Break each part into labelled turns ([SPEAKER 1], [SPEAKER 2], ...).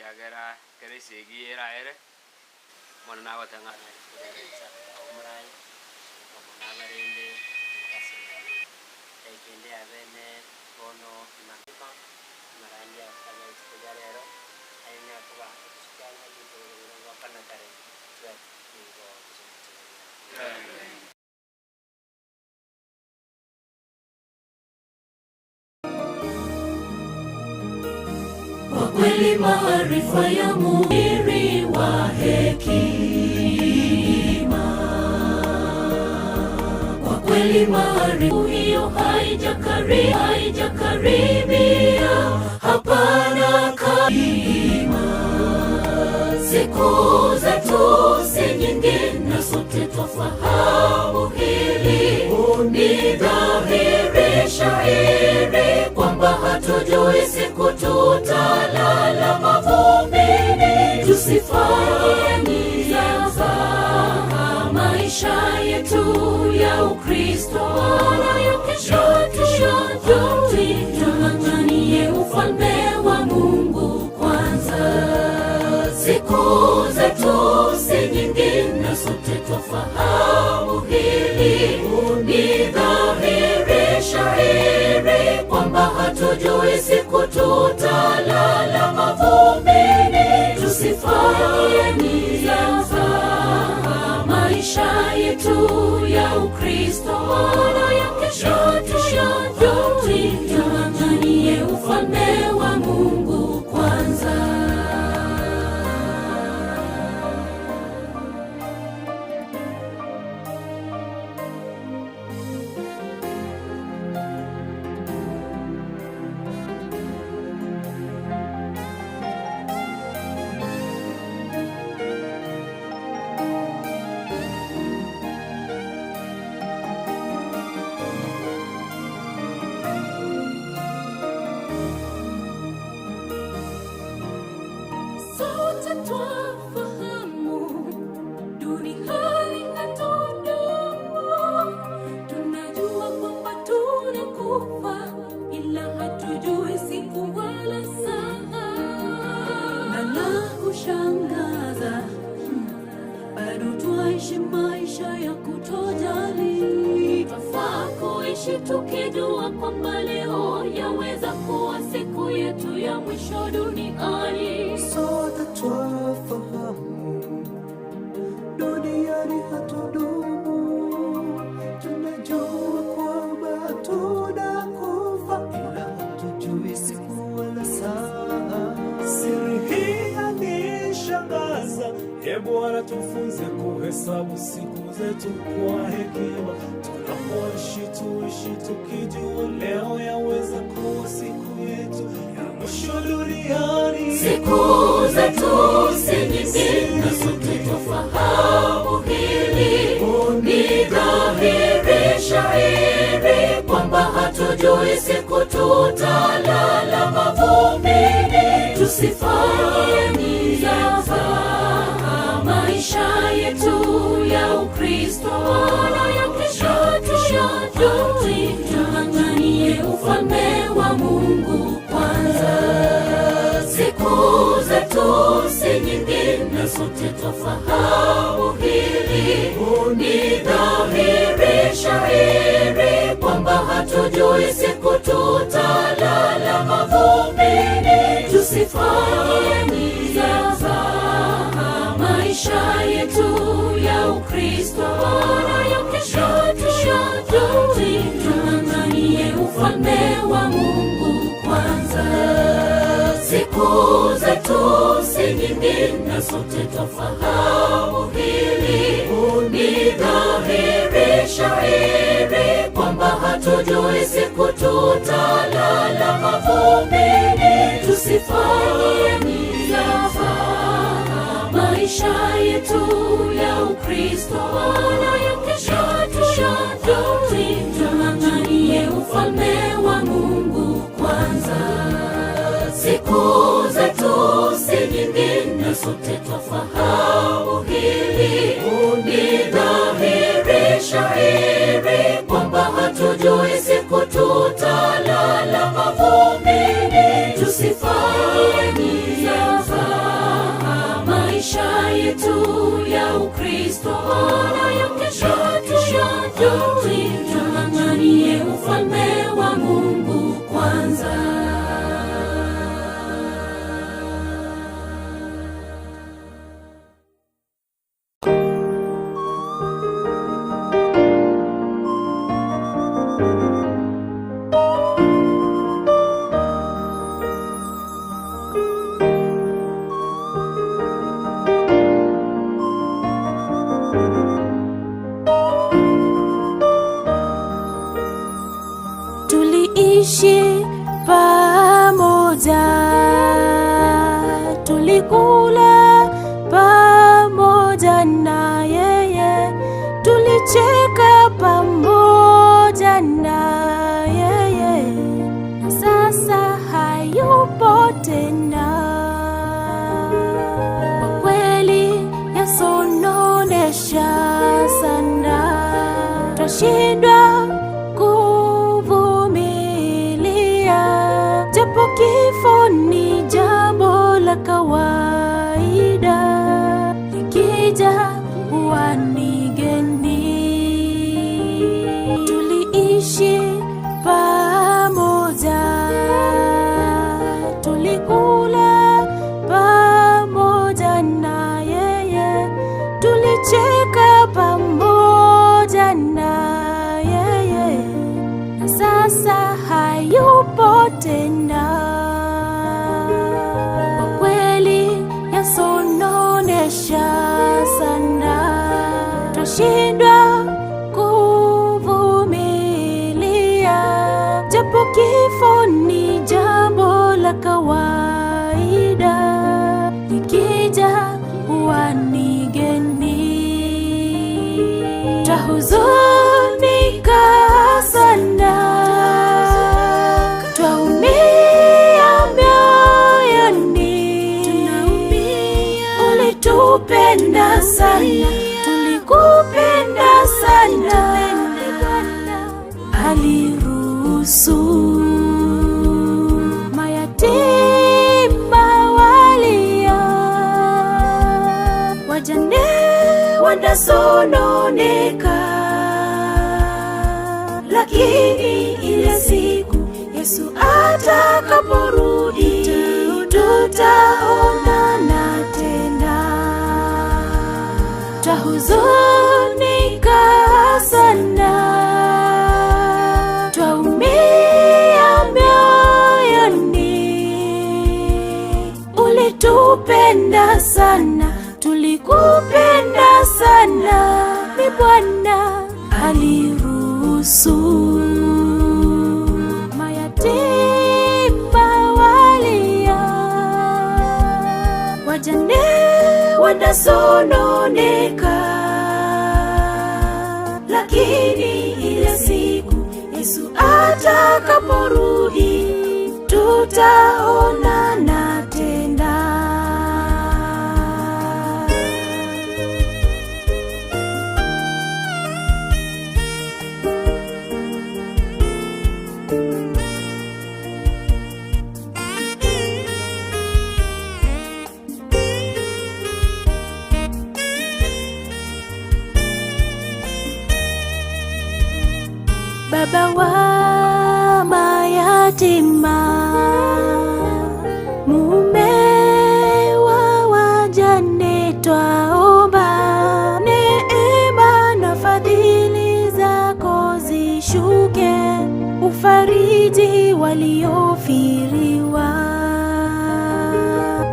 [SPEAKER 1] Ekiagera ekero esegi eraere, Omonene agoteba ng'a
[SPEAKER 2] Nare Isaka omoraai, amo nabarende goika ase engaki eye. Ende y'abeene bono imang'ima, amarandia aya rituko ria rero, aye nakoba etusukia ng'a rituko riria goakana kare, tibati nigo tomotegerera.
[SPEAKER 3] Kwa kweli maarifa ya muhiri wa hekima, kwa kweli maarifa hiyo haijakari haijakaribia, hapana kima. Siku zetu si nyingi, na sote twafahamu hili, ni dhahiri shahiri kwamba hatujui siku tutalala mavumbini. Tusifanye mzaha maisha yetu ya Ukristo, wala ya kesho tuyajui. Tung'ang'anie ufalme wa Mungu kwanza. Siku zetu si nyingi, na sote twafahamu hili. Ni dhahiri shahiri kwamba hatujui siku tutalala mavumbini. Tusifanye mzaha maisha yetu ya Ukristo, wala ya kesho tuyajui. Tung'ang'anie ufalme wa Mungu kwanza. Sote twafahamu duniani hatudumu, tunajua kwamba tunakufa, ila hatujui siku wala saa. Na la kushangaza, bado twaishi maisha ya kutojali. Twafaa kuishi tukijua kwamba leo yaweza kuwa siku yetu ya mwisho duniani.
[SPEAKER 4] Sote twafahamu duniani hatudumu, tunajua kwamba tunakufa, ila hatujui siku wala saa.
[SPEAKER 5] Siri hii yanishangaza, e Bwana, tufunze kuhesabu siku zetu kwa hekima. Tunapoishi tuishi tukijua leo yaweza kuwa siku yetu ya mwisho duniani.
[SPEAKER 3] Siku zetu si nyingi, na sote twafahamu hili. Ni dhahiri shahiri kwamba hatujui siku tutalala mavumbini. Tusifanye mzaha maisha yetu ya Ukristo, wala ya kesho tuyajui. Tung'ang'anie ufalme wa Mungu kwanza. Siku zetu si nyingi, na sote twafahamu hili. Ni dhahiri shahiri kwamba hatujui siku tutalala mavumbini. Tusifanye mzaha maisha yetu ya Ukristo, wala ya kesho tuyajui. Tung'ang'anie ufalme wa Mungu kwanza. Siku zetu si nyingi, na sote twafahamu hili. Ni dhahiri shahiri kwamba hatujui siku tutalala mavumbini. Tusifanye mzaha maisha yetu ya Ukristo, wala ya kesho tuyajui. Tung'ang'anie ufalme wa Mungu kwanza. Siku zetu si nyingi, na sote twafahamu hili. Ni dhahiri shahiri kwamba hatujui siku tutalala mavumbini. Tusifanye mzaha. yetu ya Ukristo na ya kesho tuyajui. Tung'ang'anie ufalme wa Mungu kwanza.
[SPEAKER 6] Tuliishi pamoja, tulikula pamoja na yeye, tulicheka pamoja na yeye, na sasa hayupo tena. Kwa kweli yasononesha sana, twashindwa kuvumilia, japo kifo ni jambo la kawaida, likija huwa ni geni. Tuliishi pamoja, tulikula pamoja na yeye, tulicheka pamoja na yeye, na sasa hayupo tena. Kwa kweli yasononesha sana, twashindwa kuvumilia, japo kifo ni jambo la kawaida, likija huwa ni geni. Twahuzunika sana, twaumia mioyoni, ulitupenda sana, tulikupenda sana, aliruhusu mayatima walia, wajane wanasononeka, lakini ile siku Yesu atakaporudi tutaonana tena. Twahuzunika sana, twaumia mioyoni, ulitupenda sana, tulikupenda sana, ni Bwana aliruhusu mayatima walia, wajane wanasononeka, lakini ile siku Yesu atakaporudi tutaonana tena. Baba wa mayatima, mume wa wajane, twaomba neema na fadhili zako zishuke, ufariji waliofiriwa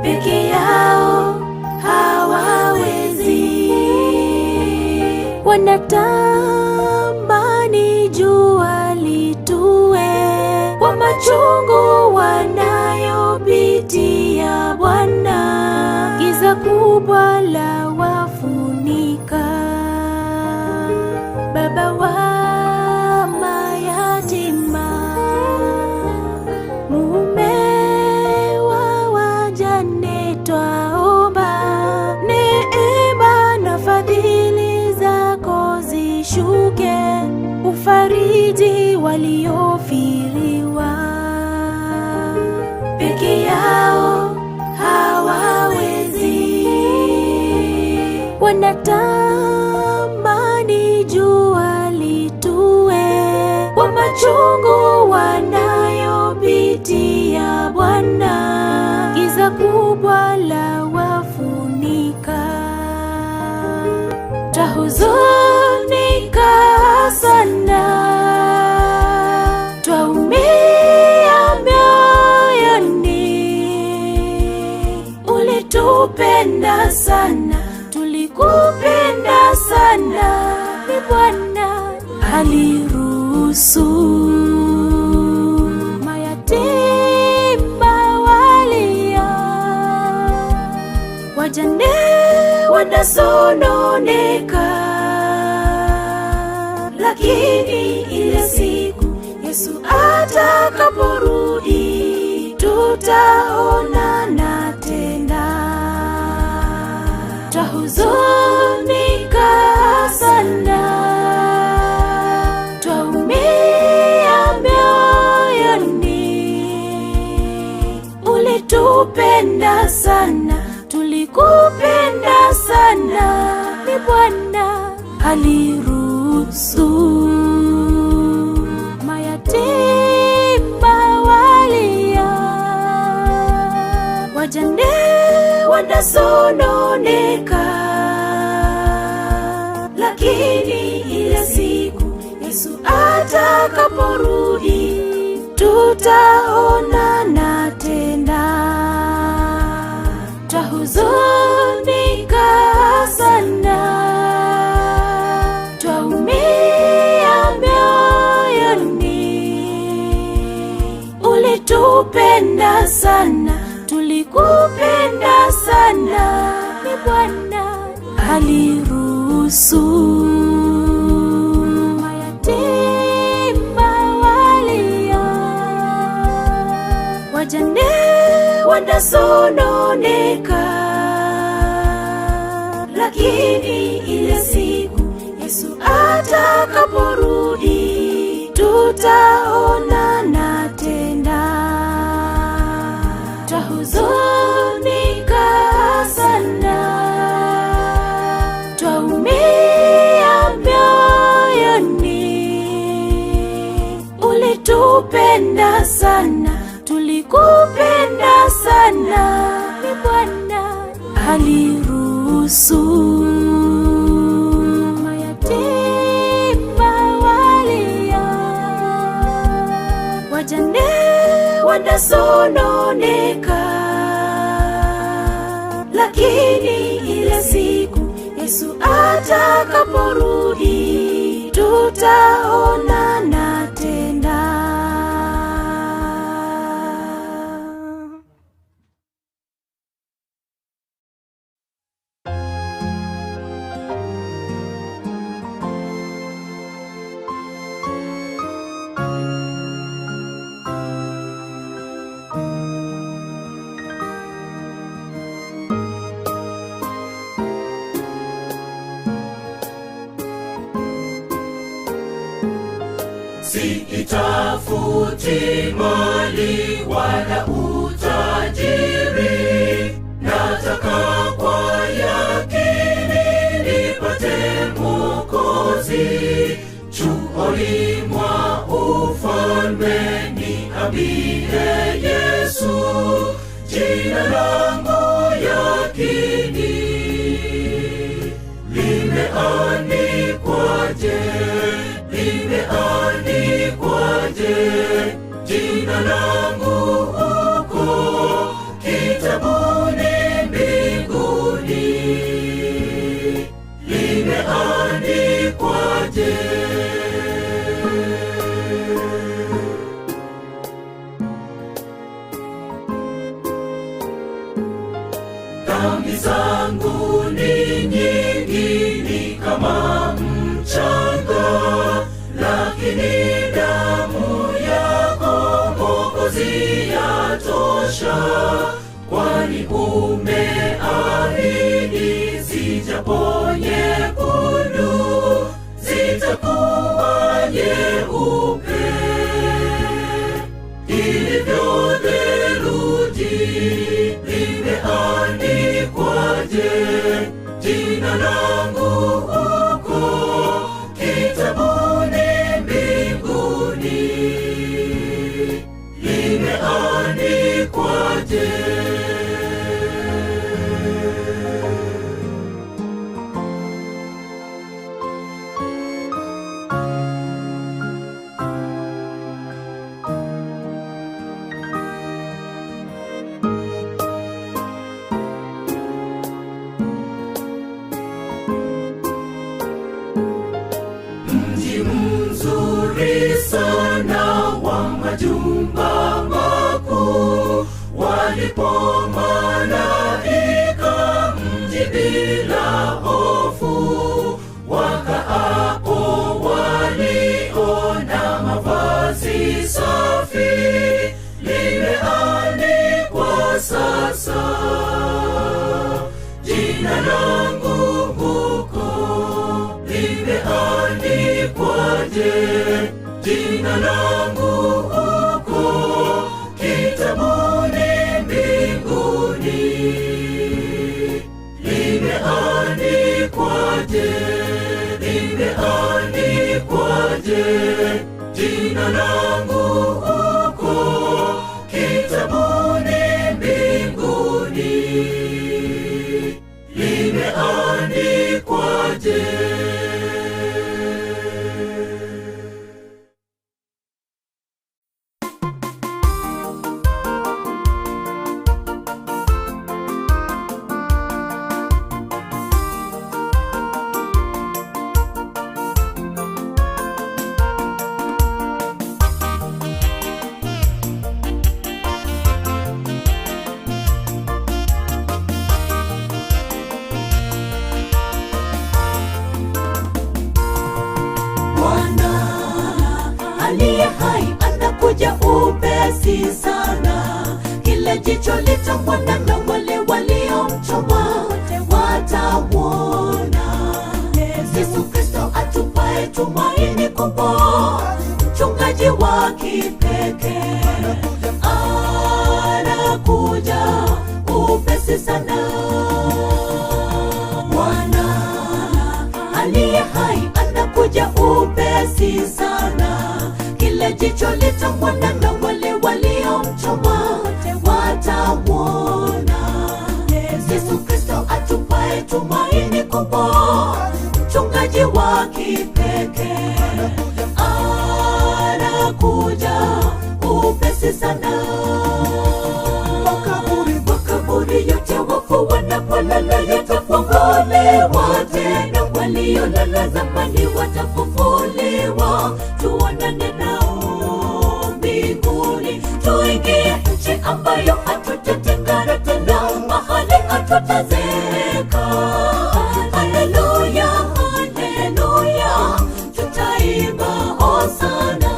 [SPEAKER 6] peke yao hawawezi wanatamani jua litue kwa machungu wanayopitia Bwana, giza kubwa la wafunika. Baba wa mayatima, mume wa wajane, twaomba neema na fadhili zako zishuke, ufariji waliofiriwa peke yao hawawezi. Wanatamani jua litue kwa machungu wanayopitia Bwana, giza kubwa la wafunika, twahuzunika sana, twaumia mioyoni. Ulitupenda sana, tulikupenda sana, ni Bwana aliruhusu mayatima walia, wajane wanasononeka, lakini ile siku Yesu atakaporudi tutaonana tena. Twahuzunika sana, twaumia mioyoni. Ulitupenda sana, tulikupenda sana, ni Bwana aliruhusu mayatima walia, wajane wanasononeka, lakini ile siku Yesu atakaporudi tutaonana tena. Twahuzunika sana, twaumia mioyoni. Ulitupenda sana, tulikupenda sana, ni Bwana aliruhusu mayatima walia, wajane wanasononeka, lakini ile siku Yesu atakaporudi tutaonana tena. Twahuzunika sana, twaumia mioyoni. Ulitupenda sana, tulikupenda sana, ni Bwana aliruhusu mayatima walia, wajane wanasononeka, lakini ile siku Yesu atakaporudi tutaonana tena.
[SPEAKER 3] Siitafuti mali wala utajiri, nataka kwa yakini nipate Mwokozi. Chuoni mwa ufalme niambie Yesu, jina langu yakini limeandikwaje? Limeandikwaje jina langu huko kitabuni mbinguni? Limeandikwaje? Dhambi zangu ni nyingi, ni kama mchanga, lakini damu yako Mwokozi yatosha, kwani umeahidi zijapo nyekundu zitakuwa nyeupe ilivyo theluji. Limeandikwaje jina la Limeandikwaje? Limeandikwaje jina langu huko kitabuni mbinguni? Limeandikwaje?
[SPEAKER 6] Bwana aliye hai anakuja upesi sana, kila jicho litamwona na wale waliomchoma watauona. Yesu Kristo atupae tumaini kubwa, mchungaji wa kipekee anakuja upesi sana. Bwana aliye hai anakuja upesi sana, kila jicho litamwona na wale waliomchoma watauona. Yesu Kristo atupae tumaini kubwa, mchungaji wa kipekee anakuja upesi sana.
[SPEAKER 4] Makaburi
[SPEAKER 6] Makaburi yote wafu wanapolala yatafunguliwa tena, waliolala zamani watafufuliwa. Tuonane nao mbinguni, tuingie nchi ambayo hatutatengana tena, mahali hatutazeeka. Haleluya, haleluya, tutaimba hosana.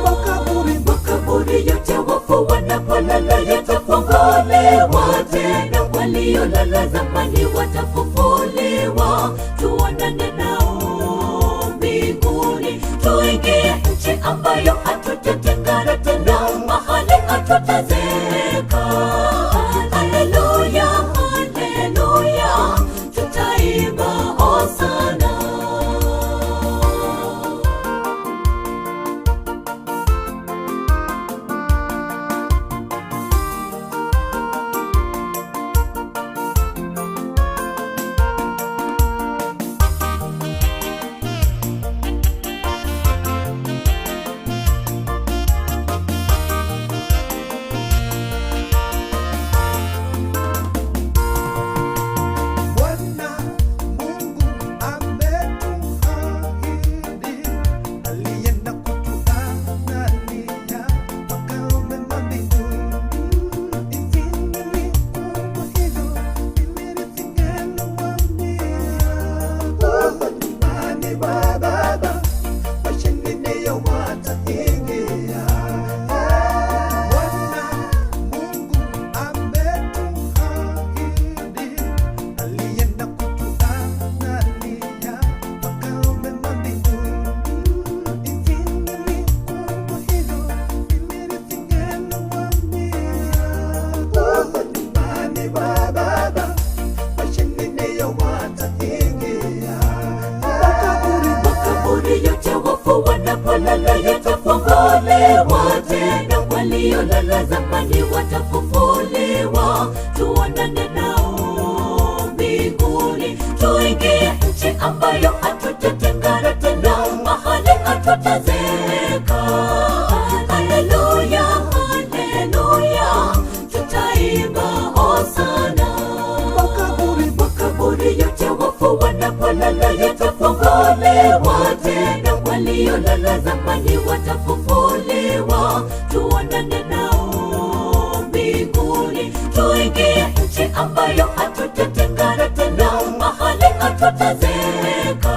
[SPEAKER 4] makaburi
[SPEAKER 6] Makaburi yote wafu wanapolala yatafunguliwa tena, waliolala zamani watafufuliwa. Tuonane nao mbinguni, tuingie nchi ambayo hatutatengana tena, mahali hatutazeeka. Haleluya, haleluya, tutaimba hosana.
[SPEAKER 4] Bwana Mungu ametuahidi, alienda kutuandalia makao mema mbinguni. Injili ni kubwa hivyo, mimi nisingewaambia. Huko nyumbani mwa Baba, washindi ndio wataingia. Bwana Mungu ametuahidi, alienda kutuandalia makao mema mbinguni. Injili ni kubwa hivyo, mimi nisingewaambia. Huko nyumbani mwa Baba, washindi ndio wataingia. Makaburi
[SPEAKER 6] Makaburi yote wafu wanapolala yatafunguliwa tena, waliolala zamani watafufuliwa. Tuonane nao mbinguni, tuingie nchi ambayo hatutatengana tena, mahali hatutazeeka. Haleluya, haleluya, tutaimba hosana.
[SPEAKER 4] Makaburi
[SPEAKER 6] Makaburi yote wafu wanapolala yatafunguliwa tena, waliolala zamani watafufuliwa. Tuonane nao mbinguni, tuingie nchi ambayo hatutatengana tena, mahali hatutazeeka.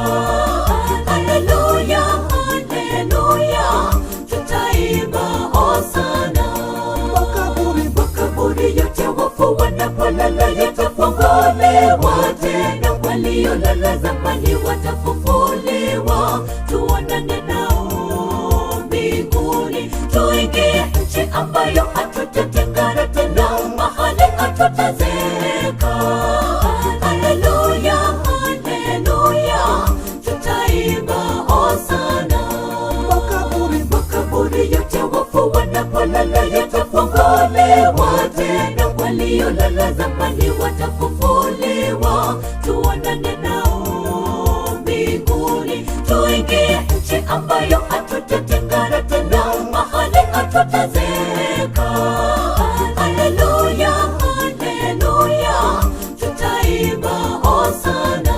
[SPEAKER 6] Haleluya, haleluya, tutaimba hosana.
[SPEAKER 4] Makaburi
[SPEAKER 6] Makaburi yote wafu wanapolala yatafunguliwa tena, waliolala zamani watafufuliwa. Tuonane nao mbinguni, tuingie nchi ambayo hatutatengana tena, mahali hatutazeeka. hatutazeeka. Haleluya, haleluya, tutaimba hosana.
[SPEAKER 4] Makaburi
[SPEAKER 6] Makaburi yote wafu wanapolala yatafunguliwa tena, waliolala zamani watafufuliwa. Tuonane nao mbinguni, tuingie nchi ambayo hatutatengana tena, mahali hatutazeeka. Haleluya, haleluya, tutaimba hosana.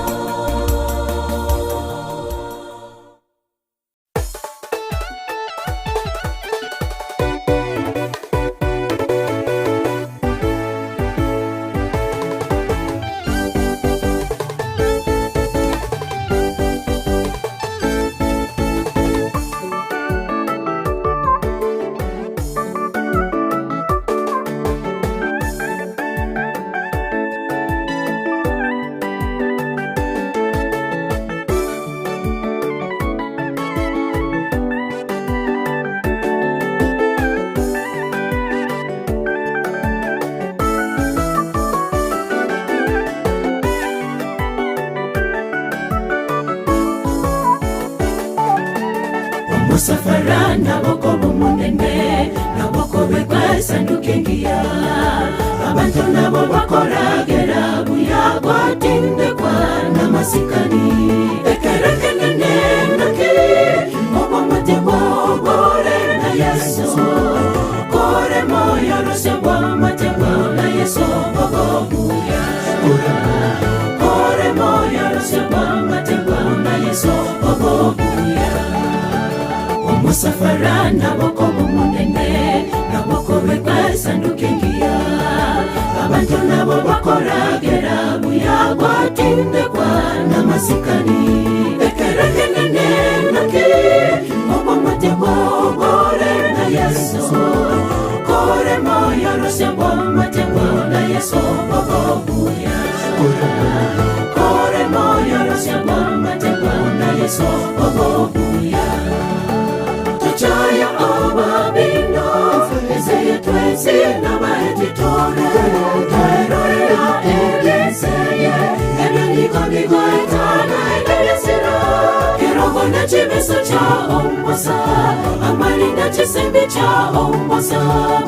[SPEAKER 6] Omusafara naboko bumunene naboko begwesanduka engiya abantu nabo bakoragera buya gwatindekwa n'amasikani ekerekenene naki obw'omutima obwore na yesu kore moyo rose bw'amategwa na yesu ogobuya kore moyo rose bw'amategwa na yesu ogobuya omusafara naboko bumunene naboko begwesanduka engiya abantu nabo bakoragera buya gwatindekwa n'amasikani ekerekenene naki obw'omutima obwore na yesu kore moyo rose bw'amategwa na yesu ogobuya kore moyo rose bw'amategwa na yesu ogobuya tuchaya ababino ezeye twese n'abahetitore twerorera ebyeseye ebyoniko bigoetana ebyesiro kirogo nekibiso kya omusa amali nekisimbi kya omusa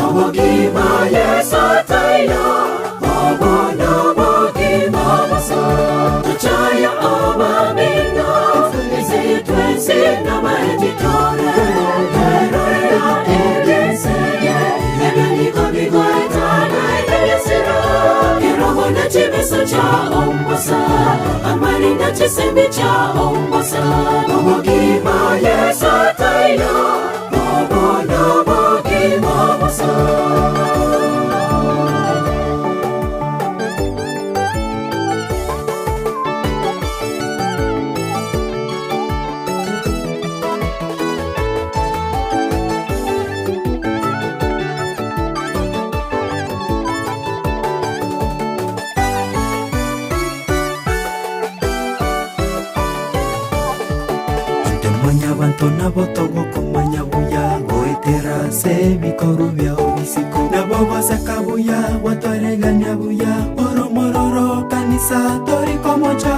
[SPEAKER 6] obugima yesu tayo obono bugima busa tuchaya ababino ezeye twese n'abahetitore twerorera ebyeseye ebyoniko bigoetana ebyesiro kirogo nekibiso kya omusa amali nekisimbi kya omusa obugima yesu tayo obono bugima busa
[SPEAKER 5] Ntemanya bantu nabo togokumanya buya goetera se ebikoru byao bisiko nabo goseka buya gwatwaregania buya oromororo kanisa torikomocha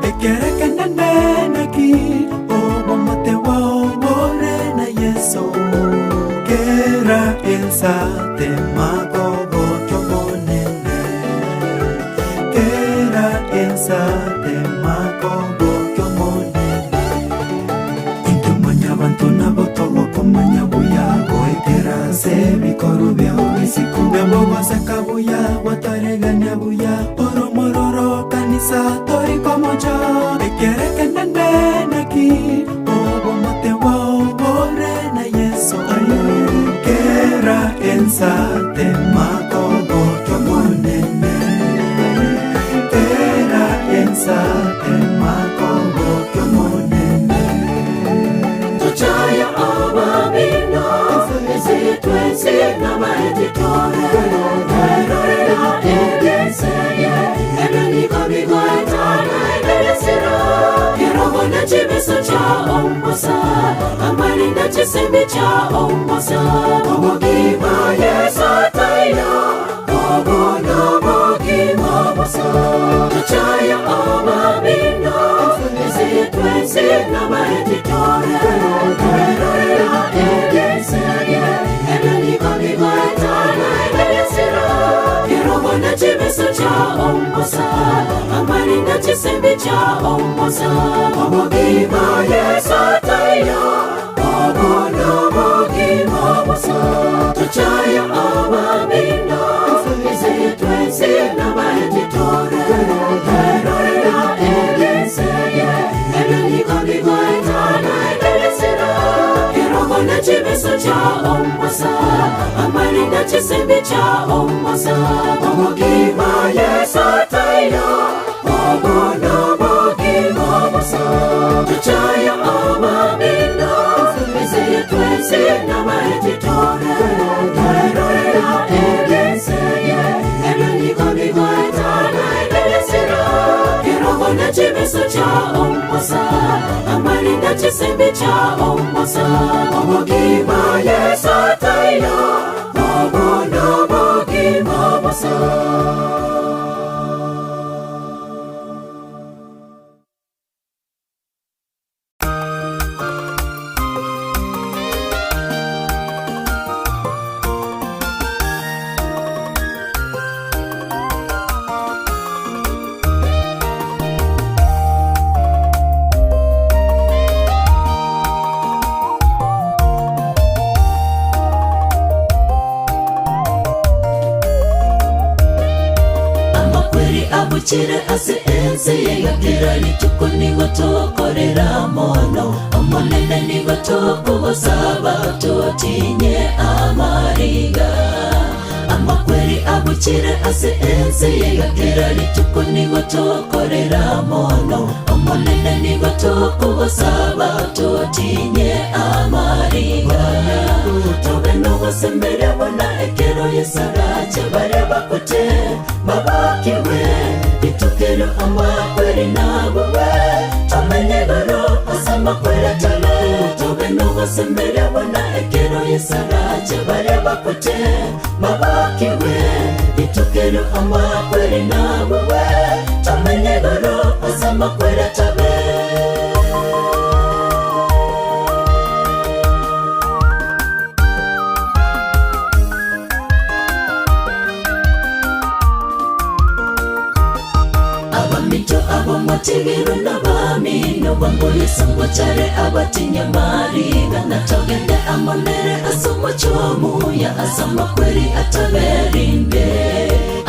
[SPEAKER 5] ekerekenene naki obomote bwao bore na yesu kera ensa temakogotomonene kera ensa temakogotomonene Intumanya bantu nabo togokumanya buya goetera se ebikoru byao bisiko nabo goseka buya gwatwaregania buya oromororo kanisa torikomocha ekerekenene naki obomote bwao bore na yesu kera ensa temakogotomonene kera ensa temakogotomonene
[SPEAKER 6] tuchaya ababino ezeye twese n'abahetitore twerorera ebyeseye ebyoniko bigoetana ebyesiro kirogo nekibiso kya omusa amali nekisimbi kya omusa obugima yesu tayo obono bugima. bosa. Tochaya abamino, ense twensi nabaeti tore. Twerorera egesege, ebyo nigo bigoetana egesiro. Kirogo na chibeso cha omosa, amarinda chisembe cha omosa. Obogima Yesu ataiyo, obo nobogima bosa. Tochaya abamino, ense twensi nabaeti tore. Twerorera egesege, ebyo nigo bigoetana egesiro. Kirogo na chibeso cha omosa, amarinda chisembe cha omosa. Obogima Yesu ataiyo, obo nobogima bosa. Tochaya abamino, ense twensi nabaeti tore. Twerorera egesege, ebyo nigo bigoetana egesiro. Kirogo na chibeso cha omosa, amarinda chisembe cha omosa. Obogima Yesu ataiyo, obo nobogima bosa. Amakweri abuchire ase ense yegakera rituko nigo tokorera mono omonene nigo tokogosaba totinye amariga amakweri abuchire ase ense yegakera rituko nigo tokorera mono omonene nigo tokogosaba totinye amariga tobe nogosembere bona ekero yesarache bare bakute babakiwe itukero amakweri nabuwe tomenye goro ase amakweri tole tobe nogosembere bona ekero yesarache bare bakute babakiwe itukero amakweri nabuwe tomenye goro ase amakweri tabe. Abamito abomategero n'abamino bamboyesangwa cyare abatinyamariga natogende amonere asomochomuya asamakweri ataberinde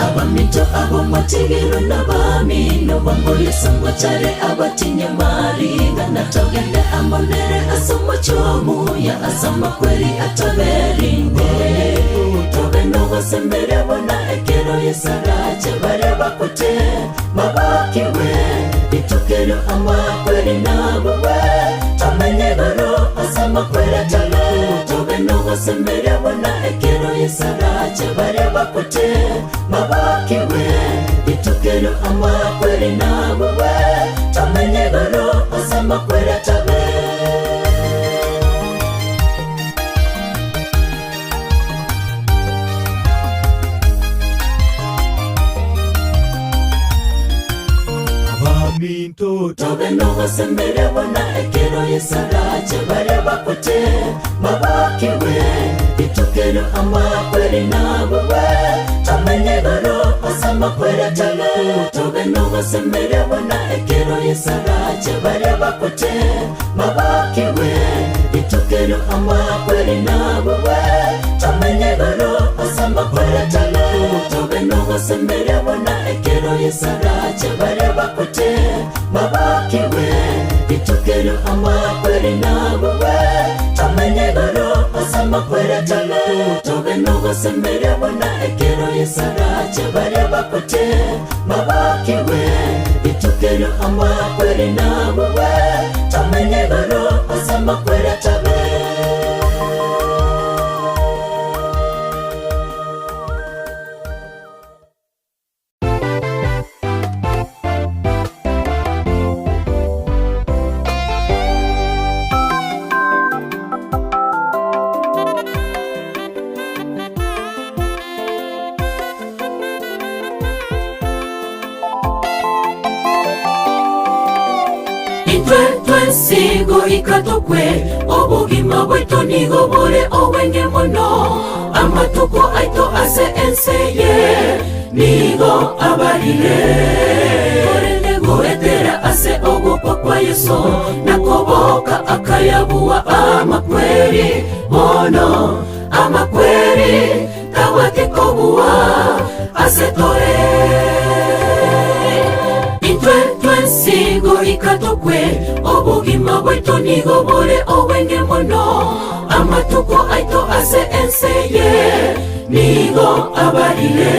[SPEAKER 6] abamito abomategero n'abamino bamboyesangwa cyare abatinyamariga natogende amonere asomochomuya asamakweri ataberinde tobe nogosembere bona ekero yesarache bare bakute babakiwe itukero amakweri nabuwe tomenye goro ase amakweri atale tobe nogosembere bona ekero yesarache bare bakute babakiwe itukero amakweri nabuwe tomenye goro ase amakweri atabe.
[SPEAKER 5] Abaminto
[SPEAKER 6] tobe nogosembere bona ekero yesarache bare bakute babakiwe itukero amakweri nabuwe tomenye goro ase amakweri atale tobe nogosembere bona ekero yesarache bare bakute babakiwe itukero amakweri nabuwe tomenye goro ase amakweri atale tobe nogosembere bona ekero yesarache bare bakute babakiwe itukero amakweri nabuwe tomenye goro ase amakweri atale tobe nogosembere bona ekero yesarache bare bakute babakiwe itukero amakweri nabuwe tomenye goro ase amakweri atabe.
[SPEAKER 3] ika tokwe, obogima bwaito nigo bore obwenge mono. Amatuko aito ase ense eye nigo abarire. Korende goetera ase ogokwa kwa Yeso, na koboka akayabua amakweri, bono amakweri tabwati kobua ase tore. Intwe twensi goika tokwe, obogima bwaito nigo bore obwenge mono. Amatuko aito ase ense eye nigo abarire.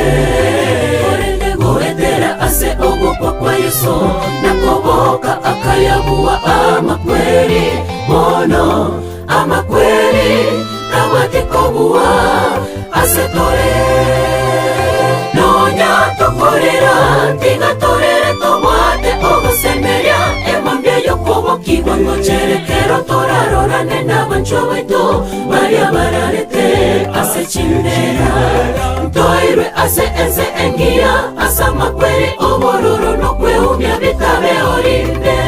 [SPEAKER 3] Korende goetera ase ogokwa kwa Yeso, na koboka akayabua amakweri, bono amakweri tabwati kobua ase tore. Nonya tokorera, tiga torere tobwate ogosemeria, emambia y'okobokigwa ngocherekero torarorane n'abanchwa baito baria bararete ase chimbera. Ntoirwe ase ense engiya, ase amakweri obororo nokweumia bitabe orinde.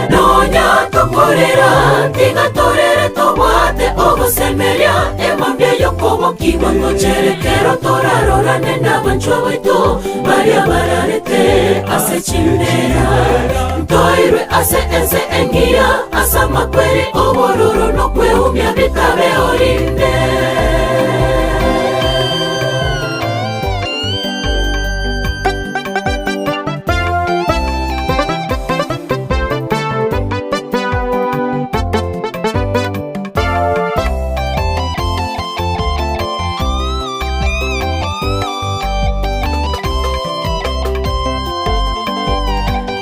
[SPEAKER 3] Nonya tokorera, tiga torere tobwate ogosemeria, emambia y'okobokigwa ngocherekero torarorane n'abanchwa baito baria bararete ase chimbera. Ntoirwe ase ense engiya, ase amakweri obororo nokweumia bitabe orinde.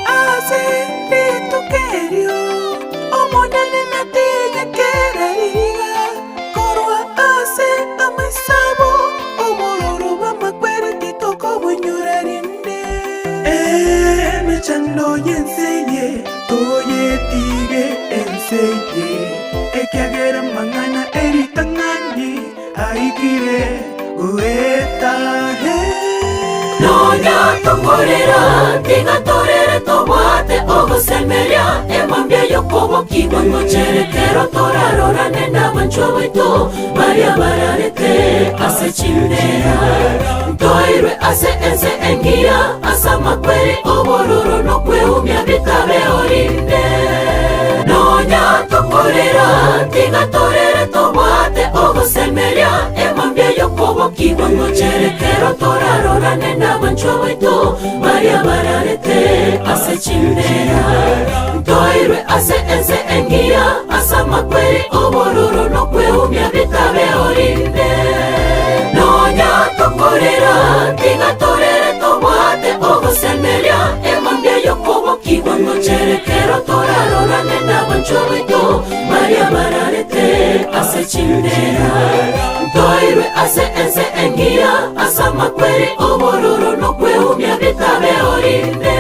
[SPEAKER 5] Ase rituko erio Omonene natige kera riiga korwa ase amaiso abo, obororo bw'amakweri titokobonyora rinde. Emechando y'ense eye toyetige ense eye, ekiagera amang'ana e ritang'ani aikire goeta.
[SPEAKER 3] Nonya tokorera, tiga torere tobwate ogosemeria, emambia y'okobokigwa ngocherekero torarorane n'abanchwa baito baria bararete ase chimbera. Ntoirwe ase ense engiya, ase amakweri obororo nokweumia bitabe orinde. Nonya tokorera, tiga torere tobwate ogosemeria, emambia y'okobokigwa ngocherekero torarorane n'abanchwa baito baria bararete ase chimbera. Ntoirwe ase ense engiya, ase amakweri obororo nokweumia bitabe orinde. Nonya tokorera, tiga torere tobwate ogosemeria, emambia y'okobokigwa ngocherekero torarorane n'abanchwa baito baria bararete ase chimbera. Ntoirwe ase ense engiya, ase amakweri obororo nokweumia bitabe orinde.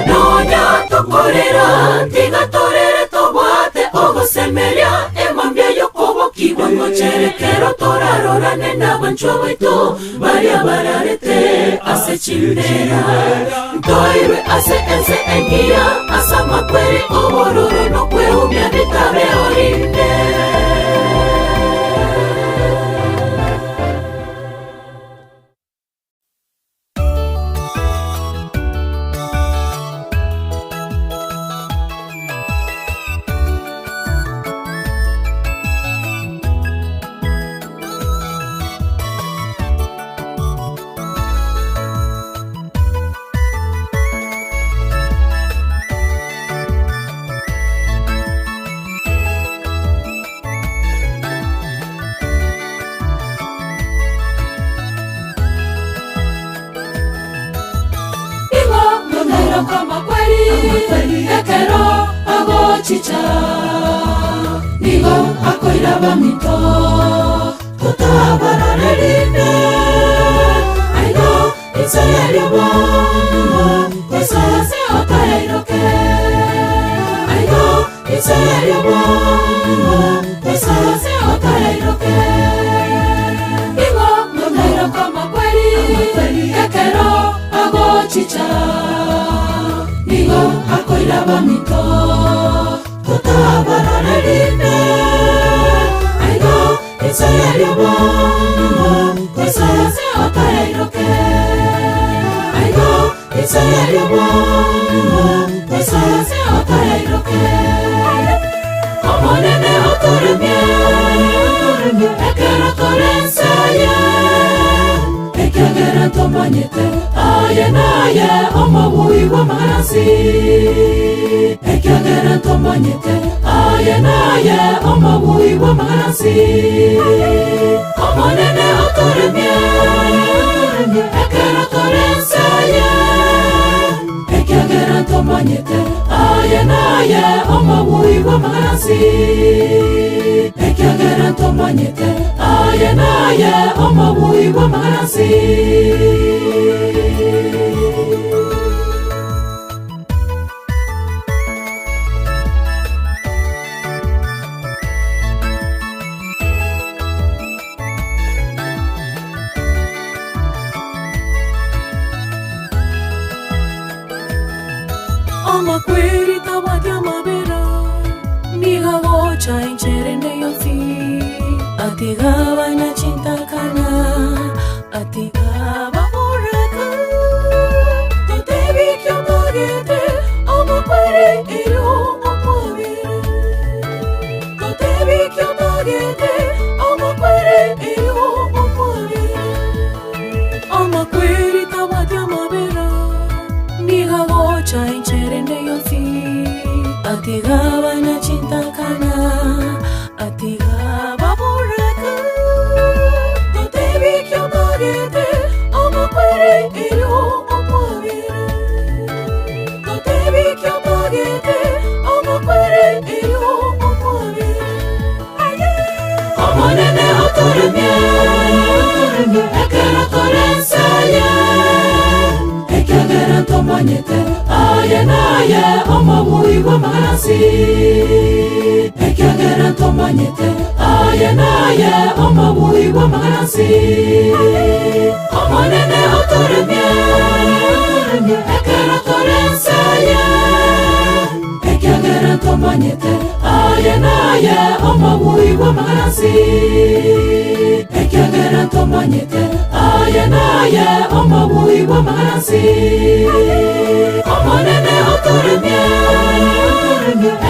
[SPEAKER 3] Nonya tokorera, tiga torere tobwate ogosemeria, emambia y'okobokigwa ngocherekero torarorane n'abanchwa baito baria bararete ase chimbera. Ntoirwe ase ense engiya, ase amakweri obororo nokweumia bitabe orinde.
[SPEAKER 6] Igo monairo kamakweri, ekero agochicha, nigo akoira bamito, totabarorerinde. Aigo inse y'eriobo, Yeso otairoke. Aigo inse y'eriobo, Yeso otairoke. Igo monairo kamakweri, ekero agochicha, nigo akoira bamito, Tobarore rinde Aiga inse y'erioba Nigo toisayanse otarairoke Aiga inse y'erioba Nigo toisayanse otarairoke Omonene otoremie Ekero tore ense eye Ekiagera ntomanyete aye naye omobui bw'amang'ana Ekiagera ntomanyete aye naye omobui bw'amang'ana Omonene otoremie ekero tore ense eye Ekiagera ntomanyete aye naye omobui bw'amang'ana Ekiagera ntomanyete aye naye omobui bw'amang'ana
[SPEAKER 3] Amakweri tabwati amabera niga gocha enchere ende yonsi atiga abana chintakana atiga ababoraka totebi ki otagete amakweri erio okwabere totebi ki otagete amakweri erio okwabere amakweri tabwati amabera niga gocha enchere ende yonsi atiga abana chintakana atiga ababoraka totebi ki otagete amakweri erio okwabere totebi ki otagete amakweri erio okwabere
[SPEAKER 6] Omonene otoremie ekero tore ense eye Ekiagera ntomanyete aye naye omobui bw'amang'ana Ekiagera ntomanyete aye naye omobui bw'amang'ana Omonene otoremie ekero tore ense eye Ekiagera ntomanyete aye naye omobui bw'amang'ana Ekiagera ntomanyete aye naye omobui bw'amang'ana Omonene otoremie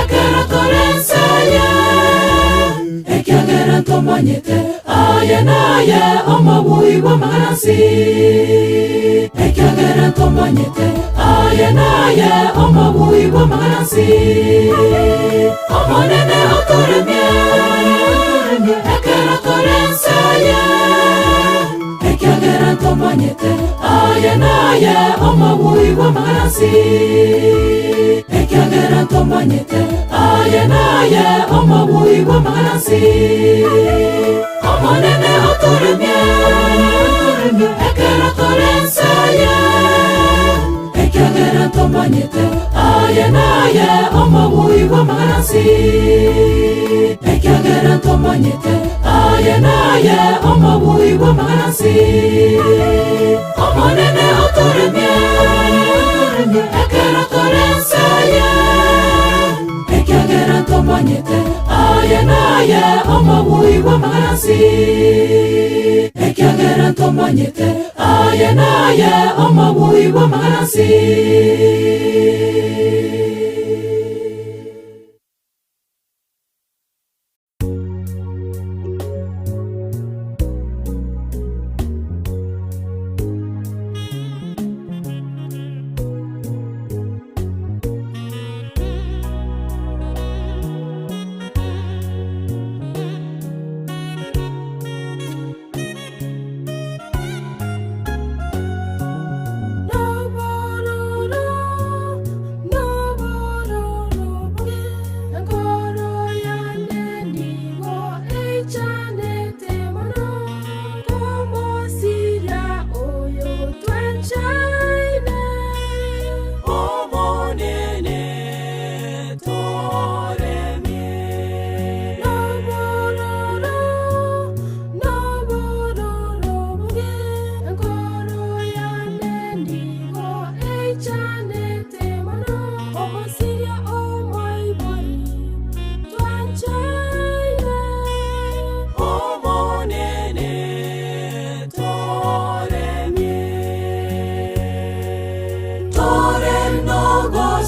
[SPEAKER 6] ekero tore ense eye Ekiagera ntomanyete aye naye omobui bw'amang'ana Ekiagera ntomanyete aye naye omobui bw'amang'ana Omonene otoremie ekero tore ense eye Ekiagera ntomanyete aye naye omobui bw'amang'ana Ekiagera ntomanyete aye naye omobui bw'amang'ana Omonene otoremie ekero tore ense eye Ekiagera ntomanyete aye naye omobui bw'amang'ana Ekiagera ntomanyete aye naye omobui bw'amang'ana Omonene otoremie ekero tore ense eye Ekiagera ntomanyete aye naye omobui bw'amang'ana Ekiagera ntomanyete aye naye omobui bw'amang'ana
[SPEAKER 3] La, la, la, la.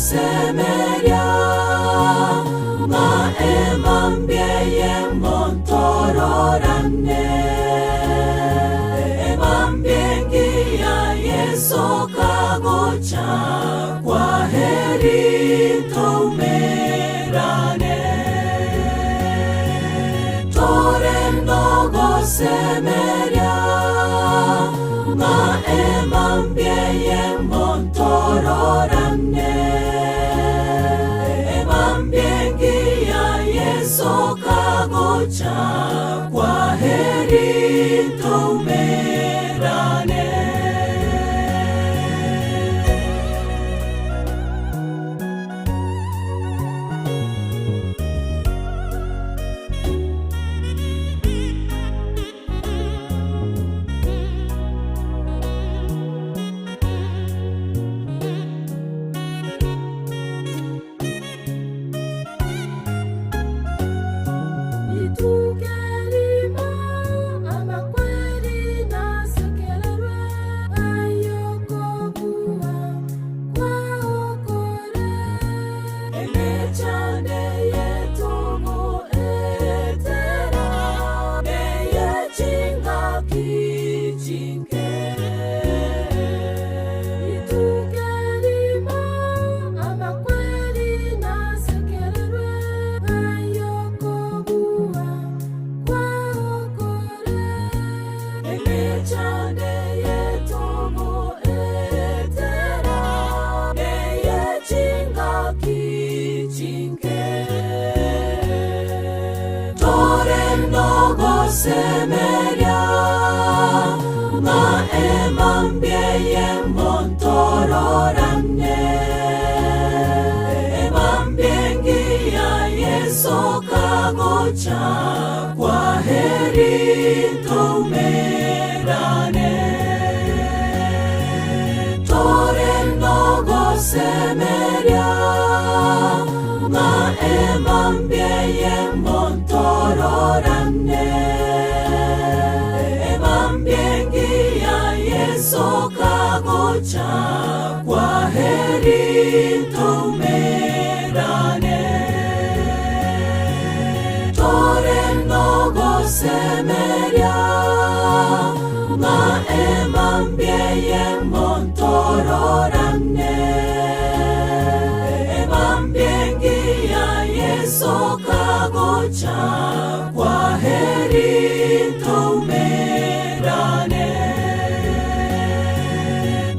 [SPEAKER 6] Togosemeria ng'a emambia eye montororane. Emambia engiya Yeso kagocha, kwaheri toumerane. Tore nogosemeria ng'a emambia eye montororane. Emambia engiya Yeso kagocha, kwaheri toumerane.
[SPEAKER 3] Rituko erimo amakweri nasekererwe, ay'okobua kwao kore.
[SPEAKER 6] Emechando eye togoetera neye chingaki chinke.
[SPEAKER 3] Rituko erimo amakweri nasekererwe, ay'okobua kwao kore.
[SPEAKER 6] Emechando eye togoetera neye chingaki chinke. Tore nogosemeria ng'a emambia eye montororane. Emambia engiya Yeso kagocha, kwaheri toumerane. Tore nogosemeria ng'a emambia eye montororane. Emambia engiya Yeso kagocha, kwaheri toumerane. Tore nogosemeria ng'a emambia eye montororane. Emambia engiya Yeso kagocha, kwaheri toumerane.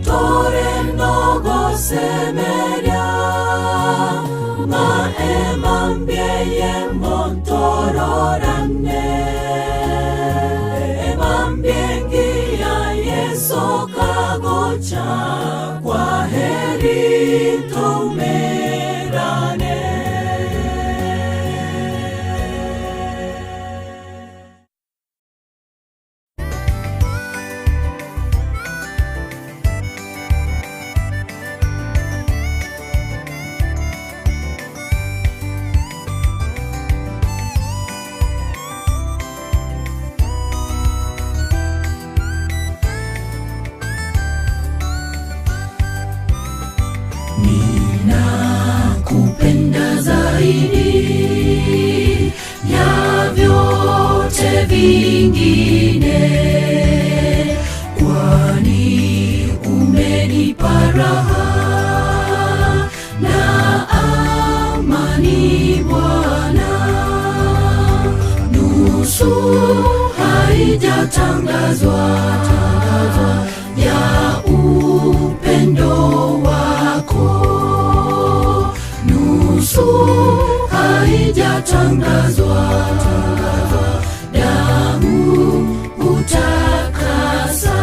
[SPEAKER 6] Tore nogosemeria ng'a emambia eye montororane. Emambia engiya Yeso kagocha, kwaheri toumerane.
[SPEAKER 3] Ninakupenda zaidi ya vyote vingine, kwani umenipa raha na amani Bwana. Nusu haijatangazwa ya upendo wako, nusu haijatangazwa, damu hutakasa.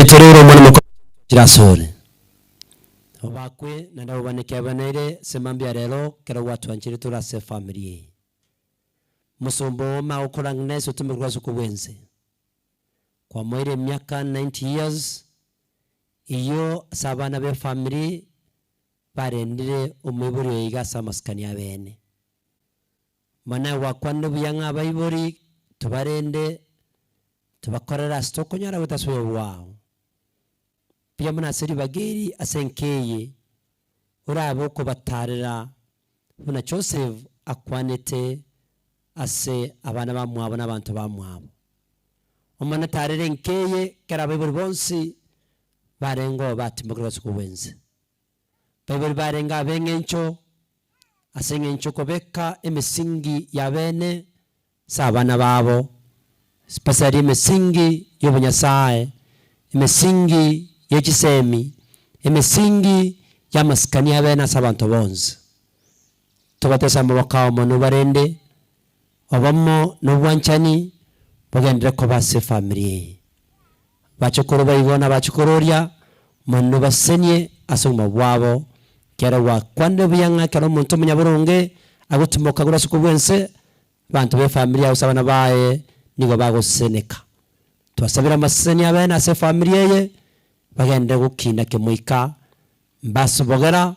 [SPEAKER 2] Erieta riaye Omwana omokoro Chirasore. Obakwe naende obane kiabeneire ase mambia rero kero gwatwanchire tore ase efamiri eye. Mosomba oo magokora Agnes otombe korwa ase okobua ense. Kwamoeire emiaka 90 years, eyio ase abana be efamiri barendire omoibori oyo iga ase amasikani abene. Mana gwakwanire buya ng'a abaibori tobarende tobakorere ase tokonyara goeta ase obuya bwao. Mbuya mono ase ribaga eri ase enka eye, orabe okobatarera buna Joseph akwanete ase abana bamwabo na abanto bamwabo. Omonene tarera enka eye ekero abaibori bonsi barenge oo batimokire ase okobua ense. Baibori barenge ab'eng'encho ase eng'encho okobeka emesingi y'abene ase abana babo, especially emesingi y'obonyasae, emesingi ye chisemi, emesingi y'amasikani abene ase abanto bonsi. Tobate ase amaboko ao mono barende, obomo na obwanchani bogenderere koba ase efamiri eye. Bachokoro baigo na abachokoro oria, mono basesenie ase obogima bwabo, ekero gwakwanire buya ng'a ekero omonto omonyaboronge agotimoka korwa ase okobua ense, Abanto b'efamiri yao gose abana baye nigo bagoseseneka. Twasabire amaseseni abene ase efamiri eye, bagende gokina kemoika, mbasobogera,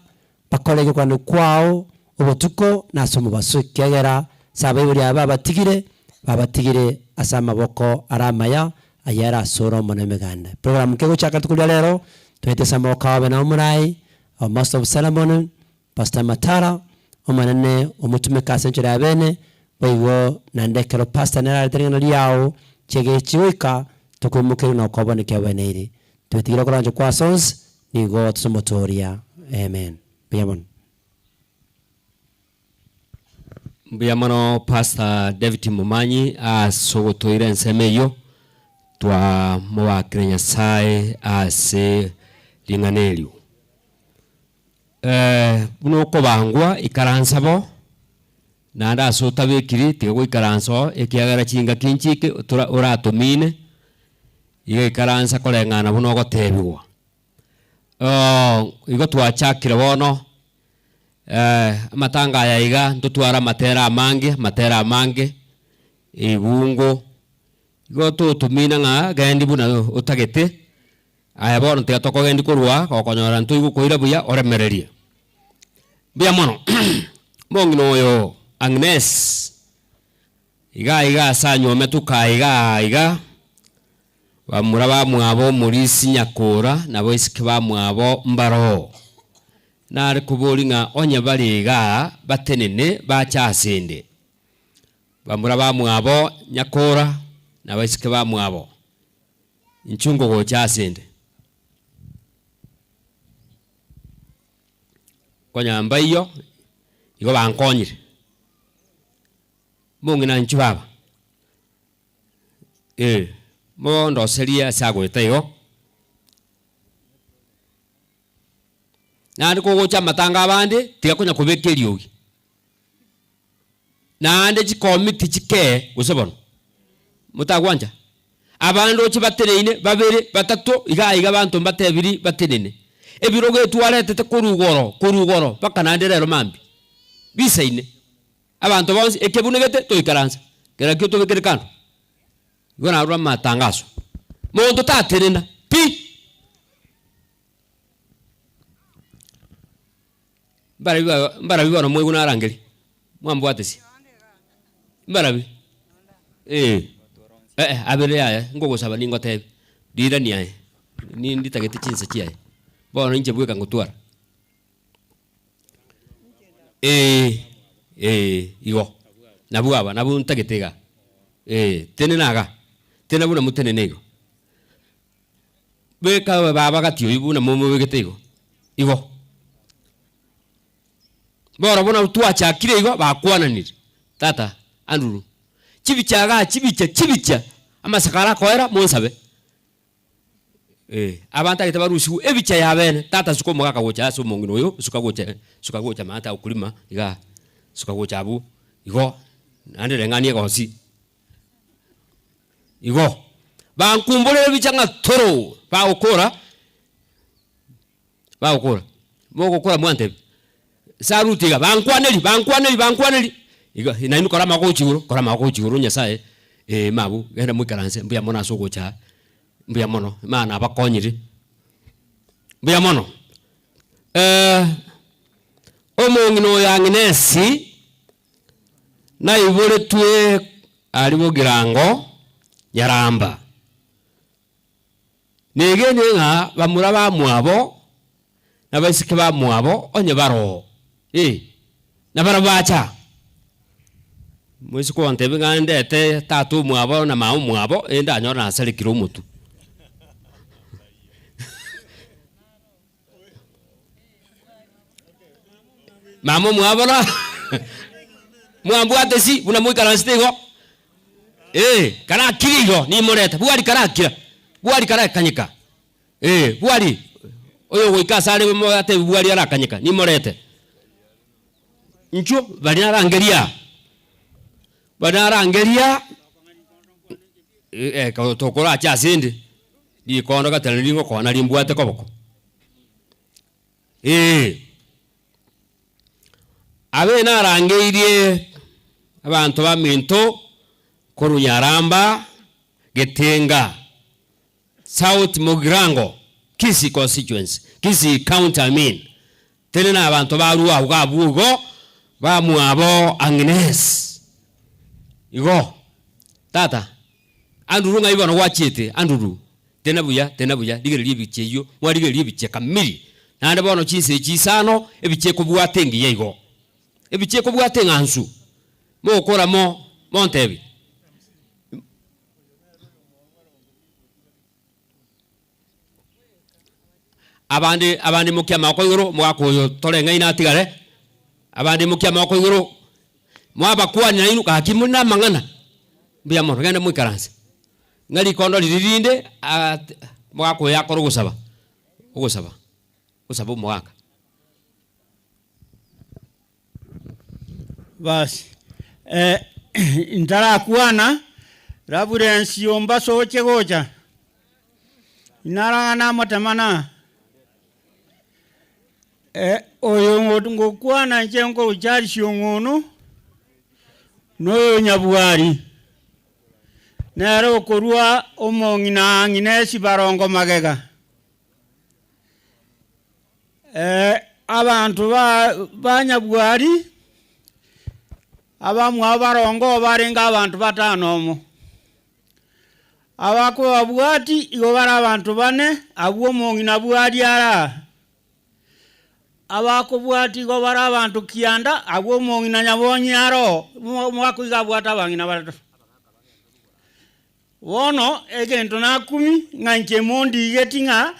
[SPEAKER 2] bakore egekwanero kwao obotuko na ase omobaso, ekiagera ase abaibori aba babatigire, babatigire ase amaboko are amaya, ayio are asore Omonene emeganda. Program kegochaka rituko ria rero, toete ase amaboko ao abe nao omorai, our master of ceremony, Pastor Matara, Omonene omotumeke ase enchera ya bene, boigo naende ekero pastor nere arete ring'ana riao, chiagechi goika tokoimokeria na okoboneka ebueneire. Twetigire okorancha kwa ase onsi, nigo tosomotoria. Amen. Mbuya mono.
[SPEAKER 7] Mbuya mono Pastor David Momanyi ase ogotoira ensemo eyio, twamobakire Nyasaye ase ring'ana erio. Buna okobangwa, ikaransa bo, naende ase otabekiri tiga goikaransa oo, ekiagera chingaki nchike otora oratomine, iga ikaransa koreng'ana buna ogotebiwa. Igo twachakire bono, amatanga aya iga ntotware amatera amange, amatera amange, ebungo, igo totomina ng'a gendi buna otagete. Aye bono tiga tokogendi korwa aa, gokonyora ntoigokoira buya oremererie. Mbuya mono. Omong'ina oyo Agnes, iga iga ase anywometwe ka iga iga, bamura bamwabo omorisi nyakora na abaiseke bamwabo mbaroo. Nare kobori ng'a onye bare igaa batenene bache asende. Bamura bamwabo nyakora na abaiseke bamwabo. Inchuo ngogocha asende. Konya mbaiyo, igo bankonyire. Mong'ina inchuo baba, eh, mondoserie ase agoeta igo. Naende kogocha amatanga abande, tiga konya kobeka eriogi. Naende chikomiti chikee gose bono, motagwancha? Abande oche bateneine babere, batato, iga iga abanto mbatebiri batenene. Ebirogo etwaretete korwa igoro, korwa igoro mpaka naende rero mambia, bisaine. Abanto bonsi ekebunegete toikaransa, kera ki otobekere kando. Igo narora amatangaso. Monto tatenena pi! Mbarabi ba mbarabi bono mwaigwa narangeria? Mwambwatesia? Mbarabi? Eh, eh abere yaya nkogosaba ningotebie, rirani aye, ninditagete chinsa chiaye, bono inche bweka ngotwara. Eh, eh, igo, nabwo aba nabwo ntagete igaa, eh, tenena igaa, tenena buna motenene igo. Beka baba gati oyio buna momobegete igo, igo. Bono buna twachakire igo bakwananire, tata Andrew, chibicha igaa chibicha chibicha, amasakara akoera monsabe. Eh, abantagete barusiwe ebicha yabene, tata suka omogaka gocha ase omong'ina oyo, suka gocha suka gocha maate agokorima igaa, suka gocha abwo, igo, naende reng'ani egosi. Igo. Bankumborera ebicha ng'a toro, bagokora, bagokora, mogokora mwantebia, saruti iga, bankwaneri, bankwaneri, bankwaneri, iga nainwe kora amagoko gochia igoro, kora amagoko gochia igoro Nyasaye eh mabwo, genda moikaranse, mbuya mono ase ogocha aa, mbuya mono, Imana nabakonyire, mbuya mono. Omong'ina oyo Agnes, Naiboretwe aria bogirango Nyaramba. Negenire ng'a bamura bamwabo na abaiseke bamwabo onye baroo, ee, nabarabwo bacha. Moiseke ontebie ng'a ndete tata omwabo na mama omwabo, ee ndanyore nasarekire omotwe. Mama omwabo na mwambwate si buna moikaransete igo, eh, karakire igo nimorete, bwari karakira, bwari karakanyeka, eh, bwari oyo ogoika ase are mo atebi bwari arakanyeka, nimorete. Inchuo baria narangeria, baria narangeria eh tokorache ase ende. Rikondo gatari rigokona rimbwate koboko. Ee. Abe narangeirie abanto baminto korwa Nyaramba, Getenga, South Mugirango, Kisii constituency, Kisii county I mean. Teri na abanto barua agwo abwo igo, bamwabo Agnes. Igo, tata. Anduru ng'ai bono gwachiete? Anduru, Tena buya, tena buya, rigereria ebicha eyio, mwarigereria ebicha kamiri. Naende bono chinsa echi isano, ebicha ekobwata engiya igo. Ebicha ekobwata eng'ansu. Mogokora mo, montebi. Abande, abande imokia amaboko igoro, omogaka oyo toreng'aine atigare, abande imokia amaboko igoro, mwabakwania nainwe gaki more na amang'ana, mbuya mono, genda moikaranse. Ng'a rikondo riria rinde at omogaka oyo akore ogosaba, ogosaba, ogosaba omogaka.
[SPEAKER 8] Basi, ntarakwana, Lavurensi ombaso oche gocha, inarang'a namotemana, oyo ngokwana inche nkorwa Charles Ong'ono, na oyo Nyabwari, nere okorwa omong'ina ng'ina Esibarongo magega. Abanto ba Nyabwari, abamwabo barongo barenge abanto batano omo. Abakobabwati igo bare abanto bane, abwo omong'ina bwari are aa. Abakobwati igo bare abanto kianda, abwo omong'ina nyabonyi are oo, omogaka iga abwate abang'ina batato. Bono egento nakumia, ng'a inche mondigeti ng'a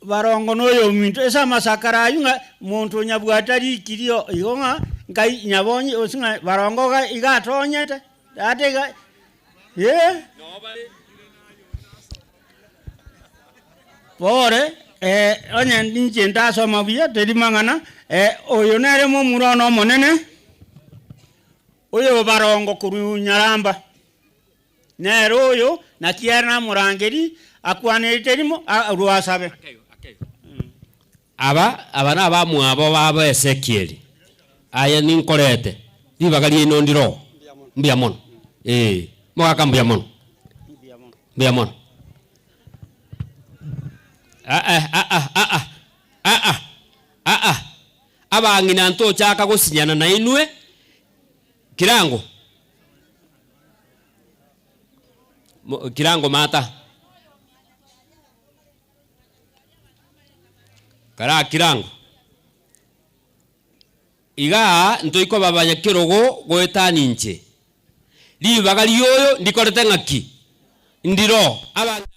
[SPEAKER 8] barongo noyominto ase amasakara ayio ng'a monto onyabwate arikirie igo ng'a nkai nyabonye gose ng'a barongo iga iga atonyete tata iga eh. Pore onye ninche ntasoma buya teri mang'ana, oyo nere momura one omonene, oyo barongo korwa Nyaramba. Nere oyo, naki ere namorangerie, akwanerete rimo, arue asabe.
[SPEAKER 7] Aba aba nabamwabo babo Ezekieli, aye ninkorete, ribaga riaino ndiroo. Mbuya mono, ee, mogaka mbuya mono, mbuya mono. Aa aa aa aa aa abang'ina ntochaka gosinyana nainwe kirango. Kirango mata. Kara kirango. Igaa ntoikoba abanyakerogo goetania inche. Ribaga ri'oyo ndikorete ng'aki? Ndiro. Abang'ina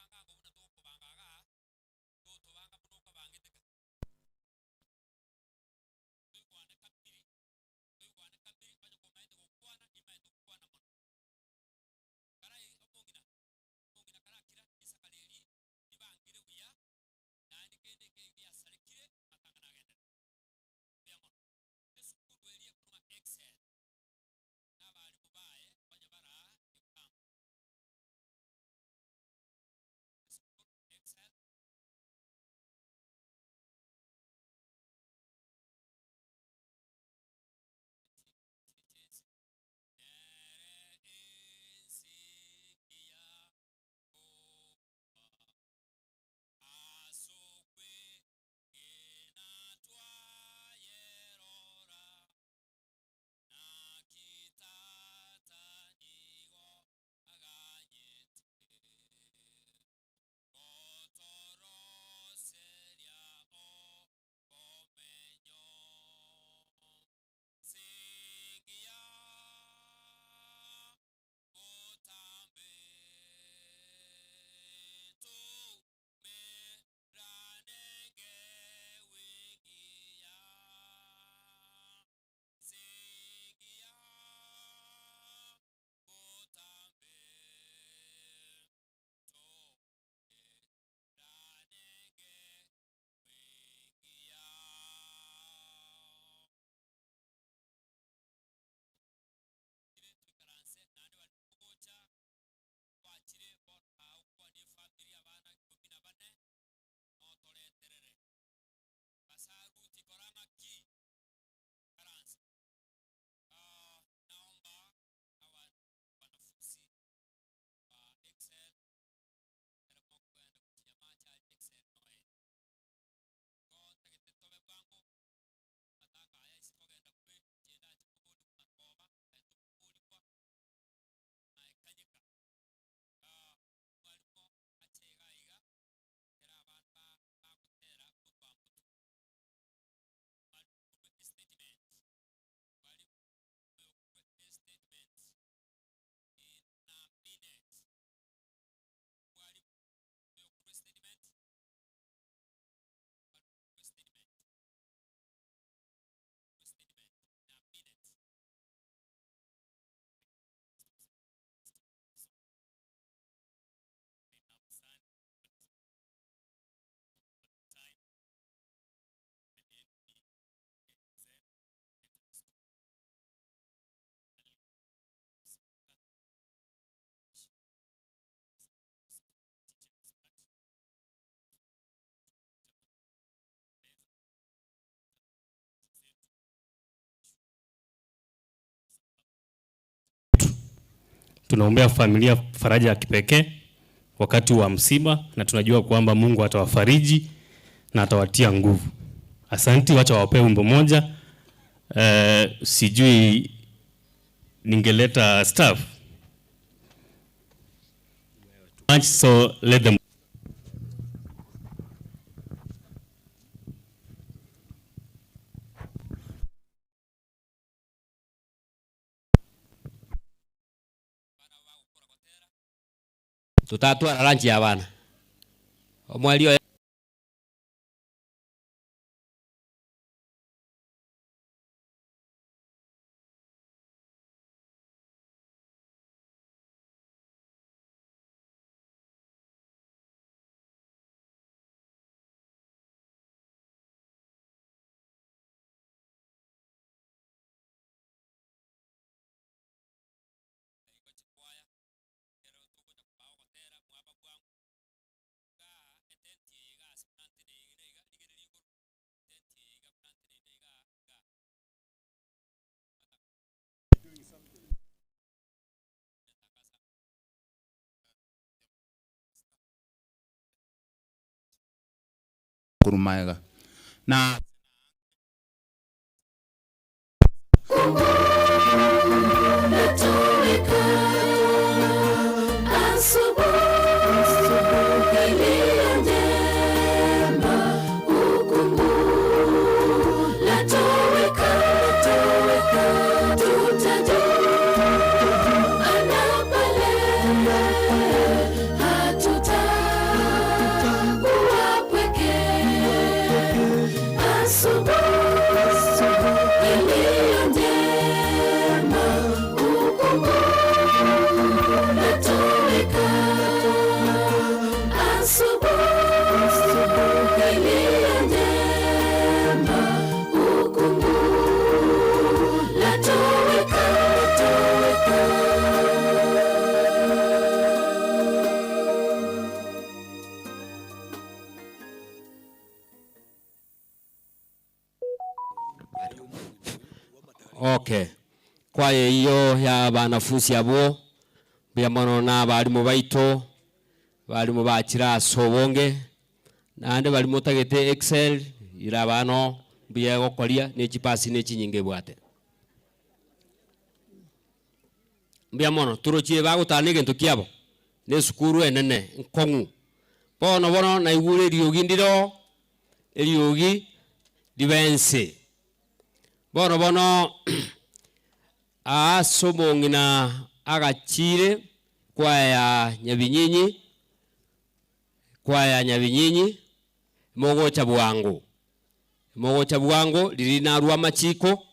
[SPEAKER 7] aba baikaransete ekegutu eke igaa, bangango bangango buna togokobanga igaa, totobanga buna okobangete. Toigwane kamiri, toigwane kamiri, onye komaete gokwana, nimaete gokwana mono. Karai omong'ina, omong'ina karakira risakara eri ribangire buya, naende kende nkeiyo giasarekire, amatanga nagenderere. Mbuya mono. Esukuru eria ekorwa ng'a Excel.
[SPEAKER 9] Tunaombea familia faraja ya kipekee wakati wa msiba, na tunajua kwamba Mungu atawafariji na atawatia nguvu. Asanti, wacha wapee wimbo moja. Sijui ningeleta staff. So let them
[SPEAKER 7] Tutatwara lunch ya bana. Omwalio
[SPEAKER 10] Kurumaega na Okay. Kwa hiyo ya banafunzi abo bia mono na barimu baito barimu bachira sobonge naende barimu tagete Excel ira bano bia gokoria ne chipasi ne chinyinge bwate. Mbia mono turochie bagutana egento kiabo ne sukuru enene nkong'u bono bono naigure eriogi ndiro eriogi ribense bono bono ase omong'ina agachire kwaya nyabinyinyi kwaya nyabinyinyi mogocha bwango mogocha bwango riri narwa amachiko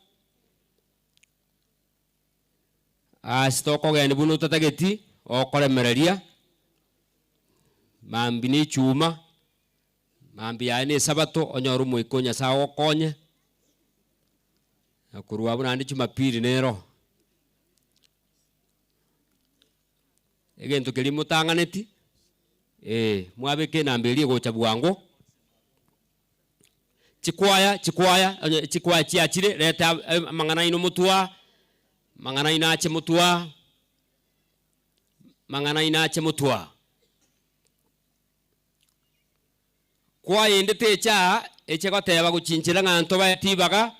[SPEAKER 10] ase tokogenda buna otatageti okoremereria mambi na echuma mambi yaye na esabato onyore omoika o Nyasaye ogokonye na korwa abwo naende jumapili nero.
[SPEAKER 7] Egento keria motang'aneti, eh, mwabeka enamba eria egocha bwango. Chikwaya, chikwaya, onye chikwaya chiachire, reta amang'ana aino motwe aa, amang'ana aino ache motwe aa, amang'ana aino ache motwe aa. Kwayende techa aa, eche goteba gochinchera ng'a ntobae ribaga,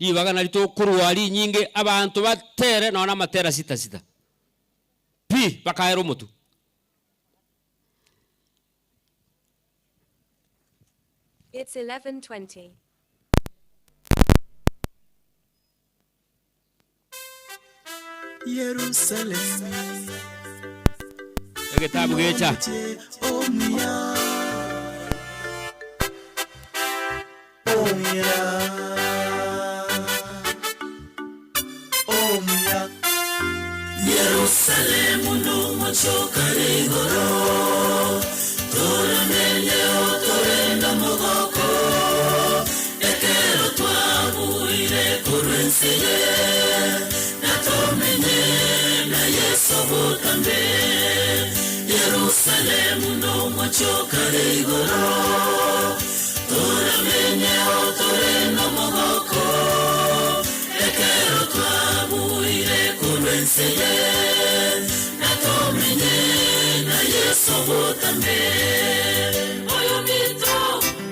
[SPEAKER 7] ribaga nari tokorwa rinyinge, abanto batere nonya na amatera sita sita, pi, bakaera omotwe.
[SPEAKER 11] It's 11:20.
[SPEAKER 5] Yerusalemu
[SPEAKER 7] Egetabu gecha.
[SPEAKER 5] omuya omuya omuya
[SPEAKER 6] Yerusalemu n'omukyokare igoro turamenye oturenda mugoko ekero twabwire kurwenseye natumenye na Yesu butambe Yerusalemu n'omukyokare igoro turamenye oturenda mugoko ekero twabwire kurwenseye natumenye na Yesu butambe oyo mito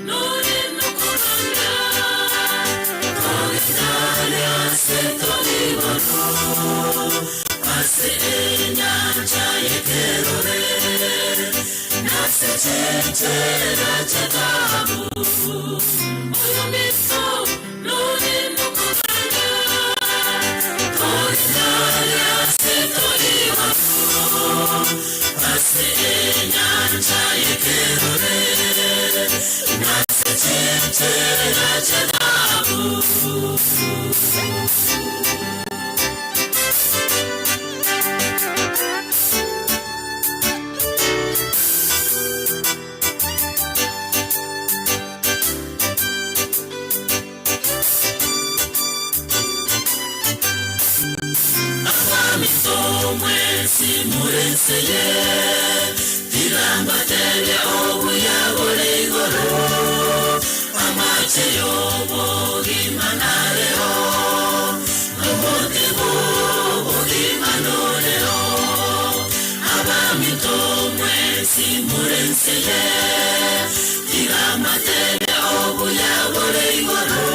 [SPEAKER 6] nuri nukuranga tugitare ase togiboro ase enyanja yekerore nase chenchera chetabu oyo mito nuri nukuranga tugitare ase togiboro ase enyanja yekerore nase chenchera chetabu. Abamitomwe simurenseye tirambatebye obuyabore igoro amache y'obogima nareo n'omote bw'obogima noreo abamitomwe simurenseye tirambatebye obuyabore igoro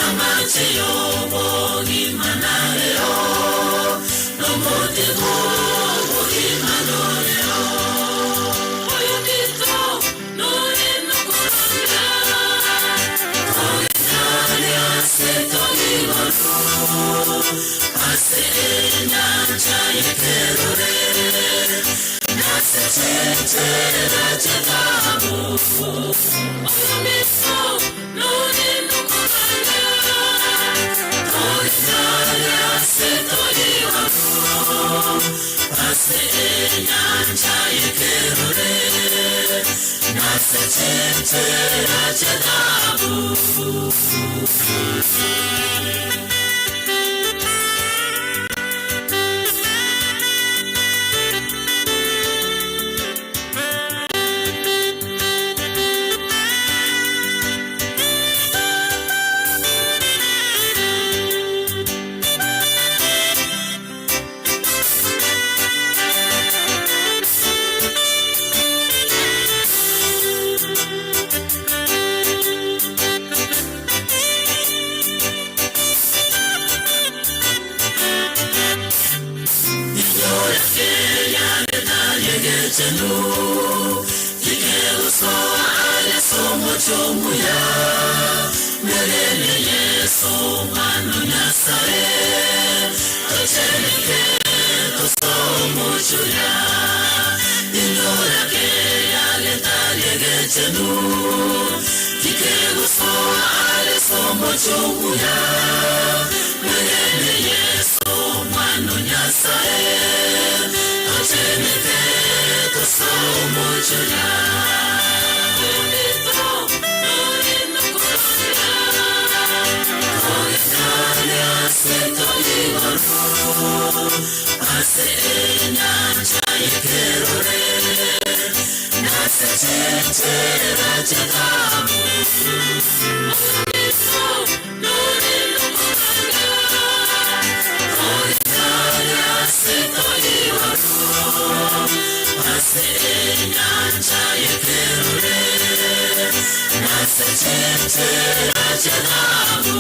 [SPEAKER 6] amache y'obogima nareo n'omote bw'obogima noreo oyo mito nore nukuranga tugitare ase togiboro ase enyanja yekerore nase chenchera chetabu oyo mito nore nukuranga tugitare ase togiboro ase enyanja yekerore nase chenchera chetabu. Yegechenu kikegusoa ale somo chomuya merene Yesu mwana Nyasaye tochenike tosomo chuya indorake yageta yegechenu kikegusoa ale somo chomuya merene Yesu mwana Nyasaye tochenike tosomo chuya Ase enyancha y'ekerore, nase chinchera chi'ethahabu. Oyominto nore nokoranga, toikaria ase toiborwa. Ase enyancha y'ekerore, nase chinchera chi'ethahabu.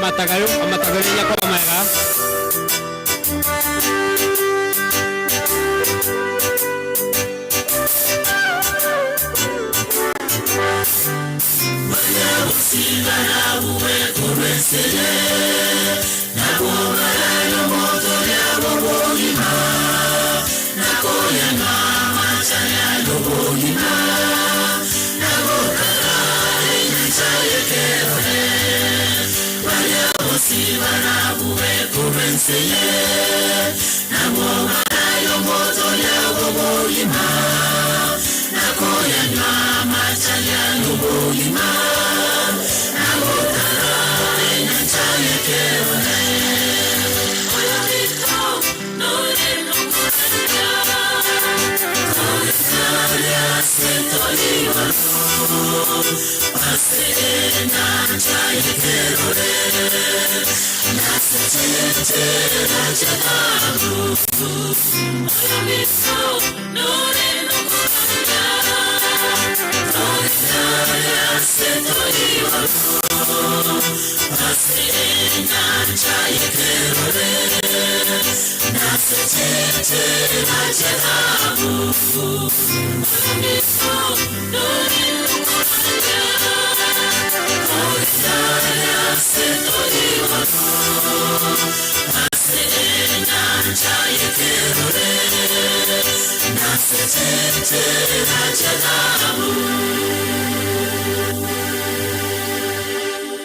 [SPEAKER 10] Amatagayo amatagayo nyakoba maega.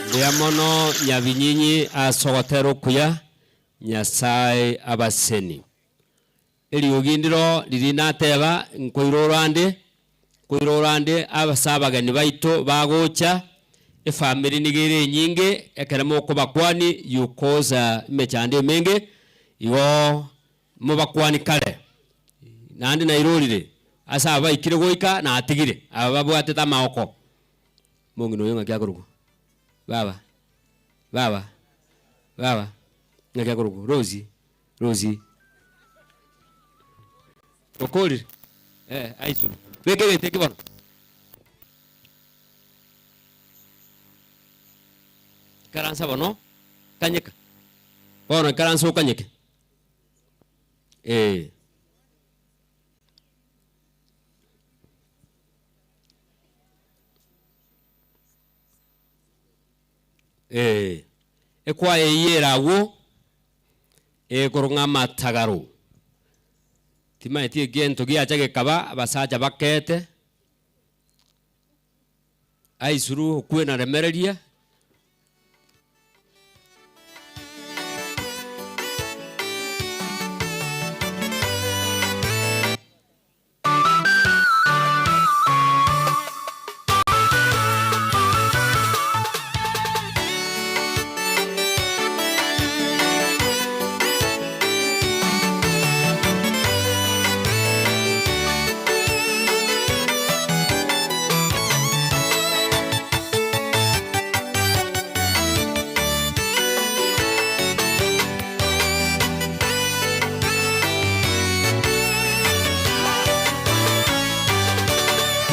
[SPEAKER 10] Mbuya mono Nyabinyinyi ase ogotera okuya, Nyasae abaseni. Eriogi ndiro riria nateba nkoirora ande, nkoirora ande ase abageni baito bagocha, efamiri niga ere enyinge, ekero mokobakwani you cause emechando emenge, igo mobakwani kare. Naende nairorire, ase aba baikire goika natigire, aba babwatete amaoko. Omong'ina oyo ng'aki akorokwa? Baba, baba, baba, ng'aki akorokwa? Rosie, Rosie. Okorire? Eh, aiswe. Beka egento eke bono. Ikaransa bono, kanyeka. Bono ikaransa okanyeke. Eh. Ee, ekwaya eyio ere agwo ekorwa ng'a amatagaro. Timanyeti egento giacha gekaba abasacha bakete, aisuru okwe naremereria.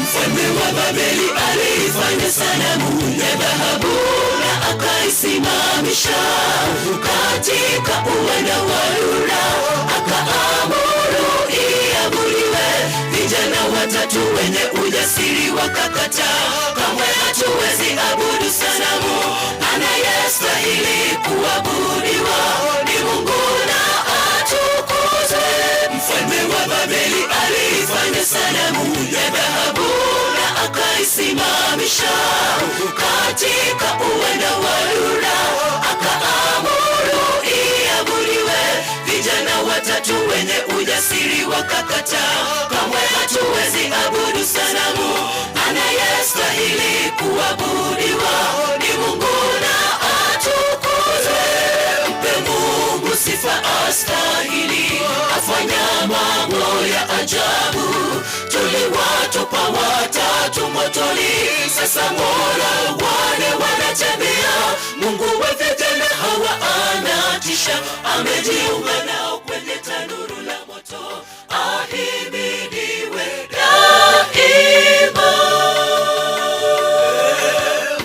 [SPEAKER 6] Mfalme wa Babeli aliifanya sanamu ya dhahabu na akaisimamisha katika uwanda wa Dura, akaamuru iabudiwe. Vijana watatu wenye ujasiri wakakataa, kamwe hatuwezi abudu sanamu, anayestahili kuabudiwa ni Mungu na atukuzwe. Mfalme wa Babeli aliifanya sanamu ya dhahabu na akai Akawasimamisha katika uwanda wa Dura, akaamuru iabudiwe. Vijana watatu wenye ujasiri wakakataa, kamwe hatuwezi abudu sanamu, anayestahili kuabudiwa ni Mungu na atukuzwe. Mpe Mungu sifa astahili, afanya mambo ya ajabu. Tuliwatupa watatu motoni, sasa mbona wale wanatembea? Mungu wa vijana hawa anatisha, amejiunga nao kwenye tanuru la moto. Ahimidiwe daima.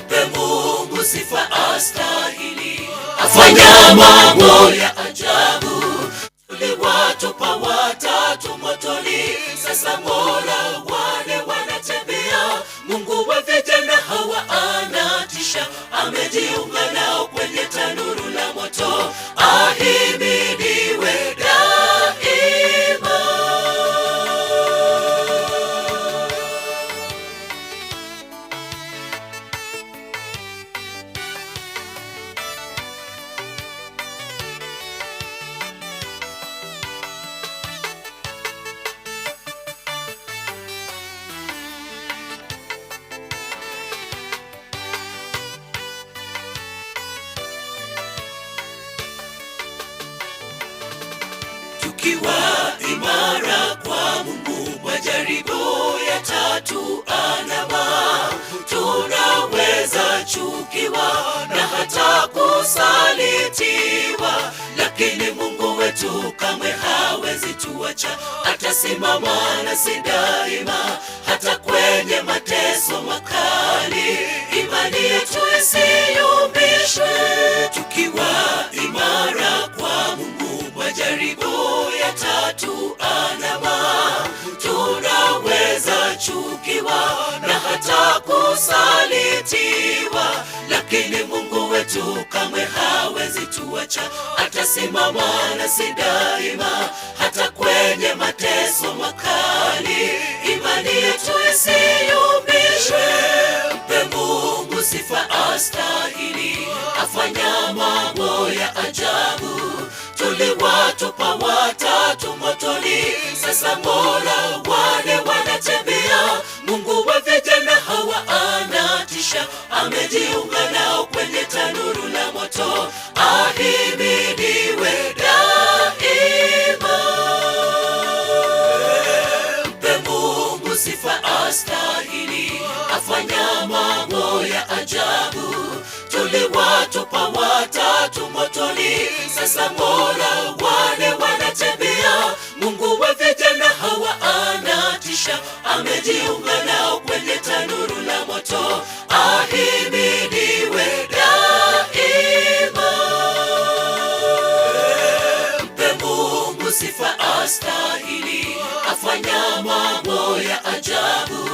[SPEAKER 6] Mpe Mungu sifa astahili, afanya mambo ya ajabu. Tuliwatupa watatu motoni, sasa mbona wale wanatembea? Mungu wa vijana hawa anatisha, amejiunga nao kwenye tanuru la moto. Ahimidiwe daima. Tukiwa imara kwa Mungu, majaribu ya tatu anama, tunaweza chukiwa na hata kusalitiwa, lakini Mungu wetu kamwe hawezi tuacha, atasimama nasi daima, hata kwenye mateso makali. Imani yetu isiyumbishwe, tukiwa imara kwa Mungu, majaribu ya tatu anama, tunaweza chukiwa na hata kusalitiwa, lakini Mungu wetu kamwe hawezi tuacha, atasimama nasi daima, hata kwenye mateso makali. Imani yetu isiyumbishwe, mpe Mungu sifa astahili, afanya mambo ya ajabu. Tuliwatupa watatu motoni, sasa mbona wale wanatembea? Mungu wa vijana hawa anatisha, amejiunga nao kwenye tanuru la moto. Ahimidiwe daima. Mpe Mungu sifa astahili, afanya mambo ya ajabu. Tuliwatupa watatu motoni, sasa mbona wale wanatembea? Mungu wa vijana hawa anatisha, amejiunga nao kwenye tanuru la moto. Ahimidiwe daima. Mpe Mungu sifa astahili, afanya mambo ya ajabu.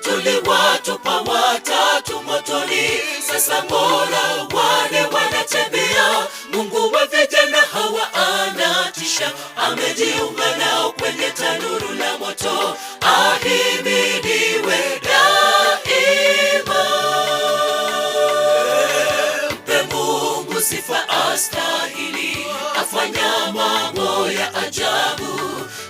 [SPEAKER 6] Tuliwatupa watatu motoni, sasa mbona wale wanatembea? Mungu wa vijana hawa anatisha, amejiunga nao kwenye tanuru la moto. Ahimidiwe daima. Mpe Mungu sifa astahili, afanya mambo ya ajabu.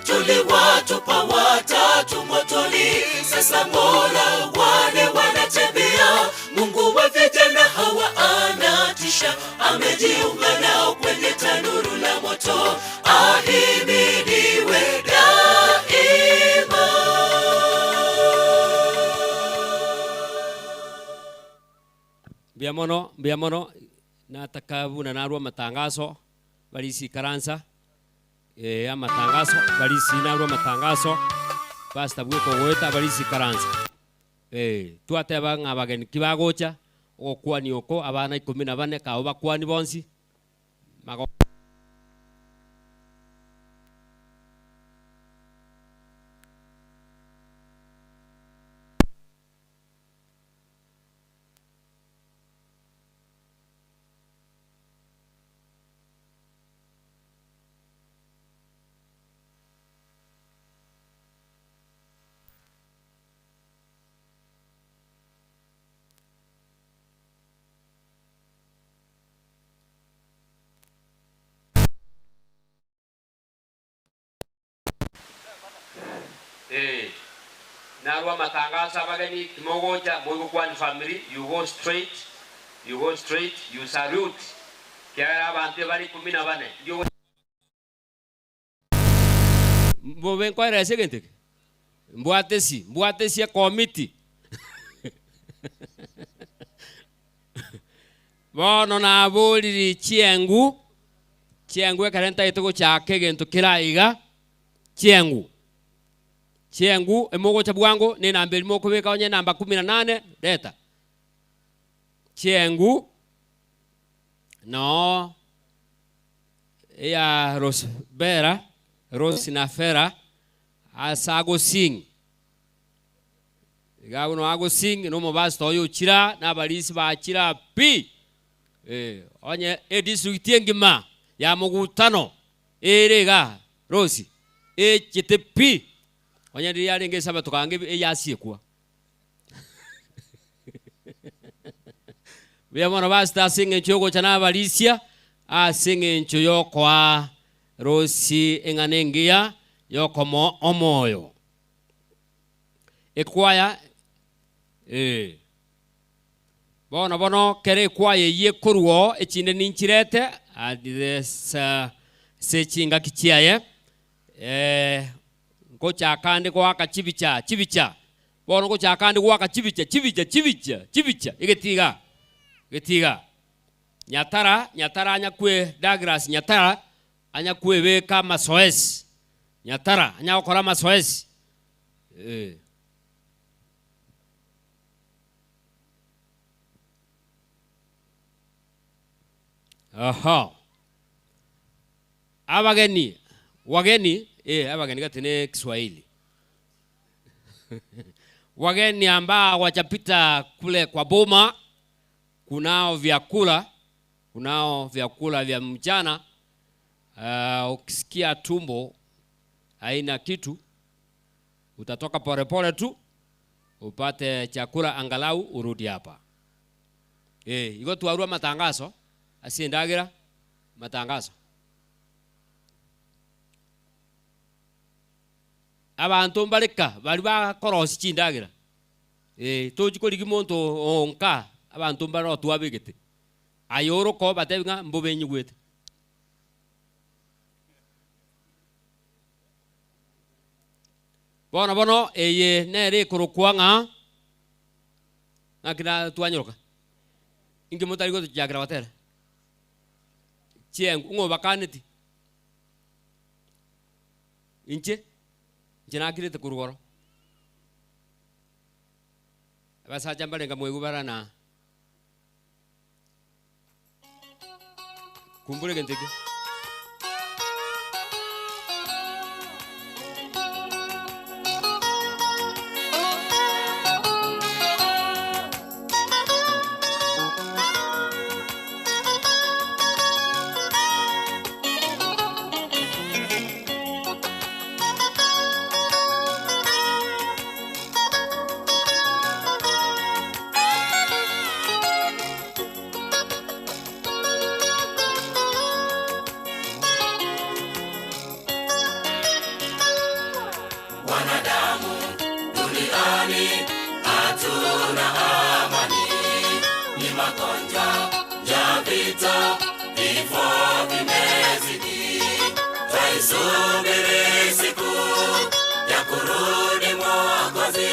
[SPEAKER 6] Tuliwatupa watatu motoni, sasa mbona wale wanatembea? Mungu wa vijana hawa anatisha, amejiunga nao kwenye tanuru la moto. Ahimidiwe daima.
[SPEAKER 10] Mbia mono, mbia mono, nataka buna narwa matangazo balisi karansa amatangazo balisi narwa matangazo pastor bweko gweta balisi karansa twateba ng'a bageni kibagocha ogokwani oko abana 14 kao bakwani bonsi mago
[SPEAKER 7] Narwa amatangaso abageni timogocha moigokwani family you go straight you go straight you salute kiagera abanto ebare ikomi na bane ndi Mbobe nkoeresa egento eke? Mbwate esi, mbwate esi ekomiti. Bono naboriri chiengu, chiengu ekero ntagete gochaka egento kere aiga, chiengu. Chiengu emogocha bwango na enamba eria mokobeka onye enamba kumi na nane, reta. Chiengu, noo eya Rosbera, Rosi na Fera, ase agosing. Iga abwo noo agosing, na omopastor oye ochire aa, na abarisi bachire aa pi. Eh, onye edistrict engima ya Mokutano ere igaa Rosi, echete pi, onye riria yarenge esabato kange eyasiekwa. Mbuya mono pastor ase eng'encho yogocha na abarisia, ase eng'encho yokoa Rosi eng'ana engiya yokomoa omoyo. Ekwaya eh. Bono bono kera ekwaya eyio ekorwa oo echinde ninchirete ase chingaki chiaye eh, ngochaka ande goaka chibicha chibicha Bono ngochaka ande goaka chibicha, chibicha, chibicha, chibicha, egetiga, egetiga. Nyatara, Nyatara anyakwe Douglas Nyatara anyakwebeka amasoesi. Nyatara anya gokora amasoesi. Eh. Aha. Abageni, wageni, eh, abageni gati ne Kiswahili. Wageni ambao wachapita kule kwa boma, kunao vyakula, kunao vyakula vya mchana. Ukisikia tumbo haina kitu, utatoka polepole tu upate chakula angalau urudi hapa. Eh, igo twarua matangazo ase endagera matangazo. Abanto mbareka baria bakorosia chindagera, eh, tochi korigia monto onka, abanto mbare otwabegete. Aye oroka obatebi ng'a mbobe nyigwete. Bono bono eye nere ekorokwa ng'a ng'aki na twanyoroka? Inki motari gotochiakera gotera? Chiengu, ng'o obakaneti? Inche, inche nakirete korwa igoro. Abasacha mbarenge mwaigwa bara na kumbura egento ekio.
[SPEAKER 6] Wanadamu duniani hatuna amani, ni magonjwa ya vita, vifo vimezidi. Twaisubiri siku ya kurudi Mwokozi,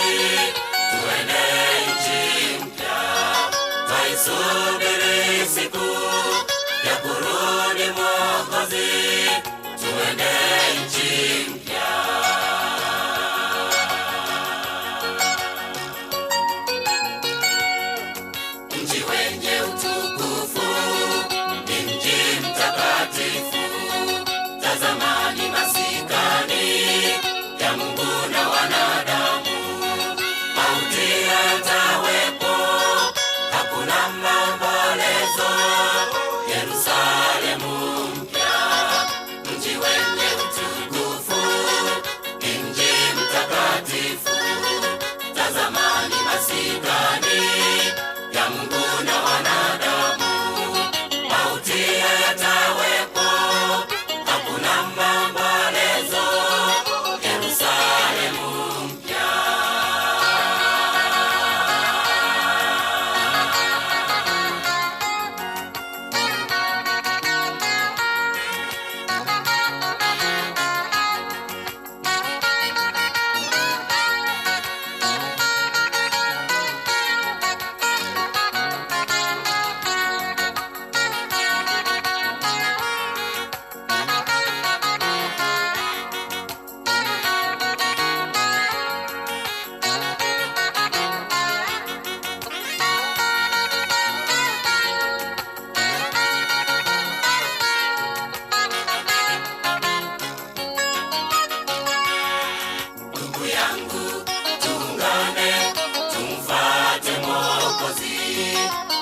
[SPEAKER 6] tuende nchi mpya. Twaisubiri siku ya kurudi Mwokozi, tuende nchi mpya. Mji wenye utukufu ni mji mtakatifu, tazamani masikani ya Mungu na wanadamu. Mauti hayatawepo, hakuna maombolezo,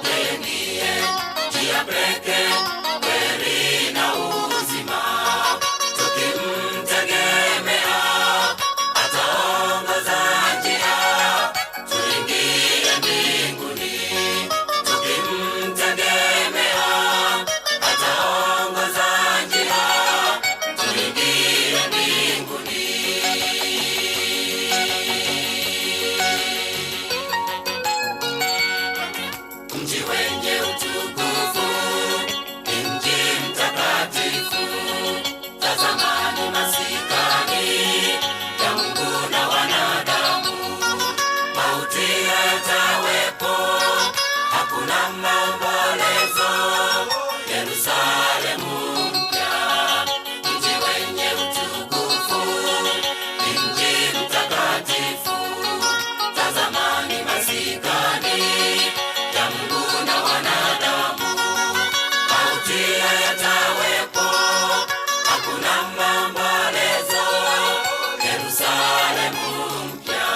[SPEAKER 6] Yeye ndiye njia pekee, kweli na uzima. Tukimtegemea ataongoza njia, tuingie mbinguni. Tukimtegemea ataongoza njia, tuingie mbinguni. Mji wenye utukufu ni mji mtakatifu. Tazamani masikani ya Mungu na wanadamu. Mauti hayatawepo, hakuna maombolezo. Yerusalemu mpya, mji wenye utukufu ni mji mtakatifu. Tazamani masikani ya Mungu na wanadamu. Mauti hayatawepo, hakuna maombolezo. Yerusalemu mpya.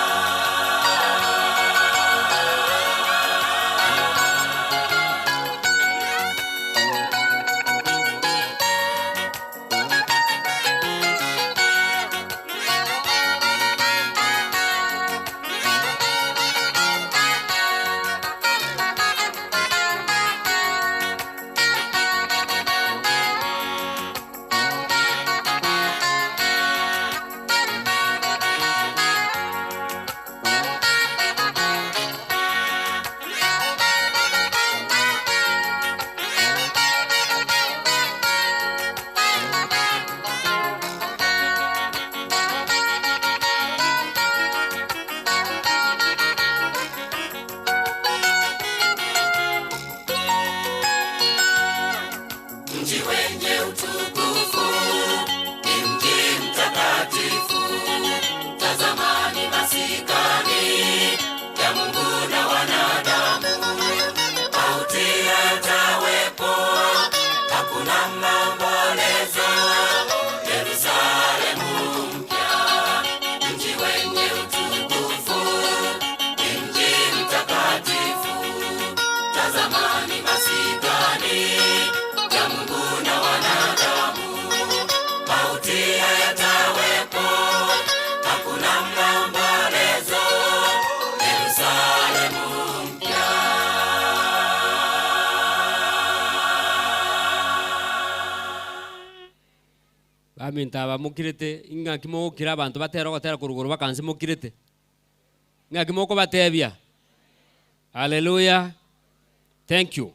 [SPEAKER 6] Mji wenye utukufu ni mji mtakatifu. Tazamani masikani ya Mungu na wanadamu. Mauti hayatawepo, hakuna maombolezo. Yerusalemu mpya, mji wenye utukufu ni mji mtakatifu. Tazamani masikani ya Mungu na wanadamu. Mauti hayatawepo, hakuna maombolezo. Yerusalemu mpya.
[SPEAKER 7] Baminto aba mokirete, ing'aki mogokira abanto batere ogotera korwa igoro bakanse mokirete? Ng'aki mokobatebia? Haleluya. Thank you.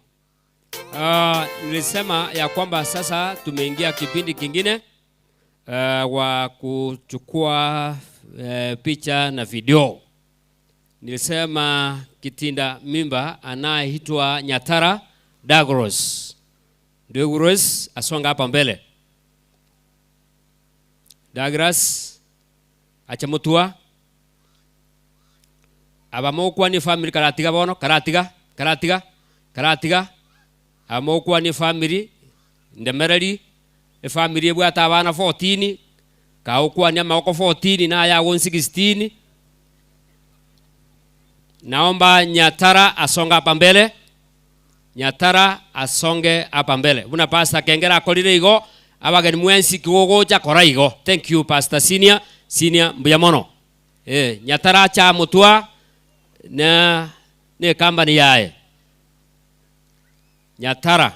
[SPEAKER 7] Nilisema ya kwamba sasa tumeingia kipindi kingine wa kuchukua picha na video. Nilisema kitinda mimba anayeitwa Nyatara Douglas. Douglas asonga hapa mbele. Douglas achamutua. Abamokwa ni family karatiga bono, karatiga, karatiga, karatiga. Abamokwa ni family ndemereri, e family ebwate abana 14, kaokwa ni amagoko 14 na ayago 16. Naomba Nyatara asonga hapa mbele. Nyatara asonge hapa mbele. Buna pastor kengera akorire igo, abageni mwensi kigogocha kora igo. Thank you Pastor Senior, Senior mbuya mono. Nyatara cha mutua na ne company yae. Nyatara.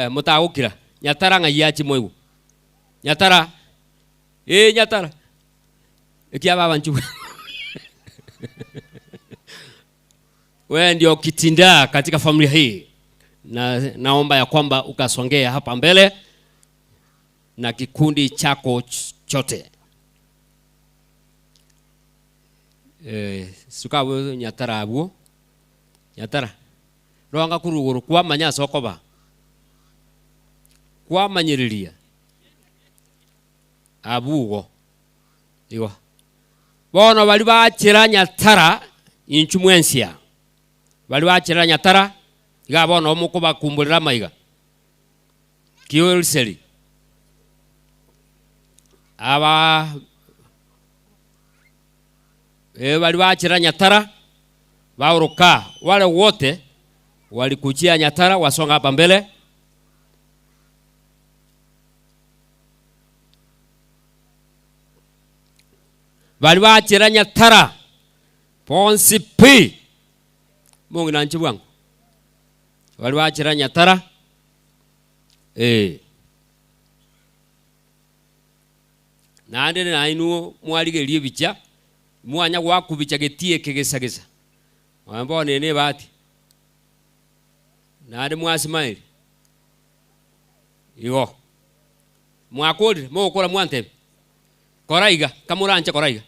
[SPEAKER 7] Mutagukira. Nyatara ng'ai moigu. Nyatara. Nyatara. Ekia baba nchu. Wewe ndio kitinda katika familia hii. Na naomba ya kwamba ukasongea hapa mbele na kikundi chako chote. Suka Nyatara abuo. Nyatara. Roanga kuruguru kwa manya sokoba. Kwa manyiriria. Abugo. Igo. Bono bali bachira Nyatara inchu mwensia. Bali bachira Nyatara iga bono omuko bakumburira maiga. Kiyoriseri.
[SPEAKER 10] Aba eh, bari bachira Nyatara baoroka wale wote walikuchia Nyatara wasonga hapa mbele. Bari bachira Nyatara bonsi pi mong'ina nche bwango bari bachira Nyatara eh. Naende nainwe mwarigereria ebicha, mwanya goakubicha getie ekegesa-gesa. Nonya bono ere nebahati, naende mwasimaeria. Igo, mwakorire, mogokora mwantebia, Kora iga, kamoranche kora iga.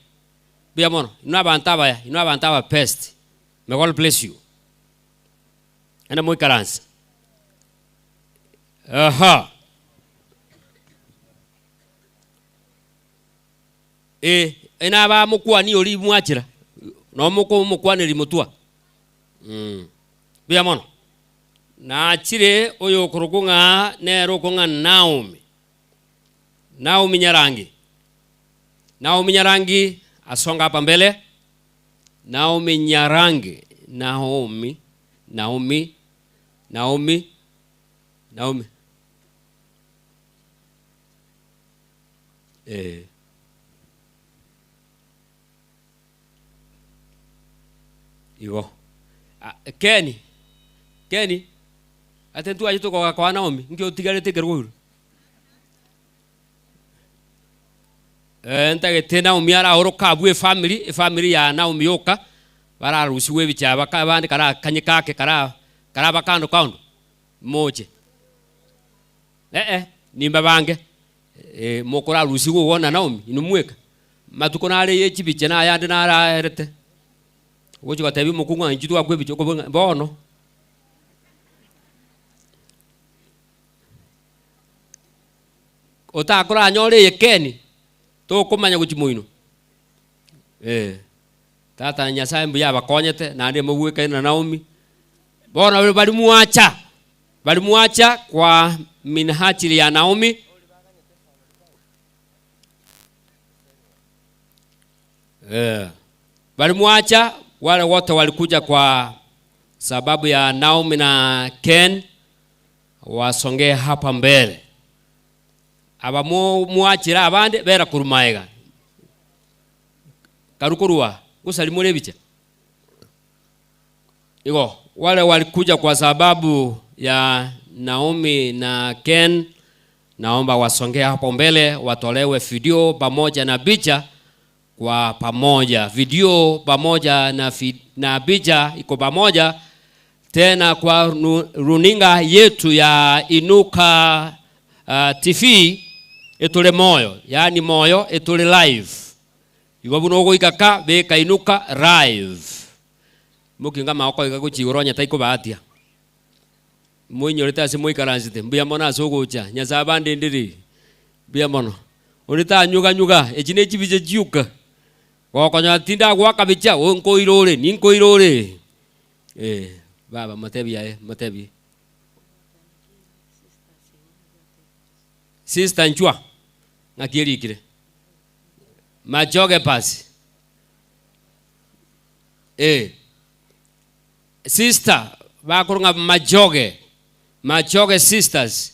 [SPEAKER 10] Mbuya mono, inwe abanto abaya, inwe abanto aba best. May God bless you. Naende moikaranse. Aha. Eh, nabamokwani oria mwachera, nomokomokwaneria motwa. Mm. Mbuya mono. Nachire oyokorokwa ng'a nere okong'a Naomi. Naomi Nyarangi. Naomi Nyarangi asonga hapa mbele. Naomi Nyarangi. Naomi, Naomi, Naomi, Naomi. Eh. Igo. Ah, Keni. Keni. Ate ntwache tokoga kwa Naomi, nki otigarete ekero koirwa? Eh, ntagete Naomi araoroka abwo efamily, efamily ya Naomi yoka, bararusigwe ebicha aba abande kara kanye kake kara karaba kando kando, moche. Eh eh, nimbabange, eh, mokorarusigwe igo na Naomi, inwe mweka. Matuko nare ye chibicha na ayande naraerete. Ogochia gotebia omokungu ng'a inchuo twakwa ebicha okobua ng'a bono. Otakoranyore eye keni, tokomanya gochia moino. Eh, tata Nyasaye mbuya abakonyete, naende mobwekaine na Naomi. Bono baria mwacha, baria mwacha kwa minhajili ya Naomi, eh, baria mwacha wale wote walikuja kwa sababu ya Naomi na Ken wasongee hapa mbele. Aba mwachire abande bera korwa maega karu korwa gosari more ebicha. Igo wale walikuja kwa sababu ya Naomi na Ken, naomba wasongee hapo mbele watolewe video pamoja na picha kwa pamoja. Video pamoja na, na picha iko pamoja tena kwa runinga yetu ya Inuka TV etule moyo, yaani moyo etule live. Igo buna ogoika ka beka Inuka live. Mokinga amagoko iga gochia igoro onye taikobatia. Moinyorete ase moikaransete, mbuya mono ase ogocha. Nyasae abandendere. Mbuya mono. Onde tanyuganyuga, echi ne chibicha chioka. Gokonyora tindagoaka bicha, oh nkoira ore, ninkoira ore. Eh, baba motebie aye, motebie. Sister nchwa, ng'aki erikire? Machoge pasi. Eh. Sister, bakorwa ng'a Machoge, Machoge sisters,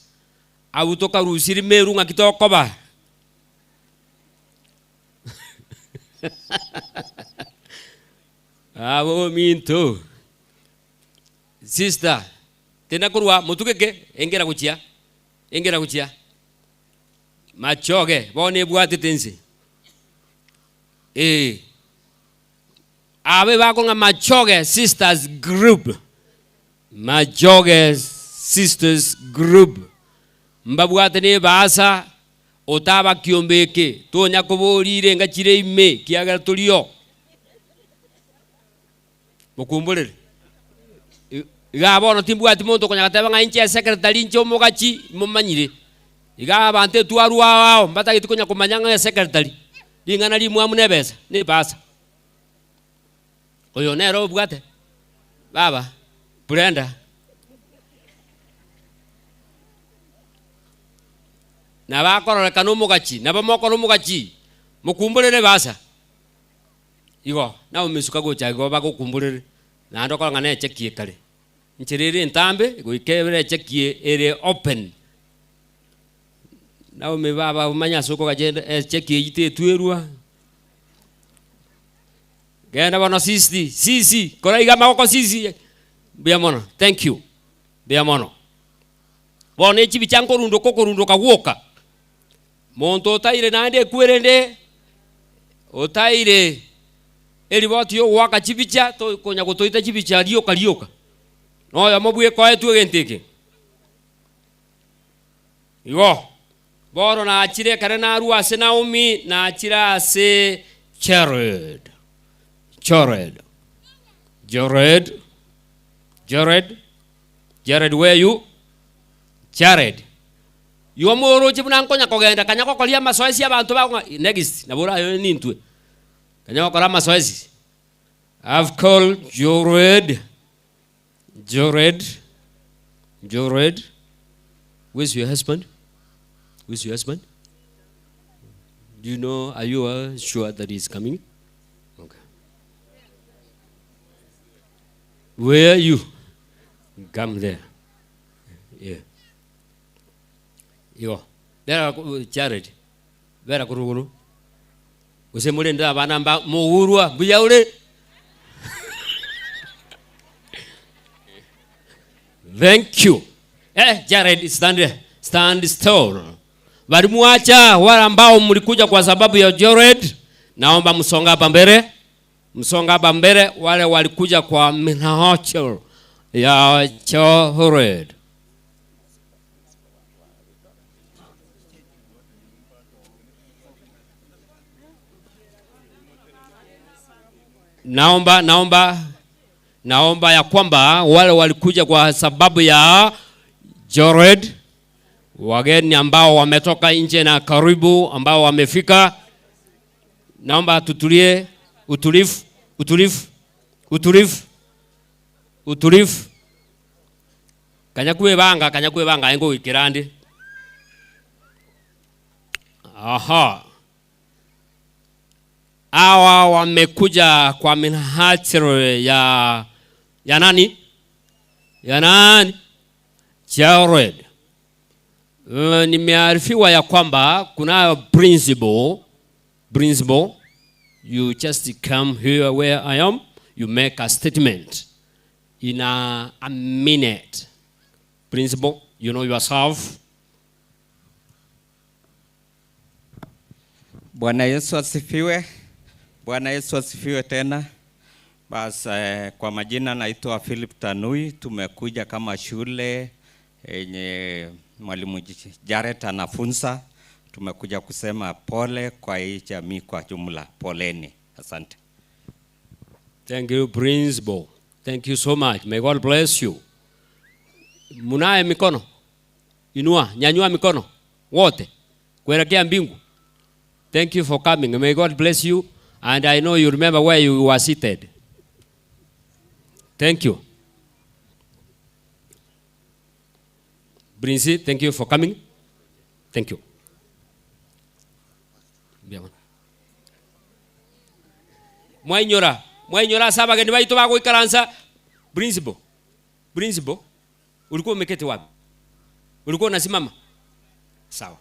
[SPEAKER 10] abwo tokarusia rimeru ng'aki tokoba. Abwo ominto. Sister, tenda korwa motuke ke, engera gochia, engera gochia. Machoge, bono ebwatete inse. Eh. Abe bakong'a Machoge Sisters Group. Machoge Sisters Group. Mbabwate ne ebaasa otaba kiombe eke, tonya koborire enga chire ime, kiagera torio. Mokumborere. Igaa bono timbwati monto okonya goteba ng'a inche esecretary inche omogachi, momanyire. Igaa abanto etwarwa ao ao, mbatageti konya komanya ng'a esecretary, ring'ana rimwamu na ebesa, na ebasa. Oyo nere obwate, baba, Brenda.
[SPEAKER 7] Nabo akororekana omogachi, nabo mokore omogachi, mokumborere ebasa. Igo, nabo mesuka gocha igo bagokumborere, naende okore ng'a nechekie kare. Enchera ere entambe, goika ere echekie ere open. Naomi baba omanye ase okogacha ende echeki eyio tetwerwa. Genda bono sisi, sisi, kora iga amagoko sisi, mbuya mono, thank you, mbuya mono. Bono echibicha nkorundoka okorundoka gwoka, monto otaire naende ekwerende, otaire eriboti ya ogoaka chibicha, tokonya gotoita chibicha rioka rioka, na oyomo bwekoetwe egento eke. Igo, bono nachire ekero narua ase Naomi, nachire ase Jared. Jared. Jared. Jared. Jared where you? Jared. Igo moroche buna nkonya kogenda kanya gokoria amasoesi abanto bago ng'a next nabo oraye nintwe. Kanya gokora amasoesi. I've called Jared. Jared, Jared, where's your husband? Where's your husband? Do you know, are you sure that he's coming? Okay. Where are you? Come there. Yeah. Igo. Bera Jared. Bera kuruguru. Gose morende abana mba mogurwa mbuya ore. Thank you. Eh, Jared, stand, stand still. Bali mwacha wale ambao mlikuja kwa sababu ya Jared, naomba msonga hapa mbele, msonga hapa mbele. Wale walikuja kwa minajili ya Jared. Naomba, naomba, naomba ya kwamba wale walikuja kwa sababu ya Jared, wageni ambao wametoka nje na karibu ambao wamefika, naomba tutulie, utulivu, utulivu, utulivu, utulivu. Kanya kwebanga, kanya kwebanga engo ikirandi. Aha. Hawa wamekuja kwa minajili ya nani? Ya nani? Jared. Nimearifiwa ya kwamba kuna principle, you just come here where I am, you make a statement in a minute. Principle, you know yourself.
[SPEAKER 12] Bwana Yesu asifiwe. Bwana Yesu asifiwe tena. Bas, kwa majina naitwa Philip Tanui. Tumekuja kama shule yenye mwalimu Jared anafunza. Tumekuja kusema pole kwa hii jamii kwa jumla. Poleni. Asante.
[SPEAKER 7] Thank you, Principal. Thank you so much. May God bless you. Munaye mikono. Inua, nyanyua mikono wote kuelekea mbingu. Thank you for coming. May God bless you. And I know you remember where you were seated. Thank you. Prince, thank you for coming. Thank you. Mwainyora, mwainyora ase abageni baito bagoikaransa. Principal, principal, ulikuwa umeketi wapi? Ulikuwa unasimama? Sawa.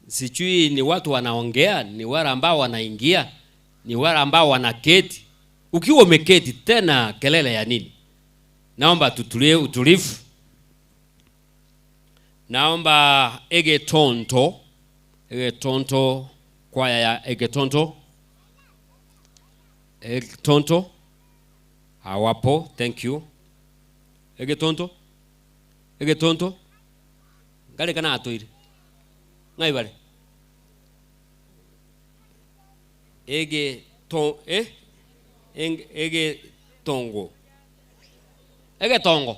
[SPEAKER 7] Sijui ni watu wanaongea, ni wale ambao wanaingia, ni wale ambao wanaketi. Ukiwa umeketi tena kelele ya nini? Naomba tutulie utulivu. Naomba Egetonto, Egetonto, kwaya ya Egetonto. Egetonto hawapo, thank you. Egetonto, Egetonto, ngale kana atoire. Ngai bale. Ege to, eh? Eng, ege tongo. Ege tongo.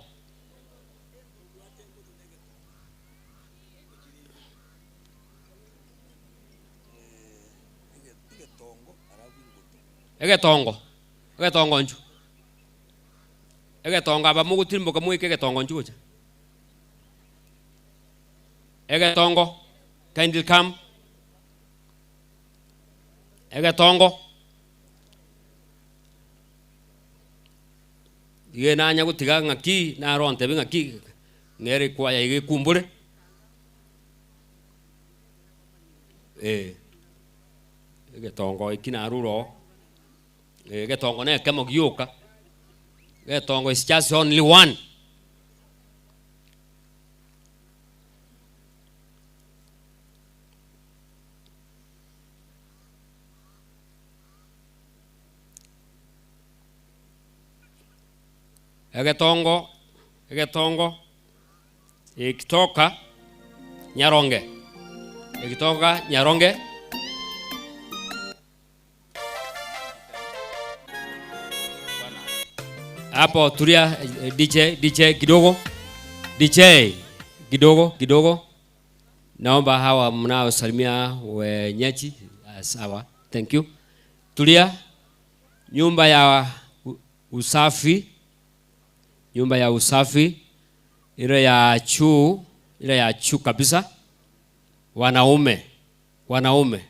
[SPEAKER 7] Egetongo, egetongo nchu. Egetongo aba mogotirimboka moike egetongo nchu gocha. Egetongo, kindly come. Egetongo. Iga nanya gotiga ng'aki, naro ontebie ng'aki, ng'ere ekwaya iga ekumbore. Eh, egetongo eki narure oo, egetongo na ekemo gioka, egetongo is just only one. Egetongo, egetongo, ekitoka nyaronge, ekitoka nyaronge. Hapo tulia, eh, DJ, DJ kidogo, DJ kidogo kidogo. Naomba hawa mnaosalimia wenyeji, ah, sawa, thank you. Tulia, nyumba ya usafi, nyumba ya usafi ile ya chuu, ile ya chuu kabisa, wanaume, wanaume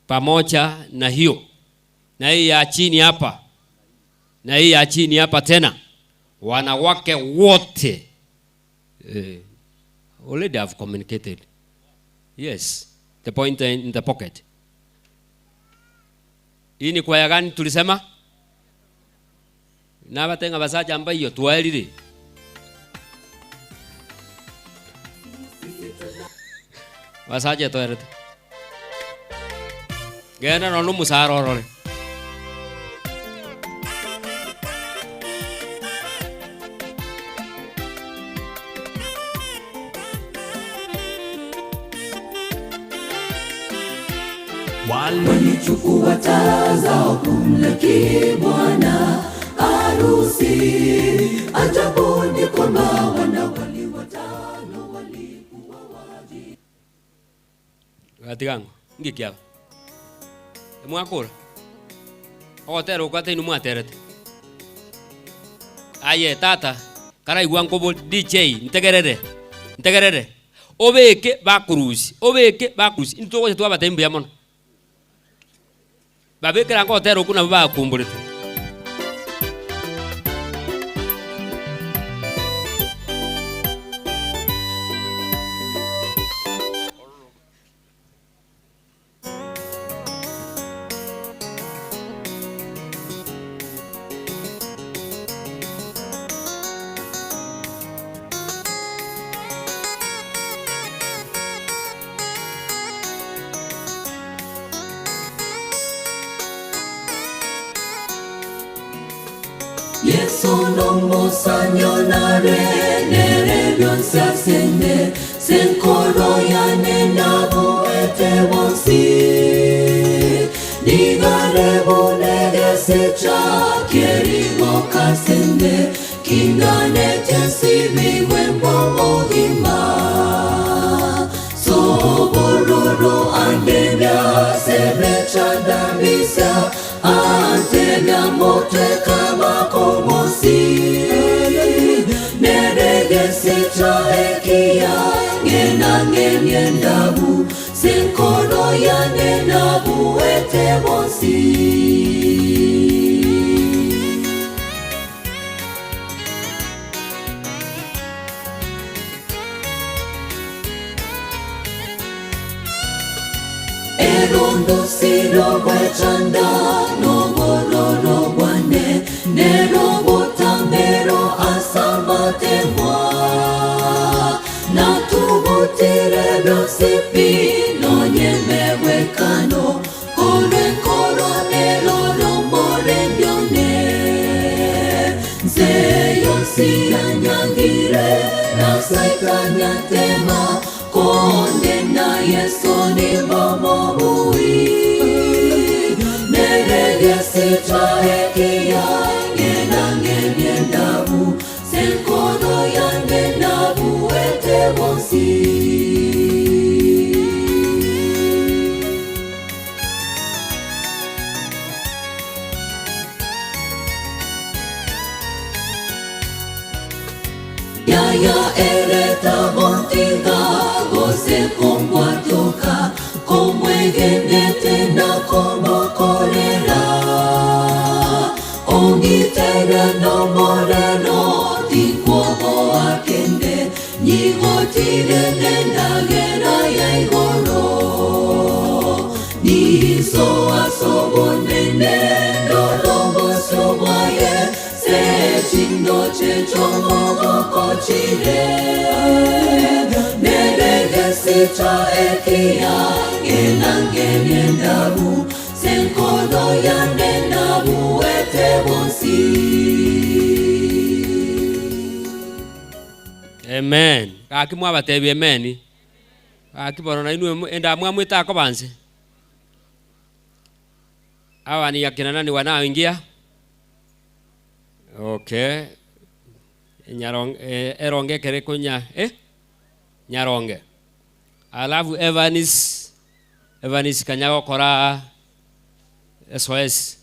[SPEAKER 7] pamoja na hiyo na hii ya chini hapa na hii ya chini hapa tena, wanawake wote already have communicated. Yes, the point in the pocket. Hii ni kwaya gani tulisema? Nabatenga basacha mba iyo twarire. Basacha twerete. Genda no numusara orore.
[SPEAKER 6] Walichukua taa zao kumlaki bwana arusi. Ajabu ni kwamba wanawali watano walikuwa waji.
[SPEAKER 7] Gatigango ngikiaba mwakura ogotera okwate inu mwaterete aye tata karaigwa nkobo DJ ntegerere ntegerere obeke bakurusi obeke bakurusi intogocha twabate mbuya mono babekera ngotera oku nabo bakumburete.
[SPEAKER 6] Yesu nomusanyo nare nere byonsi asende senkoro yane nabuete bonsi nigare bunegese kerigo kasende kingane tesibiwe mbomuhima sobororo andebya sebechadambisa antebya motwe kama komosi neregesicha ekiya ngena ngemyendabu senkono yane nabuete bonsi. Erondosiro bwechanda nobororo bwane nero butambero asamatemwa natubutire byosipi nonyemewekano korenkoro nero romborembyone nze yonsi yanyangire nasaikanyatema konde na Yesu ni bomobui neregesicha ekiya ngenange myendabu senkono yange nabuete bonsi. konchika gose kombwatoka, komwegenete na komokorera. Ong'itere nomorero, tikwoboa kende, nyigotire nendagera ya igoro. Niso asobonene ndorobosio bwaye, sechindoche chomogokochire. Neregesicha ekia ngenangenendabu, senkono yane nabuete bonsi.
[SPEAKER 7] Amen. Gaki mwabatebia amen. Gaki bono nainwe endamwamu etakoba nse. Hawa ni akina nani wanaoingia? Okay. Nyaronge, eh, eronge kere kunya eh? Nyaronge. Alafu Evanis Evanis Kanyago kora SOS.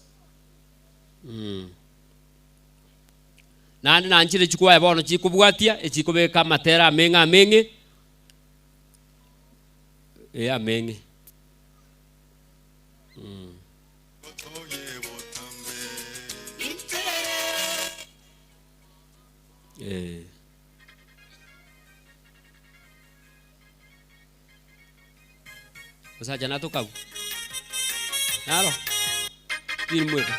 [SPEAKER 7] Naende nanchire chikwaye bono chikobwatia, echikobeka amatera ameng'e ameng'e, eh ameng'e. Eh. Osacha natoka abwo? Naro? Tiri mweka.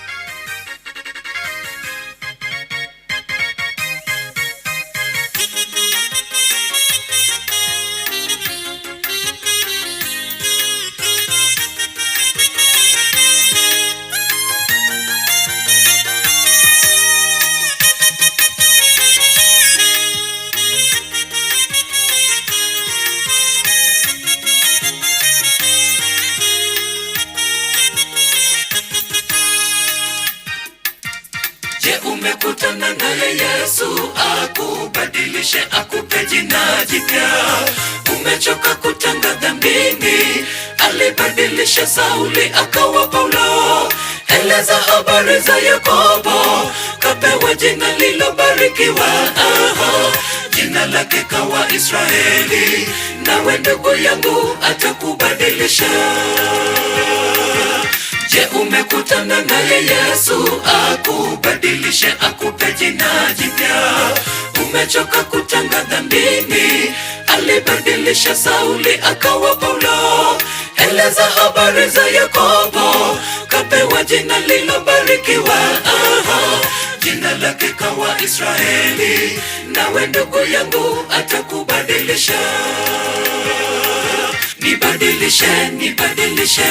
[SPEAKER 6] Je, umekutana naye Yesu akubadilishe akupe jina jipya? Umechoka kutanga dhambini, alibadilisha Sauli akawa Paulo. Eleza habari za Yakobo, kapewa jina lilobarikiwa. Aha, jina lake kawa Israeli. Nawe ndugu yangu atakubadilisha. Je, umekutana naye Yesu akubadilishe akupe jina jipya? Umechoka kutanga dhambini, alibadilisha Sauli akawa Paulo. Eleza habari za Yakobo, kapewa jina lilobarikiwa. Aha, jina lake kawa Israeli. Nawe ndugu yangu atakubadilisha. Nibadilishe, nibadilishe,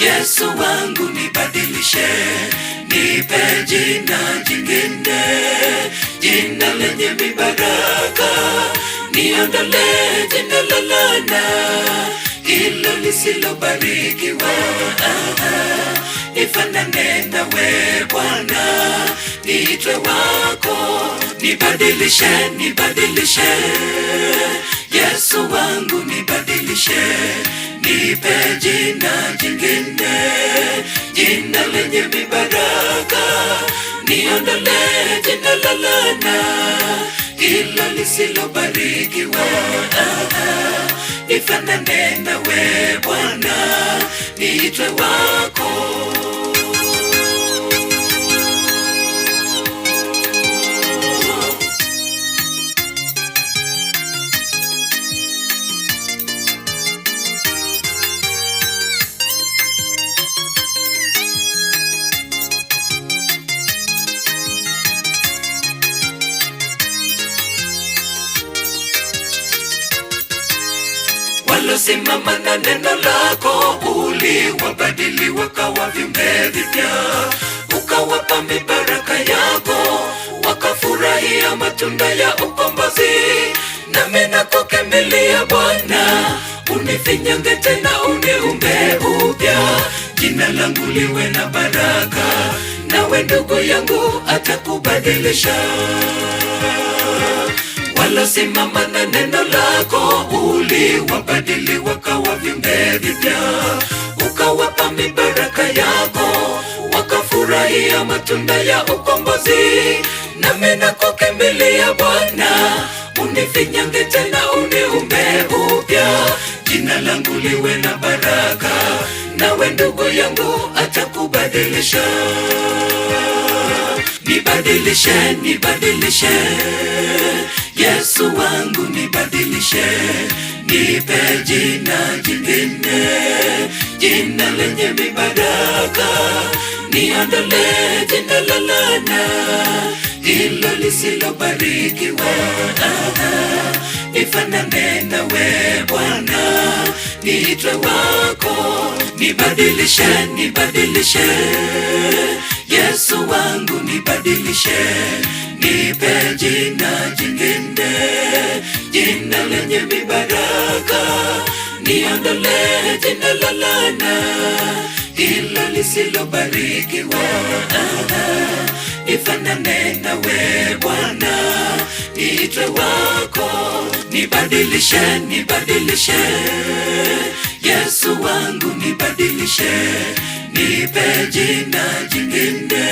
[SPEAKER 6] Yesu wangu nibadilishe, nipe jina jingine, jina lenye mibaraka, niondolee jina la laana, hilo lisilobarikiwa. Aha, nifanane nawe Bwana, niitwe wako, nibadilishe, nibadilishe, Yesu wangu nibadilishe, nipe jina jingine, jina lenye mibaraka, niondolee jina la laana, hilo lisilobarikiwa. Aha, nifanane nawe Bwana, niitwe wako. Walosimama na neno lako uliwabadili wakawa viumbe vipya, ukawapa mibaraka yako, wakafurahia matunda ya ukombozi. Nami nakukimbilia Bwana, unifinyange tena uniumbe upya, jina langu liwe na baraka, nawe ndugu yangu atakubadilisha walosimama na neno lako uliwabadili wakawa viumbe vipya, ukawapa mibaraka yako, wakafurahia matunda ya ukombozi. Nami nakukimbilia Nimekukimbilia Bwana, unifinyange tena uniumbe upya, jina langu liwe na baraka, nawe ndugu yangu atakubadilisha. Nibadilishe, nibadilishe, Yesu wangu nibadilishe, nipe jina jingine, jina lenye mibaraka, niondolee jina la laana, hilo lisilobarikiwa. Aha, Nifanane nawe Bwana, niitwe wako, nibadilishe, nibadilishe, Yesu wangu nibadilishe, nipe jina jingine, jina lenye mibaraka, niondolee jina la laana, hilo lisilobarikiwa. Aha, Nifanane nawe Bwana, niitwe wako, nibadilishe, nibadilishe, Yesu wangu nibadilishe, nipe jina jingine,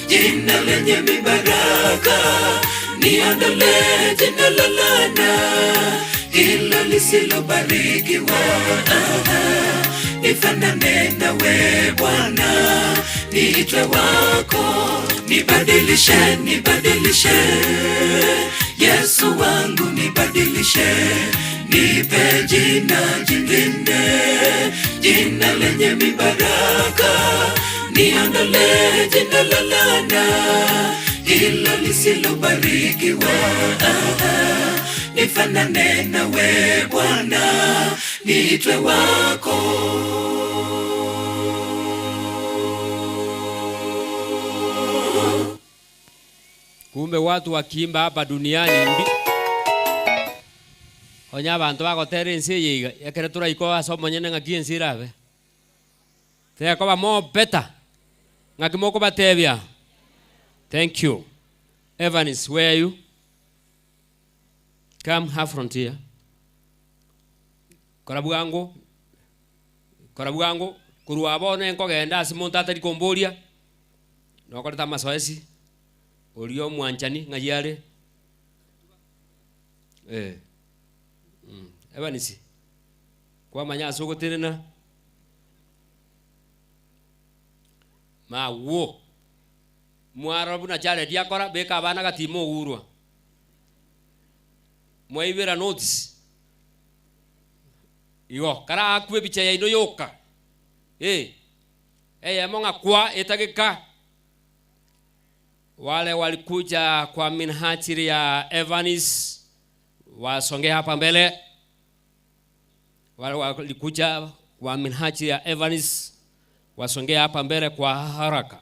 [SPEAKER 6] jina lenye mibaraka, niondolee jina la laana, hilo lisilobarikiwa. Aha, Nifanane nawe Bwana, niitwe wako, nibadilishe, nibadilishe, Yesu wangu nibadilishe, nipe jina jingine, jina lenye mibaraka, niondolee jina la laana, hilo lisilobarikiwa. Aha, Nifanane nawe Bwana, niitwe wako.
[SPEAKER 10] Kumbe watu wakiimba hapa duniani mbi onya abantu bagotera ense eye iga ekere toraikwa ase omonyene ng'aki ense erabe tekoba mobeta ng'aki mokobatebia thank you Evans where are you come half frontier kora bwango kora bwango korwa bono enkogenda ase monto atari komboria nokoreta amasoesi oria omwanchani ng'ai are eh Evanisi kwamanya ase ogotenena mawo mwarora buna Jared akora beka abana gatima ogurwa mwaibera notice igo kara akwe ebicha yaino yoka eh eyemo ng'akwa etageka wale walikuja kwa minhajili ya Evans wasonge hapa mbele. Wale walikuja kwa minhajili ya Evans wasongee hapa mbele kwa haraka.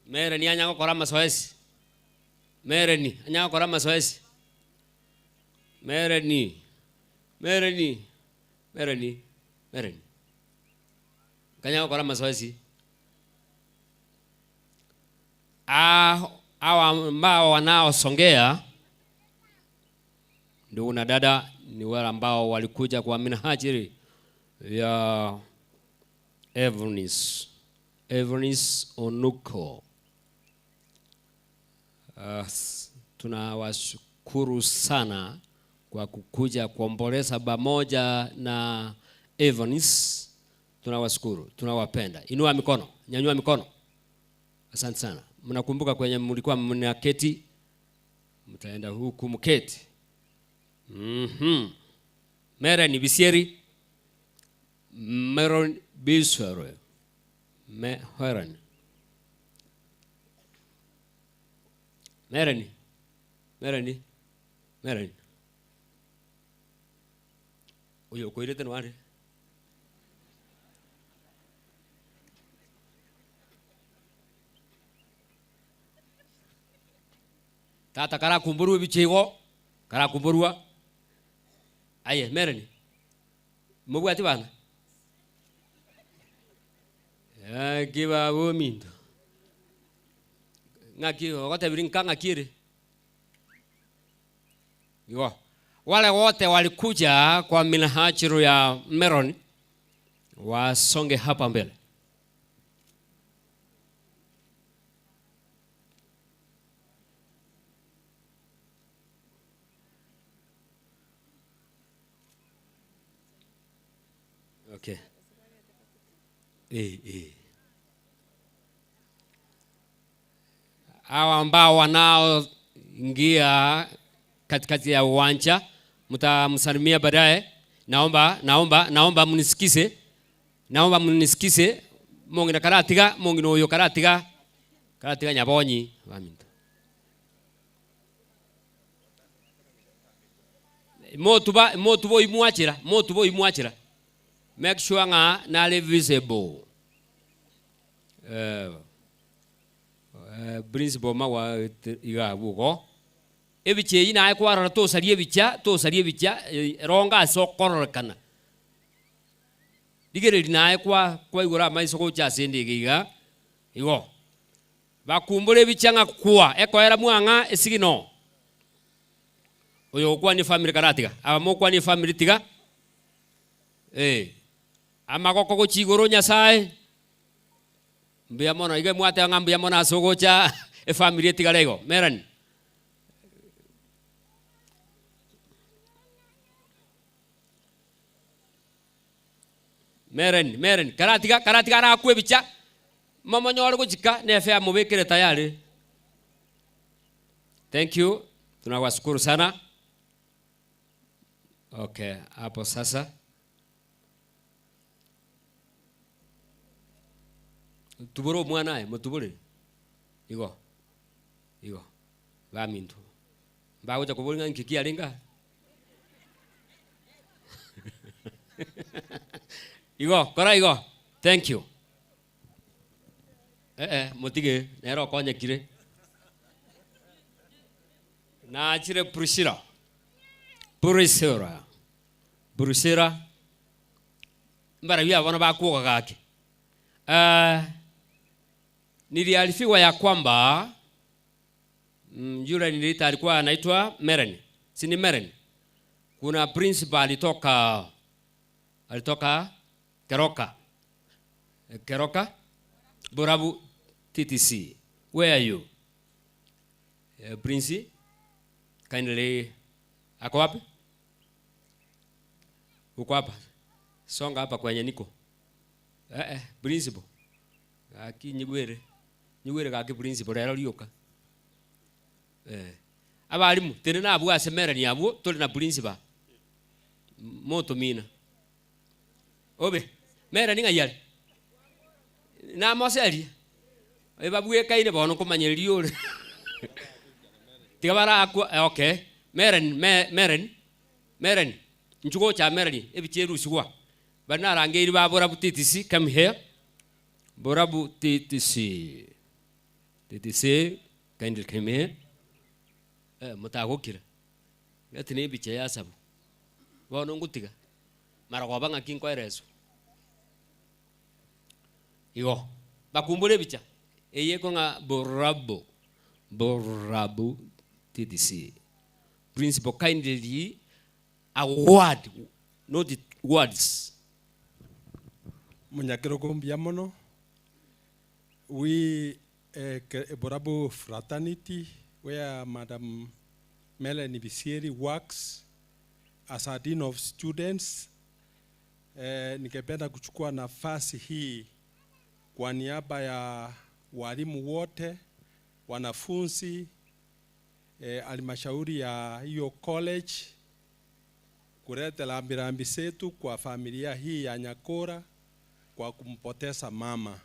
[SPEAKER 10] Mere ni anya gokora mazoezi. Mere ni anya gokora mazoezi. Mere ni mere ni mere ni mere ni kanya gokora mazoezi. Ah, hawa ambao wanaosongea ndugu na dada ni wale ambao walikuja kwa minhajili ya Evans Evans Onuko. Tunawashukuru sana kwa kukuja kuomboleza pamoja na Evans. Tunawashukuru, tunawapenda. Inua mikono, nyanyua mikono. Asante sana. Mnakumbuka kwenye mlikuwa mnaketi, mtaenda huku mketi. Mere ni bisieri. Meron bisere. Meheren. Mereni. Mereni. Mereni. Oyo koirete nware. Tata karakumburwa ebichego, karakumburwa. Aye, mereni. Mobwati bana. Ki babo minto. Ng'aki ogotebiri nka ng'aki ere. Igo. Wale wote walikuja kwa minajili ya Meron wasonge hapa mbele. Okay. Eh, eh. Hawa ambao wanaoingia katikati ya uwanja mtamsalimia baadaye. Naomba, naomba, naomba mnisikize, naomba mnisikize. Mongina karatiga, mongina uyo karatiga, karatiga nyabonyi baminto. Motuba, motuba oimwachira, motuba oimwachira. Make sure nga nali visible. Eh, eh, principal mawa iga bugo. Ebicha eyi naye kwarora tosaria ebicha, tosaria ebicha, eh, ronga ase okororekana. Rigereria naye kwa kwaigora amaiso gocha ase ende iga iga, igo. Bakumbura ebicha ng'a kwa, ekoera mwang'a esigino. Oyo okwanie family karatiga, aba mokwanie family tiga, eh, amagoko gochia igoro Nyasaye, mbuya mono iga mwateba ng'a mbuya mono ase ogocha efamily etigare igo, Melanie. Melanie, Melanie, karatiga karatiga arakwe ebicha, momonyore gochika na efare mobekere tayari. Thank you, tunawashukuru sana. Okay, hapo sasa. Tubure omwana aye, motubure. Igo, igo, baminto. Mbagocha koboria ng'a nki kiarenge aa. Igo, kora igo. Thank you. Eh eh, motige, nere okonyekire. Nachire Priscilla. Priscilla. Priscilla. Mbarabwo aba bono bakwoga gaki. Eh, niliarifiwa ya kwamba mm, yule niliita alikuwa anaitwa Meren. Si ni Meren? Kuna principal alitoka alitoka Keroka. Keroka? Borabu TTC. Where are you? Eh, Prince, kindly ako wapi? Uko hapa? Songa hapa kwenye niko. Eh eh, principal. Gaki nyigwere. Nyigwere gaki principal rero rioka. Eh. Abarimu tene nabwo ase Melanie abwo tore na principal. Motomina. Obe, Melanie ng'ai are? Namoserie. Ebabwekaine bono nkomanyereria ore. Tiga barakwa, eh, okay. Melanie, me, Melanie, Melanie, inchuo gocha Melanie, ebicha erusigwa. Bari narangeiri ba Borabu TTC, come here. Borabu TTC. TTC, kindly come here. Eh, motagokire. Gati na ebicha yasabu. Bono ngotiga. Marogoba ng'aki nkoereswa. Igo, bakumbure ebicha. Eye ekong'a Borabu, Borabu TTC. Principal kindly a word, not words.
[SPEAKER 13] Monyakerogo mbuya mono. We eh, Borabu fraternity where Madam Melanie Bisieri works as a dean of students. Eh, ningependa kuchukua nafasi hii kwa niaba ya walimu wote, wanafunzi, eh, halmashauri ya hiyo college kuleta rambirambi zetu kwa familia hii ya Nyakora kwa kumpoteza mama.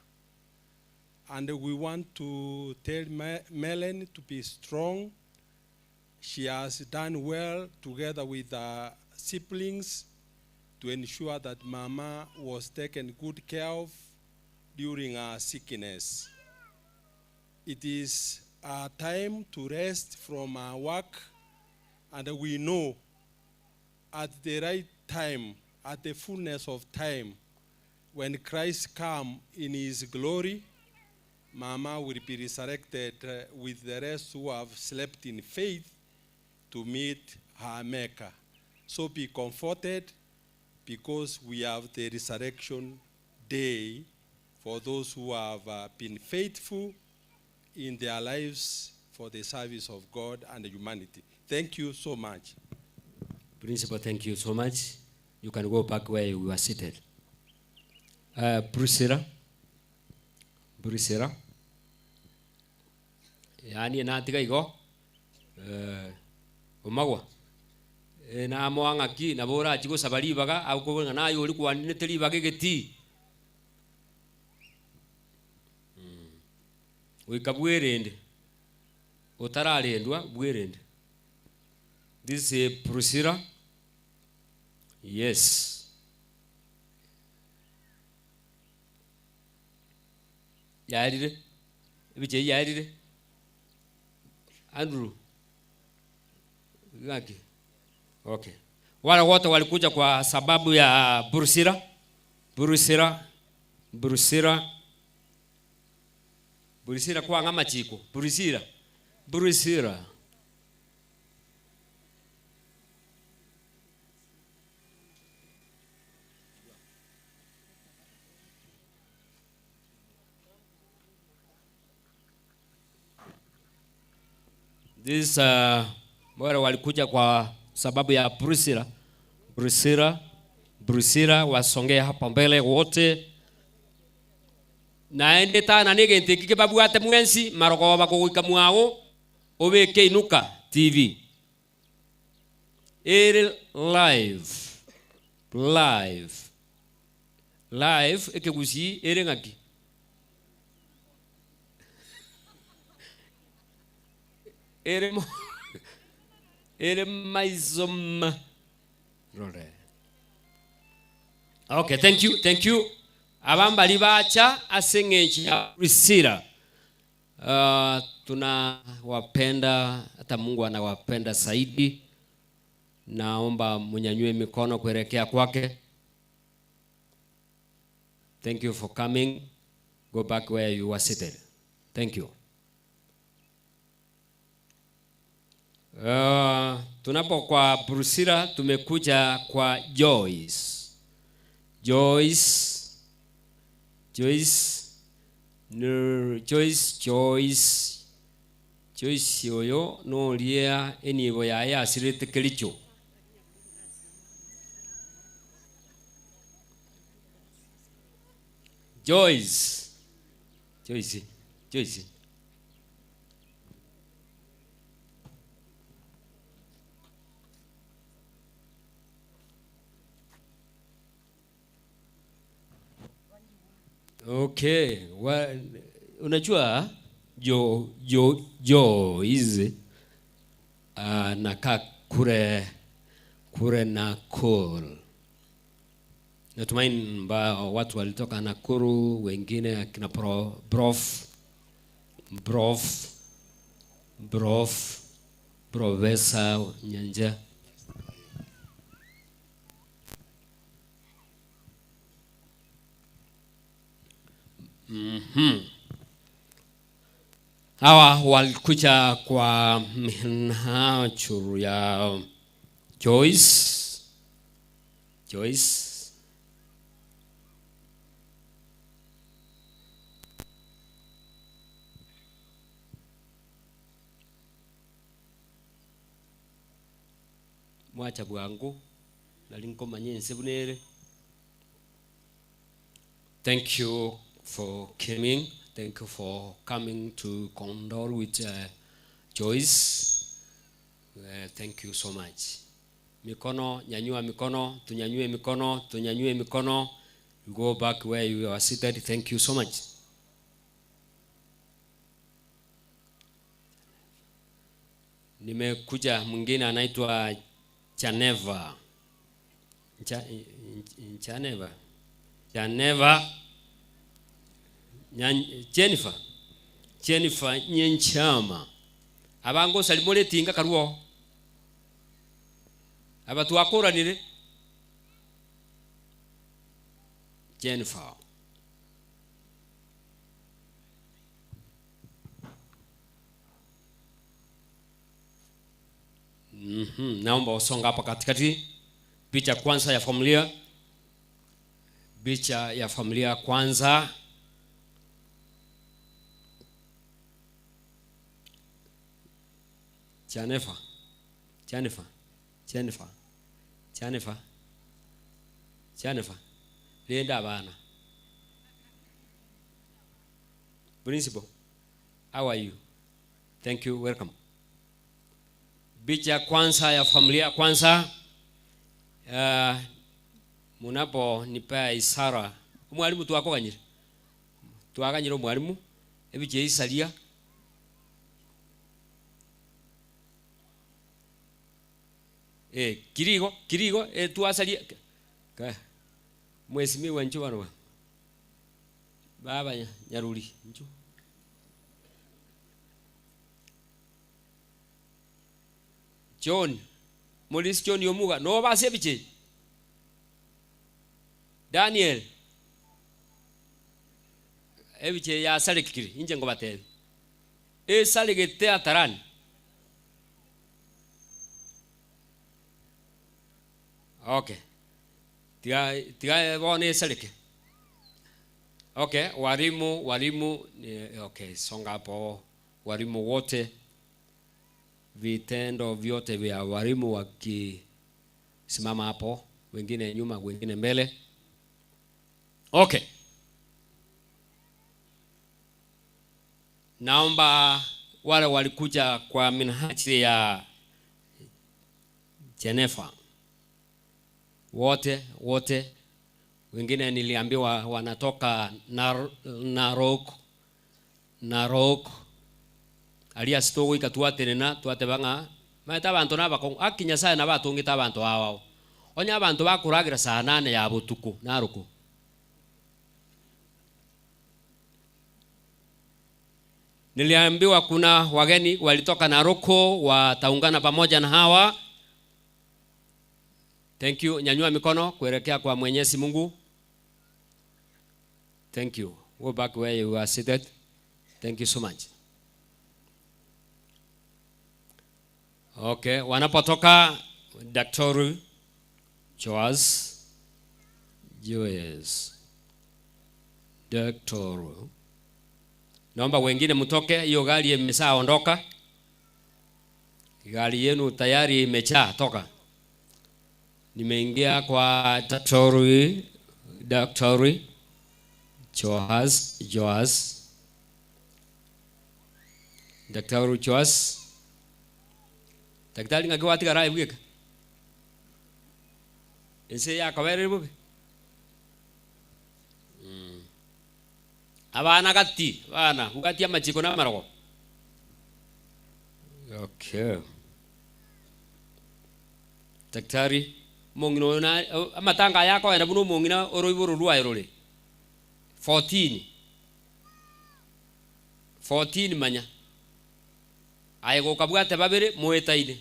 [SPEAKER 13] And we want to tell Melanie to be strong. She has done well together with her siblings to ensure that mama was taken good care of during her sickness. It is a time to rest from our work, and we know at the right time, at the fullness of time, when Christ comes in his glory, Mama will be resurrected with the rest who have slept in faith to meet her Maker. So be comforted because we have the resurrection day for those who have uh, been faithful in their lives for the service of God and humanity. Thank you so much.
[SPEAKER 10] Principal, thank you so much. You can go back where you were seated. Uh, Priscilla. Priscilla. Yaani natiga igo eh, omagwa eh, namoa ng'aki nabo orachi gosaba ribaga agokobora ng'a naye ori kwaninete ribaga egetii mm. Goika bwerende otararendwa bwerende. This is Priscilla. Yes. Yarire. Ebicha eyio yarire. Andrew. Ng'aki? Okay. Wale wote walikuja kwa sababu ya Priscilla. Priscilla. Priscilla. Priscilla kwang'a amachiko. Priscilla. Priscilla. This uh, wale walikuja kwa sababu ya Priscilla. Priscilla, Priscilla wasongee hapa mbele wote. Naende tana nigente kike babwate mwensi marogoba kogoika mwao obeke Inuka TV. Ere live. Live. Live ekegusi ere ng'aki. Ere mo ere maizom rore. Okay, thank you, thank you. Abambali bacha ase eng'encho ya Priscilla. Uh, tunawapenda hata Mungu anawapenda zaidi. Naomba munyanyue mikono kuelekea kwake. Thank you for coming. Go back where you were seated. Thank you. Uh, tunapo kwa Priscilla tumekuja kwa Joyce. Joyce Joyce no, Joyce Joyce Joyce oyo noria enibo yaye asirete Kericho. Joyce Joyce Joyce Okay, wa, unajua jo jo Joyce anakaa kule kule Nakuru. Natumaini mba watu walitoka Nakuru, wengine akina pro, prof prof prof profesa Nyanja. Mhm. Hawa walikuja kwa minajili ya Joyce. Joyce. Mwacha bwangu nali nkomanya ense buna ere. Thank you for coming. Thank you for coming to condole with uh, Joyce. Uh, thank you so much. Mikono, nyanyua mikono, tunyanyue mikono, tunyanyue mikono. You go back where you are seated. Thank you so much. Nimekuja mwingine anaitwa Chaneva. Ncha, Chaneva. Chaneva. Nyan, Jennifer. Jennifer Nyenchama. Abango salimole tinga karuo. Abatu akoranire. Jennifer.
[SPEAKER 7] Naomba usonga hapa katikati. Picha kwanza ya familia, picha ya familia kwanza. Jennifer, Jennifer, Jennifer, Jennifer, Jennifer, linda abana. Principal, how are you? Thank you, welcome. Picha kwanza ya familia kwanza. Munapo nipea isara mwalimu twakoganyire twaganyire omwalimu ebicha isaria kirigo kirigo twasaria mwesimiwa nchu bano baba nyaruri nchu John Maurice John Yomuga no base ebiche Daniel ebiche yasarekire inje ngo batebe esaregete atarani okay tiga tiga bone esareke okay walimu walimu okay songa hapo walimu wote vitendo vyote vya walimu wakisimama hapo, wengine nyuma, wengine mbele. Okay, naomba wale walikuja kwa minhajili ya Jennifer wote wote, wengine niliambiwa wanatoka Narok, Narok aria sitogoika twatenena twateba ng'a maete abanto na abakong'u aki Nyasaye nabo atongete abanto abao onye abanto bakuragira saa nane ya botuko naroko Niliambiwa kuna wageni walitoka Naroko wataungana pamoja na hawa. Thank you. Nyanyua mikono kuelekea kwa Mwenyezi Mungu. Thank you. Go back where you are seated. Thank you so much. Okay, wanapotoka Daktari Joas Joyce. Daktari. Naomba wengine mtoke, hiyo gari imeshaondoka. Gari yenu tayari imejaa, toka. Nimeingia kwa Daktari Daktari Joas Joas. Daktari Joas. Daktari ng'aki watigara ebweka ense yakaberire bobe abana gati bana bugati amachiko na amarogo okay daktari mong'ina oyo na amatanga aya akoenda buna omong'ina oroiboro rwaye rore 14 14 manya aye gokabwate babere moetaine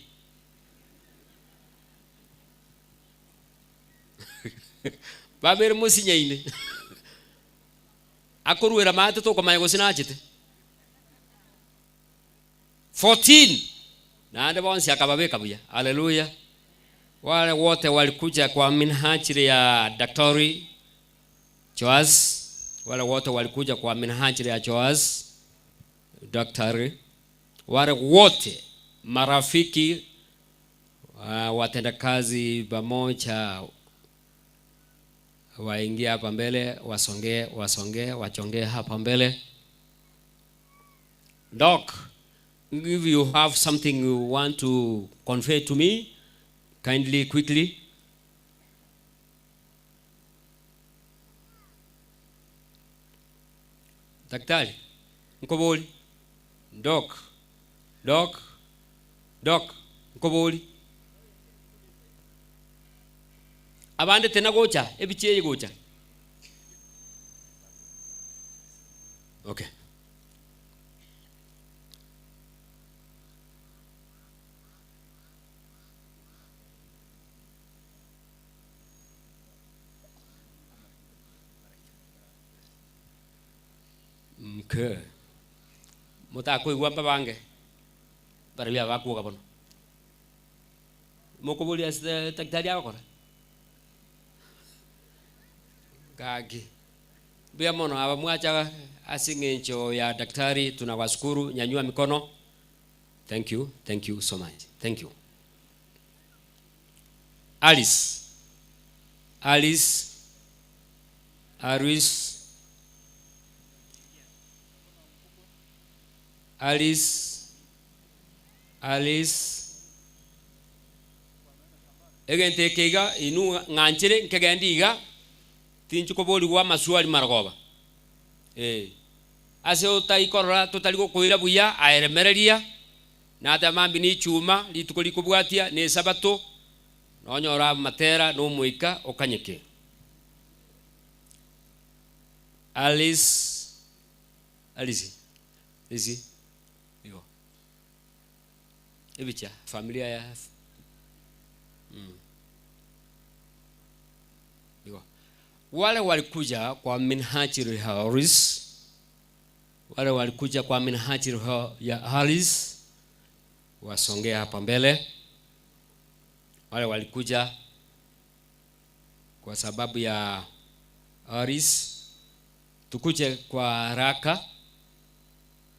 [SPEAKER 7] babere mosinyaine akoruera maate tokomanya gose nachete 14 naende bonsi akababeka buya haleluya wale wote walikuja kwa minhajili ya Daktari Joas wale wote walikuja kwa minhajili ya Joas daktari wale wote marafiki watendakazi pamoja waingie hapa mbele, wasongee wasongee wachongee hapa mbele. Doc, if you have something you want to convey to me, kindly quickly. Daktari, nkoboli. Doc, Doc, Doc, nkoboli. Abande tena gocha, ebicheye gocha. Okay. Okay. Mutakoigwa mbabange. Barabia bakuoga bono.
[SPEAKER 10] Mokoboria ase daktari agokora? Gaki. Mbuya mono aba mwacha ase eng'encho ya daktari tunawashukuru nyanyua mikono. Thank you, thank you so much. Thank you. Alice. Alice. Alice. Alice. Alice. Egento eke iga inwe ng'anchire nkegende iga tinchi koborigwa amaswali marogoba. Eh. Ase otai korora totari gokoira buya aeremereria nateba mambia ne ichuma rituko rikobwatia ne esabato nonyore amatera na omoika okanyeke. Alice Alice Alice igo ebicha familia ya mm. Igo wale walikuja kwa minhajiri Haris, wale walikuja kwa minhajiri ya Haris wasongea hapa mbele. Wale walikuja kwa sababu ya Haris, tukuje kwa haraka,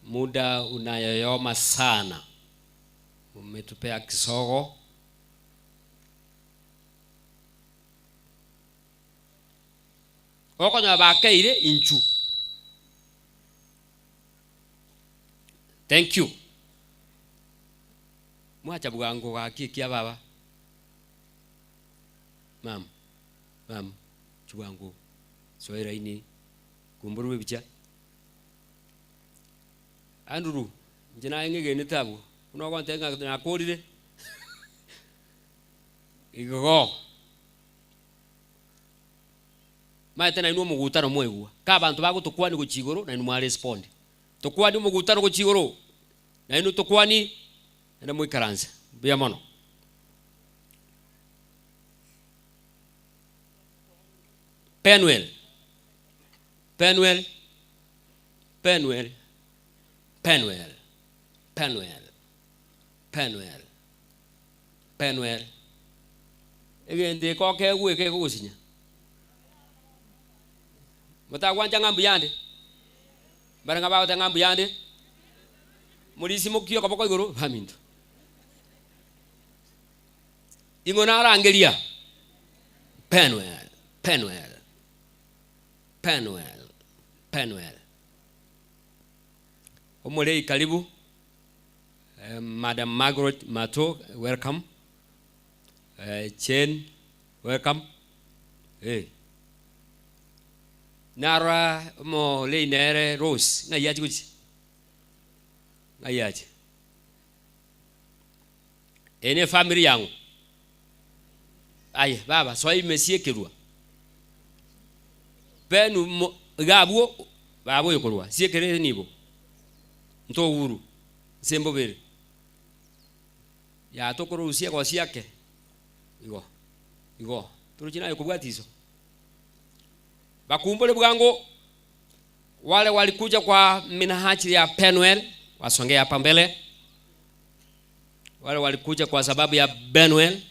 [SPEAKER 10] muda unayoyoma sana, umetupea kisogo. Okonyora bakeire inchu. Thank you. Mwacha bwango gaki ekia baba. Mam, mam, chibwango, soa eraini, kumburwa ebicha. Andrew, inche naye ng'egenete abwo, buna ogontebia ng'a nakorire. Igo. Maete nainwe omogutano mwaigwa, ka abanto bagotokwania gochia igoro, nainwe mwarespondi. Tokwanie omogutano gochia igoro, nainwe tokwanie, naende moikaranse. Mbuya mono. Penuel, Penuel, Penuel, Penuel, Penuel, Penuel, Penuel. Egento eke okegwe kegogosinya. Motagwancha ng'a mbuya nde? Mbare ng'a bagoteba ng'a mbuya nde? Morisimokie okoboko igoro, baminto. Ing'o narangeria? Penuel, Penuel, Penuel, Penuel. Omorei karibu, eh, Madam Margaret Mato, welcome. Eh, Jane, welcome. Eh. Narora omorei nere Rose, ng'ai ache gochia? Ng'ai ache? Eye ne efamiri yang'o? Aye baba, soa ime siekerwa. Benu mo iga abwo baba oyo korwa siekere nibo. Ntouru nse mbobere. Ya tokororusia egosi ake igo igo torochi naye kobwatia iso. Bakumbore bwango wale walikuja kwa minajili ya Penuel wasongee hapa mbele. Wale walikuja kwa sababu ya Benuel,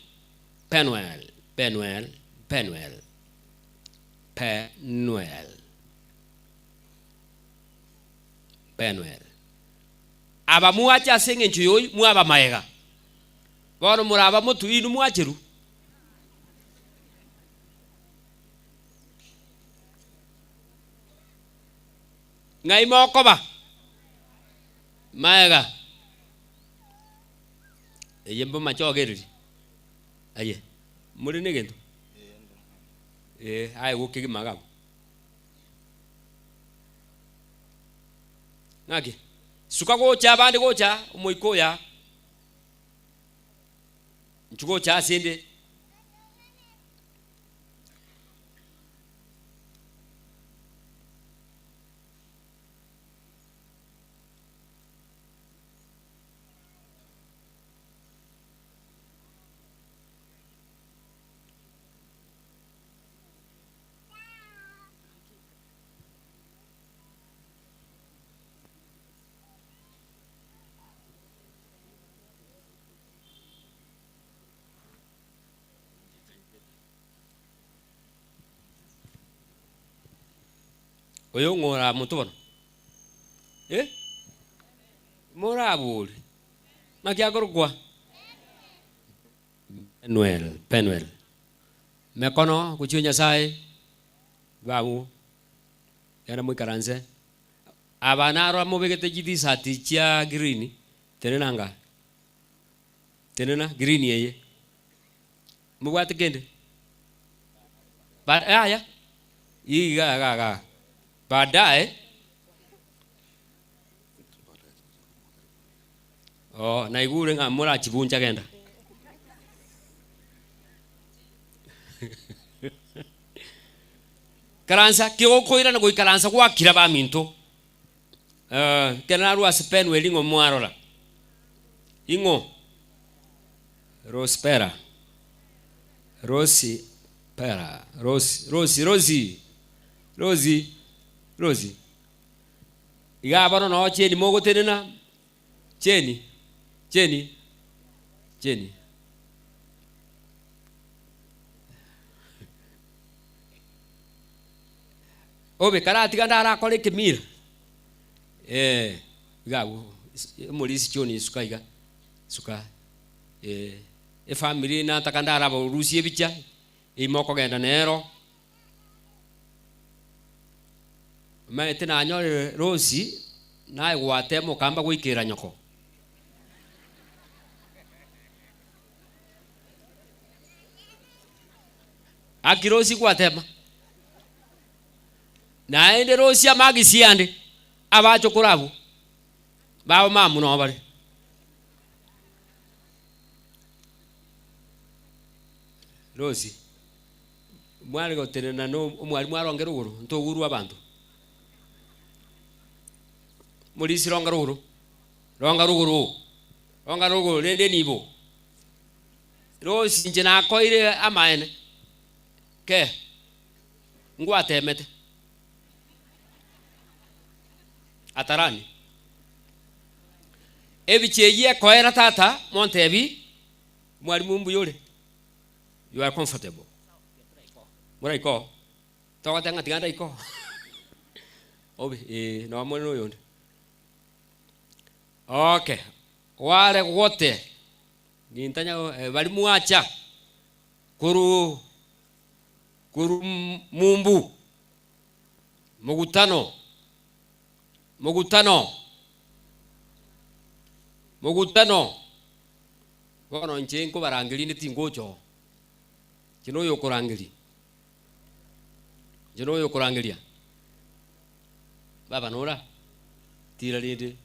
[SPEAKER 10] Penuel, Penuel, Penuel, Penuel, Penuel. Aba mwache ase eng'encho yoyi mwaba maega. Bono moraba motu inwe mwacheru. Ng'ai mokoba? Maega. Eye mbomachogereri. Aye, more negento? Eh, aye gokia kegima iga abwo. Ng'aki? Suka gocha abande gocha omoika oyo aa. Inchuo gocha ase ende.
[SPEAKER 7] Oyo ng'o oramonto bono? Eh? Morabori. Naki akorokwa? Penuel, Penuel. Mekono gochia Nyasaye, babu, genda moikaranse. Aba naro mobegete chitisati chia green, tenena anga. Tenena, green eye. Mobwate kende? Ba yaya, iga iga iga. Baadaye, oh, naigure ng'a morachibuncha genda. Karansa kigokoirana goikaransa gwakira baminto. Eh, ekero narwa ase Penueli ng'o mwarora? Ing'o? Rosipera, Rosi pera, Rosi, Rosi, Rosi, Rosi, Rosi. Igaa bono noo cheni mogotenena, cheni, cheni, cheni. Obe karatiga ndarakore ekemira, eh, iga abwo, omorisi choni suka iga, suka. Eh, efamiri nataka ndarabarusie ebicha, ime okogenda nero. Omanyete nanyorire Rosi, naye gwatema okamba goikera nyoko. Aki Rosi gwatema. Naende Rosi amagisi ande, abachokoro abwo, babo mamu noo bare. Rosi, mware gotenena na omwalimu aronge rogoro, ntogurwe abanto. Morisi ronga rogoro, ronga rogoro, ronga rogoro rende nibo. Rosi inche nakoire amaene, ke, ngwatemete. Atarani. Ebichie eyio ekoera tata montebi mwalimu mbuya ore you are comfortable moraikoo togoteba ng'a tiga ndaikoo obe eh noo more na oyonde okay ware gwote nintanya bari mwacha korwa korwa mumbu mogutano. Mogutano, mogutano. Bono inche nkobarangeria inde tingocha oo. Inche noyo okorangeria, inche noyo okorangeria. Baba nora? Tira rende.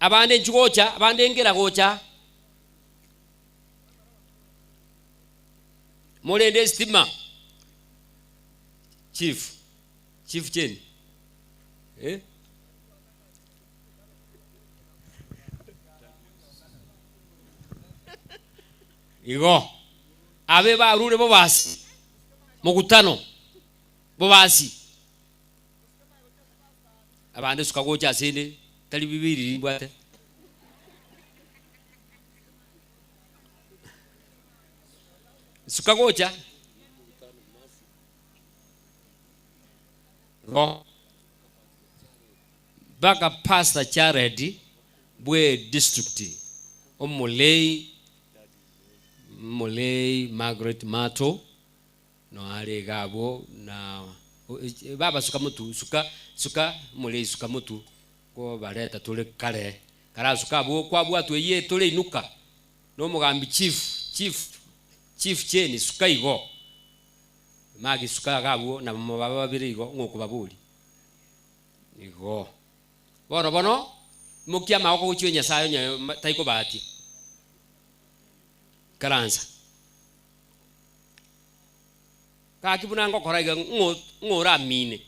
[SPEAKER 7] Abande inchuo gocha, abande nkera gocha. Morende estima. Chief. Chief Jane. Eh? Igo abe barure bobasi mokutano bobasi abande suka gocha asende tari bibiri mbwate suka gocha Igo mpaka Pastor Jared bwe district omolei omolei Margaret Mato noare iga abwo na baba suka motu suka suka omolei suka motu nkobareta tore kare karasuke abwo kwabwatwa eyio tore inuka na omogambi chief chief chief Jane suka igo. Magisuka iga abwo na bamobaba babere igo ng'a okobaboria. Igo. Bono bono, imokia amaboko gochia Nyasae onye taikobatia. Ikaransa. Gaki buna ngokora iga ng'o ng'o oramine.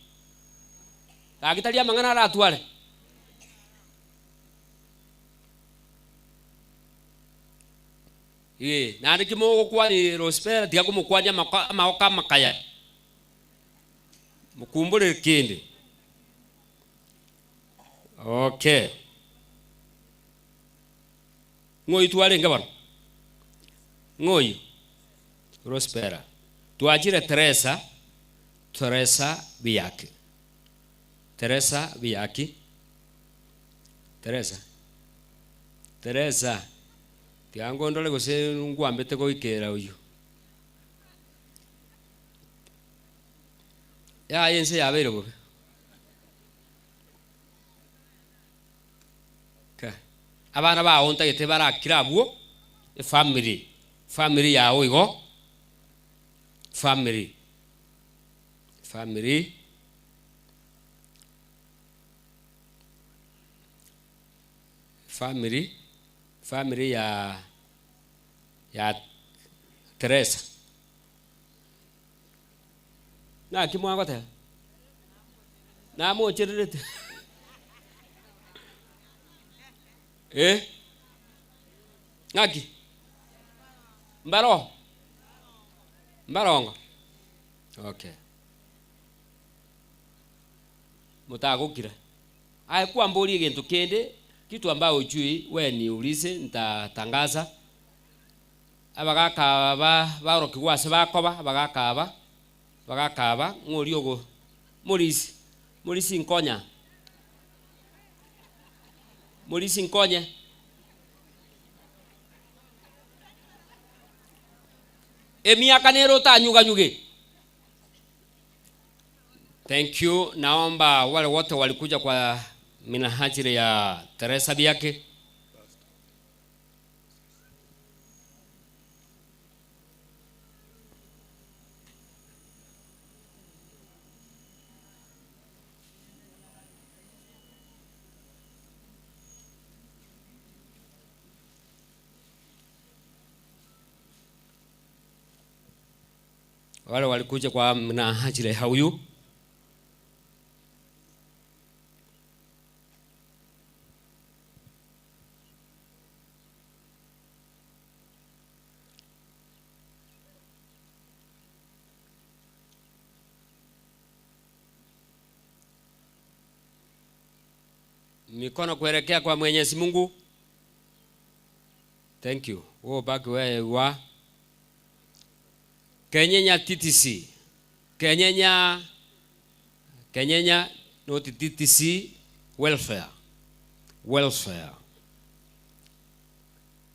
[SPEAKER 7] Gaki tari amang'ana aratware. Ee, naende ki mogokwania Rosipera, tiga komokwania amako amagoko amakaya, mokumborere kende. Okay. Ng'o oyio twarenge bono? Ng'o oyio? Rosipera. Twachire Teresa,
[SPEAKER 10] Teresa Biaki. Teresa Biaki. Teresa. Teresa. Tiga ngondore gose ngwambete goikera oyio. Yaya ense yabeire bobe. Ka. Abana bao ntagete barakire abwo, efamily, family yao igo, family, family. Family, family ya ya Teresa. Naki mwagoteba? Namochererete? Eh? Ng'aki? Mbaro? Mbarongo? Okay. Motagokira. Aye kwamboria egento kende, kitu ambayo hujui, we niulize, nitatangaza. Abagaka aba baorokigwe ase bakoba, abagaka aba, abagaka aba, ng'o oria ogo, morisi, morisi nkonya, morisi nkonye. Emiaka nere otanyuganyuge. Thank you. Naomba wale wote walikuja kwa minajili ya Teresa Biake. Wale walikuja kwa minajili ya huyu. Mikono kuelekea kwa Mwenyezi Mungu. Thank you. Wewe baki wewe wa Kenyenya TTC. Kenyenya Kenyenya not TTC welfare. Welfare.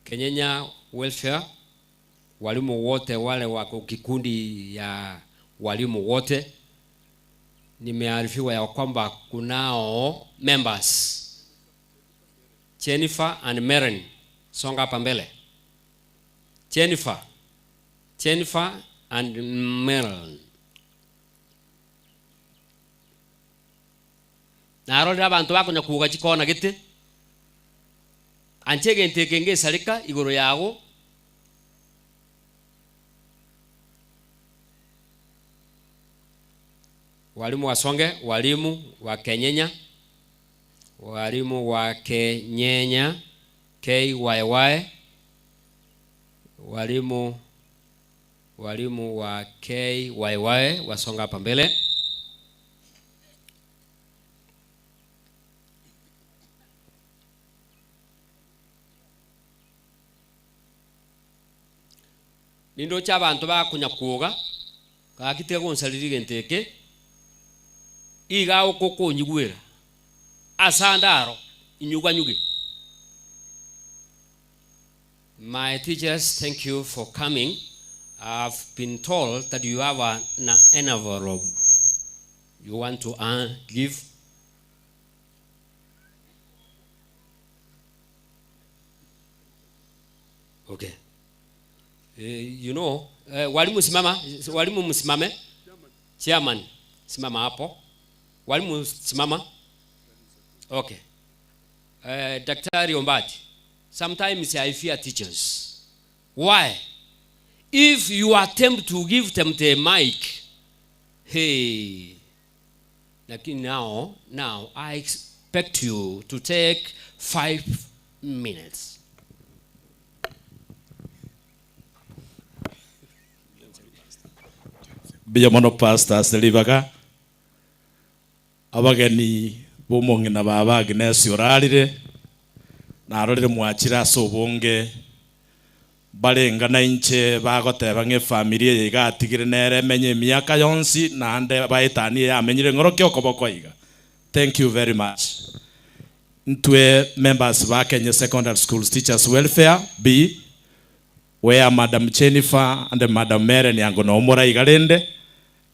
[SPEAKER 10] Kenyenya welfare. Walimu wote wale wako kikundi ya walimu wote, nimearifiwa ya kwamba kunao members Jennifer and Maren, songa hapa mbele. Jennifer, Jennifer and Maren. Narorire abanto bakonya kuga chikona gete anche egento eke ngesareka igoro yago. Walimu wasonge, walimu wa Kenyenya, walimu wa Kenyenya KYY, walimu, walimu wa KYY wasonga hapa mbele. Nindoche abanto bakonya kuoga gaki tiga gonsariri egento eke iga okokonyigwera ase ande aro inyuganyuge. My teachers, thank you for coming. I've been told that you have an envelope you want to give. Okay. You know, walimu simama, walimu msimame. Chairman, simama hapo. Walimu simama. Okay. Daktari Ombati, sometimes I fear teachers. Why? If you attempt to give them the mic, hey, lakini now I expect you to take 5 minutes.
[SPEAKER 14] Mbuya mono Pastor Selibaga, abageni bomong'ina baba Agnes orarire, narorire mwachire ase obonge, Mbarenga nainche bagoteba ng'a efamiri eye iga atigire nere emenye emiaka yonsi naende baetanie yamenyire ng'orokia okoboko iga. Thank you very much. Ntwe members ba Kenya Secondary Schools Teachers Welfare B where Madam Jennifer and Madam Meren yango noo more iga rende.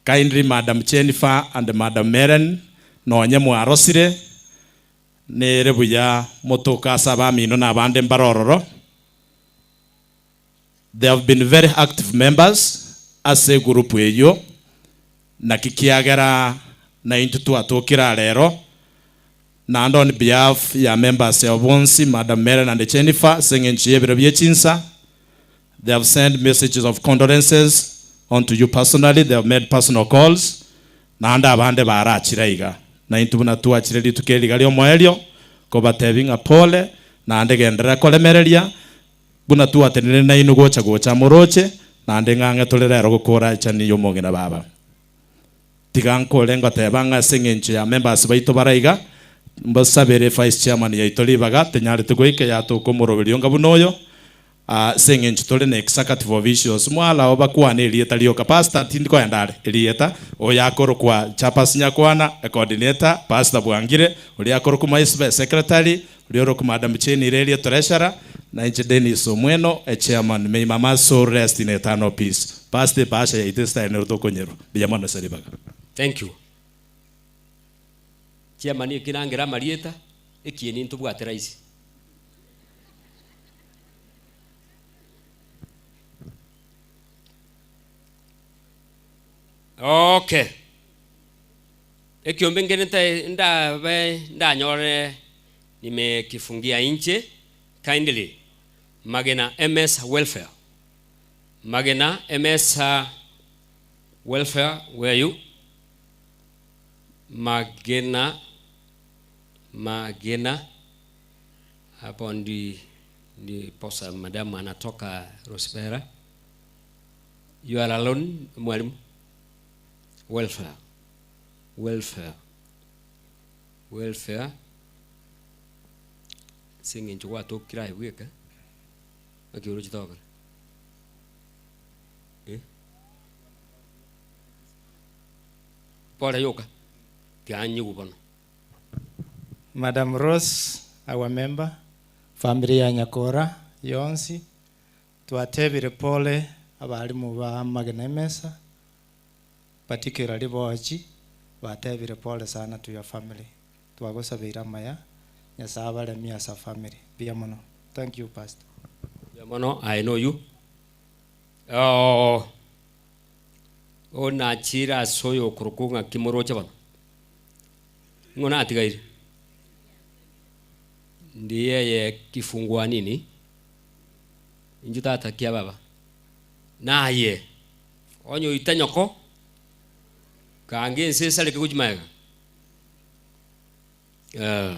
[SPEAKER 14] Kindly Madam Jennifer and Madam Meren nonye mwarosire nere buya motoke ase abamino na abande mbare ororo. They have been very active members ase egroup eyio, naki kiagera naintwe twatokire aa rero, naende on behalf ya members abo bonsi, Madam Meren and Jennifer, ase eng'encho y'ebiro bie chinsa, they have sent messages of condolences unto you personally, they have made personal calls, naende abande barachire aiga. Naintwe buna twachire rituko eri iga ri'omoerio, kobatebia ng'a pole, naende genderera koremereria, Buna twatenenire nainwe gocha gocha amoroche, naende ng'ang'e tore rero gokora echani y'omong'ina baba. Tiga nkore ngoteba ng'a ase eng'encho ya members baito bare iga, mbasabere vice chairman yaito ribaga, tenyarete goika yatoka omoroberio onga buna oyo, ase eng'encho tore na executive officials mwalao bakwane erieta rioka. Pastor tindi koenda are, erieta, oyo akorokwa Chapas Nyakwana, ecoordinator, Pastor Bwangire, oria akorokwa Maisiba, esecretary, Oria orokwa Madam Jane Ireria Treasurer, na inche Dennis Omweno, Chairman. May mama's soul rest in eternal peace. Pastor ebahasha yaito esitari nero tokonyerwa. Mbuya mono ase ribaga.
[SPEAKER 7] Thank you. Chairman eki nangere amarieta, ekieni ntobwate rahisi. Okay. Ekiombe nkere nta- ndabe ndanyore nimekifungia inche kindly Magena MS Welfare Magena MS Welfare where you Magena Magena hapo ndi ndiposa madamu anatoka Rosbera you are alone mwalimu welfare welfare welfare ase eng'encho gwatokire aye bweka naki oroche togokora eh? Pore yoka tiga nyigwe bono.
[SPEAKER 15] Madam Rose our member, family ya Nyakora yonsi, twatebire pole abalimu ba amagena emesa, Particularly bochi batebire pole sana to your family twagosabeire amaya Nyasae abaremie as a family mbuya mono thank you pastor.
[SPEAKER 7] Mbuya mono aye noywo oo onachire ase oyo okorokwa ng'aki moroche bono? Ng'o natigaire? Ndiyeye kifungua nini? Inchuo tata kia baba? Naye. Onye oita nyoko, kanga ense esareke gochia magega. Eh.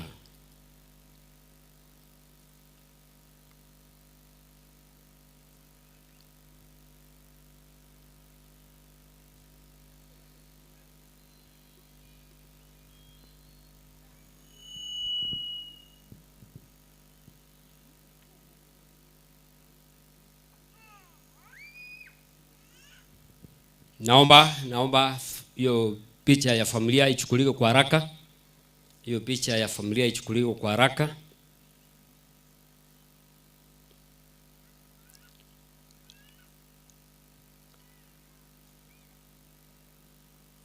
[SPEAKER 7] Naomba naomba hiyo picha ya familia ichukuliwe kwa haraka. Hiyo picha ya familia ichukuliwe kwa haraka.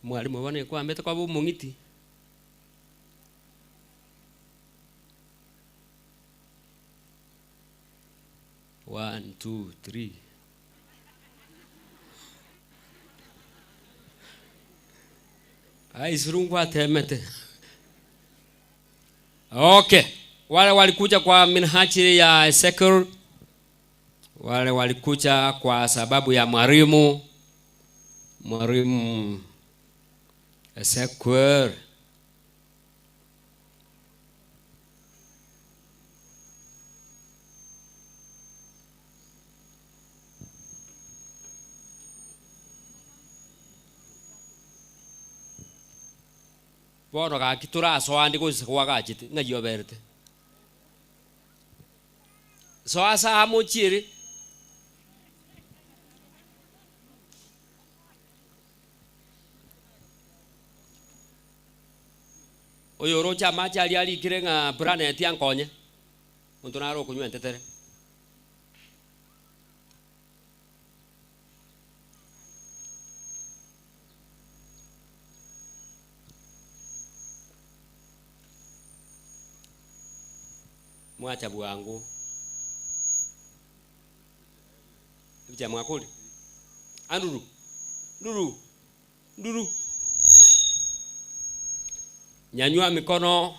[SPEAKER 7] Mwalimu bono ekwambete kwaba omong'iti. One, two, three. Ai, Surungu atemete. Okay. Wale walikuja kwa minhaji ya Ezekiel, wale walikuja kwa sababu ya mwalimu, mwalimu Ezekiel. Bono gaki torasoa ande gose kwagachete, ng'ai oberete? Soa ase aa mochiere.
[SPEAKER 10] Oyoroche amache aria arikire ng'a planet ankonye, monto nare okonywa entetere. Mwacha bwango. Ebicha mwakori? Anduru, nduru, nduru. Nyanyua mikono,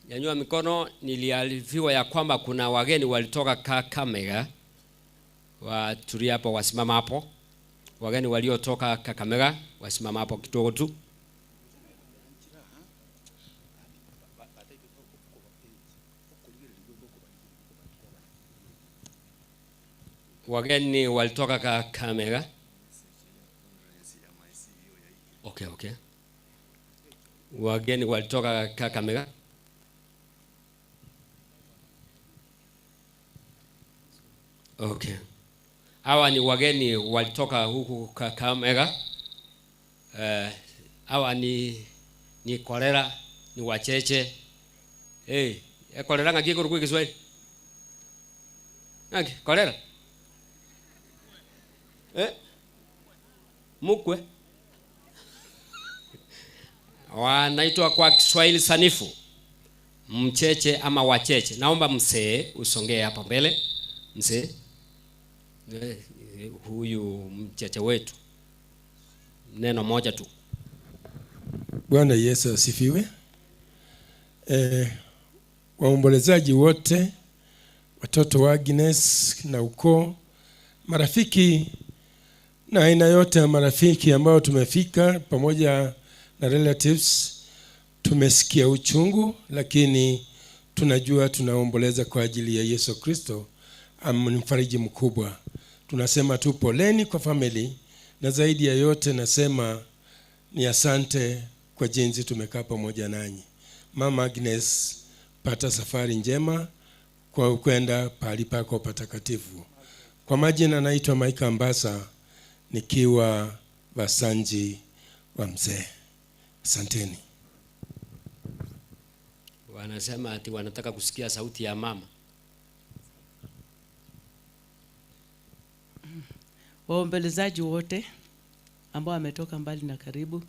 [SPEAKER 10] nyanyua mikono. Niliarifiwa ya kwamba kuna wageni walitoka Kakamega, watulia hapo, wasimama hapo. Wageni waliotoka Kakamega wasimama hapo kidogo tu. Wageni walitoka Kakamega. Okay, okay. Wageni walitoka Kakamega. Okay. Hawa ni wageni walitoka huku Kakamega. Hawa ni kolera, ni wacheche. Hey, kolera ng'aki ekorokwa Kiswahili? Ng'aki kolera? Mukwe. Wanaitwa kwa Kiswahili sanifu mcheche ama wacheche. Naomba mzee usongee hapa mbele. Mzee huyu mcheche wetu, neno moja tu.
[SPEAKER 16] Bwana Yesu asifiwe. Waombolezaji wote, watoto wa Agnes na ukoo, marafiki na aina yote ya marafiki ambao tumefika pamoja na relatives, tumesikia uchungu, lakini tunajua tunaomboleza kwa ajili ya Yesu Kristo, ni mfariji mkubwa. Tunasema tu poleni kwa family, na zaidi ya yote nasema ni asante kwa jinsi tumekaa pamoja nanyi. Mama Agnes, pata safari njema kwa kwenda pahali pako patakatifu. Kwa majina naitwa Mike Ambasa, nikiwa Vasanji wa mzee. Asanteni.
[SPEAKER 10] Wanasema ati wanataka kusikia sauti ya mama.
[SPEAKER 17] Waombelezaji wote ambao wametoka mbali na karibu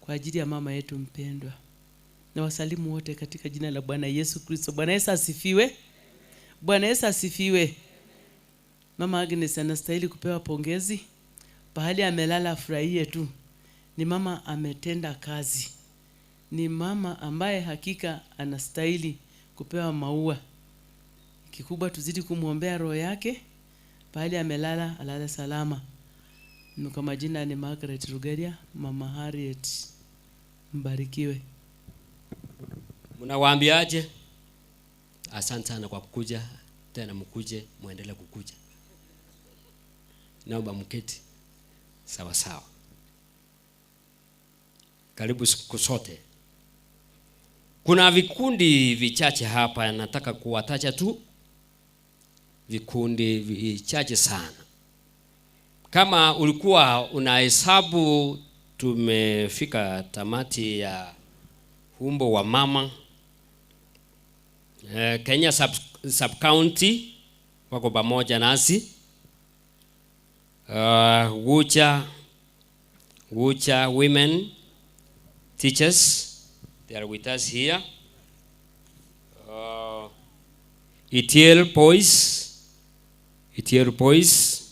[SPEAKER 17] kwa ajili ya mama yetu mpendwa, na wasalimu wote katika jina la Bwana Yesu Kristo. Bwana Yesu asifiwe. Bwana Yesu asifiwe. Mama Agnes anastahili kupewa pongezi. Pahali amelala afurahie tu. Ni mama ametenda kazi. Ni mama ambaye hakika anastahili kupewa maua. Kikubwa tuzidi kumwombea roho yake. Pahali amelala alale salama. Kwa majina ni Margaret Rugeria, Mama Harriet. Mbarikiwe.
[SPEAKER 10] Mnawaambiaje? Asante sana kwa kukuja. Tena mkuje, muendelee kukuja. Naomba mketi. Sawa sawa. Karibu siku sote. Kuna vikundi vichache hapa nataka kuwataja tu. Vikundi vichache sana. Kama ulikuwa unahesabu, tumefika tamati ya humbo wa mama. Kenya sub county wako pamoja nasi. Gucha women teachers, they are with us here. Itiel boys, Itiel boys,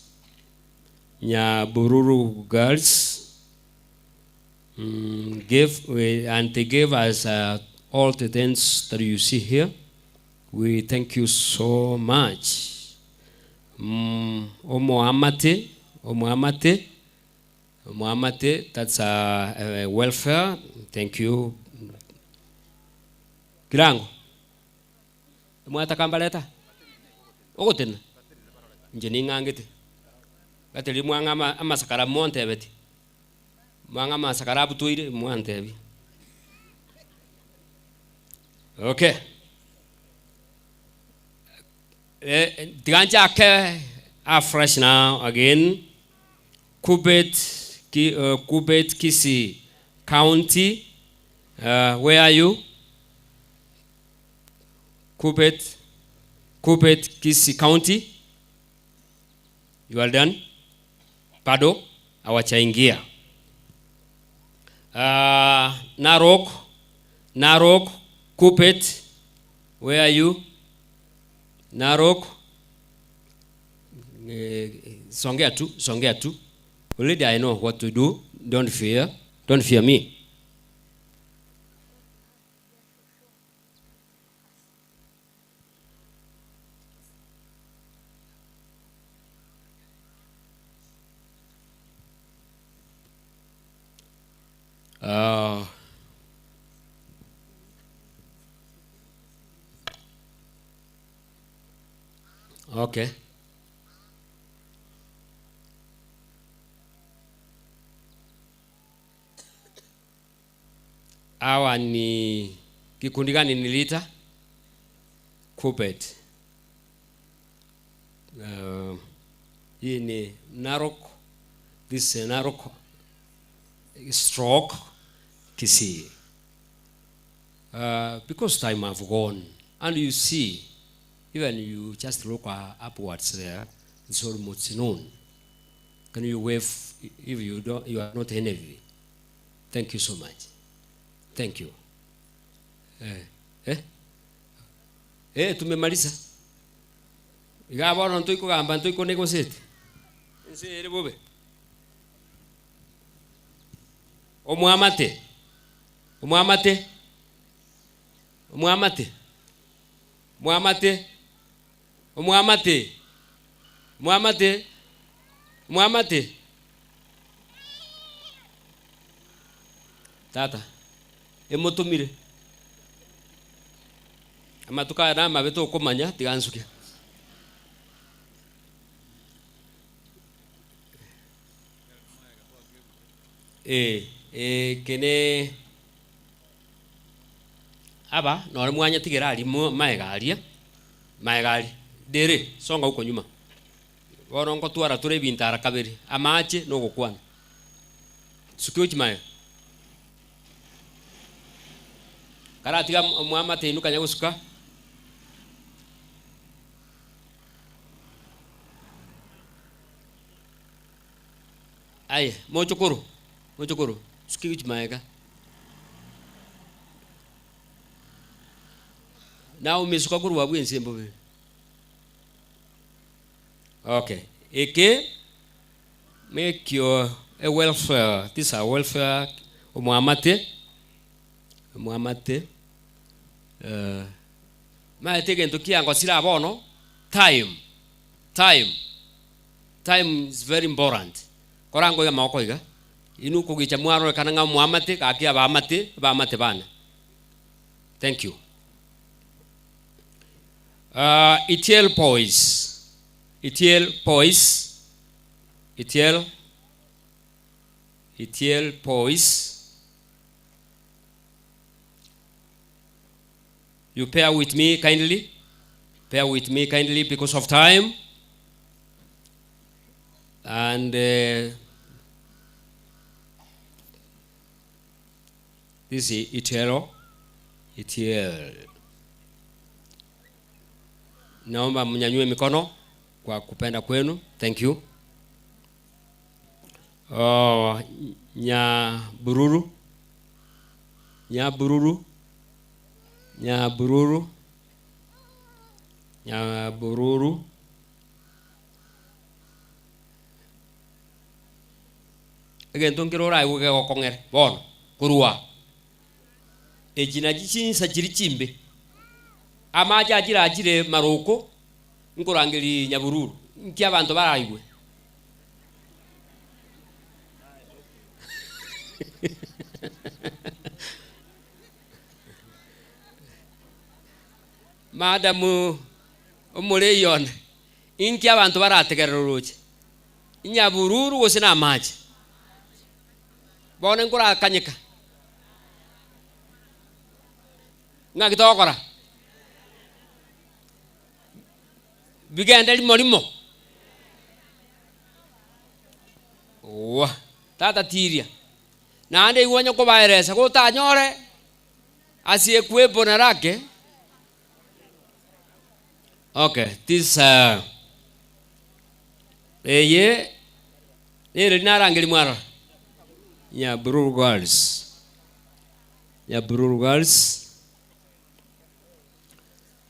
[SPEAKER 10] Nyabururu girls, give, and they gave us all the things that you see here. We thank you so much. Omoamate, Omoamate, Omoamate, that's welfare. Thank you. Kirango. Mwata kambaleta. Ogotena. Nje ning'angete. Gateri mwang'a amasakara montebeti. Mwang'a amasakara abutoire mwantebi. Okay. Tiganja ke afresh now again. Kubet ki, Kubet Kisii County. Uh, where are you? Kupet, Kupet, Kisii County. You are done? Bado hawachaingia. Narok, Narok, Kupet, where are you? Narok, eh, songea tu, songea tu. Already I know what to do. Don't fear. Don't fear me. Okay. Hawa ni kikundi gani niliita? Kupet. Hii ni Narok. This is Narok stroke Kisii. Because time have gone, and you see, even you just look upwards there, it's almost noon. Can you wave if you don't, you are not envy? Thank you so much. Thank you. Eh? Eh, tumemaliza. Iga bono ntoikogamba ntoiko negotiate. Nse ere bobe. Omwamate. Omwamate. Omwamate. Omwamate. Omwamate. Omwamate. Omwamate. Tata. Emotomire. Amatuko aya namabe tokomanya tiga nsuke. Eh, eh, kene aba nore mwanyatigera aria mo maega aria maega aria dere songa huko nyuma bono nkotwara tore ebinto ara kabere amache na ogokwana sukia ochie maega karatiga mwamate inwe kanya gosuka. Aye, mochokoro, mochokoro, sukia gochia maega. Nawe omesuka korwa abwo ense mbobe. Okay, eke make your a welfare, this a welfare omwamate, omwamate, eh, maete egento kiangosire aa bono, time, time, time is very important. Korango iga amagoko iga, inwe okogicha mwarorekana ng'a omwamate, gaki abaamate, abaamate bane. Thank you. Uh, Itiel Boys. Itiel Boys. Itiel. Itiel Boys. You pair with me kindly. Bear with me kindly because of time. And this is Itielo. Itiel. Naomba mnyanyue mikono kwa kupenda kwenu. Thank you. Oh, Nyabururu. Nyabururu. Nyabururu. Nyabururu. Egento nkere oraigwe gegokong'ere bono korwa echi nachi chinsa chiri chimbe amache achire achire maroko nkorangeria Nyabururu nki abanto baraigwe. Madam omorei one, inki abanto barategerere oroche? Inyabururu gose namache? Bono nkorakanyeka. Ng'aki togokora? Bigende rimo rimo. Owa, tata tiria. Naende igwa onye kobaeresa gotanyore. Asiyekuwepo na lake. Okay, this eye nere narangeri mwarora Nyabururu Girls. Nyabururu Girls.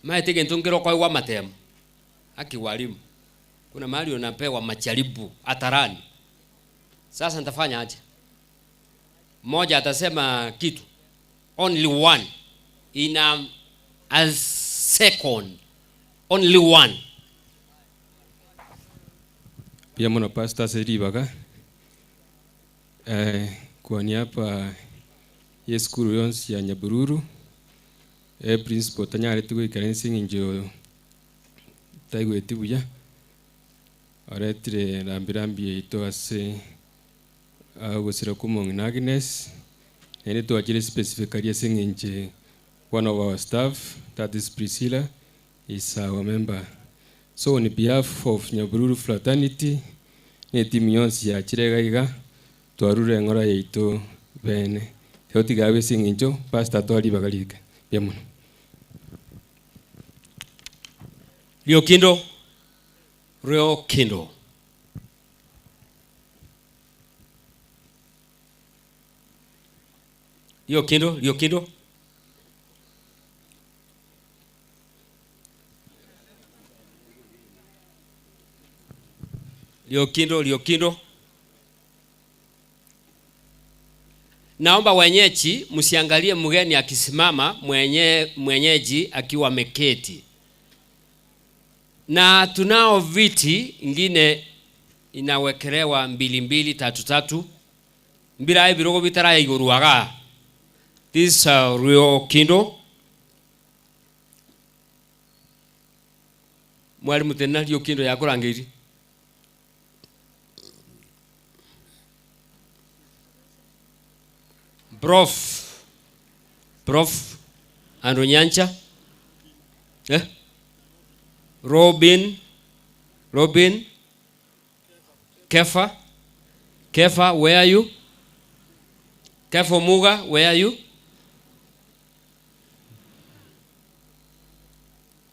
[SPEAKER 10] Maete egento nkere okoegwa amatemo. Haki walimu. Kuna mahali unapewa majaribu hatarani. Sasa nitafanya aje? Mmoja atasema kitu. Only one. In a second. Only one.
[SPEAKER 18] Pia mwana pastor Seribaga kwa niaba ya skuru yonsi ya Nyabururu principal tanyarete goikara ense eng'encho taigweti buya oretire rambirambi yaito ase agosira kwa Agnes naende twachire specifically ase eng'enche one of our staff, that is Priscilla, is our member. So on behalf of Nyabururu Fraternity, ne timu yonsi ya chirega iga, twarure eng'ora yaito bene. Teotigabe ase eng'encho, pastor twari bagarika. Mbuya mono.
[SPEAKER 10] Riokindo. Riokindo. Riokindo, Riokindo. Riokindo, Riokindo. Naomba wenyeji msiangalie mgeni akisimama, mwenyeji akiwa ameketi. Na tunao viti ingine inawekelewa mbili mbili tatu tatu. Mbira ebirogo bitara iguruaga. This Riokindo. Mwalimu tena Riokindo yakurangiri. Prof Andrew Nyancha. Robin, Kefa, Kefa, where are you? Kefa Muga, where are you?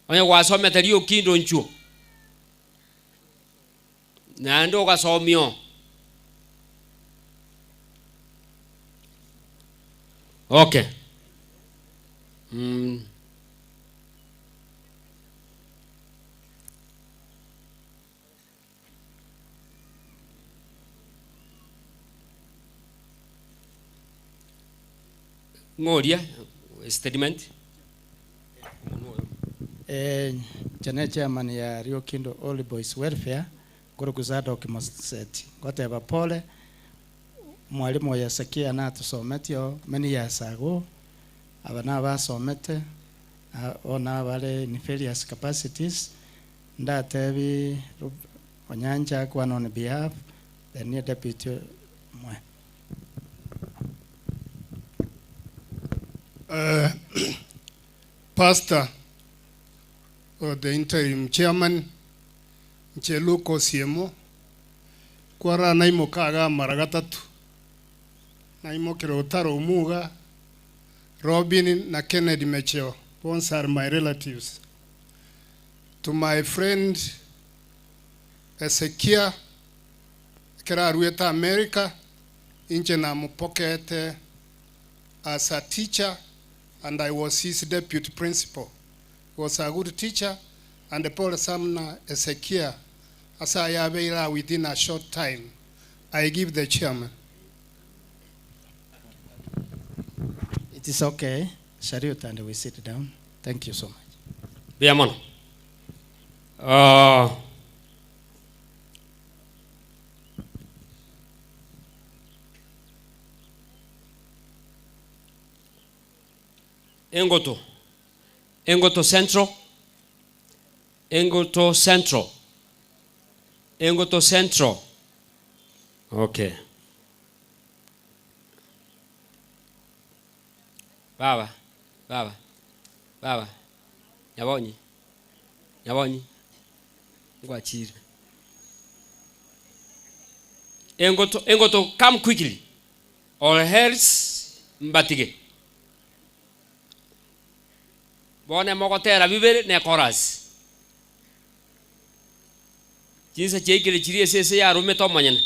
[SPEAKER 10] Onye gwasomete Riokindo nchuo. Naende ogasomio. Okay. Ngoria statement.
[SPEAKER 15] Chane chairman ya Riokindo All Boys Welfare Guruguzado Kimoseti. Ngoteba pole mwalimu Yesekia na tusometio many years ago. Abana basomete ona bale in various capacities. Ndatebi Onyanja kwa on behalf the new deputy mwe.
[SPEAKER 19] Pastor or the interim chairman Ncheluko Siemo kwara naimokaga mara gatatu naimokera Otaro Omuga Robin na Kennedy Mecheo both are my relatives. To my friend Ezekia kerarueta America inche namupokete as a teacher and I was his deputy principal. He was a good teacher, and Paul Samna Ezekia Asayabeira within a short time. I give the chairman.
[SPEAKER 15] It is okay. Salute and we sit down. Thank you so much.
[SPEAKER 10] Biamono. Engoto. Engoto Central. Engoto Central. Engoto Central. Okay. Baba, baba, baba. Nyabonyi. Nyabonyi. Ngwachire. Engoto, Engoto, come quickly. Or else mbatige. Bono mogotera bibere ne chorus. Chinsa chiaikire chiria esese yaromete omonyene.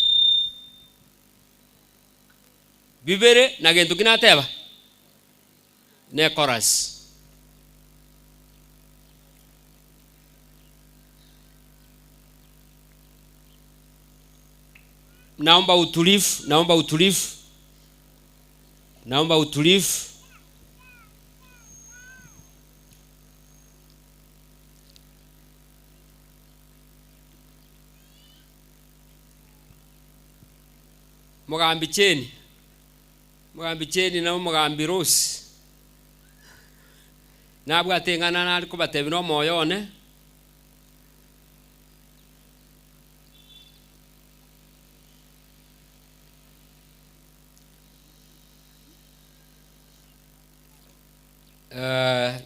[SPEAKER 10] Bibere na gento ki nateba? Ne chorus. Naomba utulivu, naomba utulivu, naomba utulivu. Mugambi cheni, mugambi cheni na mugambi Rose nabwate ng'ana nari kobatebia na omoyo one.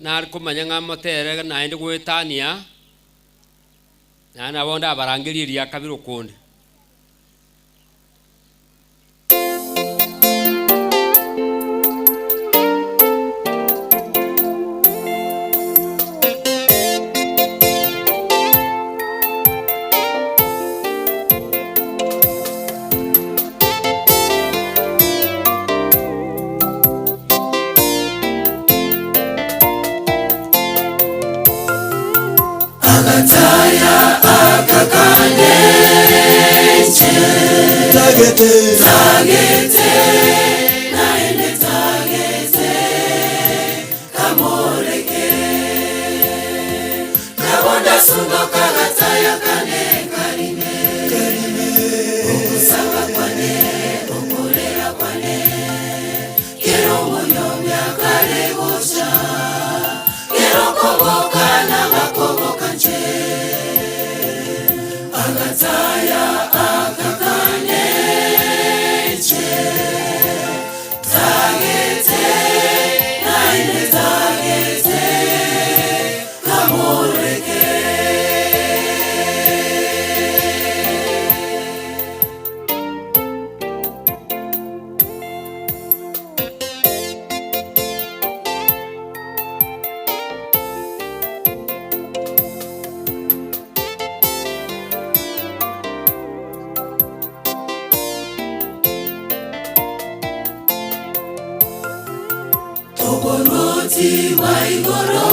[SPEAKER 10] Nari komanya ng'a motere naende goetania naende nabo ndabarangerie eria kabere okonde.
[SPEAKER 6] Agataya akakaneche
[SPEAKER 5] Tagete.
[SPEAKER 6] Tagete naende tagete kamoreke Nabonda sundo kagataya kane karime Okusaba kwane okorera kwane Kero munyomya kare gocha Kero koboka nabakoboka nche Agataya akakaneche Tagete naende tagete kamoreke. Oboroti bwa igoro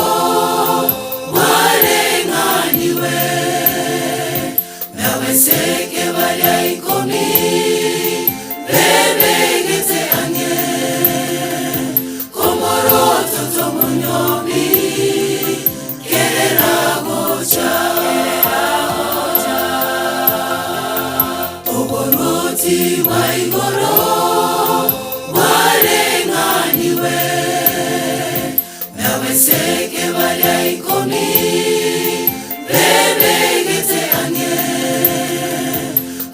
[SPEAKER 6] bwareng'aniwe n'abaseke baria ikomi bebegete ang'e komoroto tomonyomi kerera gocha. Oboroti bwa igoro bwareng'aniwe n'abaseke baria ikomi bebegete ang'e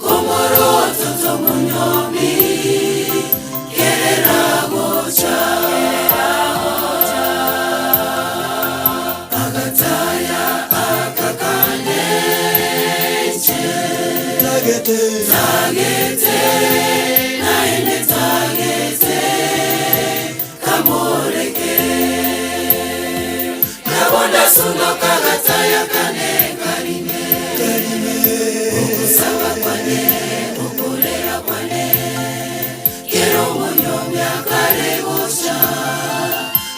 [SPEAKER 6] komoroto tomonyomi kerera gocha. Agataya akakaneche
[SPEAKER 5] Tagete.
[SPEAKER 6] Tagete naende tagete kamoreke Nabonda sundo kagataya kane karime Okusaba kwane okorera kwane Kero munyomya kare gocha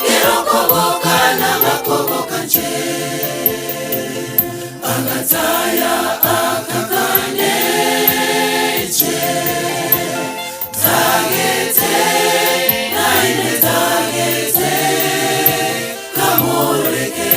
[SPEAKER 6] Kero koboka nabakoboka nche Agataya akakaneche Tagete naende tagete kamoreke.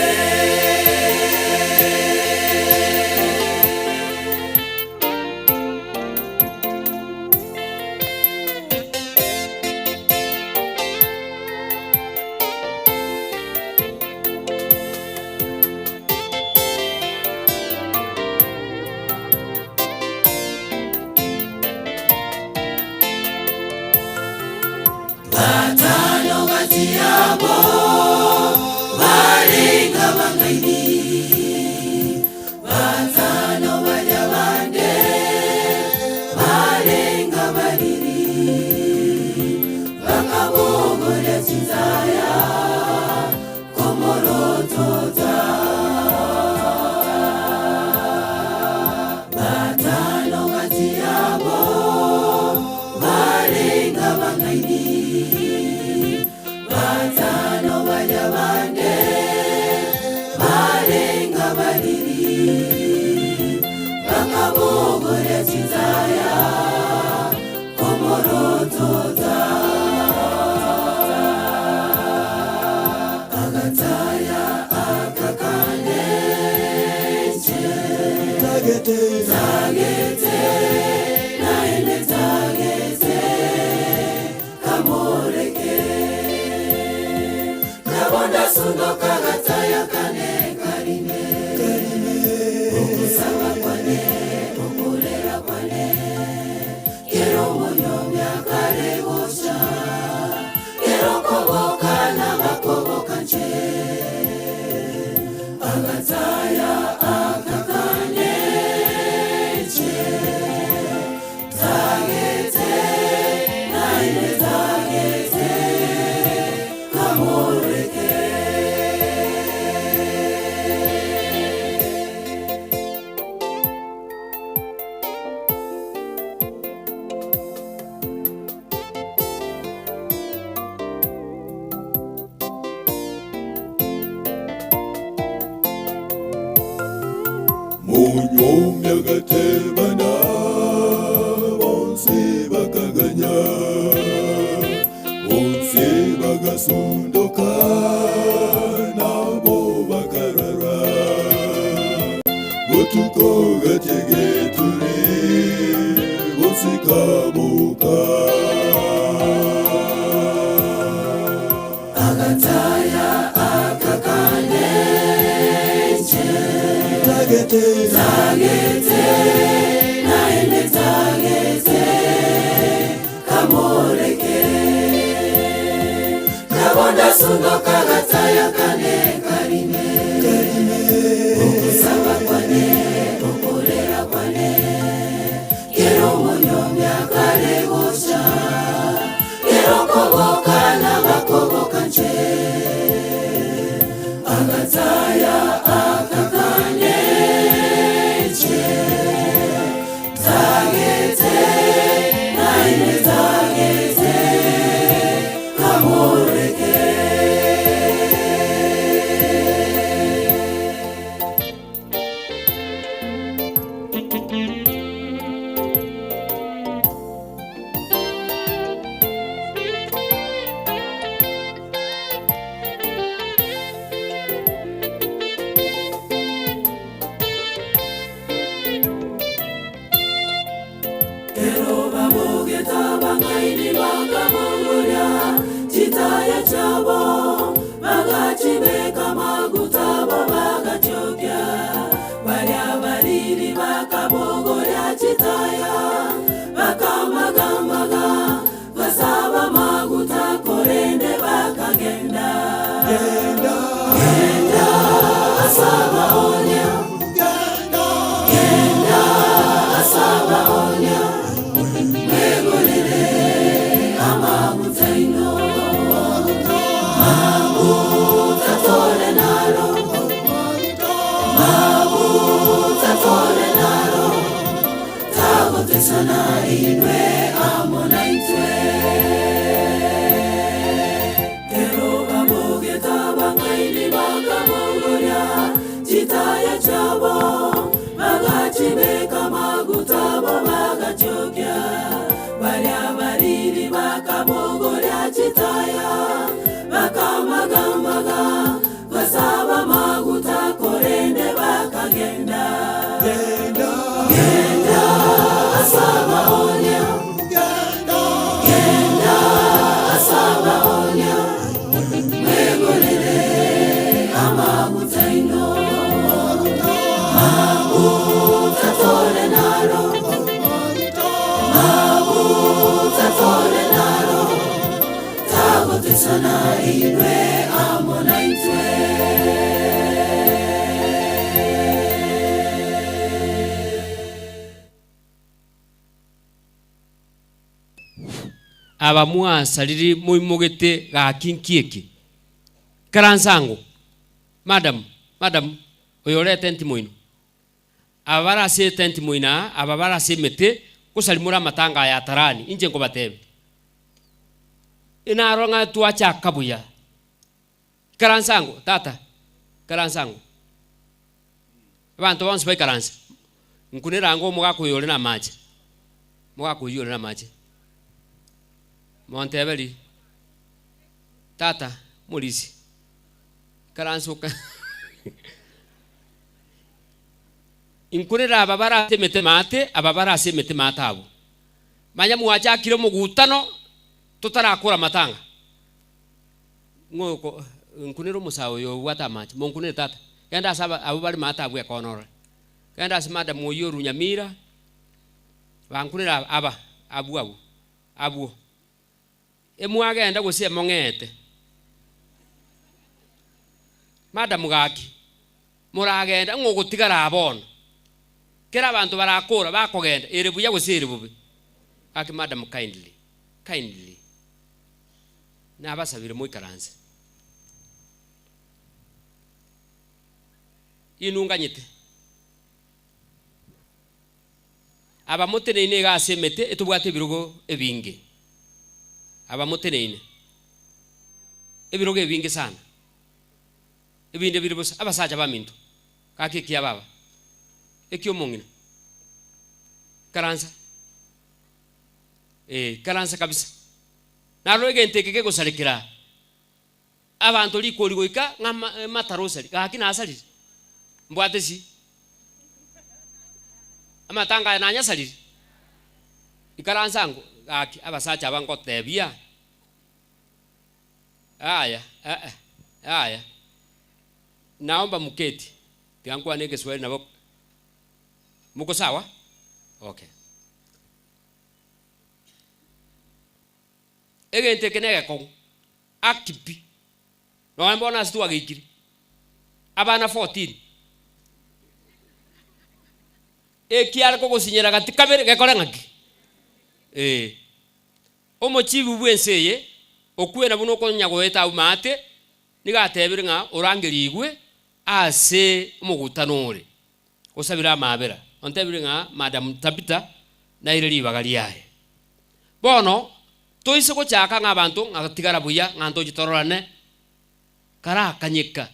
[SPEAKER 6] Batano kati yabo barenga bangaini Batano barya bande barenga bariri Bakabogora chinzaya komoroto.
[SPEAKER 5] Tagete,
[SPEAKER 6] Tagete, naende tagete, kamoreke. Nabonda sundoka gataya kane karime, Okusaba kwane, okurera kwane, kero monyomya kare gocha, kero koboka nabakoboka nche. Agataya akakaneche, tagete, naende tagete, kamoreke.
[SPEAKER 5] Munyumya gatebana bonsi bakaganya bonsi bagasunduka nabo bakarara butuko gategeturi bonsi kabuka
[SPEAKER 6] Agataya akakaneche,
[SPEAKER 5] Tagete,
[SPEAKER 6] tagete, naende tagete, kamoreke. Nabonda sundoka gataya kane karime, okusaba kwane, okurera kwane, kero monyomya kare gocha, kero koboka nabakoboka nche. Agataya akakaneche, tagete, naende tagete, kamoreke. Ero bamugeta bangaini bakamongoria chitaya chabo bagachibeka maguta bo bagachokya baria bariri bakabogoria chitaya bakamagamaga basaba maguta korende bakagenda genda genda asaba onya genda asaba onya mwegorere amaguta ino maguta tore naro maguta tore naro tagotesana inwe amo naitwe kero bamugeta bangaini bakamongoria chitaya chabo bagachibeka maguta bo bagachokya baria bariri bakabogoria chitaya bakamagamaga basaba maguta korende bakagenda genda asaba onya genda asaba onya mwegorere amaguta ino maguta tore naro maguta tore naro tagotesana inwe amo naitwe.
[SPEAKER 7] Aba mwasariri moimogete gaki nki eke? Ikaransa ango, madam, madam, oyo ore etenti moino. Aba bare ase etenti moino aa, aba bare ase emete, gosari more amatanga aya atarani, inche nkobatebia. Inarora ng'a twachaka buya. Ikaransa ango, tata, ikaransa ango. Abanto bonsi baikaranse. Nkunere ango omogaka oyo ore namache. Omogaka oyio ore namache. Monteberi, tata, morisia, ikaransa oka. Inkurera aba bare ase emete maate, aba bare ase emete maate abwo. Manya mwachakire omogutano totarakora amatanga. Ng'o oko nkunere omosae oyo obwate amache, monkunere tata. Genda ase aba abwo bare maate abwo ekona orore. Genda ase madam oyio orwa Nyamira, bankunere aba aba abwo abwo abwo. Emwagenda gose emong'eete? Madam gaki, moragenda ng'o ogotigara aa bono? Kera abanto barakora bakogenda, ere buya gose ere bobe? Gaki madam kindly, kindly, nabasabire moikaranse. Inwe nganyete. Aba moteneine iga ase emete etobwate ebirogo ebinge. Aba moteneine. Ebirogo ebinge sana. Ebinde bire bosa. Abasacha baminto. Gaki ekia baba. Ekia omong'ina. Ikaransa. Eh, ikaransa kabisa. Naro egento eke kegosarekera aa. Abanto rikori goika ng'a matarosari. Gaki nasarire. Mbwate si. Amatanga aya nanyasarire. Ikaransa ango gaki abasacha aba ngotebia. Yaya eh yaya. Naomba muketi. Tiga nkwane egeswahili nabo moko sawa? Okay. Egento eke negekong'u. Aki pi. Nonya bono ase twageikire. Abana 14. Ekiare kogosinyera gati kabere gekore ng'aki? Ee. Omochibi bw'ense eye okwena buna okonya goeta abwo maate, nigo atebire ng'a orangerigwe ase omogutano ore, osabire amaabera. Ontebire ng'a Madam Tabitha naire ribaga riaye. Bono toise gochaka ng'a abanto ng'a tigara buya, ng'a ntoche tororane, karakanyeka.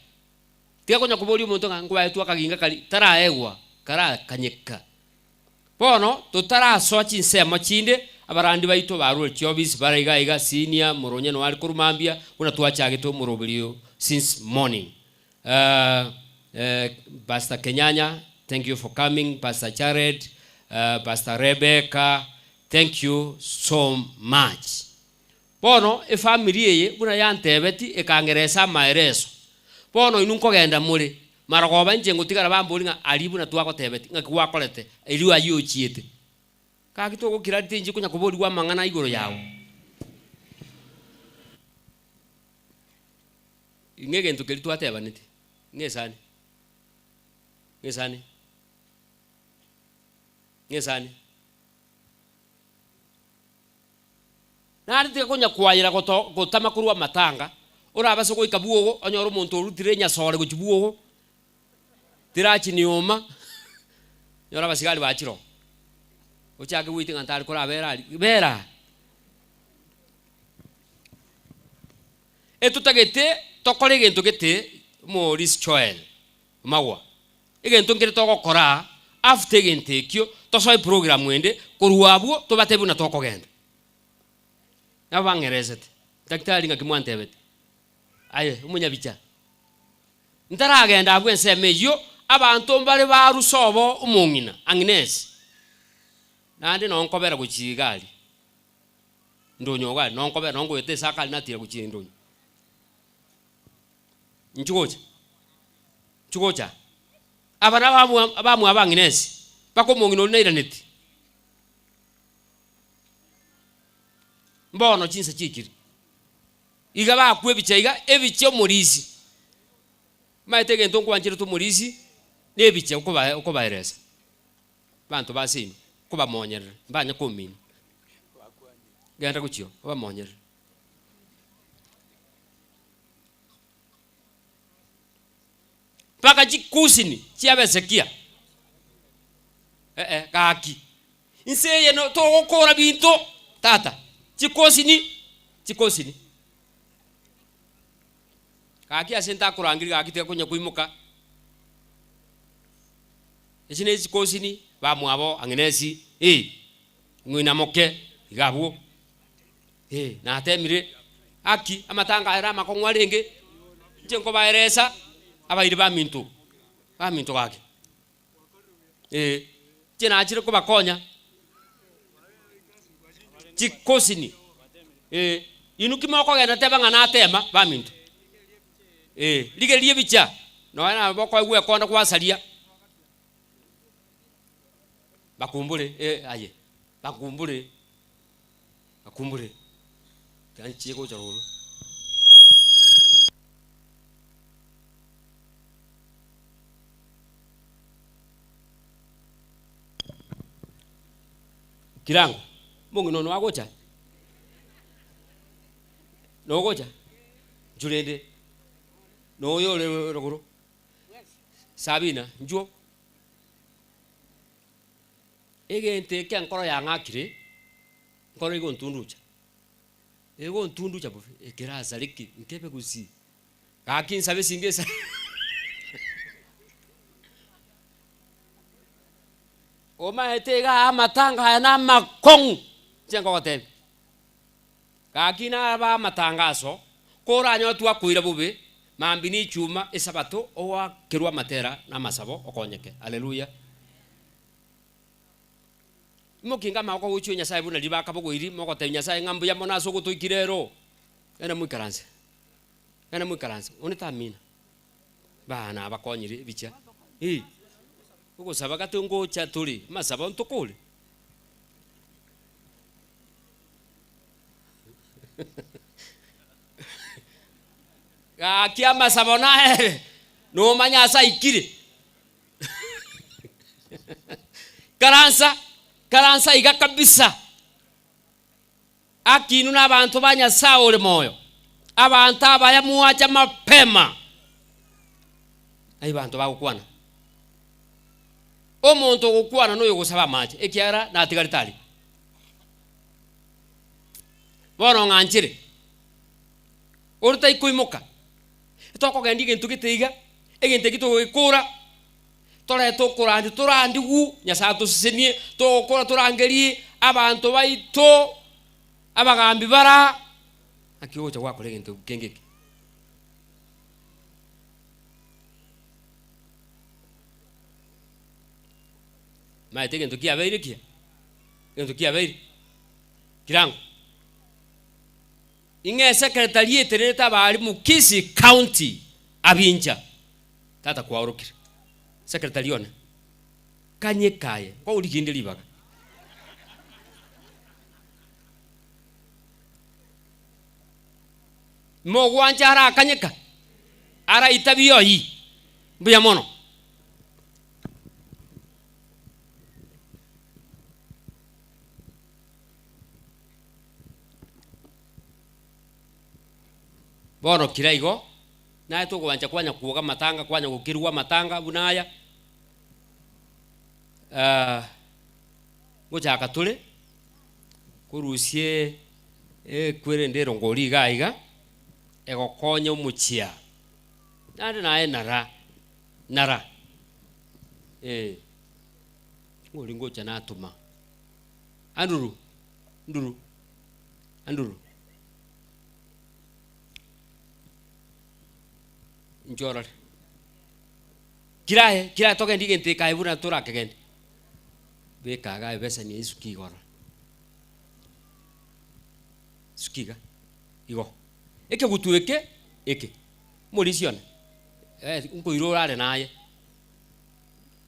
[SPEAKER 7] Tiga konya koboria omonto ng'a nkwaetwe akaginga karia, taraegwa, karakanyeka. Bono totarasoa chinsemo chinde, abarandi baito barure chiofisi bare iga iga, senior, moronye noyo are korwa mambia, buna twachagete omoroberio since morning. Pastor Kenyanya, thank you for coming, Pastor Jared, Pastor Rebecca, thank you so much. Bono efamiri eye buna yantebeti ekang'eresa amaereso. Bono inwe nkogenda more, marogoba inche ngotigara bambori ng'a aria buna twagotebeti ng'aki gwakorete, erio ayio ochiete. Gaki togokira tinchi konya koborigwa amang'ana igoro yao. Ng'a egento keria twatebaneti, ng'esani, ng'esani, ng'esani. Naende tiga konya kwayera goto gotama korwa amatanga, orabase goika bwogo onyore omonto orutire enyasore gochia bwogo, tirachinioma, onyore abasigari bachire oo. Ochake goita ng'a ntari korabera aria, bera aa. Etotagete tokore egento gete Maurice Joel Magwa, egento nkere togokora aa after egento ekio tosoe program ende korwa abwo tobatebie buna tokogenda. Nabo bang'eresete, daktari ng'aki mwantebete? Aye omonyabicha, ntaragenda abwo ensemo eyio, abanto mbare barusa obo omong'ina Agnes, naende noo nkobera gochia iga aria. Ndonyo iga aria, noo nkobera noo nkoeta esaka aria natira gochia endonyo. Inchuo gocha, inchuo gocha aa. Aba nabamwa abamwabo Agnes, mpaka omong'ina oria nairaneti. Mbono chinsa chiaikire, iga bakwa ebicha iga, ebicha omorisia. Omanyete egento nkwancherete omorisia, na ebicha okoba okobaeresa. Abanto ba ase inwe, nkobamonyerera, mbanye komina. Genda gochia oo, obamonyerere. Mpaka chikusini chi'Abesekia, eh-eh, gaki. Inse eye no togokora binto, tata, chikosini, chikosini. Gaki ase ntakorangeria gaki tiga konya koimoka. Echi ne chikosini, bamwabo Agnes, eh, ng'ina moke, iga abwo, eh, natemire, aki amatanga aya namakong'u arenge, inche nkobaeresa, abairi baminto, baminto gaki. Eh, inche nachire kobakonya chikosini eh, inwe ki mokogenda teba ng'a natema baminto eh, rigereria ebicha nonya nabo bokoegwa ekonda gwasaria bakumbure eh aye bakumbure bakumbure tiga nchie gocha roro. Kirango, omong'ina ono agocha? Nogocha? Inchuo rende, noyo ore rogoro, Sabina, inchuo. Egento eke enkoro yang'akire, enkoro egontunducha, egontunducha bobe, ekerasareke, nkebe gusii. Gaki nsabe esingo esa Omaete iga amatanga aya namakong'u, inche nkogotebia. Gaki naba amatangaso, koranyore twakoira bobe, mambia ne echuma, esabato, oakerwe amatera na amasabo okonyeke. Haleluya! Imokinge amaboko gochia o Nyasaye buna riria bakabogoirie, mogotebia Nyasaye ng'a mbuya mono ase ogotoikira ero. Genda moikaranse, genda moikaranse, onde tamina. Bana abakonyire ebicha, eh, ogosaba gati ngocha tore, amasabo ntokore. Gaki amasabo naere, nomanye ase aikire. Ikaransa, ikaransa iga kabisa. Aki inwe nabanto ba Nyasae ore moyo, abanto abaya mwacha mapema. Aye banto bagokwana. Omonto ogokwana noyo ogosaba amache, ekiagera natigarete aria. Bono ng'anchire, ore taikoimoka, tokogendia egento gete iga, egento eki togokora, torete okorandia torandigwe, Nyasae atosesenie, togokora torangerie abanto baito, abagambi bara, naki ogocha gwakora egento kenge eke. Maete egento kiabeire kiya, egento kiabeire. Kirango. Ing'e esekretari etenenete abarimu Kisii County abincha. Tata kwaorokire. Secretary one. Kanye kaye. Nkouriginde ribaga. Mogwancha arakanyeka. Araitabie oyi. Mbuya mono. Bono kira igo, naye togwancha kwanya kwoga amatanga, kwanya gokirigwa amatanga buna aya, ngochaka tore korusia ekwerende erongori iga iga, egokonya omochia, naende naye nara, nara, eh, ng'ori ngocha natoma. Anduru, nduru, anduru. Inche orore. Kiraye, kiraye togende egento eke aye buna torakegende. Beka iga ebeseni eye isuke igoro. Isuke iga, igo. Ekegutu eke, eke, omorisia one, eh nkoira orare naye.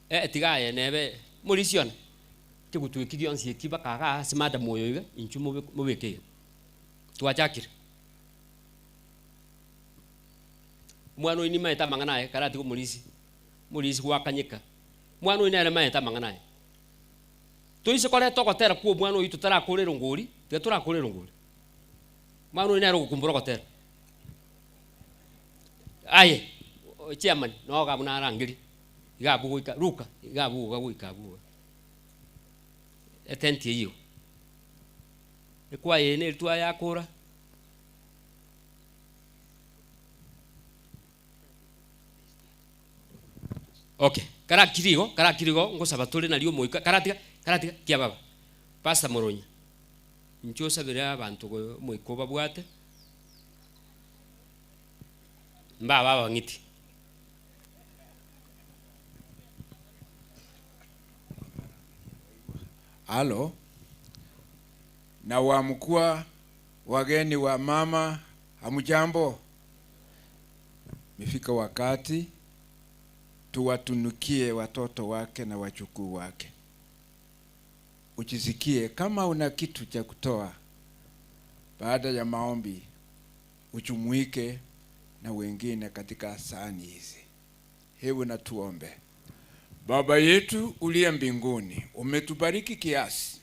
[SPEAKER 7] Eh tiga aye nebe, omorisia one. Ekegutu eki gionsi eki mpaka igaa ase madam oyo iga, inchuo mobe mobeke iga. Twachakire. Omwana oyo nimaete amang'ana aye karatige omorisia, omorisia gwakanyeka. Omwana oyo nere maete amang'ana aye. Toise koreta ogotera kwa omwana oyio totarakora erongori, tiga torakore erongori. Omwana oyo nere ogokumbura ogotera. Aye, chairman, noga buna arangerie, iga abwo goika, ruka, iga abwo iga goika abwo iga. Etenti eyio, ekwaya eye neri twayakora. Okay, karakire igo, karakire igo, ngosaba tore nario omoika, karatiga, karatiga, kia baba. Pastor Moronya, inche osabere abanto go omoika obabwate, mbaba abang'iti.
[SPEAKER 20] Halo, na wamkua wageni wa mama, hamjambo? Imefika wakati tuwatunukie watoto wake na wachukuu wake. Uchisikie kama una kitu cha kutoa baada ya maombi, uchumuike na wengine katika sahani hizi. Hebu na tuombe. Baba yetu uliye mbinguni, umetubariki kiasi,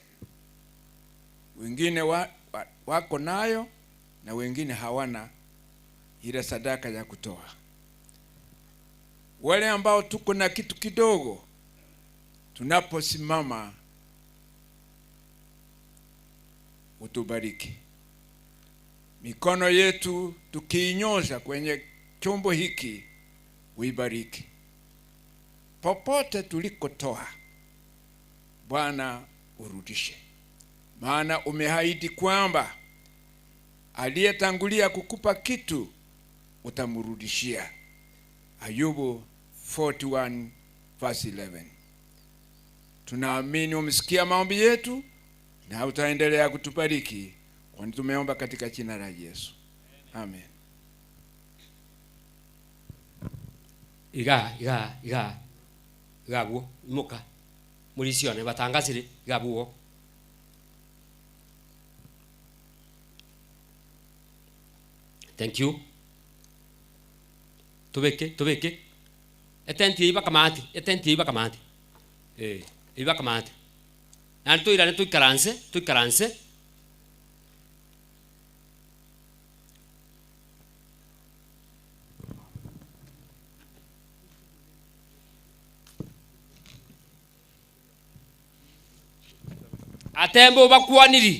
[SPEAKER 20] wengine wa, wa, wako nayo na wengine hawana ile sadaka ya kutoa. Wale ambao tuko na kitu kidogo, tunaposimama utubariki. Mikono yetu tukiinyosha kwenye chombo hiki, uibariki. Popote tulikotoa, Bwana urudishe, maana umeahidi kwamba aliyetangulia kukupa kitu utamrudishia. Ayubu 41 verse 11. Tunaamini umesikia maombi yetu na utaendelea kutubariki, kwani tumeomba katika jina la Yesu, amen.
[SPEAKER 7] Iga iga iga iga abwo imoka morisione batangasire iga abwo. Thank you. Tobeke tobeke etenti eyio bakamate etenti eyio bakamate eh eyio bakamate naende toirane toikaranse toikaranse. Atemba obakwaniri,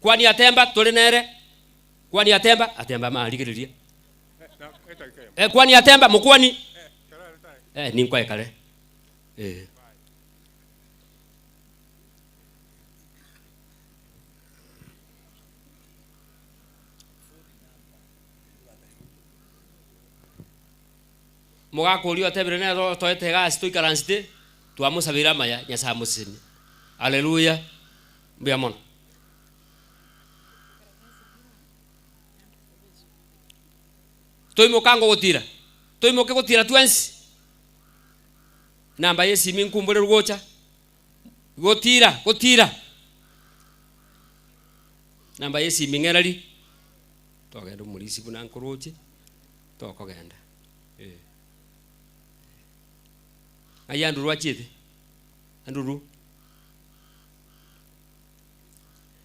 [SPEAKER 7] kwani atemba tore nere, kwani atemba, atemba amarigereria. Eh, kwani atemba mokwani eh, ninkwae kare eh. Mogaka oria otebire nere otoete egasi toikaransete, twamosabeire amaya, Nyasae amosesenie. Haleluya, mbuya mono. Toimoka ango gotira, toimoke gotira twensi. Namba y'esimi nkumborerwe gocha, gotira, gotira. Namba y'esimi ng'erari, togenda omorisia buna nkoroche, tokogenda eh. Ng'ai Andrew achiete? Andrew.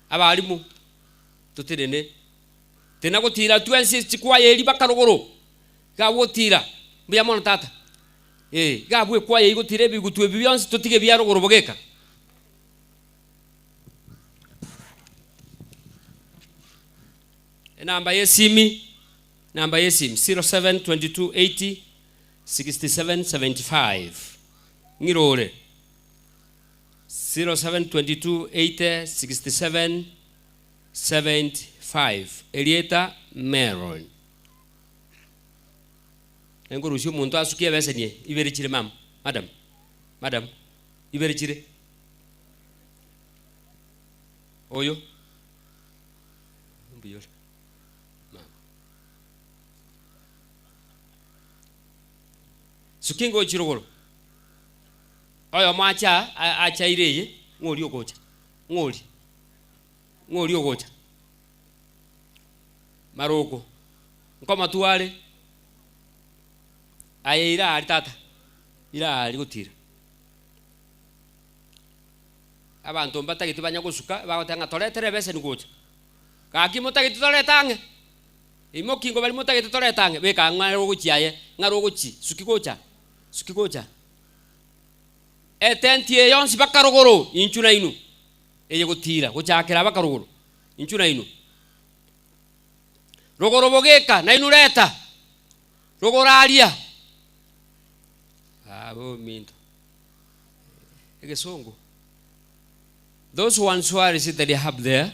[SPEAKER 7] Abalimu, totenene, tena gotira twensi chikwaya eri baka rogoro, iga gotira, mbuya mono tata, eh, iga abwo ekwaya eyio gotira ebigutu ebi bionsi totige bia rogoro bogeka. Enamba y'esimi, enamba y'esimi, 0722 80 67 75, ng'irore, 0722 80 67 75, erieta Meron. Enkorusia omonto asukie ebeseni eye, ibere chire mama, madam, madam, ibere chire. Oyo, mbuya ore, mama. Sukia ingochi rogoro. Oyomo ache aa, ache aire eye, ng'o oria ogocha, ng'o oria, ng'o oria ogocha. Maroko, nkomatwa are, aye ira aria tata, ira aria gotira. Abanto mbatagete banya gosuka, bagoteba ng'a toretere ebeseni gocha. Gaki motagete torete ang'e, imoki ingo baria motagete torete ang'e, beka ang'e are ogochia aye, ng'are ogochia, suki gocha, suki gocha. Etenti eye yonsi baka rogoro, inchu na inwe, eye gotiira gochakera baka rogoro, inchu na inwe. Rogoro bogeka, nainwe reta, rogoro aria. Aba ominto, egesongo. Those ones who are seated up there,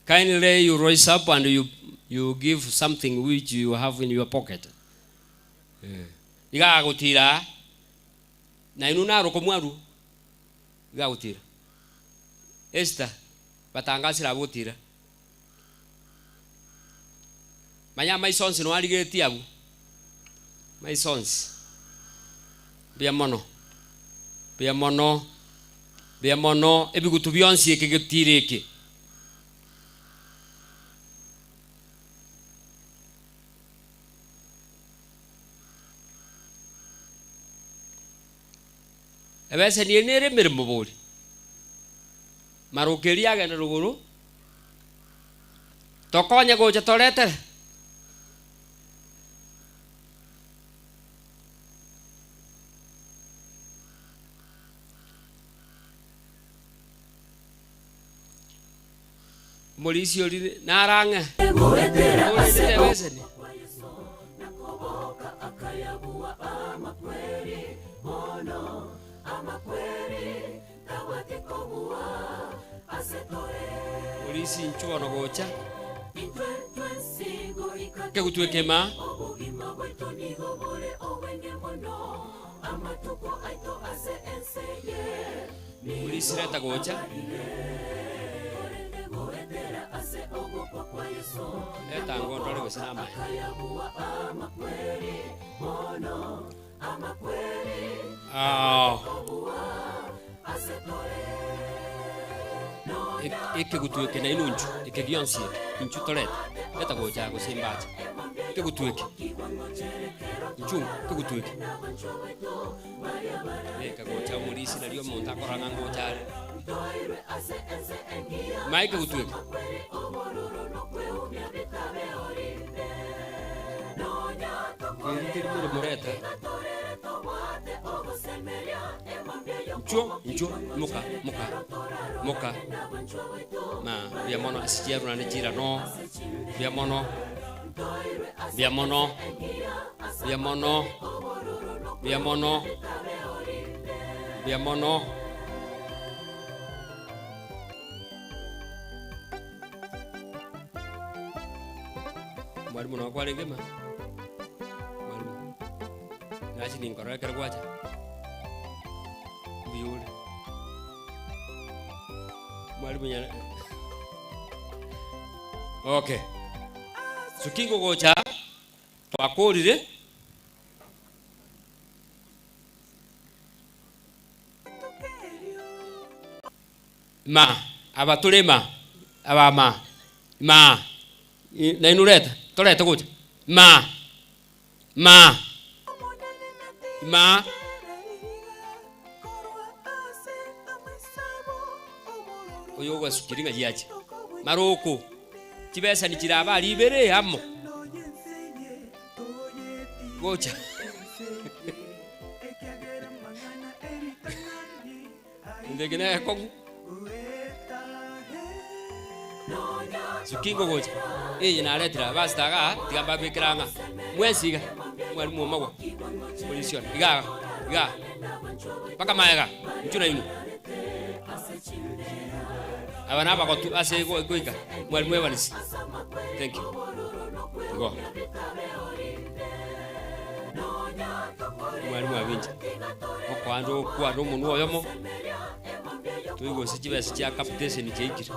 [SPEAKER 7] kindly you rise up and you, you give something which you have in your pocket. Yeah.
[SPEAKER 10] Iga agotira na inwe naro komwarwa iga agotira. Esther batangasire abwo gotira. Manya amaiso onsi noa arigetie abwo, maiso onsi. Mbuya mono, mbuya mono, mbuya mono, ebigutu bionsi eke getire eke. Ebeseni eye nere emeremo bori. Maroka eria agende rogoro, tokonye gocha toretere. Omorisia oria nare ang'e, orendete ebeseni. Morisia inchuo bono gocha, kegutwa ekema. Morisia reta gocha. Reta ango ndore gose namaene. Ah. Ekegutu eke nainwe inchu, eke gionsi eke, inchu torete, reta gocha gose mbache. Ekegutu eke, inchu ekegutu eke. Beka gocha omorisia nario omonto akorora ng'a ngocha are. Mae ekegutu eke. Eri teri meremo reta. Inchuo, inchuo, imoka, moka, moka. Ma mbuya mono ase chiaru naende chirano, mbuya mono, mbuya mono, mbuya mono, mbuya mono, mbuya mono. Mwalimu noo kwarenge ma? Mwalimu, nachi ninkorora ekero gwacha, mbuya ore. Mwalimu nyara okay. Suki ngogocha, twakorire. Ma, aba tore ma, aba ma, ma, nainwe reta, torete gocha, ma, ma, ma. Oyo ogwasukiri ng'a giacha maroko, chibesani chiraba aria ibere amo, gocha. Inde eke negekong'u. Suki ngogocha. Eye naretire aba pastor igaa, tiga mbabekere ang'a. Mwensi iga, mwalimu omagwa, polisi one, iga iga, igaa, mpaka magega, inchuo nainwe. Aba nabagotu ase go goika, mwalimu Evans, thank you. Igo. Mwalimu abinche. Okoanda okwane omonwa oyomo, toigwe gose chibesa chia capitation chiaikire.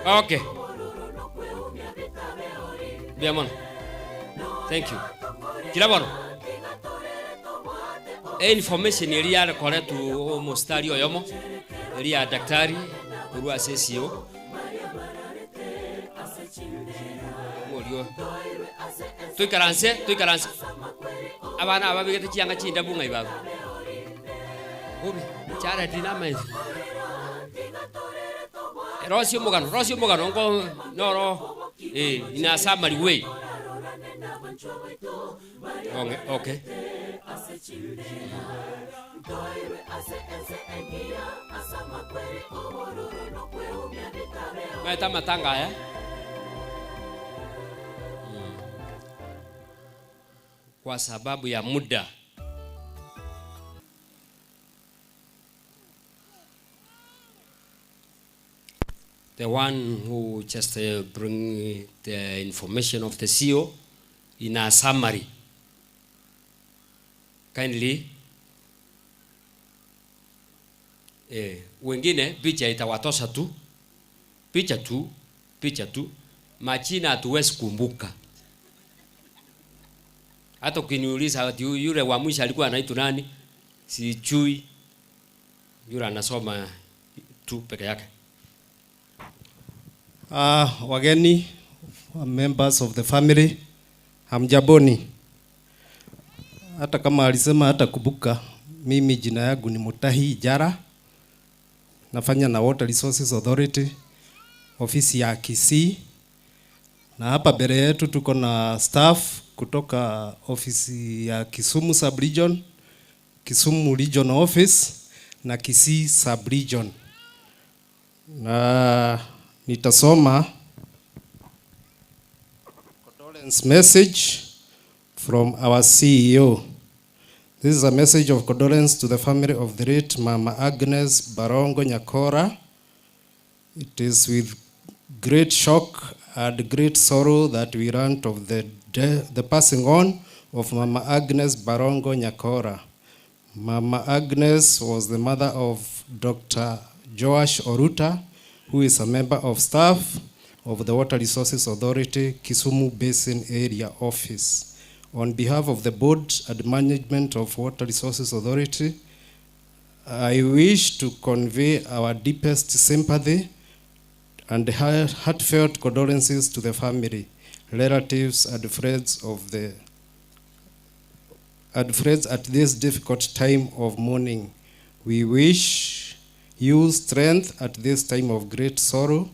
[SPEAKER 10] Okay. Mbuya mono. Thank you. Kira bono. Information eria yare koretwa omostari oyomo, eria ya daktari korwa ase esio. Morio. Toikaranse, toikaranse. Abana aba babegete chianga chindabu ng'ai barwa? Bobe, Jared na amaene. Rosia omogano, rosia omogano nko noro eh, in a summary way. Onge, okay. Maete amatanga aya. Kwa sababu ya muda. The one who just bring the information of the CEO in a summary. Kindly. Eh, wengine picha itawatosha tu, picha tu, picha tu, majina hatuwezi kumbuka. Hata ukiniuliza ati yule wa mwisho alikuwa anaitwa nani, sijui. Yule anasoma tu peke yake.
[SPEAKER 13] Wageni, members of the family, hamjaboni. Hata kama alisema hata kubuka, mimi jina yangu ni Mutahi Ijara, nafanya na Water Resources Authority, ofisi ya Kisii, na hapa mbele yetu tuko na staff kutoka ofisi ya Kisumu Sub Region, Kisumu Regional Office na Kisii Sub Region, na nitasoma condolence message from our CEO. This is a message of condolence to the family of the late Mama Agnes Barongo Nyakora. It is with great shock and great sorrow that we learned of the, the passing on of Mama Agnes Barongo Nyakora. Mama Agnes was the mother of Dr. Joash Oruta, who is a member of staff of the Water Resources Authority, Kisumu Basin Area Office. On behalf of the board and management of Water Resources Authority, I wish to convey our deepest sympathy and heartfelt condolences to the family, relatives, and friends of the and friends at this difficult time of mourning. We wish you strength at this time of great sorrow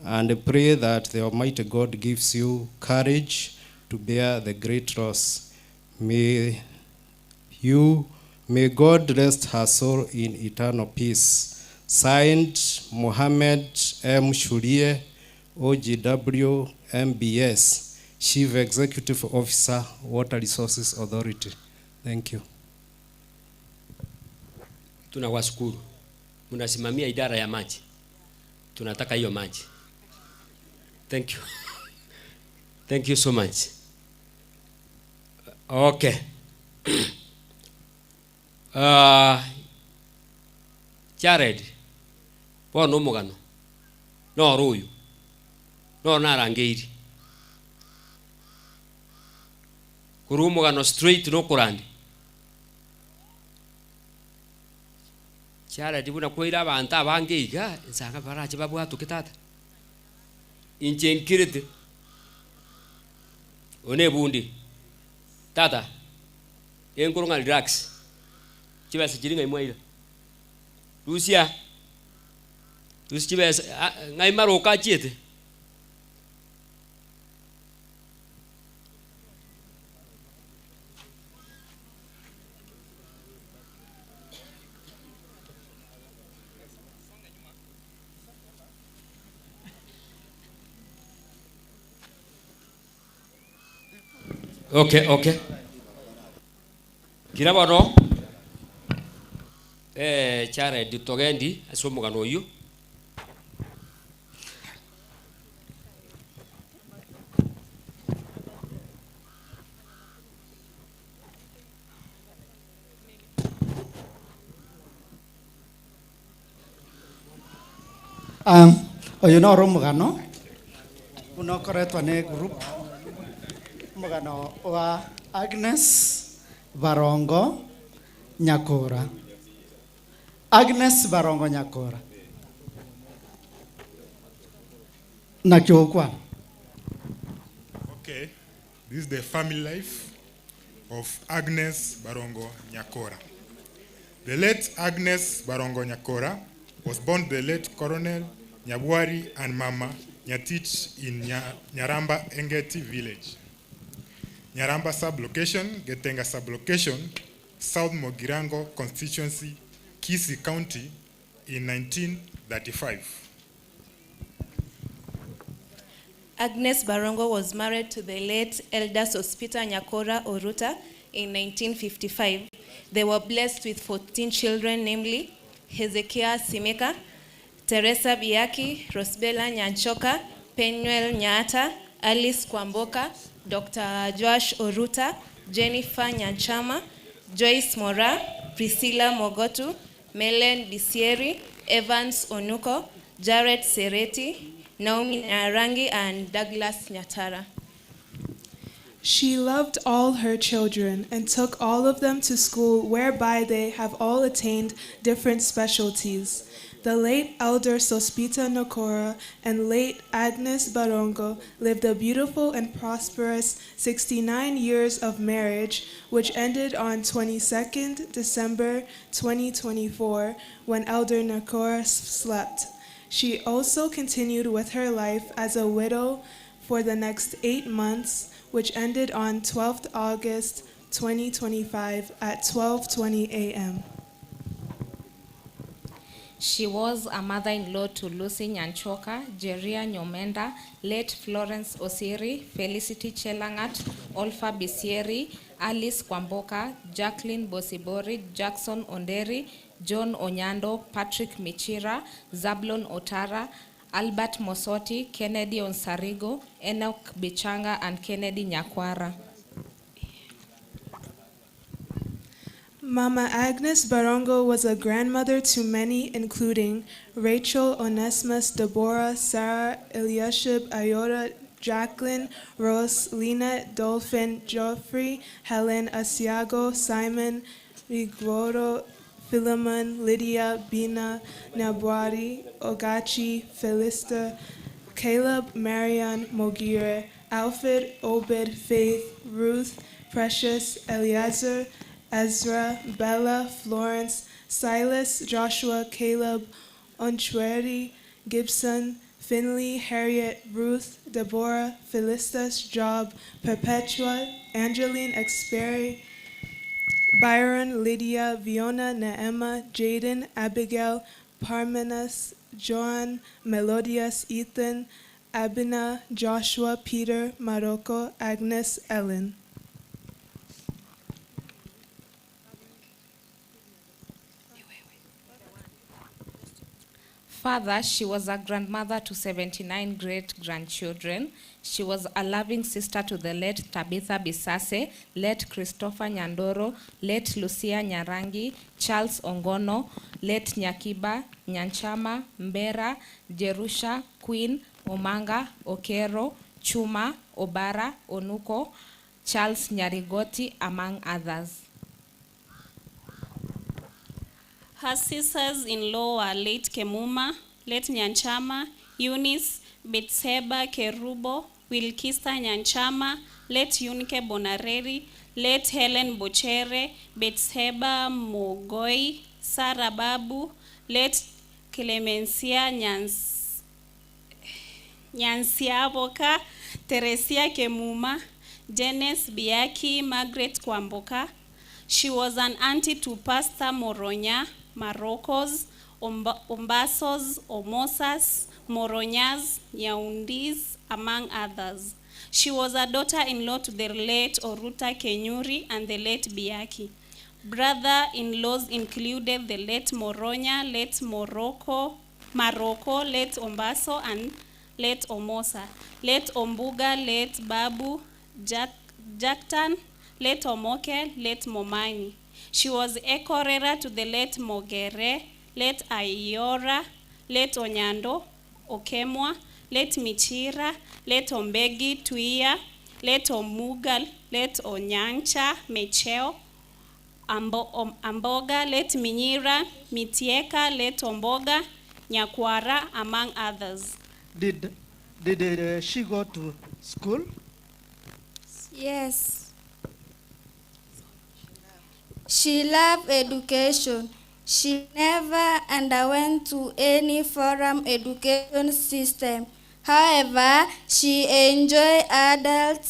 [SPEAKER 13] and pray that the Almighty God gives you courage to bear the great loss. May you may God rest her soul in eternal peace. Signed, Mohammed M. Shurie, OGW MBS, Chief Executive Officer, Water Resources Authority. Thank you.
[SPEAKER 10] Tunawashukuru, mnasimamia idara ya maji, tunataka hiyo maji. Thank you. Thank you so much. Okay. Jared, bono omogano noro oyo noro narangeiri korwa omogano straight nokorandi Jared buna kwaire abanto abange iga nsanga barache babwatoke tata inche nkirete one ebundi tata enkoro ng'a relax chibesa chiri ng'ai mwaira rusia rusia chibesa ng'ai maroka achiete. Okay, okay. Kira bono Jared togendi ase omogano oyio.
[SPEAKER 21] Oyo noro omogano unokoretwa ne group omogano wa Agnes Barongo Nyakora. Agnes Barongo Nyakora. Nakyokwana.
[SPEAKER 22] Okay, this is the family life of Agnes Barongo Nyakora. The late Agnes Barongo Nyakora was born the late Colonel Nyabwari and Mama Nyatich in Nyaramba Engeti village. Nyaramba sub-location, Getenga sub-location, South Mogirango constituency, Kisii County in 1935.
[SPEAKER 23] Agnes Barongo was married to the late Elder Sospita Nyakora Oruta in 1955. They were blessed with 14 children, namely Hezekiah Simeka, Teresa Biaki, Rosbella Nyanchoka, Penuel Nyata, Alice Kwamboka, Dr. Joash Oruta, Jennifer Nyanchama, Joyce Mora, Priscilla Mogotu, Melen Bisieri, Evans Onuko, Jared Sereti, Naomi Nyarangi, and Douglas Nyatara.
[SPEAKER 1] She loved all her children and took all of them to school, whereby they have all attained different specialties. The late Elder Sospita Nokora and late Agnes Barongo lived a beautiful and prosperous 69 years of marriage, which ended on 22nd December 2024 when Elder Nokora slept. She also continued with her life as a widow for the next 8 months, which ended on 12th August 2025 at 12:20 a.m.
[SPEAKER 3] She was a mother-in-law to Lucy Nyanchoka, Jeria Nyomenda, late Florence Osiri, Felicity Chelangat, Olfa Bisieri, Alice Kwamboka, Jacqueline Bosibori, Jackson Onderi, John Onyando, Patrick Michira, Zablon Otara, Albert Mosoti, Kennedy Onsarigo, Enoch Bichanga, and Kennedy Nyakwara.
[SPEAKER 1] Mama Agnes Barongo was a grandmother to many, including Rachel, Onesimus, Deborah, Sarah, Eliashib, Iota, Jacqueline, Rose, Lena, Dolphin, Geoffrey, Helen, Asiago, Simon, Rigoro, Philemon, Lydia, Bina, Nabwari, Ogachi, Felista, Caleb, Marion, Mogire, Alfred, Obed, Faith, Ruth, Precious, Eleazar, Ezra, Bella, Florence, Silas, Joshua, Caleb, Onchueri, Gibson, Finley, Harriet, Ruth, Deborah, Philistus, Job, Perpetua, Angeline, Experi, Byron, Lydia, Viona, Naema, Jaden, Abigail, Parmenas, Joan, Melodius, Ethan, Abina, Joshua, Peter, Maroko, Agnes, Ellen.
[SPEAKER 3] Further, she was a grandmother to 79 great grandchildren. She was a loving sister to the late Tabitha Bisase, late Christopher Nyandoro, late Lucia Nyarangi, Charles Ongono, late Nyakiba, Nyanchama, Mbera, Jerusha, Queen, Omanga, Okero, Chuma, Obara, Onuko, Charles Nyarigoti, among others.
[SPEAKER 4] Her sisters-in-law were late Kemuma, late Nyanchama, Eunice, Betseba Kerubo, Wilkista Nyanchama, late Unike Bonareri, late Helen Bochere, Betseba Mogoi, Sarah Babu, late Clemencia Nyans, Nyansiaboka, Teresia Kemuma, Jenes Biaki, Margaret Kwamboka. She was an auntie to Pastor Moronya, Marocos, Ombasos, Omosas, Moronyas, Nyaundis, among others. She was a daughter-in-law to the late Oruta Kenyuri and the late Biaki. Brother-in-laws included the late Moronya, late Morocco, Maroko, late Ombaso, and late Omosa, late Ombuga, late Babu, Jack, Jacktan, late Omoke, late Momani. She was ekorera to the late Mogere, late Ayora, late Onyando, Okemwa, late Michira, late Ombegi Tuia, late Omuga, late Onyancha, Mecheo, Ambo, Amboga, late Minyira, Mitieka, late Omboga, Nyakwara, among others.
[SPEAKER 21] Did she go to school?
[SPEAKER 24] Yes. She loved education. She never underwent to any foreign education system. However, she enjoyed adult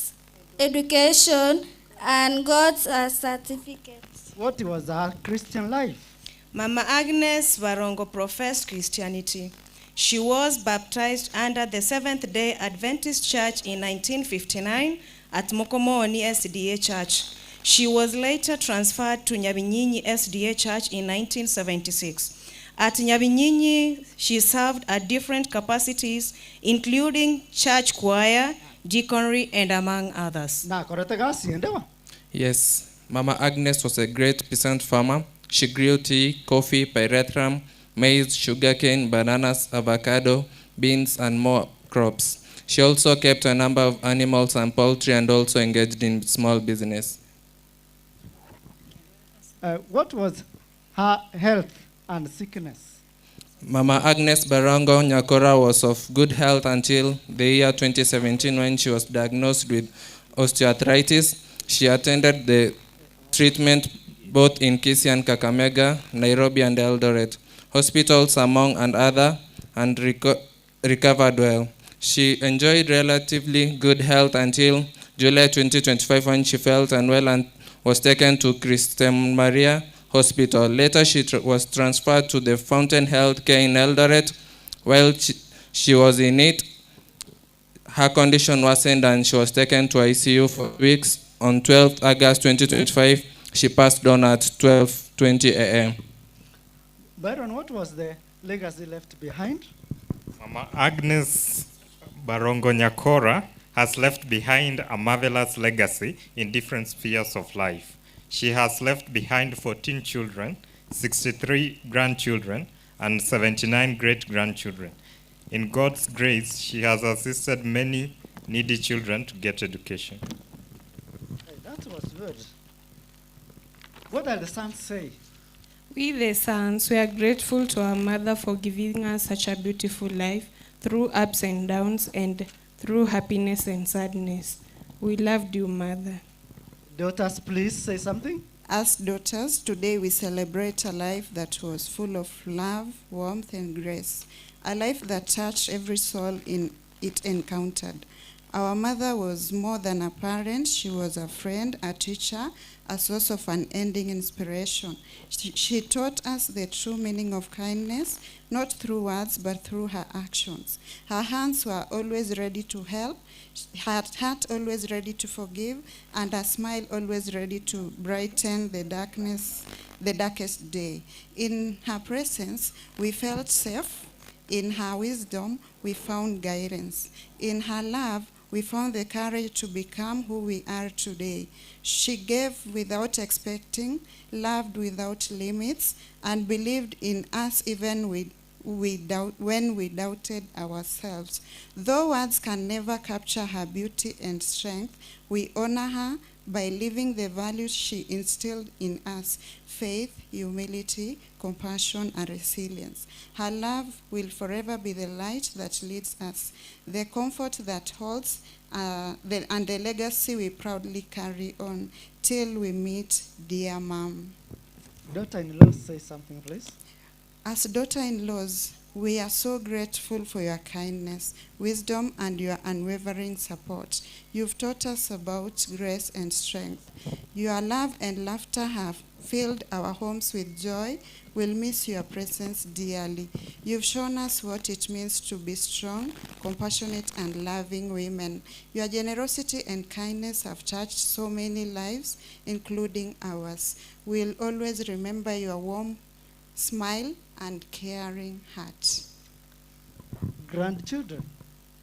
[SPEAKER 24] education and got a certificate.
[SPEAKER 21] What was her Christian life?
[SPEAKER 25] Mama Agnes Barongo professed Christianity. She was baptized under the Seventh day Adventist Church in 1959 at Mokomoni SDA Church. She was later transferred to Nyabinyinyi SDA Church in 1976. At Nyabinyinyi, she served at different capacities, including church choir, deaconry, and among others.
[SPEAKER 2] Yes, Mama Agnes was a great peasant farmer. She grew tea, coffee, pyrethrum, maize, sugarcane, bananas, avocado, beans, and more crops. She also kept a number of animals and poultry and also engaged in small business.
[SPEAKER 21] What was her health and sickness?
[SPEAKER 2] Mama Agnes Barongo Nyakora was of good health until the year 2017 when she was diagnosed with osteoarthritis. She attended the treatment both in Kisii and Kakamega, Nairobi and Eldoret hospitals among and other, and recovered well. She enjoyed relatively good health until July 2025 when she felt unwell and was taken to Christen Maria Hospital. Later, she was transferred to the Fountain Health Care in Eldoret. While she was in it, her condition worsened and she was taken to ICU for weeks. On 12th August 2025, she passed on at 12:20 a.m.
[SPEAKER 21] Byron, what was the legacy left behind?
[SPEAKER 22] Mama Agnes Barongo Nyakora has left behind a marvelous legacy in different spheres of life. She has left behind 14 children, 63 grandchildren, and 79 great grandchildren. In God's grace, she has assisted many needy children to get education.
[SPEAKER 21] Hey, that was good. What did the sons say?
[SPEAKER 8] We, the sons, we are grateful to our mother for giving us such a beautiful life through ups and downs and through happiness and sadness. We loved you, mother.
[SPEAKER 21] Daughters, please say something.
[SPEAKER 9] As daughters, today we celebrate a life that was full of love, warmth, and grace, a life that touched every soul in it encountered. Our mother was more than a parent, she was a friend, a teacher, a source of unending inspiration. She taught us the true meaning of kindness, not through words, but through her actions. Her hands were always ready to help, her heart always ready to forgive, and her smile always ready to brighten the darkness, the darkest day. In her presence, we felt safe. In her wisdom, we found guidance. In her love, we found the courage to become who we are today. She gave without expecting, loved without limits, and believed in us even when we doubted ourselves. Though words can never capture her beauty and strength, we honor her by living the values she instilled in us: faith, humility, compassion, and resilience. Her love will forever be the light that leads us, the comfort that holds, and the legacy we proudly carry on till we meet, dear Mom.
[SPEAKER 21] Daughter-in-law, say something, please.
[SPEAKER 9] As daughter-in-laws, we are so grateful for your kindness, wisdom, and your unwavering support. You've taught us about grace and strength. Your love and laughter have filled our homes with joy. We'll miss your presence dearly. You've shown us what it means to be strong, compassionate, and loving women. Your generosity and kindness have touched so many lives, including ours. We'll always remember your warm smile and caring heart.
[SPEAKER 21] Grandchildren.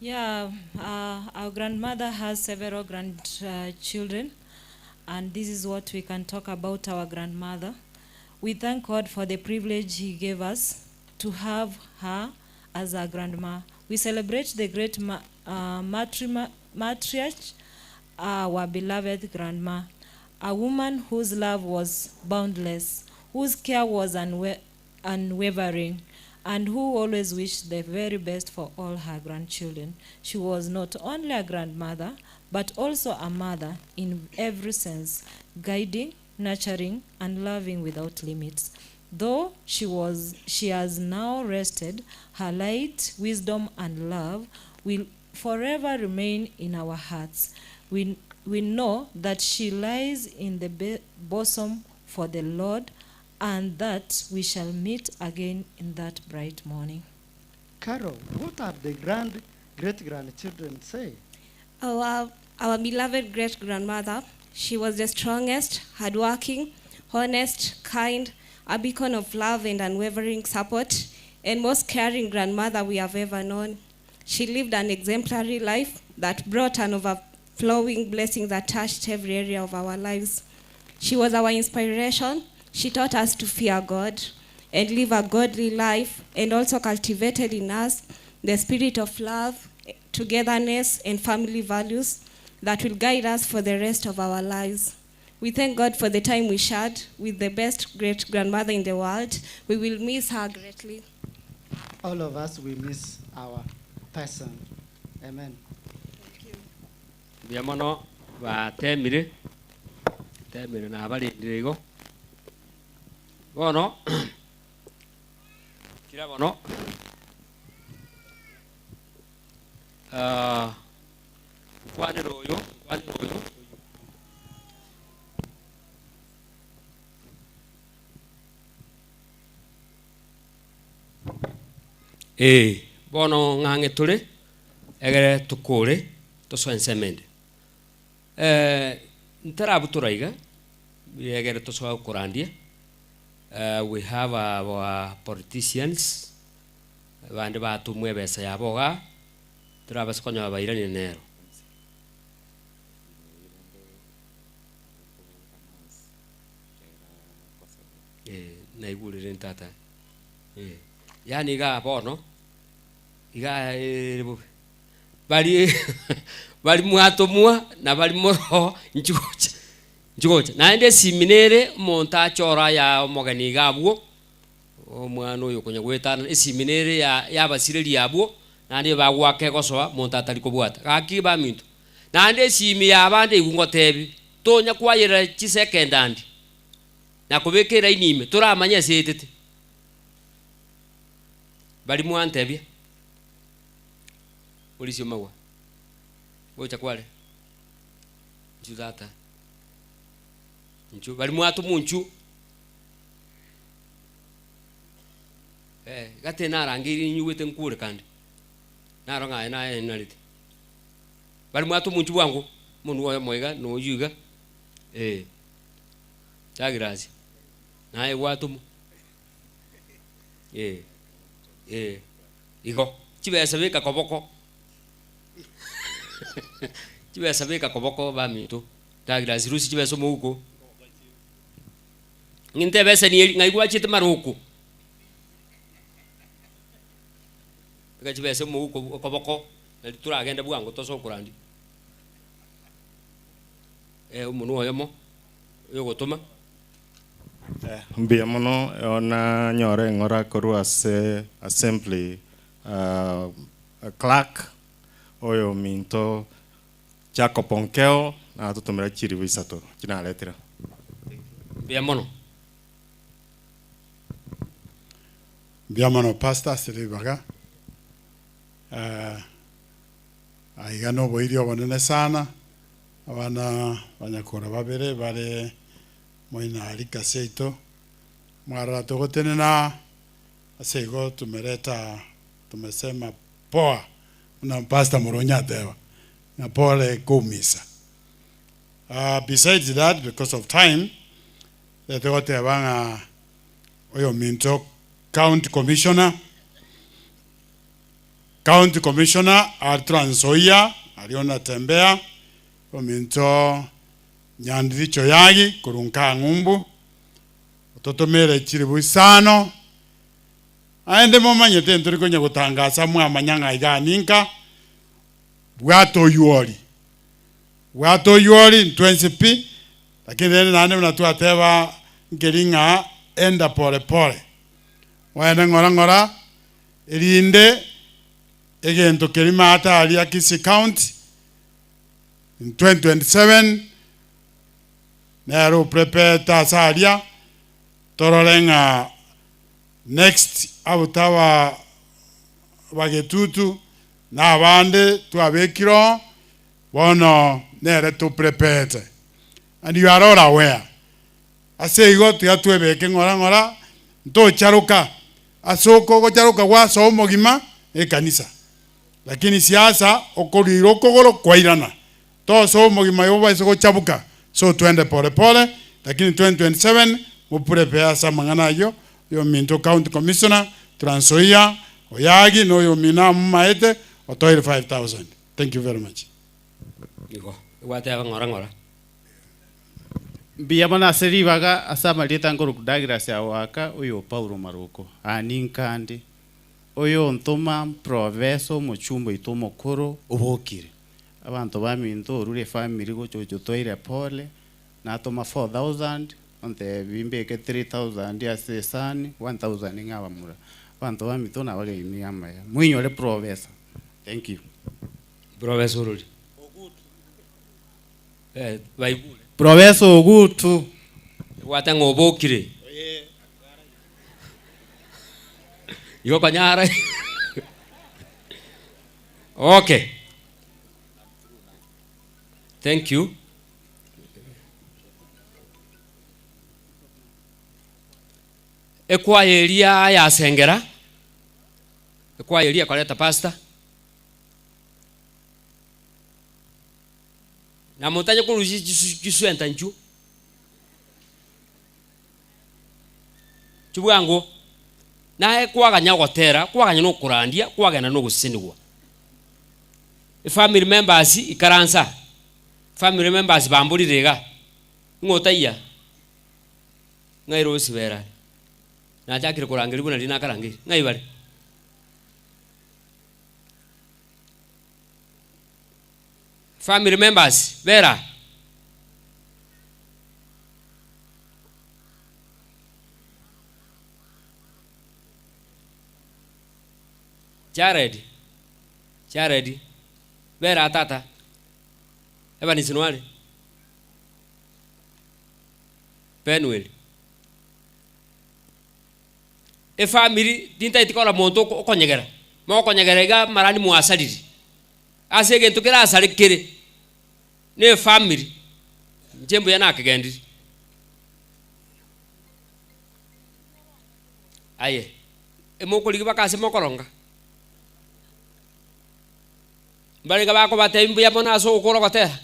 [SPEAKER 11] Yeah, our grandmother has several grandchildren, and this is what we can talk about our grandmother. We thank God for the privilege he gave us to have her as our grandma. We celebrate the great matriarch, our beloved grandma, a woman whose love was boundless, whose care was unwavering, and who always wished the very best for all her grandchildren. She was not only a grandmother, but also a mother in every sense, guiding, nurturing, and loving without limits. Though she has now rested, her light, wisdom, and love will forever remain in our hearts. We know that she lies in the bosom for the Lord, and that we shall meet again in that bright morning.
[SPEAKER 21] Carol, what have the great-grandchildren say?
[SPEAKER 23] Our beloved great-grandmother, she was the strongest, hardworking, honest, kind,
[SPEAKER 8] a beacon of love and unwavering support, and most caring grandmother we have ever known. She lived an exemplary life that brought an overflowing blessing that touched every area of our lives. She was our inspiration. She taught us to fear God and live a godly life, and also cultivated in us the spirit of love, togetherness, and family values that will guide us for the rest of our lives. We thank God for the time we shared with the best great grandmother in the world. We will miss her greatly.
[SPEAKER 21] All of us, we miss our person. Amen.
[SPEAKER 10] Mbuya mono batemire, temire nabarendire igo. Bono, kira bono, ah, nkwanere oyo, nkwanere oyo. Ee, bono ng'ang'e tore, egere tokore, tosoe ensemo ende. Eh, ntarabutora iga, egere tosoe gokorandia, eh, we have our politicians, abande batomwa ebesa yabo igaa, torabase konyora bairanire nero. Eh, naigurire ntata. Eh, yaani igaa bono, igaa ere bobe. Bari bari mwatomwa na bari moro nchigocha nchigocha. Naende esimi nere omonto achore aya omogeni iga abwo, omwana oyo okonya goetana, esimi nere ya yabasireria abwo, naende bagoaka egosoa monto atari kobwata. Gaki baminto, naende esimi ya abande igwe ngotebi, tonya kwayerera chisekendandi. Na kobeka eraini ime, toramanye ase etete. Baria mwantebia, Orisia omagwa, gocha kware, inchuo tata, inchuo, baria mwatomwa inchuo. Eh, gati narangeirie ninyigwete nkure kande, naro ng'a aye naye narete. Baria mwatomwa inchuo bwango, omonwe oyomo iga, na oyio iga, eh. Douglas, naye gwatomwa? Eh, eh, igo. Chibesa beka koboko. Chibesa beka koboko baminto. Douglas, rusia chibesa omouko. Ng'inte ebeseni eri, ng'ai gwachete maroko? Beka chibesa omouko koboko, nari toragende bwango tosoe korandia. Eh, omonwa oyomo. Oyogotoma.
[SPEAKER 12] Mbuya mono nanyore eng'ora korwa ase assembly clerk oyo ominto Jacob Onkeo natotomera chiribu isato chinaretire.
[SPEAKER 10] Mbuya mono.
[SPEAKER 14] Mbuya mono Pastor ase ribaga. Aiga noboiri obonene sana. Abana banyakora babere bare moina aria seito, mwarora togotenena ase igo tumereta tumesema poa buna Pastor Moronyi ateba ng'a pole koumisa. Besides that because of time togoteba ng'a oyominto county commissioner, County Commissioner are Trans Nzoia aria onatembea ominto Nyandiricho Yagi korwa Nkang'umbu ototomere chiribu isano naende momanyete ntori konya gotangasa mwamanya ng'a igaa ninka bwata oyuori bwata oyuori ntwensi pi lakini rende naende buna twateba nkeri ng'a enda pole pole mwene ng'ora ng'ora Erinde egento keria maate aria Kisii County in 2027 nere oprepete ase aria torore ng'a next abwo aba bagetutu na abande twabekire oo bono nere toprepete and you are all aware. Ase igo tiga twebeke ng'ora ng'ora ntocharoka Ase oko ogocharoka gwasoa omogima ekanisa, lakini siasa okoruira okogoro kwairana. Tosoa omogima igo obaise gochabuka, so twende pole pole, lakini 2027 Moprepare ase amang'ana ayio, oyominto county commissioner, Trans Nzoia, Oyagi na oyomino amomaete otoire 5000. Thank you very much.
[SPEAKER 10] Igo, egwateba ng'ora ng'ora.
[SPEAKER 15] Mbuya mono ase ribaga ase amarieta nkorokwa Douglas Awaka oyo o Paulo Maroko. Aa ninkande oyo ontoma mprofesa omochumba oito omokoro obokire. Abanto baminto orure efamiri gocha gocha otoire pole natoma 4000 ontebi mbeke 3000 ase esani 1000 ng'a abamura. Abanto baminto nabageini amaya. Moinyore profesa. Thank you.
[SPEAKER 10] Profesa orori. Eh, baigure.
[SPEAKER 15] Profesa Ogutu.
[SPEAKER 10] Ebwate ng'a obokire. Igo konyara. Okay. Thank you. Ekwaya eria yasengera, ekwaya eria ekoreta pastor. Na motanye korusia chiswenta inchuo chibwango, naye kwaganya ogotera, kwaganya na okorandia, kwagenda na ogosesenigwa. Efamily members ikaransa, family members bamborire iga, ng'a otaiya, ng'a ere osibere are. Nachakire korangeria buna riria nakarangeiri, ng'ai bare? Family members bera. Jared, Jared, bera tata. Evanisi nware. Penuel. Efamiri tintaeti korora monto okonyegera. Mokonyegera iga marani mwasariri. Ase egento kerasare kere nefamiri, inche mbuya nakegendiri. Aye, emokorigia baka ase mokoronga? Mbarenge bakobatebia mbuya mono ase ogokora ogotera?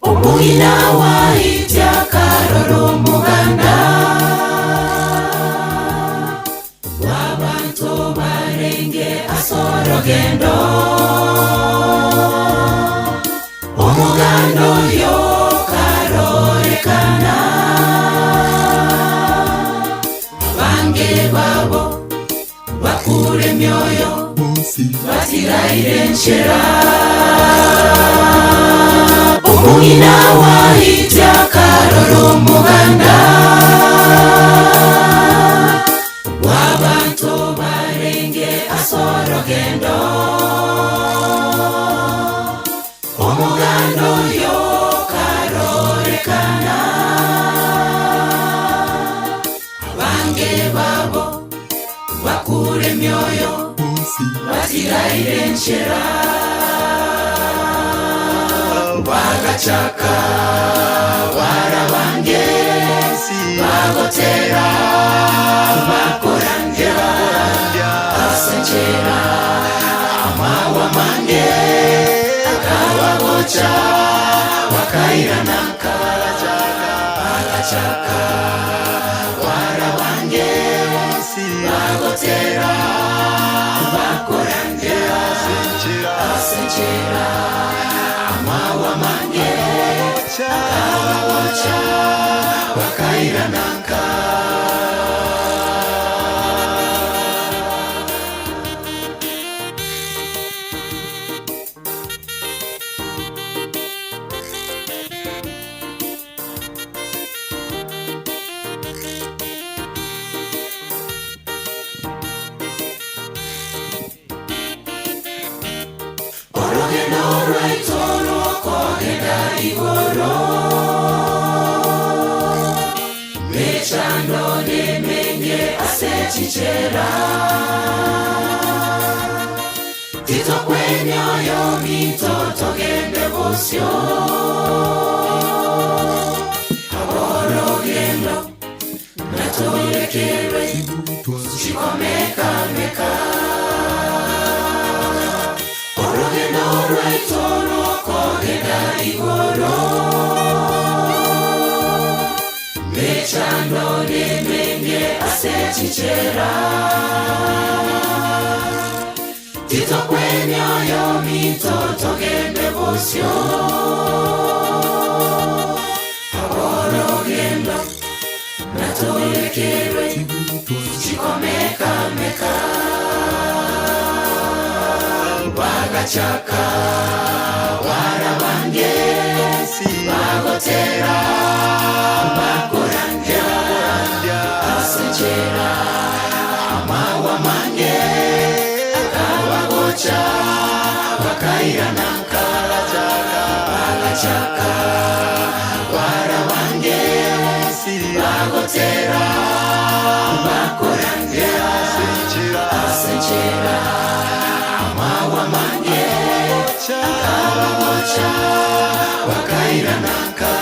[SPEAKER 6] Omong'ina waitya karora omoganda bw'abanto barenge ase orogendo. Omoganda oyo okarorekana, abange babo bakure emioyo, batiraire nchera. Omong'ina waitya karora omoganda bw'abanto barenge ase orogendo. Omoganda oyo okarorekana, abange babo bakure emioyo, batiraire nchera. Bagachaka barabange bagotera bakorandia ase nchera amawa mange akabagocha bakairanaka. Bagachaka barabange bagotera bakorandia ase nchera amawa mange akabagocha bakairanaka. chichera Titokwenyoyo minto togende bosio Aborogendo Natorekerwe Chikomekameka Orogendo rwaito rwokogenda igoro Mechando nemenge ase chichera Titokwenyoyo minto togende bosio Aborogendo Natorekerwe Chikomekameka Bagachaka Barabange Bagotera Bakoranja Asenchera Amawa mange Akabagocha Bakairanaka Bagachaka Barabange Bagotera Bakoranja Asenchera Amawa mange Akabagocha Bakairanaka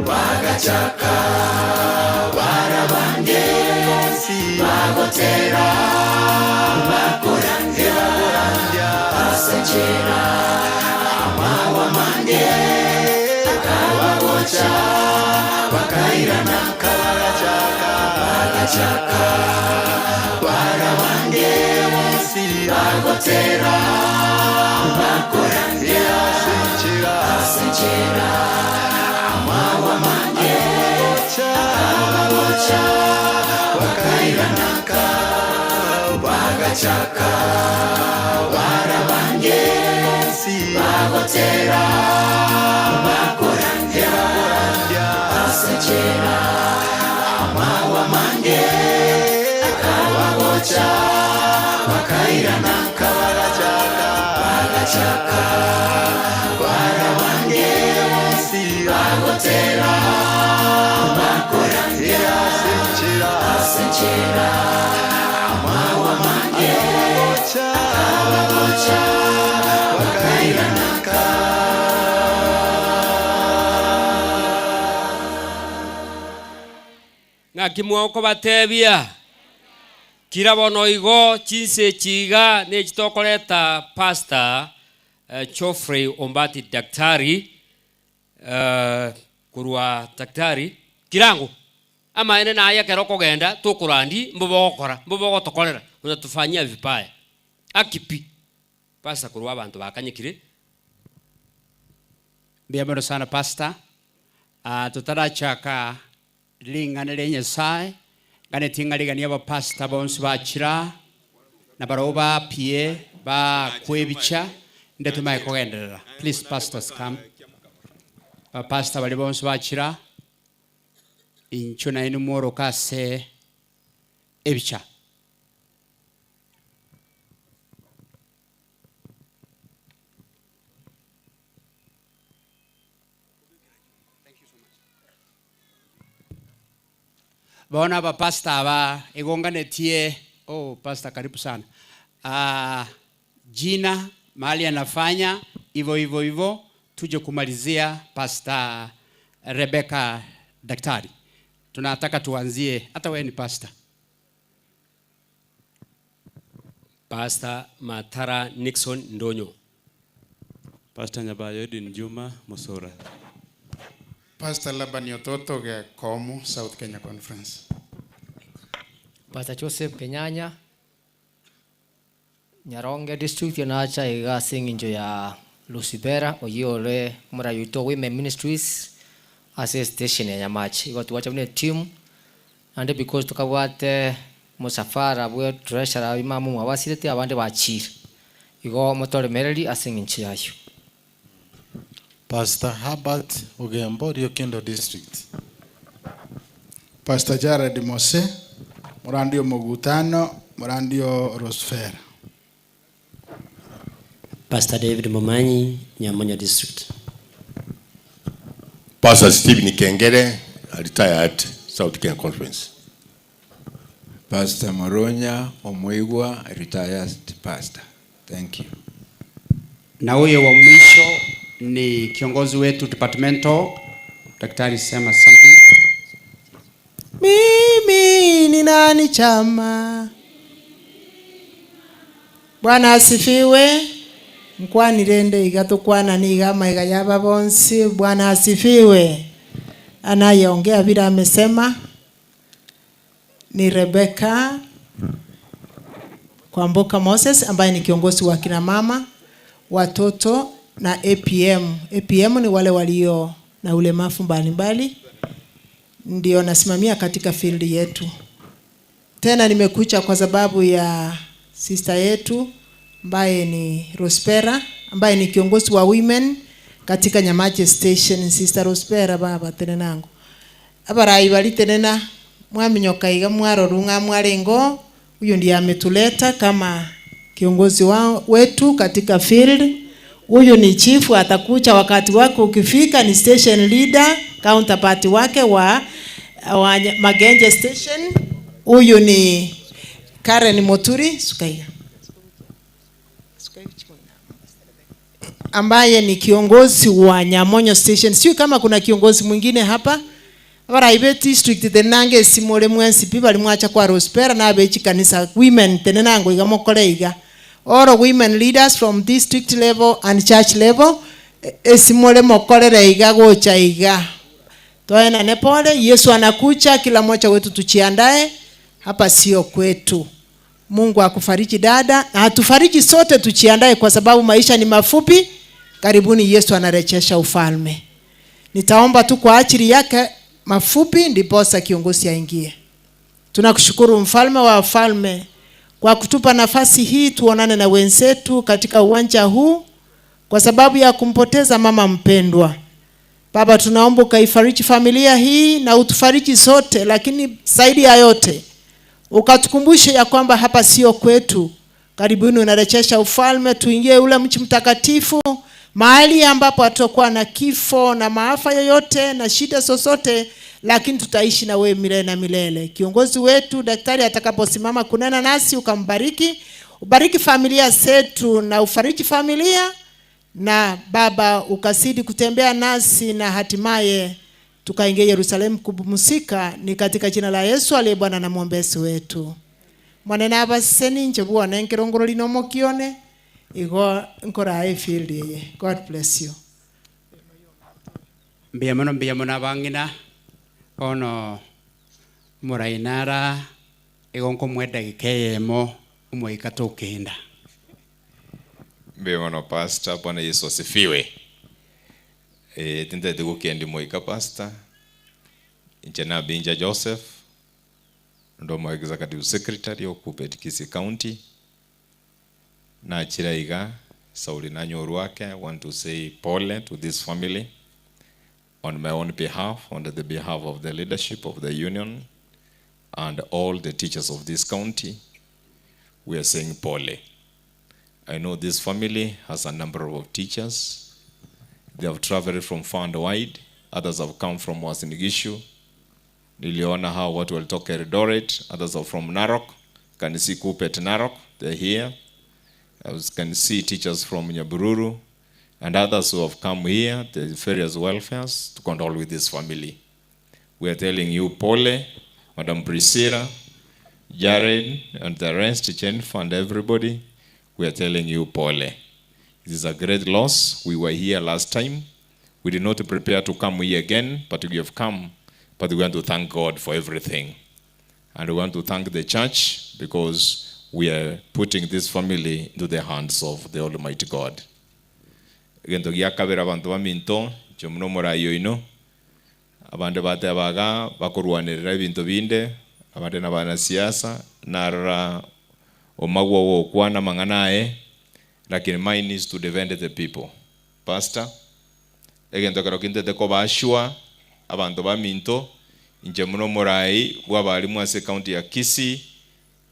[SPEAKER 6] Bagachaka Barabange Bagotera Bakoranja Asenchera Amawa mange Akabagocha Bakairanaka Bagachaka Barabange Bagotera Bakoranja Asenchera Amawa mange Akabagocha Bakairanaka Bagachaka Barabange Bagotera Bakoranja Asenchera Amawa mange Akabagocha Bakairanaka Bagachaka Barabange Bagotera Bakoranja Asenchera Amawa mange Akabagocha Bakairanaka
[SPEAKER 10] Ng'aki mwaokobatebia kira bono igo chinse chiga nechitokoreta pastor Geoffrey Ombati daktari kurwa daktari kirango amaene naye kero kogenda tukurandi mbobogokora mbobogotokorera unatufanyia vibaya akipi pastor kurwa abantu bakanyikire
[SPEAKER 5] Mbiamano sana pastor. Tutarachaka ling'ana ria Nyasaye ngane ting'arigania abapastor bonsi bachira na barabo bapie bakwebicha nde tumaye kogenderera. Please pastors come. Bapastor bari bonsi bachira incho naye nimworoka ase ebicha. Bona bapasta aba igonganetie. Oh, pastor karibu sana. Jina mahali anafanya hivyo hivyo hivyo, tuje kumalizia Pastor Rebecca daktari. Tunataka tuanzie, hata wewe ni pastor.
[SPEAKER 10] Pastor Matara Nixon Ndonyo.
[SPEAKER 12] Pastor Nyabayo Edwin Juma Musora.
[SPEAKER 14] Pastor Laban Ototo Komu, South Kenya Conference.
[SPEAKER 16] Pastor Joseph Kenyanya, Nyaronge District yonacha iga singinjo ya Lucibera oyio ore omorai oito o Women Ministries ase estation ya Nyamache. Igo twacha buna etimu naende because tokabwate omosafara bwe treasurer oyio mama omwabo asirete abande bachire. Igo motoremererie ase eng'encho y'ayio.
[SPEAKER 7] Pastor Herbert Ogembo, Riokindo District.
[SPEAKER 14] Pastor Jared Mose, Morandi o Mogutano, Morandi o Rosfera.
[SPEAKER 17] Pastor David Momanyi, Nyamonyo District.
[SPEAKER 18] Pastor Stephen Kengere, a retired South Kenya Conference.
[SPEAKER 19] Pastor Moronya Omoigwa, retired pastor. Thank you.
[SPEAKER 5] Na huyo wa mwisho ni kiongozi wetu departmental, Daktari sema something.
[SPEAKER 20] Mimi ni nani chama? Bwana asifiwe. Nkwanire iga tukwana niga maiga yaba bonsi. Bwana asifiwe. Anayeongea vile amesema ni Rebecca Kwamboka Moses ambaye ni kiongozi wa kina mama, watoto na APM. APM ni wale walio na ulemavu mbalimbali, ndio nasimamia katika field yetu. Tena nimekuja kwa sababu ya sister yetu ambaye ni Rospera ambaye ni kiongozi wa women katika Nyamache Station. Sister Rospera baba tenenango abarai bari tenena mwaminyoka iga mwarorung'a mwarengo huyu ndiye ametuleta kama kiongozi wa, wetu katika field. Huyu ni chief, atakucha wakati wake ukifika, ni station leader counterpart wake wa, wa Magenje station. Huyu ni Karen Moturi Sukaiga ambaye ni kiongozi wa Nyamonyo station. Sio kama kuna kiongozi mwingine hapa abaraibe district tenange esimore mwensi pi bari mwacha kwa Rospera na abechi kanisa women tenenango iga mokore iga all women leaders from district level and church level esimore mokorere iga gocha iga toenane pole. Yesu anakucha, kila mmoja wetu tuchiandae, hapa sio kwetu. Mungu akufariji dada, na atufariji sote tuchiandae, kwa sababu maisha ni mafupi. Karibuni Yesu anarejesha ufalme. Nitaomba tu kwa ajili yake mafupi, ndiposa kiongozi aingie. Tunakushukuru mfalme wa wafalme kwa kutupa nafasi hii tuonane na wenzetu katika uwanja huu kwa sababu ya kumpoteza mama mpendwa. Baba, tunaomba ukaifariji familia hii na utufariji sote, lakini zaidi ya yote ukatukumbushe ya kwamba hapa sio kwetu. Karibuni unarejesha ufalme, tuingie ule mji mtakatifu, mahali ambapo hatakuwa na kifo na maafa yoyote na shida zozote, lakini tutaishi na wewe milele na milele. Kiongozi wetu daktari atakaposimama kunena nasi, ukambariki, ubariki familia zetu na ufariji familia na Baba ukazidi kutembea nasi na hatimaye tukaingia Yerusalemu kupumzika. Ni katika jina la Yesu aliye Bwana na mwombezi wetu. Mwanene abaseni nche bwone nkirongoro lino mokione igo nkora efield eye. God bless you.
[SPEAKER 5] Mbuya mono mbuya mono abang'ina bono morainara igo nkomwa edagika eyemo omoika tokenda.
[SPEAKER 26] Mbe mono pastor, Bwana Yesu asifiwe. Eh, tindete gukendi moika pastor. Inche na Binja Joseph ndo mo executive secretary o Kupet Kisii County. Na chiraiga Sauli Nanyoruake, I want to say pole to this family on my own behalf, on the behalf of the leadership of the union and all the teachers of this county. We are saying pole. I know this family has a number of teachers. They have traveled from far and wide. Others have come from Uasin Gishu. Niliona how watu walitoka Eldoret. Others are from Narok. Can see Kupet Narok. They're here. I can see teachers from Nyabururu and others who have come here, the various welfares, to condole with this family. We are telling you, Pole, Madam Priscilla, Jared, and the rest, Jennifer, and everybody, we are telling you, Pole. It is a great loss. We were here last time. We did not prepare to come here again, but we have come. But we want to thank God for everything. And we want to thank the church because we are putting this family into the hands of the Almighty God. Egento gia kabere abanto baminto, inche buna omorai oino, abande bateba iga, bakorwanerera ebinto binde, abande na abanasiasa, narora omagwa ogokwana amang'ana aye, lakini mine is to defend the people. Pastor, egento ekero kintete koba sure, abanto baminto, inche buna omorai bwa abalimu ase ecounty ya Kisii,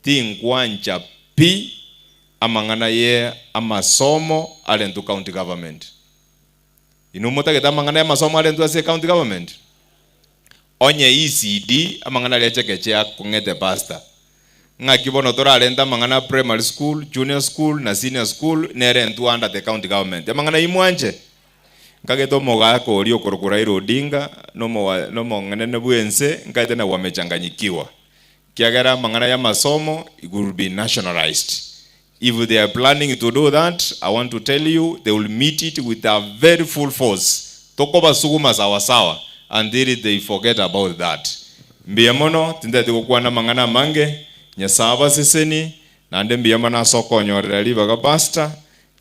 [SPEAKER 26] Tinkwancha pi amang'ana ye amasomo arentwe county government. Inwe motagete amang'ana ya amasomo arentwe ase county government? Onye ECD amang'ana aria chekeche akong'ete pastor. Ng'aki bono torarente amang'ana primary school, junior school na senior school nerentwe under the county government. Amang'ana ayio mwanche? Nkagete omogaka oria okorokwa Raila Odinga nomong'enene bwense nkaete na wamechanganyikiwa. Kiagera amang'ana y'amasomo it will be nationalized. If they are planning to do that, I want to tell you they will meet it with a very full force. Tokobasuguma sawa sawa until they forget about that. Mbuya mono, tintageti gokwana amang'ana amange, Nyasae abaseseni, naende mbuya mono ase okonyorera ribaga Pastor,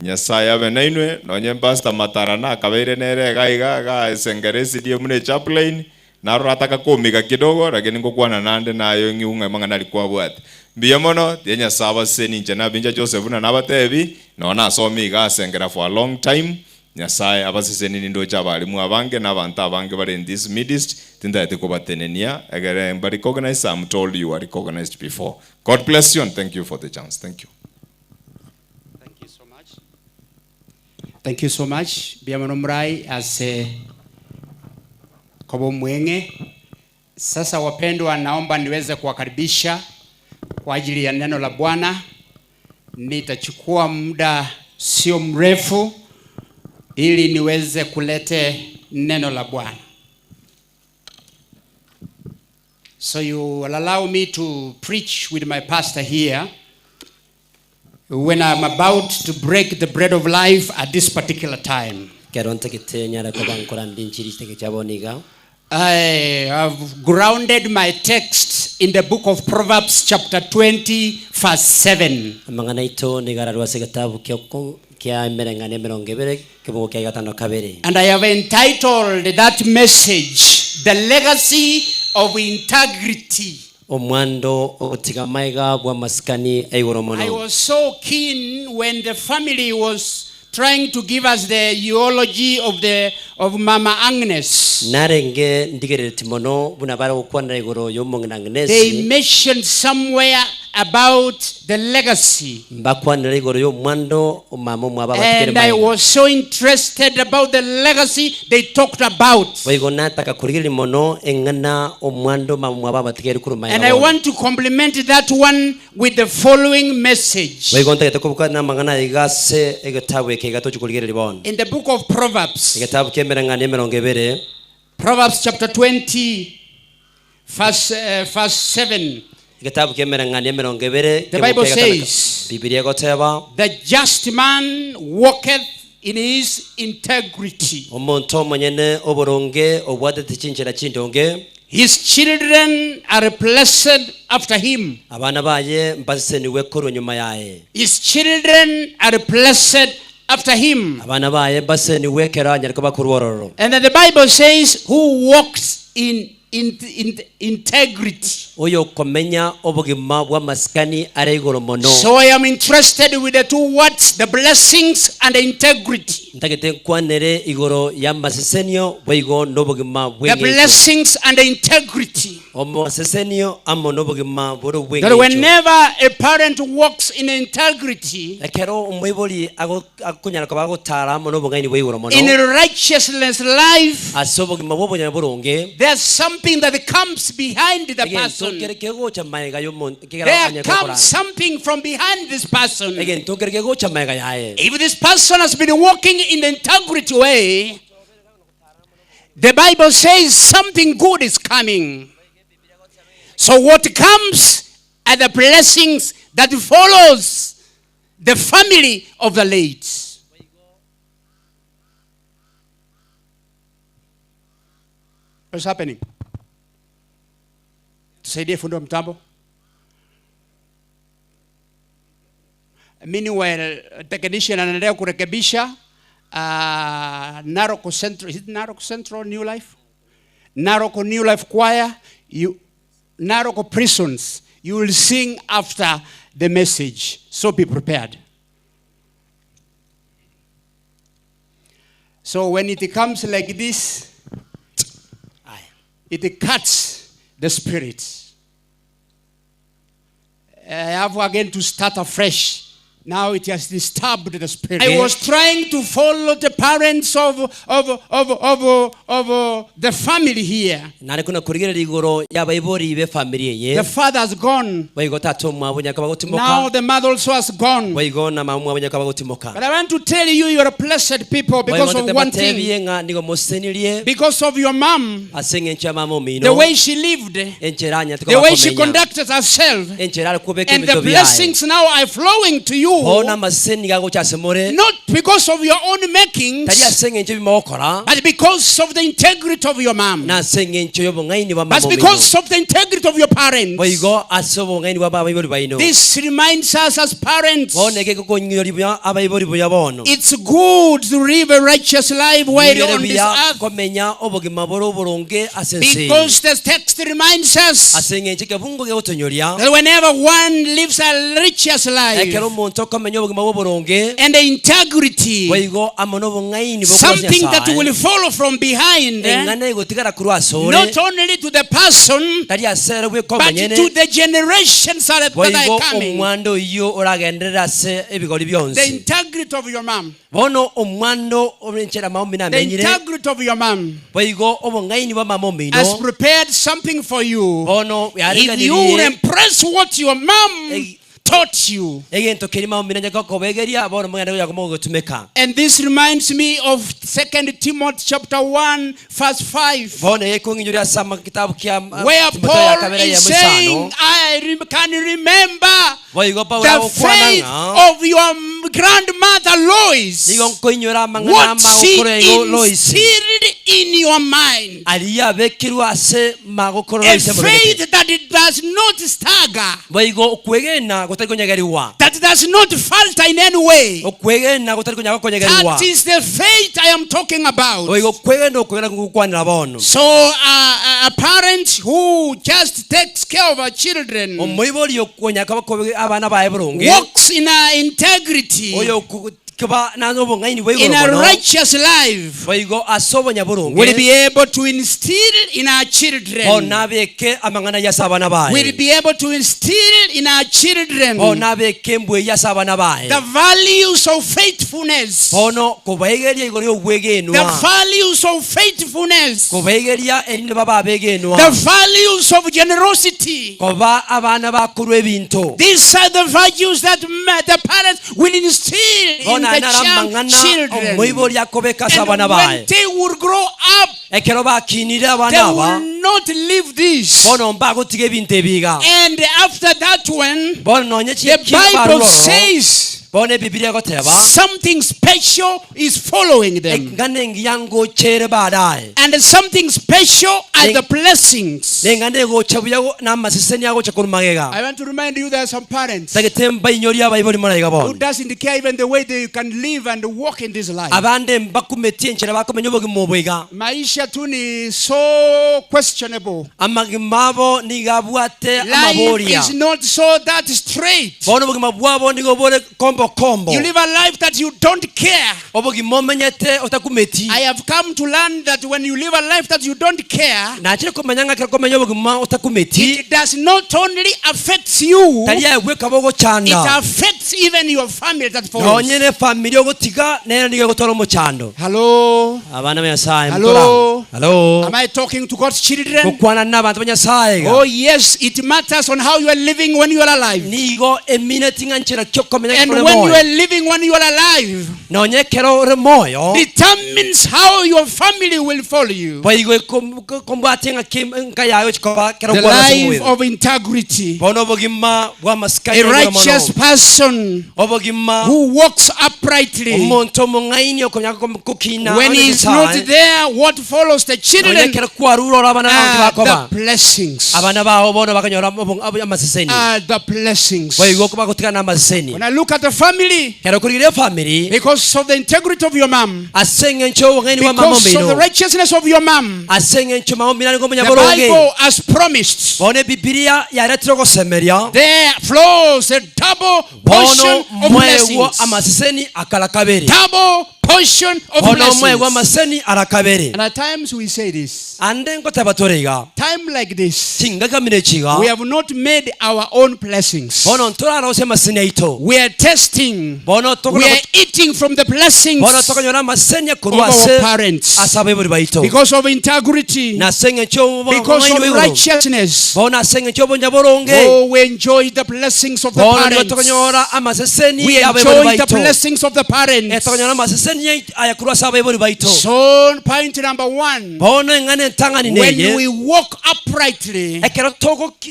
[SPEAKER 26] Nyasae abe nainwe, nonye Pastor Matara nakabeire nere iga iga iga esengere SDA buna echaplain, Narora ataka komiga kidogo, lakini ngokwana nande naye ng'iu ng'a amang'ana aria kwabwate. Mbuya mono, tiga Nyasae abasesenie inche nabincha Joseph buna nabatebi, nonya nasome iga ase engera for a long time, Nyasae abasesenie nindoche abalimu abange na abanto abange bare in this midst, tintagete kobatenenia egere mba recognize, I'm told you were recognized before. God bless you and thank you for the chance. Thank you.
[SPEAKER 5] Thank you so much mbuya mono Murai ase koba omweng'e. Sasa wapendwa, naomba niweze kuwakaribisha kwa ajili ya neno la Bwana. Nitachukua muda sio mrefu ili niweze kulete neno la Bwana. So you will allow me to preach with my pastor here when I'm about to break the bread of life at this particular time.
[SPEAKER 17] Ekero ntagete nyare koba nkoranda enchiri chitege chia bono iga.
[SPEAKER 5] I have grounded my text in the book of Proverbs chapter 20 verse 7.
[SPEAKER 17] Amang'ana aito nigo ararwe ase egetabu kia emereng'anio emerongo ebere, ekebugo kia gatano kabere.
[SPEAKER 5] And I have entitled that message The Legacy of Integrity.
[SPEAKER 17] Omwando ogotiga amaiga bw'amasikani a igoro
[SPEAKER 5] I
[SPEAKER 17] mono.
[SPEAKER 5] was so keen when the family was trying to give us the eulogy of the of Mama Agnes.
[SPEAKER 17] Narenge ndigerereti mono buna bare gokwanera igoro y'omong'ina Agnes.
[SPEAKER 5] They mentioned somewhere about the legacy.
[SPEAKER 17] Mbakwanere igoro y'omwando omama omwabo abatigere
[SPEAKER 5] And I
[SPEAKER 17] maiga.
[SPEAKER 5] was so interested about the legacy they talked about.
[SPEAKER 17] Boigo nataka korigereria mono eng'ana omwando omama omwabo abatigere korwa maiga
[SPEAKER 5] And I
[SPEAKER 17] bono.
[SPEAKER 5] want to complement that one with the following message.
[SPEAKER 17] Boigo ntagete kobukana amang'ana aya iga ase egetabu eke iga tochia korigereria bono.
[SPEAKER 5] In the book of Proverbs.
[SPEAKER 17] Egetabu ki'emereng'anio emerongo ebere.
[SPEAKER 5] Proverbs chapter 20 verse, uh, verse 7.
[SPEAKER 17] Egetabu ki'emereng'anio emerongo ebere,
[SPEAKER 5] The
[SPEAKER 17] ekebugu
[SPEAKER 5] Bible
[SPEAKER 17] kia gatano
[SPEAKER 5] says,
[SPEAKER 17] Bibilia egoteba,
[SPEAKER 5] The just man walketh in his integrity.
[SPEAKER 17] Omonto omonyene oboronge obwatete chinchera chindonge.
[SPEAKER 5] His children are blessed after him.
[SPEAKER 17] Abana baye mbasesenigwe korwa nyuma yaye.
[SPEAKER 5] His children are blessed after him.
[SPEAKER 17] Abana baye mbasesenigwe ekero anyare koba korwa ororo.
[SPEAKER 5] And then the Bible says, who walks in, in, in integrity.
[SPEAKER 17] Oyokomenya obogima bw'amasikani are igoro mono.
[SPEAKER 5] So I am interested with the two words, the blessings and the integrity.
[SPEAKER 17] Ntagete nkwanere igoro y'amasesenio boigo nobogima
[SPEAKER 5] The
[SPEAKER 17] bw'engencho.
[SPEAKER 5] blessings and the integrity.
[SPEAKER 17] Omosesenio amo nobogima bore
[SPEAKER 5] That
[SPEAKER 17] bw'engencho.
[SPEAKER 5] whenever a parent walks in integrity,
[SPEAKER 17] Ekero omoibori ago- akonyara koba agotara amo nobong'aini bwa igoro mono,
[SPEAKER 5] in a righteousness life,
[SPEAKER 17] ase obogima bw'obonyene boronge,
[SPEAKER 5] there's something that comes behind the
[SPEAKER 17] egento
[SPEAKER 5] person.
[SPEAKER 17] kere kegocha maega y'omonto kegera
[SPEAKER 5] There
[SPEAKER 17] anyare
[SPEAKER 5] comes
[SPEAKER 17] gokora.
[SPEAKER 5] something from behind this person.
[SPEAKER 17] Egento kere kegocha maega yaye.
[SPEAKER 5] If this person has been walking in the integrity way, the Bible says something good is coming. So what comes are the blessings that follows the family of the late. What's happening? Tusaidie fundi wa mtambo. Meanwhile, technician anaendelea kurekebisha. Narok Central, is it Narok Central New Life? Narok New Life Choir, you, Narok Prisons, you will sing after the message. So be prepared. So when it comes like this, it cuts the spirit. I have again to start afresh. Now it has disturbed the spirit. I was trying to follow the parents of, of, of, of, of, uh, the family here.
[SPEAKER 17] Nare kuna kurigereria igoro y'abaibori b'efamiri eye.
[SPEAKER 5] The father has gone.
[SPEAKER 17] Boigo tata omwabo nyaka
[SPEAKER 5] Now
[SPEAKER 17] bagotimoka.
[SPEAKER 5] the mother also has gone.
[SPEAKER 17] Boigo na mama omwabo nyaka bagotimoka.
[SPEAKER 5] But I want to tell you, you are blessed people
[SPEAKER 17] Boigo
[SPEAKER 5] because of
[SPEAKER 17] ntete
[SPEAKER 5] one thing.
[SPEAKER 17] batebie ng'a nigo mosenirie
[SPEAKER 5] Because of your mom,
[SPEAKER 17] ase eng'encho ya mama omino.
[SPEAKER 5] the way she lived,
[SPEAKER 17] Enchera anyarete
[SPEAKER 5] the way she
[SPEAKER 17] kobakomenya.
[SPEAKER 5] conducted herself,
[SPEAKER 17] Enchera are kobeka
[SPEAKER 5] and the
[SPEAKER 17] ebinto biaye.
[SPEAKER 5] blessings now are flowing to you.
[SPEAKER 17] Bono amaseni gagocha ase more.
[SPEAKER 5] Not because of your own
[SPEAKER 17] Tari
[SPEAKER 5] makings,
[SPEAKER 17] ase eng'encho ebimogokora.
[SPEAKER 5] but because of the integrity of your mom.
[SPEAKER 17] Na ase eng'encho y'obong'aini bwa mama
[SPEAKER 5] But
[SPEAKER 17] omino.
[SPEAKER 5] because of the integrity of your parents.
[SPEAKER 17] Boigo ase obong'aini bwa abaibori baino.
[SPEAKER 5] This reminds us as parents
[SPEAKER 17] Bono eke egokonyori buya abaibori buya bono.
[SPEAKER 5] it's good to live a righteous life while
[SPEAKER 17] Nigo ere
[SPEAKER 5] on this
[SPEAKER 17] buya
[SPEAKER 5] earth
[SPEAKER 17] komenya obogima bore oboronge ase ense eye.
[SPEAKER 5] because the text reminds us
[SPEAKER 17] Ase eng'encho ekebungo gegotonyoria
[SPEAKER 5] that whenever one lives a righteous life
[SPEAKER 17] ekero omonto okomenya obogima bwa oboronge
[SPEAKER 5] and integrity,
[SPEAKER 17] boigo amo na obong'aini bwa
[SPEAKER 5] something that
[SPEAKER 17] Nyasaye,
[SPEAKER 5] will follow from behind,
[SPEAKER 17] eng'ana egotigara korwa ase ore
[SPEAKER 5] not only to the person,
[SPEAKER 17] tari ase ere
[SPEAKER 5] but
[SPEAKER 17] bwekomonyene
[SPEAKER 5] to the generations that are
[SPEAKER 17] boigo
[SPEAKER 5] coming.
[SPEAKER 17] omwando oyio oragenderera ase ebigori
[SPEAKER 5] The
[SPEAKER 17] bionsi
[SPEAKER 5] integrity of your mom,
[SPEAKER 17] bono omwando orenchera mama omino
[SPEAKER 5] the
[SPEAKER 17] amenyire
[SPEAKER 5] integrity of your mom
[SPEAKER 17] boigo obong'aini bwa mama omino
[SPEAKER 5] has prepared something for you.
[SPEAKER 17] bono
[SPEAKER 5] If you
[SPEAKER 17] yareganirie
[SPEAKER 5] impress what your mom taught you.
[SPEAKER 17] egento keri mama omino nyaka kobegeria bono omogende goya komogotumeka
[SPEAKER 5] And this reminds me of 2 Timothy chapter 1, verse 5.
[SPEAKER 17] bono ekong'inyoria ase kitabu kia
[SPEAKER 5] Where
[SPEAKER 17] Timotheo ya
[SPEAKER 5] Paul
[SPEAKER 17] kabere
[SPEAKER 5] is
[SPEAKER 17] ya
[SPEAKER 5] saying,
[SPEAKER 17] misano
[SPEAKER 5] I can remember
[SPEAKER 17] boigo Paulo
[SPEAKER 5] the
[SPEAKER 17] agokwana
[SPEAKER 5] faith
[SPEAKER 17] ng'a
[SPEAKER 5] of your grandmother Lois.
[SPEAKER 17] nigo nkoinyora amang'ana
[SPEAKER 5] What she
[SPEAKER 17] amagokoro igo Lois
[SPEAKER 5] instilled in your mind.
[SPEAKER 17] aria abekirwe ase magokoro
[SPEAKER 5] A
[SPEAKER 17] Lois aborogete.
[SPEAKER 5] faith that it does not stagger,
[SPEAKER 17] boigo okwegena gotari konyegeriwa
[SPEAKER 5] that does not falter in any way.
[SPEAKER 17] okwegena gotari konyaka konyegeriwa
[SPEAKER 5] That is the faith I am talking about.
[SPEAKER 17] boigo kwegena okwegena gokwanera bono
[SPEAKER 5] So a parent who just takes care of her children,
[SPEAKER 17] omoibori okonyaka bakobe abana baye boronge
[SPEAKER 5] walks in her integrity,
[SPEAKER 17] oyo kuba na obong'aini bwa
[SPEAKER 5] in
[SPEAKER 17] igoro
[SPEAKER 5] a
[SPEAKER 17] mono
[SPEAKER 5] righteous life,
[SPEAKER 17] boigo ase obonya
[SPEAKER 5] will be
[SPEAKER 17] boronge
[SPEAKER 5] able to instill in our children,
[SPEAKER 17] bono abeke amang'ana ya ase abana
[SPEAKER 5] will
[SPEAKER 17] baye
[SPEAKER 5] be able to instill in our children
[SPEAKER 17] bono abeke embwei ase abana baye
[SPEAKER 5] the values of faithfulness,
[SPEAKER 17] bono kobaigeria igoro ya
[SPEAKER 5] the
[SPEAKER 17] obwegenwa
[SPEAKER 5] values of faithfulness,
[SPEAKER 17] kobaigeria erinde babe abegenwa
[SPEAKER 5] the values of generosity.
[SPEAKER 17] koba abana bakorwa ebinto
[SPEAKER 5] These are the values that the parents will instill in
[SPEAKER 17] bono
[SPEAKER 5] the
[SPEAKER 17] nara amang'ana
[SPEAKER 5] children.
[SPEAKER 17] omoibori akobeka ase
[SPEAKER 5] And
[SPEAKER 17] abana
[SPEAKER 5] when
[SPEAKER 17] baye
[SPEAKER 5] they will grow up,
[SPEAKER 17] ekero bakinire
[SPEAKER 5] they
[SPEAKER 17] abana aba
[SPEAKER 5] will not leave this.
[SPEAKER 17] bono mbagotiga ebinto ebiga
[SPEAKER 5] And after that one,
[SPEAKER 17] bono nonye
[SPEAKER 5] the
[SPEAKER 17] chikina
[SPEAKER 5] Bible
[SPEAKER 17] baruroro
[SPEAKER 5] says
[SPEAKER 17] bono ebibilia egoteba
[SPEAKER 5] something special is following them.
[SPEAKER 17] eng'ana engiya ngochere baadaye
[SPEAKER 5] And something special are the blessings.
[SPEAKER 17] neng'ana egocha buya na amaseseni agocha korwa magega
[SPEAKER 5] I want to remind you there are some parents
[SPEAKER 17] tagete mbainyoria abaibori moraiga
[SPEAKER 5] who
[SPEAKER 17] bono
[SPEAKER 5] doesn't care even the way they can live and walk in this life.
[SPEAKER 17] abande mbakumetie enchera bakomenya obogima obwega
[SPEAKER 5] Maisha tu ni so questionable.
[SPEAKER 17] amagima abo niga abwate
[SPEAKER 5] Life
[SPEAKER 17] amaboria
[SPEAKER 5] is not so that straight.
[SPEAKER 17] bono obogima bwabo nigo bore kombo kombo
[SPEAKER 5] You live a life that you don't care.
[SPEAKER 17] obogima omenyete otakumeti
[SPEAKER 5] I have come to learn that when you live a life that you don't care,
[SPEAKER 17] nachire komenya ng'akero komenya obogima otakumeti
[SPEAKER 5] it does not only affect you,
[SPEAKER 17] tari egweka
[SPEAKER 5] it
[SPEAKER 17] bogochanda
[SPEAKER 5] affects even your family that follows.
[SPEAKER 17] nonye ne family ogotiga nere nigo egotwara omochando
[SPEAKER 5] Hello?
[SPEAKER 17] abana ba nyasaye
[SPEAKER 5] Hello?
[SPEAKER 17] Hello?
[SPEAKER 5] Am I talking to God's children?
[SPEAKER 17] gokwana na abanto ba nyasaye
[SPEAKER 5] Oh, yes, it matters on how you are living when you are alive.
[SPEAKER 17] nigo emineti ng'a nchera ki okomenya
[SPEAKER 5] And
[SPEAKER 17] ekero
[SPEAKER 5] when
[SPEAKER 17] ore
[SPEAKER 5] you
[SPEAKER 17] moyo
[SPEAKER 5] are living when you are alive,
[SPEAKER 17] nonye ekero ore moyo
[SPEAKER 5] determines how your family will follow you.
[SPEAKER 17] boigo kombwatie ng'aki nka yayo chikoba kero
[SPEAKER 5] The
[SPEAKER 17] kwana ase
[SPEAKER 5] life
[SPEAKER 17] omobere.
[SPEAKER 5] of integrity.
[SPEAKER 17] bono obogima bwa amasikani
[SPEAKER 5] A righteous person
[SPEAKER 17] obogima
[SPEAKER 5] who walks uprightly.
[SPEAKER 17] omonto omong'aini okonya kokina
[SPEAKER 5] When he is not there, what follows the children
[SPEAKER 17] ekero kwarure oro abana
[SPEAKER 5] are
[SPEAKER 17] bakoba
[SPEAKER 5] the blessings.
[SPEAKER 17] abana bao bono bakanyora amaseseni
[SPEAKER 5] Are the blessings.
[SPEAKER 17] boigo bagotigana na amaseseni
[SPEAKER 5] When I look at the family,
[SPEAKER 17] Kero okorigereria efamiri,
[SPEAKER 5] because of the integrity of your mom,
[SPEAKER 17] ase eng'encho y'obong'aini bwa mama
[SPEAKER 5] because of the
[SPEAKER 17] omino,
[SPEAKER 5] righteousness of your mom,
[SPEAKER 17] ase eng'encho mama omino arenge
[SPEAKER 5] the
[SPEAKER 17] omonyaboronge,
[SPEAKER 5] Bible has promised
[SPEAKER 17] bono Ebibilia yaretire ogosemeria,
[SPEAKER 5] there flows a double
[SPEAKER 17] bono
[SPEAKER 5] portion of
[SPEAKER 17] mwaegwa
[SPEAKER 5] blessings.
[SPEAKER 17] amaseseni akara kabere.
[SPEAKER 5] Double portion of
[SPEAKER 17] Bono mwaegwa
[SPEAKER 5] blessings.
[SPEAKER 17] amaseseni ara kabere.
[SPEAKER 5] And at times we say this.
[SPEAKER 17] Ande nkoteba tore iga.
[SPEAKER 5] Time like this,
[SPEAKER 17] Chingaki mine chiga.
[SPEAKER 5] we have not made our own blessings.
[SPEAKER 17] Bono ntorarose amaseseni aito.
[SPEAKER 5] We are testing.
[SPEAKER 17] Bono
[SPEAKER 5] We
[SPEAKER 17] tokona
[SPEAKER 5] are eating from the blessings
[SPEAKER 17] bono tokonyora amaseseni
[SPEAKER 5] of
[SPEAKER 17] korwa
[SPEAKER 5] our
[SPEAKER 17] ase
[SPEAKER 5] parents.
[SPEAKER 17] ase abaibori baito.
[SPEAKER 5] Because of integrity,
[SPEAKER 17] Na ase eng'encho
[SPEAKER 5] because
[SPEAKER 17] obong'aini
[SPEAKER 5] of
[SPEAKER 17] bwa igoro.
[SPEAKER 5] righteousness.
[SPEAKER 17] Bono ase eng'encho obonyaboronge.
[SPEAKER 5] Oh, we enjoy the blessings of the
[SPEAKER 17] Bono nigo
[SPEAKER 5] parents.
[SPEAKER 17] tokonyora amaseseni
[SPEAKER 5] We
[SPEAKER 17] y'abaibori
[SPEAKER 5] enjoy the
[SPEAKER 17] baito.
[SPEAKER 5] blessings of the parents.
[SPEAKER 17] Tokonyora amaseseni aya korwa ase abaibori baito.
[SPEAKER 5] So, point number one,
[SPEAKER 17] Bono eng'ana entang'ani
[SPEAKER 5] when
[SPEAKER 17] neye.
[SPEAKER 5] we walk uprightly,
[SPEAKER 17] Ekero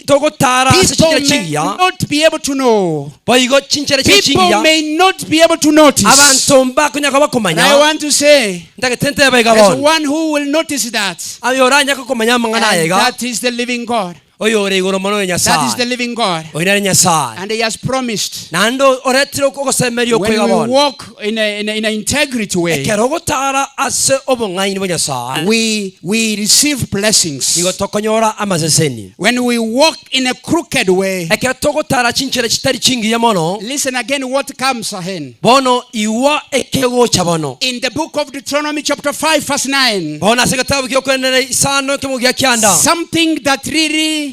[SPEAKER 17] togotara ase
[SPEAKER 5] people
[SPEAKER 17] chinchera
[SPEAKER 5] may
[SPEAKER 17] chingiya,
[SPEAKER 5] not be able to know.
[SPEAKER 17] boigo chinchera chia
[SPEAKER 5] People
[SPEAKER 17] chingiya,
[SPEAKER 5] may not be able to notice.
[SPEAKER 17] abanto mbakonya
[SPEAKER 5] And I
[SPEAKER 17] bakomanya.
[SPEAKER 5] want to say,
[SPEAKER 17] Ntagete ntebe iga
[SPEAKER 5] there's
[SPEAKER 17] bono.
[SPEAKER 5] one who will notice that.
[SPEAKER 17] Aye oranya kokomanya amang'ana aye
[SPEAKER 5] And
[SPEAKER 17] iga.
[SPEAKER 5] that is the living God.
[SPEAKER 17] Oyo ore igoro mono oyo
[SPEAKER 5] That is the
[SPEAKER 17] Nyasaye.
[SPEAKER 5] living God.
[SPEAKER 17] Oyo nere Nyasaye.
[SPEAKER 5] And he has promised
[SPEAKER 17] Naende oretire ogosemeria
[SPEAKER 5] when
[SPEAKER 17] okwega
[SPEAKER 5] we
[SPEAKER 17] bono.
[SPEAKER 5] walk in a integrity way,
[SPEAKER 17] Ekero ogotara ase obong'aini bwa Nyasaye,
[SPEAKER 5] we receive blessings.
[SPEAKER 17] nigo tokonyora amaseseni.
[SPEAKER 5] When we walk in a crooked way,
[SPEAKER 17] Ekero togotara chinchera chitari chingiya mono,
[SPEAKER 5] listen again what comes ahead.
[SPEAKER 17] bono iwa ekegocha bono.
[SPEAKER 5] In the book of Deuteronomy, chapter 5, verse 9,
[SPEAKER 17] Bono ase egetabu giokwenera isano kemo gia kianda.
[SPEAKER 5] something that really,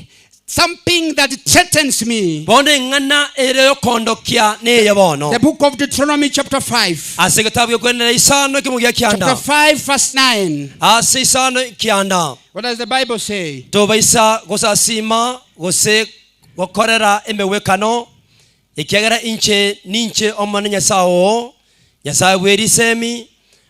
[SPEAKER 5] something that threatens me.
[SPEAKER 17] Bono eng'ana ere yokondokia neye bono.
[SPEAKER 5] The book of Deuteronomy, chapter 5,
[SPEAKER 17] Ase egetabu giokwenera isano kemo gia
[SPEAKER 5] chapter
[SPEAKER 17] kianda.
[SPEAKER 5] 5, verse 9.
[SPEAKER 17] Ase isano kianda.
[SPEAKER 5] What does the Bible say?
[SPEAKER 17] Tobaisa gosasima gose gokorera emewekano ekiagera inche ninche omone Nyasaye oo Nyasaye bwerisemi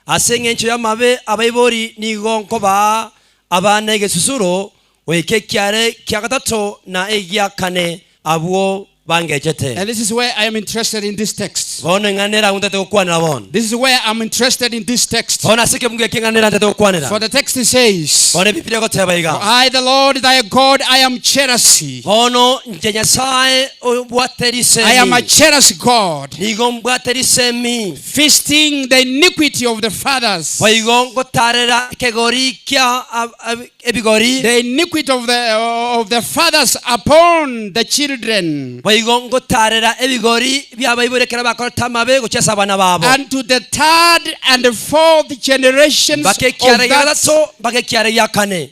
[SPEAKER 17] ase eng'encho y'amabe abaibori nigo nkobaa abana egesusuro goika ekiare kia gatato na egia kane abwo bangechete.
[SPEAKER 5] And this is where I am interested in this text.
[SPEAKER 17] Bono eng'anera ntete gokwanera bono.
[SPEAKER 5] This is where I'm interested in this text.
[SPEAKER 17] Bono ase ekemungu eke eng'anera ntete gokwanera.
[SPEAKER 5] For the text says,
[SPEAKER 17] Bono Ebibilia egoteba
[SPEAKER 5] For
[SPEAKER 17] iga.
[SPEAKER 5] I, the Lord thy God, I am jealousy.
[SPEAKER 17] Bono nche Nyasaye obwate
[SPEAKER 5] I am a
[SPEAKER 17] risemi.
[SPEAKER 5] jealous God,
[SPEAKER 17] Nigo mbwate risemi.
[SPEAKER 5] feasting the iniquity of the fathers,
[SPEAKER 17] Boigo ngotarera ekegori kia ebigori.
[SPEAKER 5] the iniquity of the fathers upon the children,
[SPEAKER 17] Boigo ngotarera ebigori by'abaibori ekero bakorete amabe gochia abana babo.
[SPEAKER 5] and to the third and the fourth generations of
[SPEAKER 17] Mpaka ekiare gia
[SPEAKER 5] that,
[SPEAKER 17] gatato mpaka ekiare gia kane.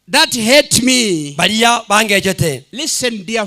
[SPEAKER 5] that hate me.
[SPEAKER 17] Baria bangechete.
[SPEAKER 5] Listen, dear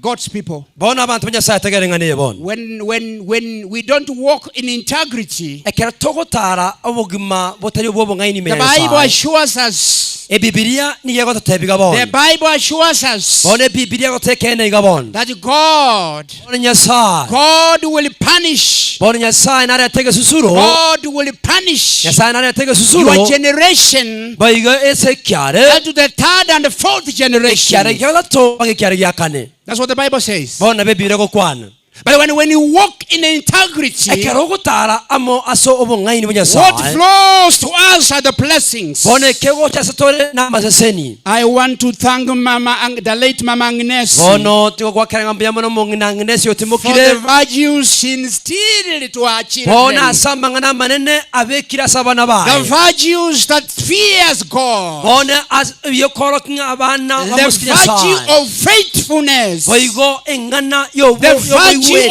[SPEAKER 5] God's people.
[SPEAKER 17] Bono abantu ba Nyasaye tegereng'anie bono.
[SPEAKER 5] When we don't walk in integrity,
[SPEAKER 17] Ekero togotara obogima botari obw'obong'aini
[SPEAKER 5] the
[SPEAKER 17] ime ya
[SPEAKER 5] Bible
[SPEAKER 17] Nyasaye.
[SPEAKER 5] assures us.
[SPEAKER 17] Ebibilia nigo egototebiga
[SPEAKER 5] The
[SPEAKER 17] bono.
[SPEAKER 5] Bible assures us
[SPEAKER 17] Bono Ebibilia egotekene iga bono.
[SPEAKER 5] that God,
[SPEAKER 17] Bono Nyasaye.
[SPEAKER 5] God will punish.
[SPEAKER 17] Bono Nyasaye narete egesusuro.
[SPEAKER 5] God will punish
[SPEAKER 17] Nyasaye narete
[SPEAKER 5] your
[SPEAKER 17] egesusuro.
[SPEAKER 5] generation
[SPEAKER 17] Boigo ase ekiare.
[SPEAKER 5] and to the third and the fourth generation.
[SPEAKER 17] Ekiare gia gatato mpaka ekiare gia kane.
[SPEAKER 5] That's what the Bible says.
[SPEAKER 17] Bono nabo Ebibilia egokwana.
[SPEAKER 5] But when you walk in integrity,
[SPEAKER 17] Ekero ogotara amo ase obong'aini bwa
[SPEAKER 5] what
[SPEAKER 17] Nyasaye.
[SPEAKER 5] flows to us are the blessings.
[SPEAKER 17] Bono ekegocha ase tore n'amaseseni.
[SPEAKER 5] I want to thank Mama, the late Mama Agnes,
[SPEAKER 17] Bono tigogwakera ng'a mbuya mono omong'ina Agnes
[SPEAKER 5] for the
[SPEAKER 17] otimokire.
[SPEAKER 5] virtues she instilled to her
[SPEAKER 17] Bono
[SPEAKER 5] children.
[SPEAKER 17] ase amang'ana amanene abekire ase abana
[SPEAKER 5] The
[SPEAKER 17] baye.
[SPEAKER 5] virtues that fears God.
[SPEAKER 17] Bono ase ebiokorokia ng'a abana
[SPEAKER 5] The
[SPEAKER 17] bamosukia
[SPEAKER 5] virtue
[SPEAKER 17] Nyasaye.
[SPEAKER 5] of faithfulness.
[SPEAKER 17] Boigo eng'ana
[SPEAKER 5] The virtue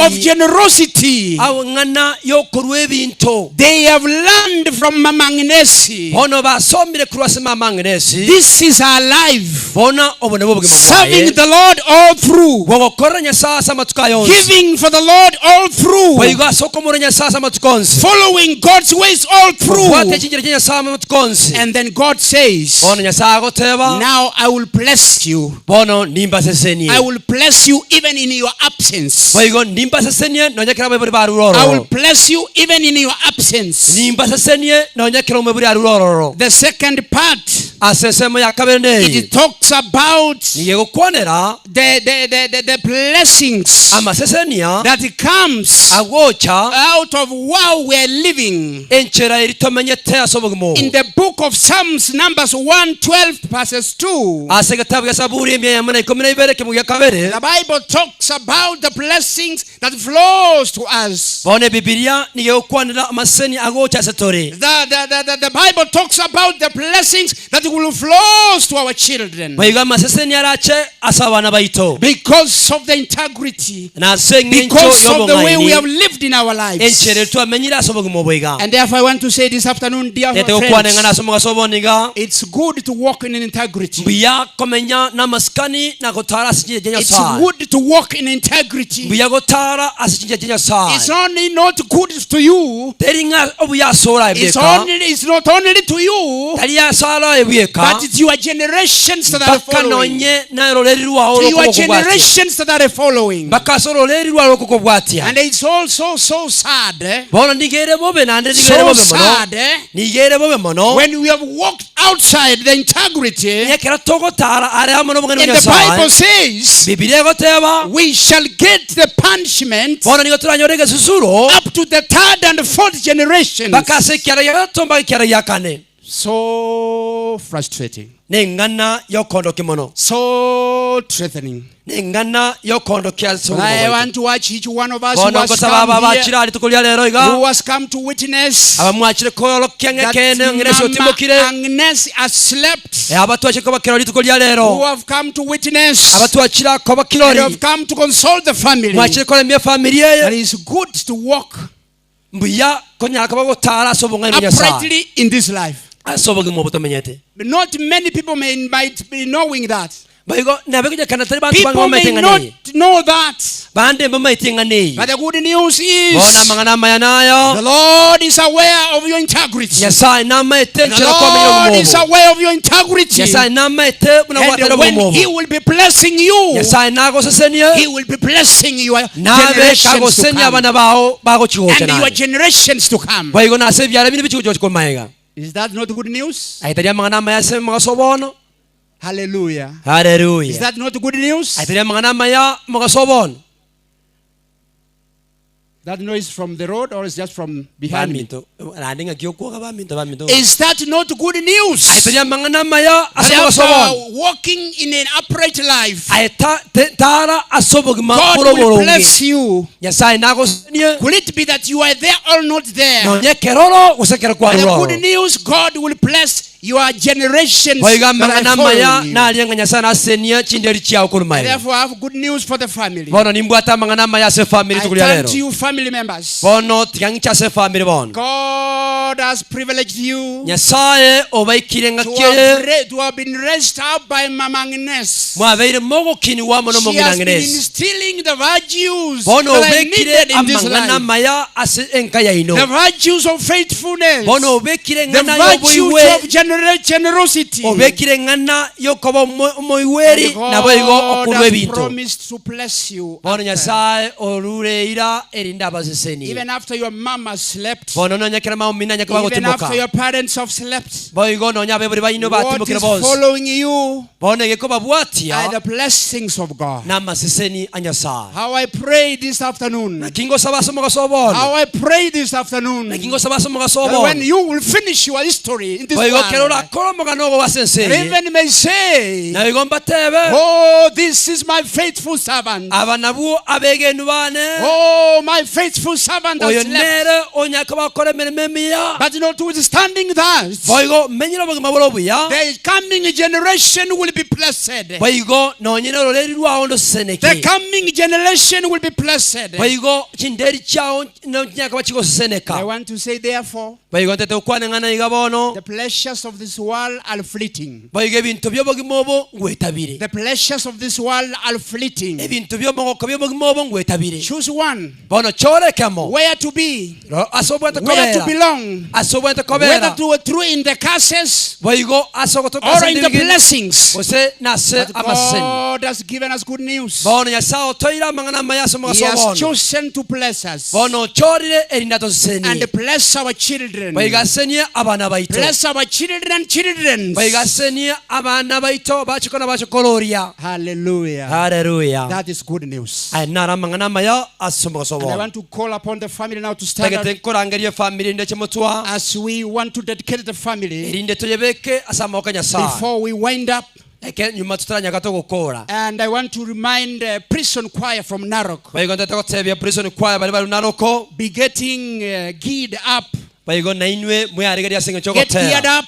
[SPEAKER 5] of
[SPEAKER 17] y'obwoigweri.
[SPEAKER 5] generosity.
[SPEAKER 17] Abo eng'ana y'okorwa ebinto.
[SPEAKER 5] They have learned from Mama Agnes.
[SPEAKER 17] Bono basomire korwa ase Mama Agnes.
[SPEAKER 5] This is our life.
[SPEAKER 17] Bono obo nabwo obogima
[SPEAKER 5] Serving
[SPEAKER 17] bwaye.
[SPEAKER 5] the Lord all through.
[SPEAKER 17] Bwogokorera Nyasaye ase amatuko aya onsi.
[SPEAKER 5] Giving for the Lord all through.
[SPEAKER 17] Boigo ase okomora Nyasaye ase amatuko onsi.
[SPEAKER 5] Following God's ways all through.
[SPEAKER 17] Kobwata echinchera chia Nyasaye amatuko onsi.
[SPEAKER 5] And then God says,
[SPEAKER 17] Bono Nyasaye agoteba.
[SPEAKER 5] Now I will bless you.
[SPEAKER 17] Bono nimbasesenie.
[SPEAKER 5] I will bless you even in your absence.
[SPEAKER 17] Boigo nimbasesenie nonya kera abaibori barure
[SPEAKER 5] I will
[SPEAKER 17] ororo.
[SPEAKER 5] bless you even in your absence.
[SPEAKER 17] Nimbasesenie nonya kera omoibori arure ororo.
[SPEAKER 5] The second part,
[SPEAKER 17] Ase ensemo ya kabere neye.
[SPEAKER 5] it talks about
[SPEAKER 17] Nigo egokwanera
[SPEAKER 5] the blessings
[SPEAKER 17] amasesenia
[SPEAKER 5] that comes
[SPEAKER 17] agocha
[SPEAKER 5] out of how we are living.
[SPEAKER 17] enchera eri tomenyete ase obogima
[SPEAKER 5] In
[SPEAKER 17] obo.
[SPEAKER 5] the book of Psalms numbers 112 verses 2,
[SPEAKER 17] Ase egetabu gia Saburi 112 ekemogo gia kabere,
[SPEAKER 5] the Bible talks about the blessings that flows to us.
[SPEAKER 17] Bono Ebibilia nigo egokwanera amaseseni agocha ase tore.
[SPEAKER 5] The Bible talks about the blessings that will flows to our children.
[SPEAKER 17] Boigo amaseseni arache ase abana baito.
[SPEAKER 5] Because of the integrity.
[SPEAKER 17] Na ase eng'encho
[SPEAKER 5] Because of the way we
[SPEAKER 17] y'obong'aini,
[SPEAKER 5] have lived in our lives.
[SPEAKER 17] enchera ere twamenyire ase obogima obo iga.
[SPEAKER 5] And therefore I want to say this afternoon, dear
[SPEAKER 17] Tete gokwana eng'ana
[SPEAKER 5] friends,
[SPEAKER 17] ase omogaso obono iga,
[SPEAKER 5] it's good to walk in integrity.
[SPEAKER 17] mbuya komenya namasikani na gotara ase chinchera chia
[SPEAKER 5] It's
[SPEAKER 17] Nyasaye.
[SPEAKER 5] good to walk in integrity.
[SPEAKER 17] Mbuya gotara ase chinchera chia Nyasaye.
[SPEAKER 5] It's only not good to you.
[SPEAKER 17] Teri ng'a obuya ase orae
[SPEAKER 5] It's
[SPEAKER 17] bweka,
[SPEAKER 5] only it's not only to you,
[SPEAKER 17] tari ase arae bweka,
[SPEAKER 5] but it's your generations that are
[SPEAKER 17] mpaka
[SPEAKER 5] following.
[SPEAKER 17] nonye na ororeri rwao
[SPEAKER 5] To your
[SPEAKER 17] rokogokobwatia.
[SPEAKER 5] generations that are following.
[SPEAKER 17] Mpaka ase ororeri rwao rokogobwatia.
[SPEAKER 5] And it's also so sad, eh?
[SPEAKER 17] Bono nigere bobe naende nigere
[SPEAKER 5] So
[SPEAKER 17] bobe mono.
[SPEAKER 5] sad, eh?
[SPEAKER 17] Nigere bobe mono.
[SPEAKER 5] When we have walked outside the integrity,
[SPEAKER 17] Ekero togotara are amo nobong'aini
[SPEAKER 5] and
[SPEAKER 17] bwa
[SPEAKER 5] the Bible
[SPEAKER 17] Nyasaye.
[SPEAKER 5] says
[SPEAKER 17] Bibilia egoteba
[SPEAKER 5] we shall get the punishment
[SPEAKER 17] bono nigo toranyore egesusuro
[SPEAKER 5] up to the third and fourth generations.
[SPEAKER 17] mpaka ase ekiara gia gatato mpaka ekiara gia kane.
[SPEAKER 5] So frustrating.
[SPEAKER 17] Neng'ana yokondokia mono.
[SPEAKER 5] So threatening.
[SPEAKER 17] Neng'ana yokondokia ase
[SPEAKER 5] But
[SPEAKER 17] obogima
[SPEAKER 5] I
[SPEAKER 17] bwaito.
[SPEAKER 5] want to watch each one of us who
[SPEAKER 17] Bono
[SPEAKER 5] has
[SPEAKER 17] ngosaba aba
[SPEAKER 5] come here,
[SPEAKER 17] bachire rituko ria rero iga
[SPEAKER 5] who has come to witness
[SPEAKER 17] abamwachire koorokia
[SPEAKER 5] that
[SPEAKER 17] ng'ekene ng'eresi
[SPEAKER 5] Mama
[SPEAKER 17] otimokire
[SPEAKER 5] Agnes has slept,
[SPEAKER 17] aba twachire koba kirori rituko ria
[SPEAKER 5] who
[SPEAKER 17] rero
[SPEAKER 5] have come to witness,
[SPEAKER 17] aba twachire koba
[SPEAKER 5] and
[SPEAKER 17] kirori
[SPEAKER 5] have come to console the family.
[SPEAKER 17] mwachire koremia efamiri
[SPEAKER 5] That
[SPEAKER 17] eye
[SPEAKER 5] it's good to walk
[SPEAKER 17] mbuya konyara koba gotara ase obong'aini bwa Nyasaye
[SPEAKER 5] uprightly in this life.
[SPEAKER 17] ase obogima obo tomenyete.
[SPEAKER 5] But not many people might be knowing that.
[SPEAKER 17] Boigo nabekonyekana tari bantu bange
[SPEAKER 5] People
[SPEAKER 17] bamaete
[SPEAKER 5] may
[SPEAKER 17] eng'ana
[SPEAKER 5] not
[SPEAKER 17] eye
[SPEAKER 5] know that.
[SPEAKER 17] bande mbamaete eng'ana eye
[SPEAKER 5] But the good news
[SPEAKER 17] bono
[SPEAKER 5] is
[SPEAKER 17] amang'ana amaya
[SPEAKER 5] the
[SPEAKER 17] nayo
[SPEAKER 5] Lord is aware of your integrity.
[SPEAKER 17] Nyasaye namaete
[SPEAKER 5] The
[SPEAKER 17] enchera kwamenya
[SPEAKER 5] Lord
[SPEAKER 17] obogima
[SPEAKER 5] is
[SPEAKER 17] obo
[SPEAKER 5] aware of your integrity.
[SPEAKER 17] Nyasaye namaete buna gwatera
[SPEAKER 5] And when
[SPEAKER 17] obogima
[SPEAKER 5] He
[SPEAKER 17] obo
[SPEAKER 5] will be blessing you,
[SPEAKER 17] Nyasaye nagosesenie
[SPEAKER 5] He will be blessing your
[SPEAKER 17] nabe
[SPEAKER 5] generations to
[SPEAKER 17] kagosenia
[SPEAKER 5] come.
[SPEAKER 17] abana bao bagochigocha
[SPEAKER 5] And your
[SPEAKER 17] naye
[SPEAKER 5] generations to come.
[SPEAKER 17] boigo nase ebiara binde bichigocha komaega
[SPEAKER 5] Is that not good news?
[SPEAKER 17] aitari amang'ana amaya ase mogaso bono.
[SPEAKER 5] Hallelujah. Is
[SPEAKER 17] Haleluya.
[SPEAKER 5] that not good news?
[SPEAKER 17] Aitari amang'ana amaya mogaso bono.
[SPEAKER 5] That noise from the road or is just from behind me?
[SPEAKER 17] Baminto naende ng'aki okwoga baminto baminto.
[SPEAKER 5] Is that not good news?
[SPEAKER 17] Aitari amang'ana amaya ase
[SPEAKER 5] That
[SPEAKER 17] mogaso bono.
[SPEAKER 5] after walking in an upright life,
[SPEAKER 17] Aeta tara ase obogima
[SPEAKER 5] God
[SPEAKER 17] bore
[SPEAKER 5] will
[SPEAKER 17] oboronge.
[SPEAKER 5] bless you.
[SPEAKER 17] Nyasaye nagosenie
[SPEAKER 5] Could it be that you are there or not there?
[SPEAKER 17] nonye keroro gose kero
[SPEAKER 5] But the
[SPEAKER 17] kwaruroro.
[SPEAKER 5] good news, God will bless your generations
[SPEAKER 17] Boigo
[SPEAKER 5] that are
[SPEAKER 17] amang'ana amaya
[SPEAKER 5] following you.
[SPEAKER 17] naria ng'a Nyasaye nasesenie chinderi chiao korwa maega.
[SPEAKER 5] Therefore, I have good news for the family.
[SPEAKER 17] Bono nimbwate amang'ana amaya ase efamiri
[SPEAKER 5] I
[SPEAKER 17] rituko ria
[SPEAKER 5] turn
[SPEAKER 17] rero.
[SPEAKER 5] to you, family members.
[SPEAKER 17] Bono tiga ng'iche ase efamiri bono.
[SPEAKER 5] God has privileged you
[SPEAKER 17] Nyasaye obaikire
[SPEAKER 5] to
[SPEAKER 17] ng'aki
[SPEAKER 5] have,
[SPEAKER 17] eye
[SPEAKER 5] to have been raised up by Mama Agnes.
[SPEAKER 17] mwabeire mogokiniwa mono
[SPEAKER 5] She
[SPEAKER 17] mong'ina
[SPEAKER 5] has been
[SPEAKER 17] Agnes.
[SPEAKER 5] instilling the virtues
[SPEAKER 17] Bono
[SPEAKER 5] that are
[SPEAKER 17] obekire
[SPEAKER 5] needed in this
[SPEAKER 17] amang'ana
[SPEAKER 5] life.
[SPEAKER 17] amaya ase enka yaino.
[SPEAKER 5] The virtues of faithfulness.
[SPEAKER 17] Bono obekire
[SPEAKER 5] The
[SPEAKER 17] eng'ana
[SPEAKER 5] virtues
[SPEAKER 17] y'oboiwe
[SPEAKER 5] of generosity.
[SPEAKER 17] obekire eng'ana yokoba omoiweri
[SPEAKER 5] And
[SPEAKER 17] nabo igo
[SPEAKER 5] God
[SPEAKER 17] okorwa
[SPEAKER 5] has
[SPEAKER 17] ebinto.
[SPEAKER 5] promised to bless you.
[SPEAKER 17] Bono Nyasaye orure eira erinde abasesenie.
[SPEAKER 5] Even after your mama slept,
[SPEAKER 17] Bono nonya kera maomina nyaka
[SPEAKER 5] even
[SPEAKER 17] bagotimoka.
[SPEAKER 5] after your parents have slept,
[SPEAKER 17] Boigo nonya abebori baino
[SPEAKER 5] what
[SPEAKER 17] batimokire
[SPEAKER 5] is
[SPEAKER 17] bonsi.
[SPEAKER 5] following you
[SPEAKER 17] Bono egeko
[SPEAKER 5] are
[SPEAKER 17] babwatia
[SPEAKER 5] the blessings of God.
[SPEAKER 17] n'amaseseni a Nyasaye.
[SPEAKER 5] How I pray this afternoon.
[SPEAKER 17] Naki ngosaba ase omogaso bono.
[SPEAKER 5] How I pray this afternoon.
[SPEAKER 17] Naki ngosaba ase omogaso
[SPEAKER 5] That when
[SPEAKER 17] bono.
[SPEAKER 5] you will finish your history in this
[SPEAKER 17] Boigo kero
[SPEAKER 5] world,
[SPEAKER 17] orakora omogano ogo ase ense eye.
[SPEAKER 5] even may say,
[SPEAKER 17] Na igo mbatebe
[SPEAKER 5] Oh, this is my faithful servant.
[SPEAKER 17] aba nabwo abegenu bane
[SPEAKER 5] Oh, my faithful servant has
[SPEAKER 17] oyo
[SPEAKER 5] slept.
[SPEAKER 17] nere onyaka bakora emirimo emiya.
[SPEAKER 5] But notwithstanding that,
[SPEAKER 17] Boigo menyire obogima bore obuya.
[SPEAKER 5] the coming generation will be blessed.
[SPEAKER 17] Boigo nonye nororeri rwao
[SPEAKER 5] The
[SPEAKER 17] ndoseseneke.
[SPEAKER 5] coming generation will be blessed.
[SPEAKER 17] Boigo chinderi chiao nyaka
[SPEAKER 5] I
[SPEAKER 17] bachigoseseneka.
[SPEAKER 5] want to say, therefore,
[SPEAKER 17] Boigo ntete gokwana eng'ana iga bono.
[SPEAKER 5] the pleasures of this world are fleeting.
[SPEAKER 17] Boigo ebinto by'obogima obo ngwetabire.
[SPEAKER 5] The pleasures of this world are fleeting.
[SPEAKER 17] Ebinto by'omogoko by'obogima obo ngwetabire.
[SPEAKER 5] Choose one.
[SPEAKER 17] Bono chorekemo.
[SPEAKER 5] Where to be,
[SPEAKER 17] Ase obwate
[SPEAKER 5] where to
[SPEAKER 17] kobera.
[SPEAKER 5] belong,
[SPEAKER 17] Ase obwate
[SPEAKER 5] whether
[SPEAKER 17] kobera.
[SPEAKER 5] to through in the curses
[SPEAKER 17] Boigo ase ogotoka
[SPEAKER 5] or
[SPEAKER 17] ase
[SPEAKER 5] in the
[SPEAKER 17] ndibigeni.
[SPEAKER 5] blessings.
[SPEAKER 17] Gose nase
[SPEAKER 5] But
[SPEAKER 17] amaseseni.
[SPEAKER 5] God has given us good news.
[SPEAKER 17] Bono Nyasaye otoire amang'ana amaya ase
[SPEAKER 5] He
[SPEAKER 17] omogaso
[SPEAKER 5] has
[SPEAKER 17] bono.
[SPEAKER 5] chosen to bless us
[SPEAKER 17] Bono ochorire erinda tosesenie.
[SPEAKER 5] and bless our children.
[SPEAKER 17] Boigo asenie abana baito.
[SPEAKER 5] Bless our children and children.
[SPEAKER 17] Boigo asenie abana baito bachiko na bachokororia.
[SPEAKER 5] Hallelujah.
[SPEAKER 17] Hallelujah.
[SPEAKER 5] That is good news.
[SPEAKER 17] Aya naro amang'ana amaya ase omogaso
[SPEAKER 5] And I
[SPEAKER 17] bono.
[SPEAKER 5] want to call upon the family now to stand
[SPEAKER 17] Tagete
[SPEAKER 5] up
[SPEAKER 17] nkorangeria efamiri ndeche motware. nchwa
[SPEAKER 5] As we want to dedicate the family
[SPEAKER 17] erinde toyebeke ase amaboko ya Nyasaye
[SPEAKER 5] before we wind up.
[SPEAKER 17] Eke nyuma totaranyaka togokora.
[SPEAKER 5] And I want to remind the prison choir from Narok.
[SPEAKER 17] Baigo ntete gotebia prison choir bari bari Narok.
[SPEAKER 5] Be getting geared up.
[SPEAKER 17] Baigo nainwe mwearigeria ase eng'encho
[SPEAKER 5] Get geared
[SPEAKER 17] ogotera.
[SPEAKER 5] up.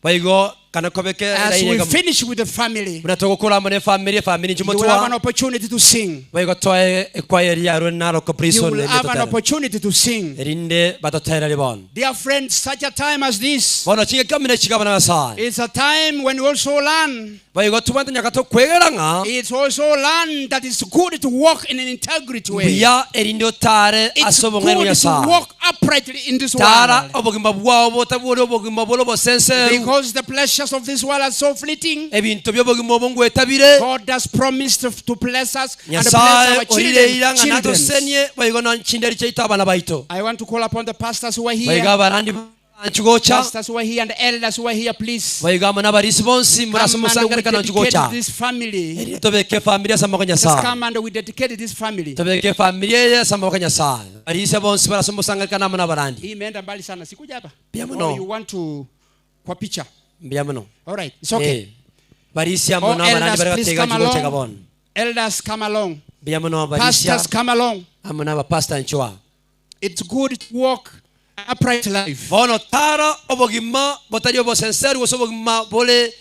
[SPEAKER 17] Baigo kana kobeke
[SPEAKER 5] As we
[SPEAKER 17] eraire
[SPEAKER 5] finish with the family,
[SPEAKER 17] buna togokora amo na efamily efamily inche
[SPEAKER 5] you will have an
[SPEAKER 17] motwa
[SPEAKER 5] opportunity to sing.
[SPEAKER 17] baigo toe ekwaya eria yarwe Narok
[SPEAKER 5] You
[SPEAKER 17] prison
[SPEAKER 5] will
[SPEAKER 17] erinde
[SPEAKER 5] have an
[SPEAKER 17] totere.
[SPEAKER 5] opportunity to sing.
[SPEAKER 17] Erinde batoterere bono.
[SPEAKER 5] Dear friends, such a time as this
[SPEAKER 17] Bono ching'ekamine chigabana Nyasaye.
[SPEAKER 5] is a time when we also learn.
[SPEAKER 17] Baigo tobwate nyaka tokwegera ng'a
[SPEAKER 5] It's also learn that it's good to walk in an integrity way.
[SPEAKER 17] buya erinde otare
[SPEAKER 5] It's
[SPEAKER 17] ase obong'aini bwa
[SPEAKER 5] good to
[SPEAKER 17] Nyasaye.
[SPEAKER 5] walk uprightly in this
[SPEAKER 17] Tara
[SPEAKER 5] world.
[SPEAKER 17] obogima bwao botabwore obogima bore obosenseru.
[SPEAKER 5] Because the pleasures of this world are so fleeting.
[SPEAKER 17] Ebinto by'obogima obo ngwetabire.
[SPEAKER 5] God has promised to bless us and bless
[SPEAKER 17] Nyasaye
[SPEAKER 5] our children.
[SPEAKER 17] orireira ng'a
[SPEAKER 5] children.
[SPEAKER 17] natosenie baigo nchinderi chiaito abana baito.
[SPEAKER 5] I want to call upon the pastors who are
[SPEAKER 17] Baigo
[SPEAKER 5] here.
[SPEAKER 17] abarandi banchu gocha.
[SPEAKER 5] Pastors who are here and elders who are here, please.
[SPEAKER 17] Baigo amo n'abarisi bonsi murase
[SPEAKER 5] Come and we
[SPEAKER 17] omosangerekano
[SPEAKER 5] dedicate
[SPEAKER 17] nchugocha.
[SPEAKER 5] this family.
[SPEAKER 17] Erinde tobeke efamily ase amaboko ya
[SPEAKER 5] Just
[SPEAKER 17] Nyasaye.
[SPEAKER 5] come and we dedicate this family.
[SPEAKER 17] Tobeke efamily eye ase amaboko ya Nyasaye. Barisia bonsi barase omosangerekano amo n'abarandi.
[SPEAKER 5] Hii imeenda mbali sana. Sikuja hapa.
[SPEAKER 17] Pia mno.
[SPEAKER 5] Oh, you want to kwa picha.
[SPEAKER 17] Mbuya mono.
[SPEAKER 5] All right. It's okay.
[SPEAKER 17] Eh, barisia amo
[SPEAKER 5] Oh,
[SPEAKER 17] n'abarandi
[SPEAKER 5] elders,
[SPEAKER 17] bari
[SPEAKER 5] please
[SPEAKER 17] batega
[SPEAKER 5] come
[SPEAKER 17] nchugochega
[SPEAKER 5] along.
[SPEAKER 17] bono.
[SPEAKER 5] Elders, come along.
[SPEAKER 17] Mbuya mono barisia
[SPEAKER 5] Pastors, come along.
[SPEAKER 17] amo n'abapastor nchwa.
[SPEAKER 5] It's good to walk an upright life.
[SPEAKER 17] Bono tara obogima botari obosenseru gose obogima bore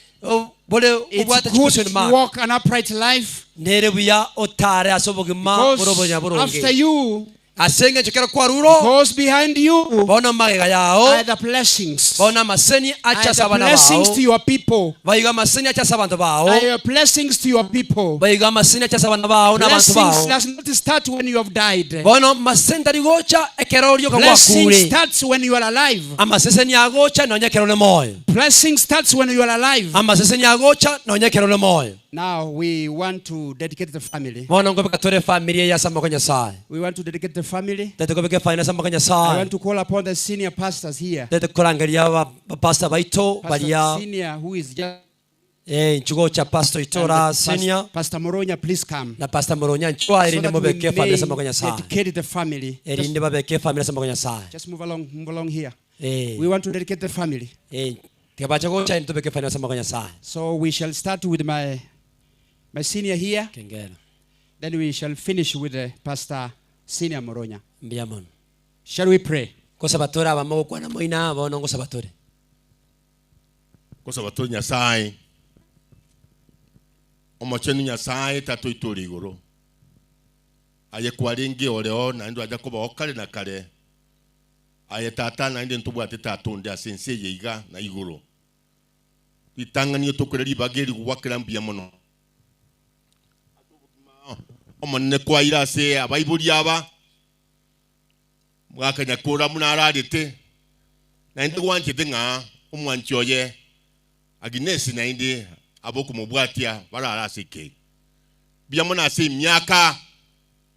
[SPEAKER 17] bore
[SPEAKER 5] It's
[SPEAKER 17] obwate
[SPEAKER 5] good
[SPEAKER 17] chikusoni
[SPEAKER 5] to
[SPEAKER 17] ma.
[SPEAKER 5] walk an upright life
[SPEAKER 17] Nere buya otare ase obogima bore obonya
[SPEAKER 5] because
[SPEAKER 17] boronge.
[SPEAKER 5] after you,
[SPEAKER 17] Ase eng'encho kero kwaruro
[SPEAKER 5] because behind you
[SPEAKER 17] bono magega yao
[SPEAKER 5] are the blessings.
[SPEAKER 17] bono amaseni
[SPEAKER 5] Are
[SPEAKER 17] acha ase
[SPEAKER 5] the
[SPEAKER 17] abana
[SPEAKER 5] blessings
[SPEAKER 17] bao
[SPEAKER 5] to your people.
[SPEAKER 17] baigo amaseni acha ase abanto bao
[SPEAKER 5] Are your blessings to your people.
[SPEAKER 17] baigo amaseni acha ase abana bao n'abanto
[SPEAKER 5] Blessings
[SPEAKER 17] bao
[SPEAKER 5] does not start when you have died.
[SPEAKER 17] bono maseni tari gocha ekero orioka
[SPEAKER 5] Blessing
[SPEAKER 17] gwakure
[SPEAKER 5] starts when you are alive.
[SPEAKER 17] amaseseni agocha nonya ekero ore moyo
[SPEAKER 5] Blessing starts when you are alive.
[SPEAKER 17] amaseseni agocha nonya ekero ore moyo
[SPEAKER 5] Now we want to dedicate the family.
[SPEAKER 17] bono ngobeka tore family eye ase amaboko ya Nyasaye
[SPEAKER 5] We want to dedicate the family.
[SPEAKER 17] tete kobeka efamily ase amaboko ya
[SPEAKER 5] I
[SPEAKER 17] Nyasaye
[SPEAKER 5] want to call upon the senior pastors here.
[SPEAKER 17] tete korangeria bapastor baito
[SPEAKER 5] Pastor
[SPEAKER 17] baria
[SPEAKER 5] senior who is just
[SPEAKER 17] eh nchugocha pastor itora
[SPEAKER 5] and
[SPEAKER 17] senior
[SPEAKER 5] Pastor Moronya, please come.
[SPEAKER 17] na pastor Moronya nchwa
[SPEAKER 5] So
[SPEAKER 17] erinde
[SPEAKER 5] that we
[SPEAKER 17] mobeke family
[SPEAKER 5] may
[SPEAKER 17] ase amaboko ya Nyasaye
[SPEAKER 5] dedicate the family. Just,
[SPEAKER 17] erinde babeke family ase amaboko ya Nyasaye
[SPEAKER 5] just move along here.
[SPEAKER 17] eh
[SPEAKER 5] We want to dedicate the family.
[SPEAKER 17] eh tigabacha gocha erinde tobeke family ase amaboko ya Nyasaye
[SPEAKER 5] So we shall start with my senior here.
[SPEAKER 17] Kengera.
[SPEAKER 5] Then we shall finish with the Pastor Senior Moronya.
[SPEAKER 17] Mbuya mono.
[SPEAKER 5] Shall we pray?
[SPEAKER 17] Gosaba tore abamo gokwana moina bono ngosaba tore.
[SPEAKER 18] Gosaba tore Nyasaye. Omochenu Nyasaye tatoitore igoro. Aye kwarenge oreo naende aja koba okare na kare. Aye tata naende ntobwate tatonde ase ense eye iga na igoro. Ritang'ani tokore ribaga eri gwakera mbuya mono. Omonene kwaira ase abaibori aba mwakanyakura muna ararete naende gwanchete ng'a omwanchi oye Agnes naende abokumobwatia barara ase ekei buya mono ase emiaka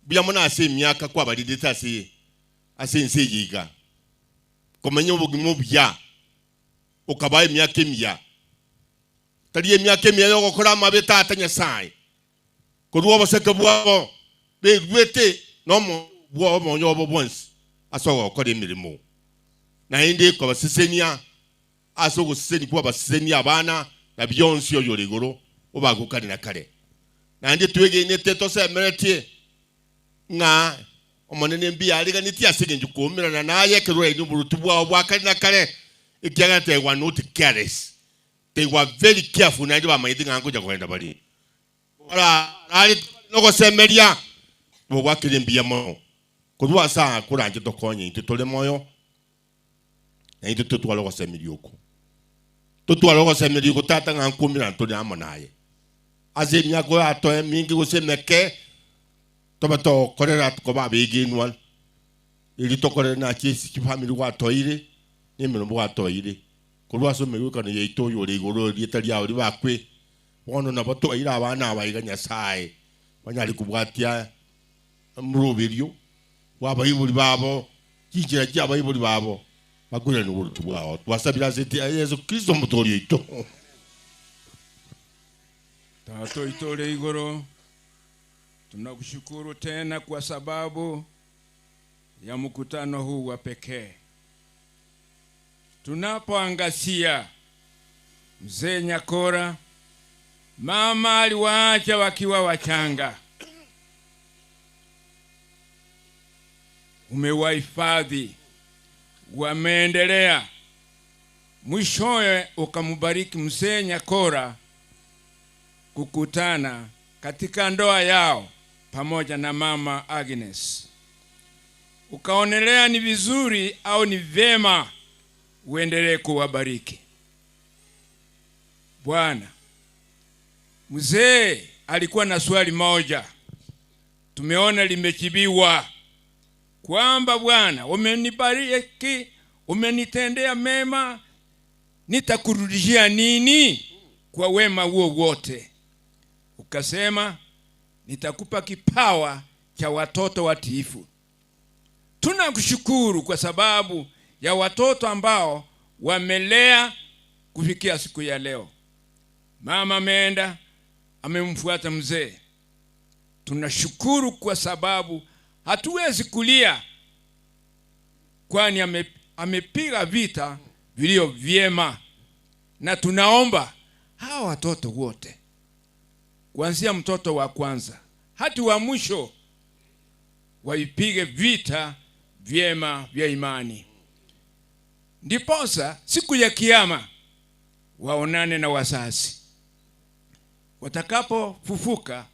[SPEAKER 18] buya mono ase emiaka kwabarirete ase ase ense eye iga komenya obogima obuya okabaa emiaka emiya tari emiaka emiya yogokora amabe tata Nyasaye korwa oboseke bwabo berwete nomo bwa omonyo obo bwonsi ase ogokora emirimo naende kobasesenia ase ogosesenia kwabasesenia abana na bionsi oyo ore igoro obagokare na kare naende twegenete tosemeretie ng'a omonene mbuya ariganetie ase eng'encho koumerana naye ekero raini oborutu bwao bwa kare na kare ekiagera they were not careless, they were very careful naende bamanyete ng'a nkocha kogenda bari ora ari nogosemeria bogwakire mbuya mono korwa ase aa koranche tokonye intwe tore moyo na intwe totware ogosemeria oko totware ogosemeria oko tata ng'a nkumirana tore amo naye ase emiaka yatoe eminge gose emeke tobe tokorera koba abegenwa eri tokorere nachi ase chifamiri gwatoire na emeremo gwatoire korwa ase emegwekano yaito oyo ore igoro erieta riao ribakwe bono nabo twaire abana aba iga Nyasaye banyare kobwatia moroberio bwa abaibori babo chinchera chia abaibori babo bakwirane oborutu bwao twasabire ase Yesu Kristo omotori oito.
[SPEAKER 1] Tata oitore igoro, tunakushukuru tena kwa sababu ya mkutano huu wa pekee. Tunapoangazia mzee Nyakora, mama aliwaacha wakiwa wachanga, umewahifadhi, wameendelea, mwishowe ukambariki mzee Nyakora kukutana katika ndoa yao pamoja na mama Agnes. Ukaonelea ni vizuri au ni vyema uendelee kuwabariki. Bwana, mzee alikuwa na swali moja, tumeona limejibiwa kwamba Bwana, umenibariki, umenitendea mema, nitakurudishia nini kwa wema huo wote? Ukasema nitakupa kipawa cha watoto watiifu. Tunakushukuru kwa sababu ya watoto ambao wamelea kufikia siku ya leo. Mama ameenda amemfuata mzee. Tunashukuru kwa sababu hatuwezi kulia, kwani amepiga vita vilio vyema, na tunaomba hawa watoto wote kuanzia mtoto wa kwanza hadi wa mwisho waipige vita vyema vya imani, ndiposa siku ya Kiyama waonane na wazazi. Watakapofufuka,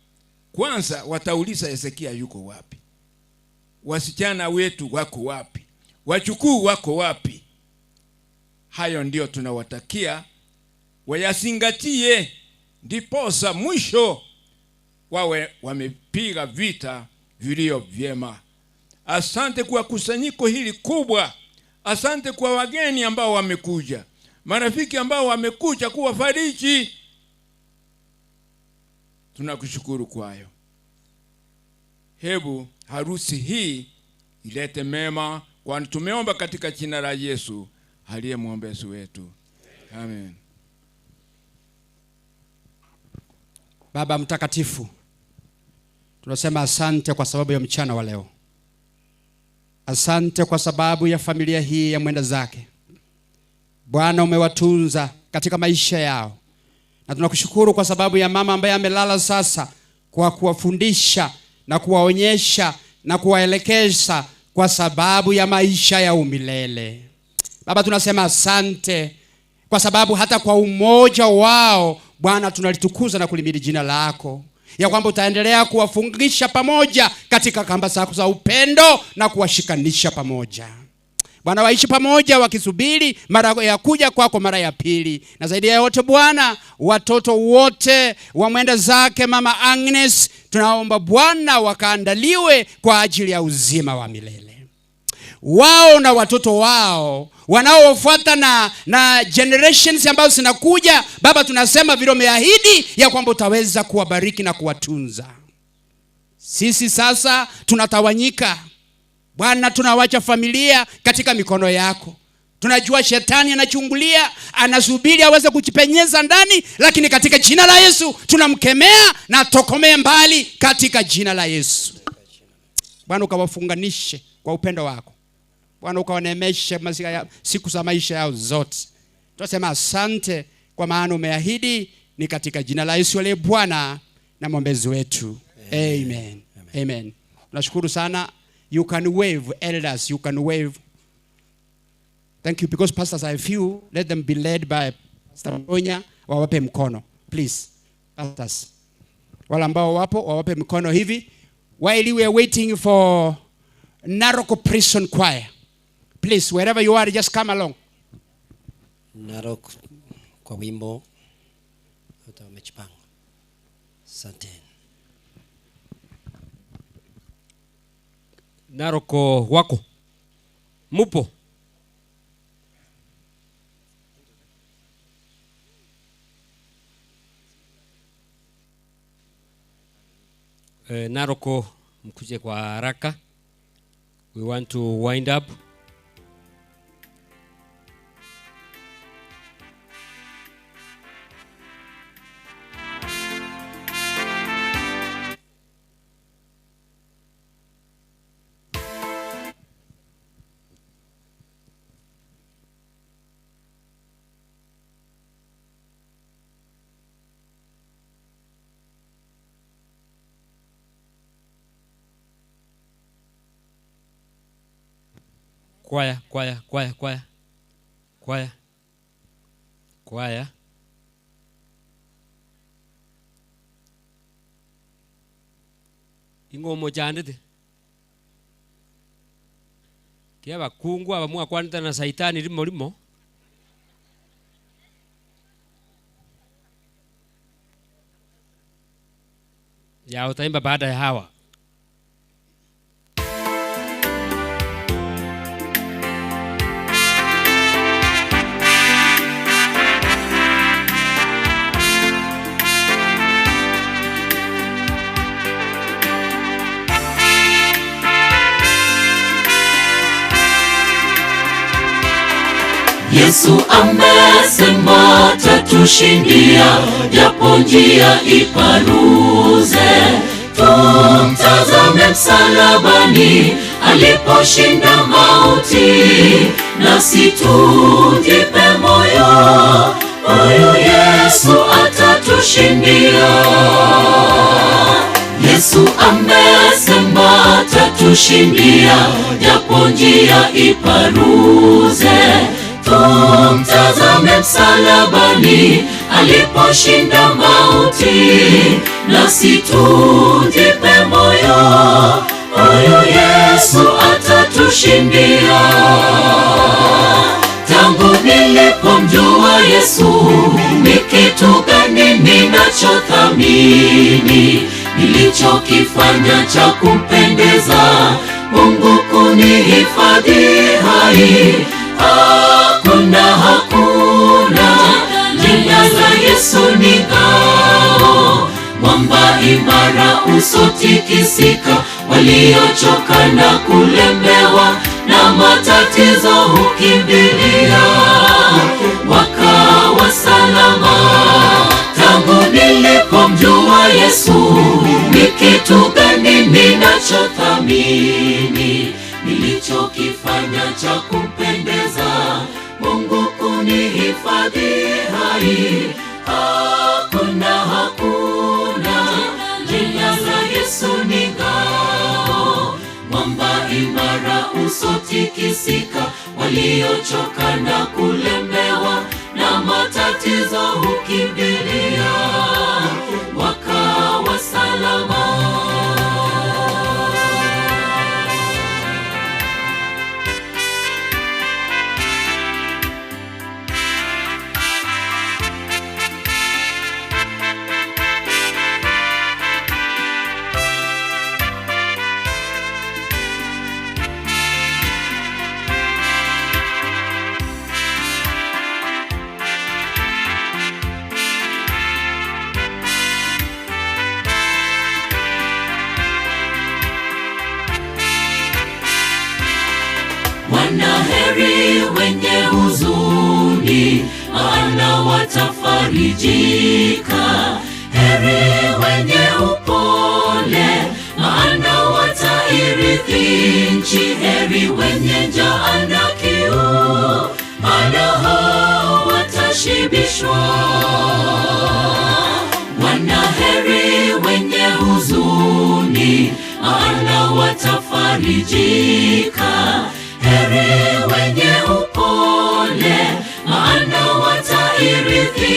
[SPEAKER 1] kwanza watauliza Hezekia yuko wapi, wasichana wetu wako wapi, wachukuu wako wapi? Hayo ndio tunawatakia wayazingatie, ndiposa mwisho wawe wamepiga vita vilio vyema. Asante kwa kusanyiko hili kubwa, asante kwa wageni ambao wamekuja, marafiki ambao wamekuja kuwafariji. Tunakushukuru kwayo. Hebu harusi hii ilete mema, kwani tumeomba katika jina la Yesu aliye mwombezi wetu, amen.
[SPEAKER 5] Baba Mtakatifu, tunasema asante kwa sababu ya mchana wa leo. Asante kwa sababu ya familia hii ya mwenda zake. Bwana, umewatunza katika maisha yao, na tunakushukuru kwa sababu ya mama ambaye amelala sasa, kwa kuwafundisha na kuwaonyesha na kuwaelekeza kwa sababu ya maisha ya umilele. Baba, tunasema asante kwa sababu hata kwa umoja wao Bwana tunalitukuza na kulimidi jina lako, ya kwamba utaendelea kuwafungisha pamoja katika kamba zako za upendo na kuwashikanisha pamoja. Bwana, waishi pamoja wakisubiri mara ya kuja kwako mara ya pili. Na zaidi ya yote Bwana, watoto wote wa mwenda zake mama Agnes, tunaomba Bwana wakaandaliwe kwa ajili ya uzima wa milele, wao na watoto wao wanaofuata na generations ambazo zinakuja. Baba, tunasema vile umeahidi ya kwamba utaweza kuwabariki na kuwatunza. Sisi sasa tunatawanyika Bwana, tunawacha familia katika mikono yako. Tunajua shetani anachungulia, anasubiri aweze kujipenyeza ndani, lakini katika jina la Yesu tunamkemea na tokomee mbali katika jina la Yesu. Bwana, ukawafunganishe kwa upendo wako Bwana, ukawaneemeshe siku za maisha yao zote. Tunasema asante kwa maana umeahidi, ni katika jina la Yesu aliye Bwana na mwombezi wetu. Amen. Amen. Amen. Tunashukuru sana. You can wave, elders, you can wave. Thank you, because pastors are few, let them be led by Pastor Mbonya, wawape mkono. Please, pastors. Wale ambao wapo, wawape mkono hivi. While we are waiting for Narok Prison Choir. Please, wherever you are, just come along.
[SPEAKER 17] Narok kwa wimbo wamejipanga. Asante.
[SPEAKER 10] Narok wako mupo? Narok mkuje kwa haraka. We want to wind up. Kwaya, kwaya, kwaya, kwaya, kwaya, kwaya. Ing'o omochandete? Ki abakungu aba mwakwanete na saitani rimo rimo? Ya utaimba baada ya hawa.
[SPEAKER 6] Yesu amesema tatushindia, japo njia iparuze. Tumtazame msalabani aliposhinda mauti, nasi tujipe moyo, huyu Yesu atatushindia. Yesu amesema tatushindia, japo njia iparuze. Tumtazame msalabani aliposhinda mauti, nasi tujipe moyo, huyu Yesu atatushindia. Tangu nilipomjua Yesu, ni kitu gani ninachothamini? Nilichokifanya cha kumpendeza Mungu kunihifadhi hai. Hakuna, hakuna, jina la Yesu ni ngao, mwamba imara usotikisika, waliochoka na kulemewa na matatizo hukimbilia, wakawa salama. Tangu nilipomjua Yesu, ni kitu gani ninachothamini? Nilichokifanya cha kumpendeza Mungu kunihifadhi hai. Hakuna, hakuna, jina la Yesu ni ngao, mwamba imara usotikisika, waliochoka na kulemewa na matatizo hukimbilia, wakawa salama. Wanaheri wenye huzuni, maana watafarijika. Heri wenye upole, maana watairithi nchi. Heri wenye njaa na kiu, maana hao watashibishwa. Wanaheri wenye huzuni, maana watafarijika. Heri wenye upole, maana watairithi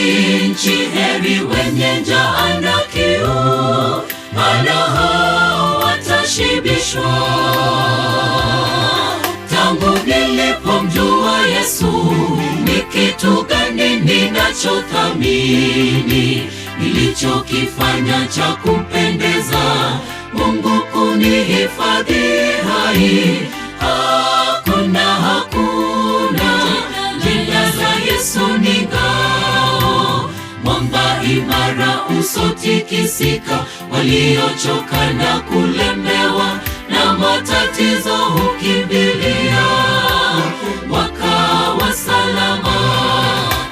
[SPEAKER 6] nchi. Heri wenye njaa na kiu, maana hao watashibishwa. Tangu nilipomjua Yesu, ni kitu gani ninachothamini? Nilichokifanya cha kumpendeza Mungu kunihifadhi hai. Hakuna, hakuna, jina la Yesu ni ngao, mwamba imara usotikisika, waliochoka na kulemewa na matatizo hukimbilia, wakawa salama.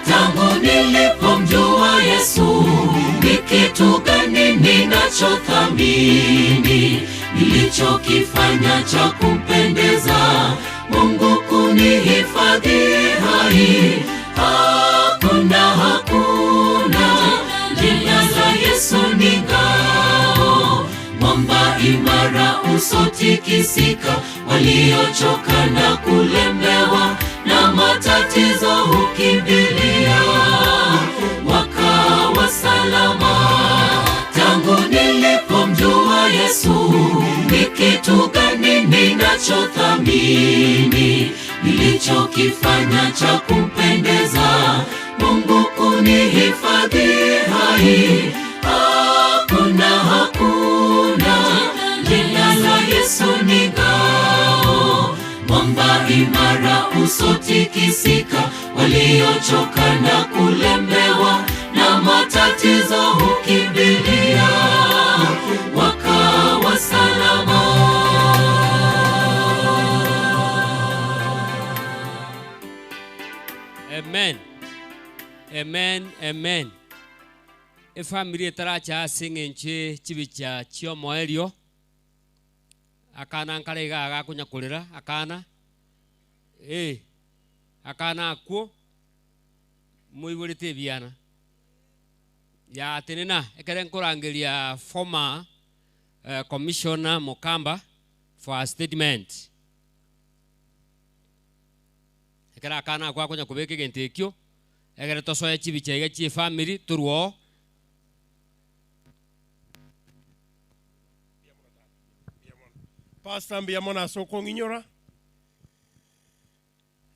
[SPEAKER 6] Tangu nilipomjua Yesu, ni kitu gani ninachothamini? Nilichokifanya cha kumpendeza Mungu kunihifadhi hai. Hakuna, hakuna, jina la Yesu ni ngao, mwamba imara usotikisika, walio Waliochoka na kulemewa na matatizo hukimbilia, wakawa salama. Tangu nilipomjua Yesu, ni kitu gani ninachothamini? Nilichokifanya cha kumpendeza Mungu kunihifadhi hai. Hakuna, hakuna, jina la Yesu ni ngao, mwamba imara usotikisika. Waliochoka na kulemewa na matatizo hukimbilia, wakawa salama.
[SPEAKER 10] Amen, amen, amen. Efamily etaracha ase eng'encho chibicha chiomoerio akana nkare iga agakonyakorera akana eh akana akwo moiborete ebiana yatenena ekere nkorangeria former commissioner Mokamba for a statement ekere akana akwo akonya kobeka egento ekio ekere tosoe chibicha iga chia efamily torwoo.
[SPEAKER 2] Pastor mbuya mono ase okong'inyora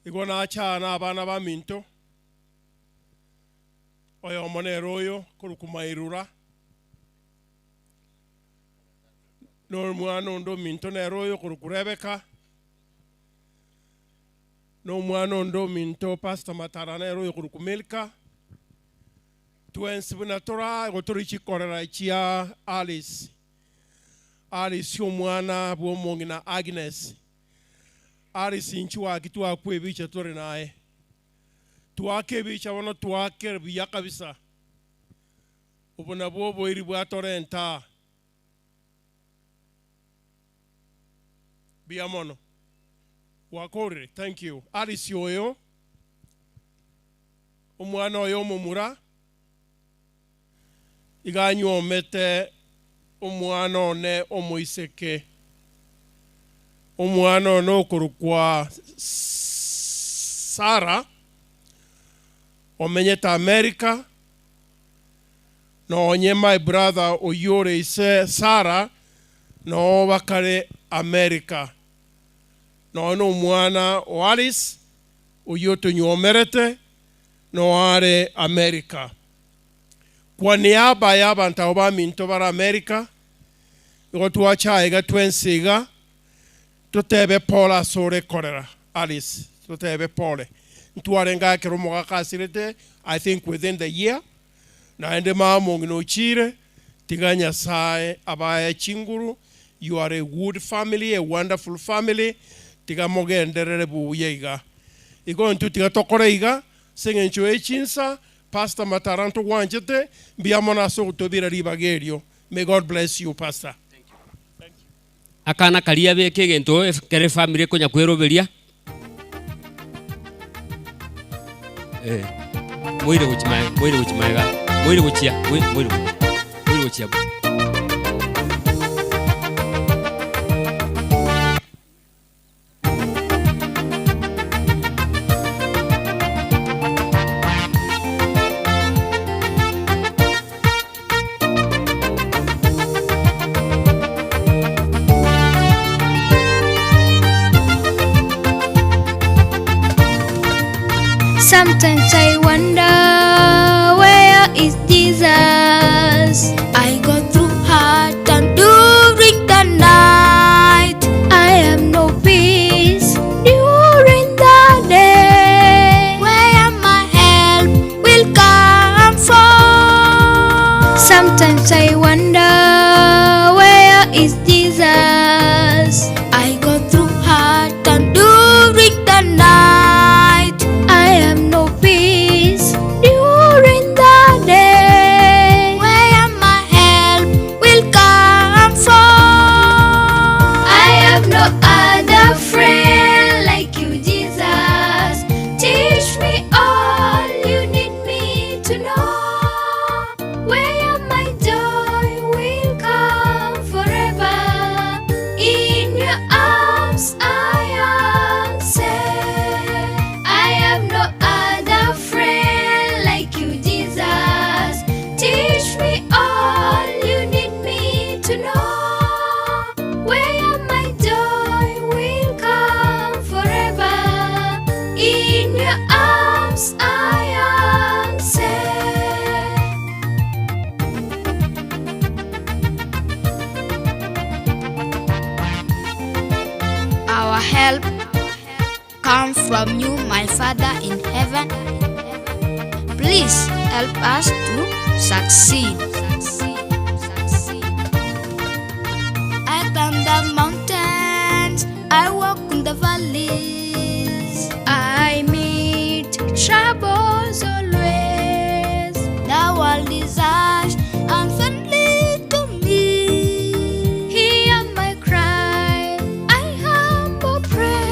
[SPEAKER 2] igo nachana abana ba minto oyomo nere oyo korwa mairura na omwana onde ominto nere oyo korwa Rebecca na omwana onde ominto Pastor Matara nere oyo korwa Milka twensi buna tora igo tori chikorera chia Alice Alice omwana bwa omong'ina Agnes Alice inchi waki twakwa ebicha tore naye twaka ebicha bono twakere buya kabisa obo nabwo oboiri bwatorenta buya mono wakorire. Thank you. Alice oyo omwana oyo omomura iga anywomete omwana one omoiseke omwana one okorokwa Sara omenyete America nonye my brother oyore ise Sara noo bakare America nonye na omwana o Alice oyio otonywomerete noo are America. Kwa niaba ya abanto abo baminto bare America igo twacha iga twensi iga totebe pole ase ore korera Alice totebe pole ntwarenge ekero omogaka asirete I think within the year naende mama omong'ina ochire tiga Nyasaye abae chinguru you are a good family a wonderful family tiga mogenderere buya iga igo intwe tiga tokore iga ase eng'encho ye chinsa Pastor Matara ntogwanchete mbuya mono ase ogotobira ribaga erio may God bless you Pastor.
[SPEAKER 10] Akana karia beka egento ekero efamiri ekonya kweroberia. Eh, moire gochia maega, moire gochia maega, moire gochia, moi- moire moire gochia.
[SPEAKER 3] Sometimes I wonder where is Jesus? I go through hard time during the night. I have no peace during the day. Where my help will come from? Sometimes I wonder where is Jesus? I go through hard time during the night. I have no peace during the day. Where my help come from you, my Father in heaven. Please help us to succeed. I climb the mountains, I walk in the valleys. I meet troubles always. The world is harsh and friendly to me. Hear my cry, I humble pray.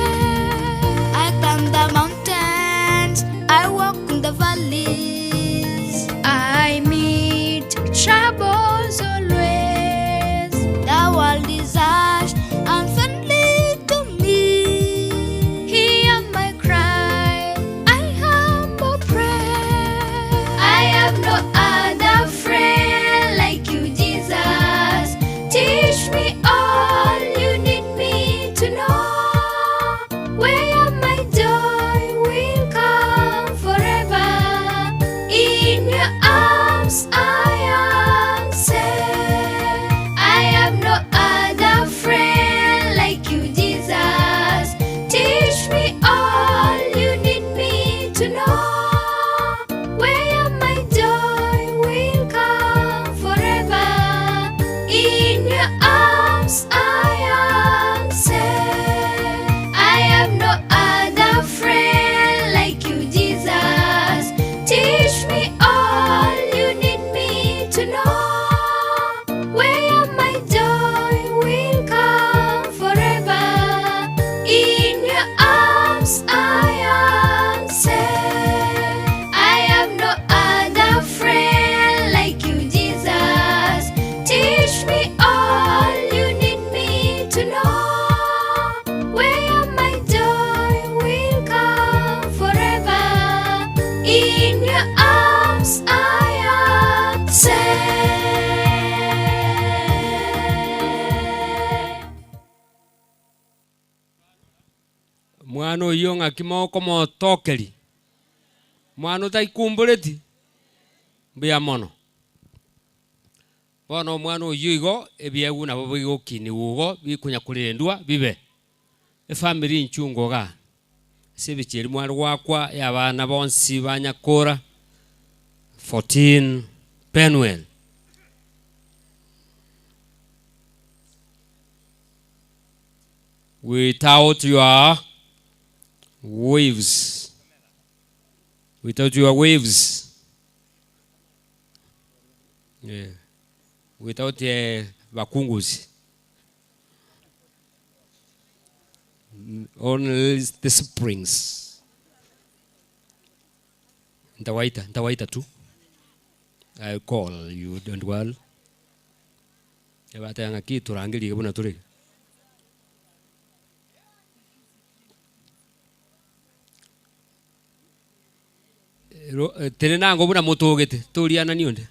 [SPEAKER 3] I climb the mountains, I walk in the valleys. I meet troubles always. The world is harsh and friendly to me. Hear my cry, I humble pray. I have no other friend like you, Jesus. Teach me all you need me to know. Where my joy will come forever. In your arms I am safe. I have no other friend like you, Jesus. Teach me all you need me to know. Where my joy will come forever. In your arms I am safe. I have no other friend like you, Jesus. Teach me all you need me to know. Where my joy will come forever. In your arms I am safe. I have no other friend like you, Jesus. Teach me all you need me to know. Where my joy will come forever. In your arms I am safe.
[SPEAKER 10] Mwana oyio ng'aki mokomotokeri? Mwana otaikumboreti? Mbuya mono. Bono omwana oyio igo ebiegwa nabo bigokiniwa igo bikonya korendwa bibe. Efamiri inchungo igaa, ase ebichie eria mware goakwa ya abana bonsi ba Nyakora 14 Penuel. Without your waves. Without your waves. Yeah. Without bakunguzi. Only the springs. Nitawaita, nitawaita tu. I call you, don't worry. Ebateba ng'aki torangerie buna tore. Ero tenena ango buna motogete, torianani onde.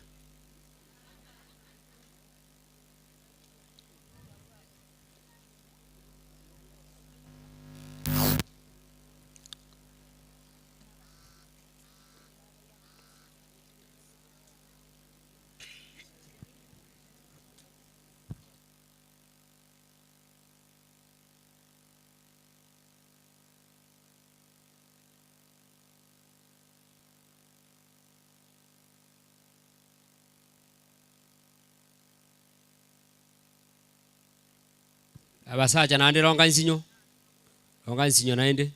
[SPEAKER 10] Abasacha naende ronga nsinyo, ronga nsinyo naende,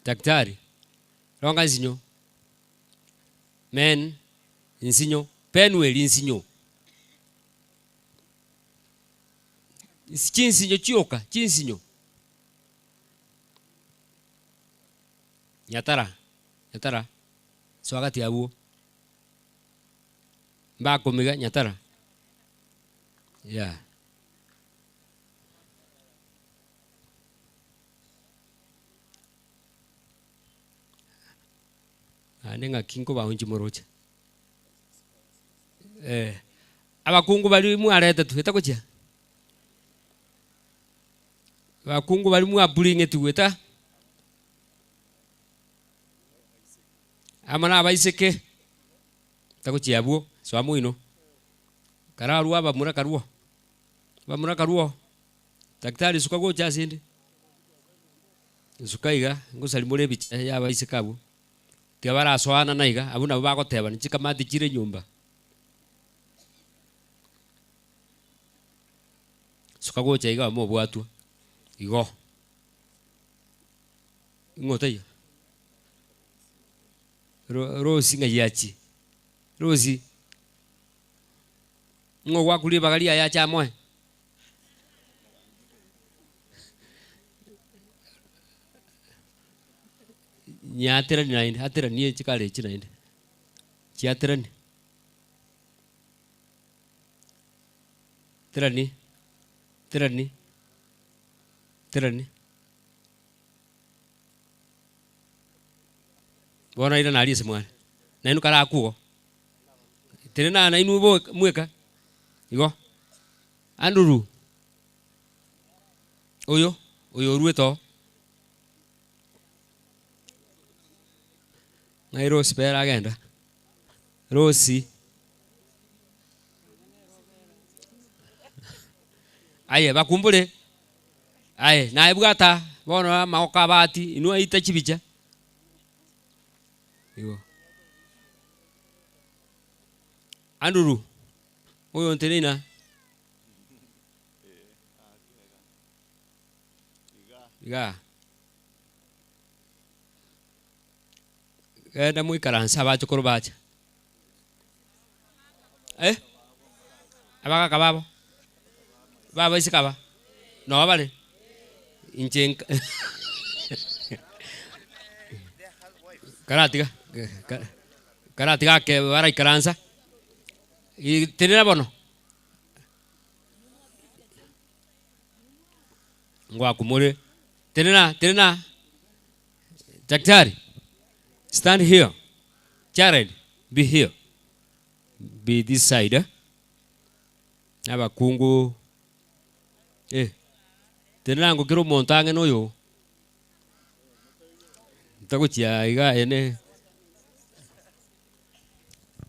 [SPEAKER 10] daktari, ronga nsinyo, men nsinyo, Penuel nsinyo, chinsinyo chioka, chinsinyo. Nyatara, nyatara, soa gati abwo, mbakomiga nyatara, yeah. Naende ng'aki nkobaonchi moroche. Eh, abakungu baria mwaretetwe etagochia? Abakungu baria mwaburing'etigwe eta? Amo na abaiseke, tagochia abwo, soa moino. Kararue abamura karwo, abamura karwo, daktari suka gocha ase inde. Nsuka iga, ngosari more ebicha ya abaiseke abwo, tiga barasoanana iga, abwo nabo bagotebana chikamati chire nyomba. Suka gocha iga mobwatwa, igo. Ing'o taiyo? Ro Rosi ng'ai achie? Rosi, ng'o ogwakwa ribaga riaye ache amoe? Nyaterani naende, ateranie chikara echi naende, chiaterani. Terani, terani, terani. Bono airane aria ase mware, nainwe karakwe igo, tenena nainwe bo mweka, igo. Andrew, oyo, oyo oruete oo. Ng'ai Rose bera agenda? Rose. Aye bakumbure, aye naye bwata bono amagoko abati inwe aite chibicha. Igo. Andrew, oyo nteneina. Igaa. Genda moikaranse abachokoro bacha. Eh? Abagaka babo? Babaiseke aba? Noo bare? Inche nka karatiga karatiga ake baraikaransa, tenena bono. Ngwakumore, tenena, tenena, daktari, stand here, Jared, be here, be this side eh, abakungu eh, tenena ngokere omonto ang'e na oyo, ntagochia iga aye ne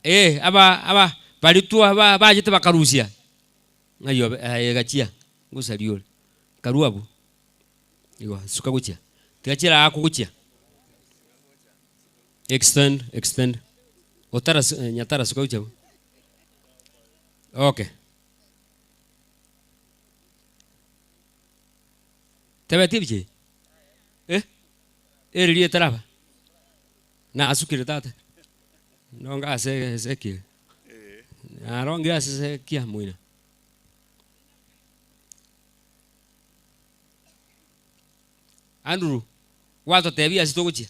[SPEAKER 10] eh, aba aba baria twa ba bachete bakarusia. Ng'ai obe aye gachia, ngosaria ore, karue abwo, igo suka gochia, tiga chiraakwe gochia, extend extend, otara su nyatara suka gochia abwo, okay. Tebeti ebicha eye, eh, eri rietaraba, nasukire tata, nonga ase ase eki. Narongire ase Hezekia moina. Andrew, gwatotebia ase togochia?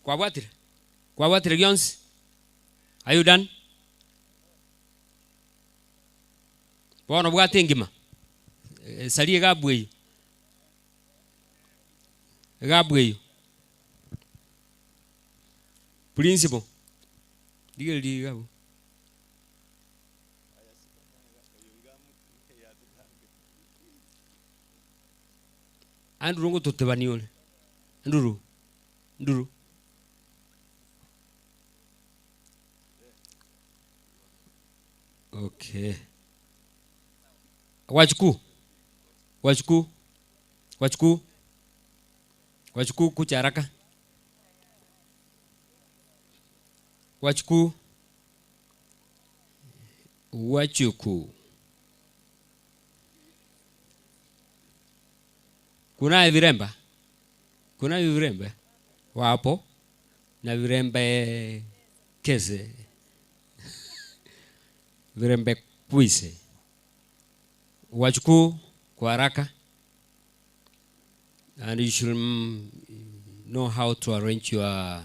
[SPEAKER 10] Kwabwatire? Kwabwatire gionsi? Are you done? Bono bwata engima, saria egabu eyio. Egabu eyio. Principal, rigereria iga abwo. Andrew ngototebania ore, Andrew, Andrew. Okay. Wachukuu, wachukuu. Wachukuu, wachukuu kuja haraka. Wachukuu, wachukuu. Kunaye viremba? Kunaye viremba? Wapo na virembe kese virembe kwise. Wachukuu kwa haraka and you should know how to arrange your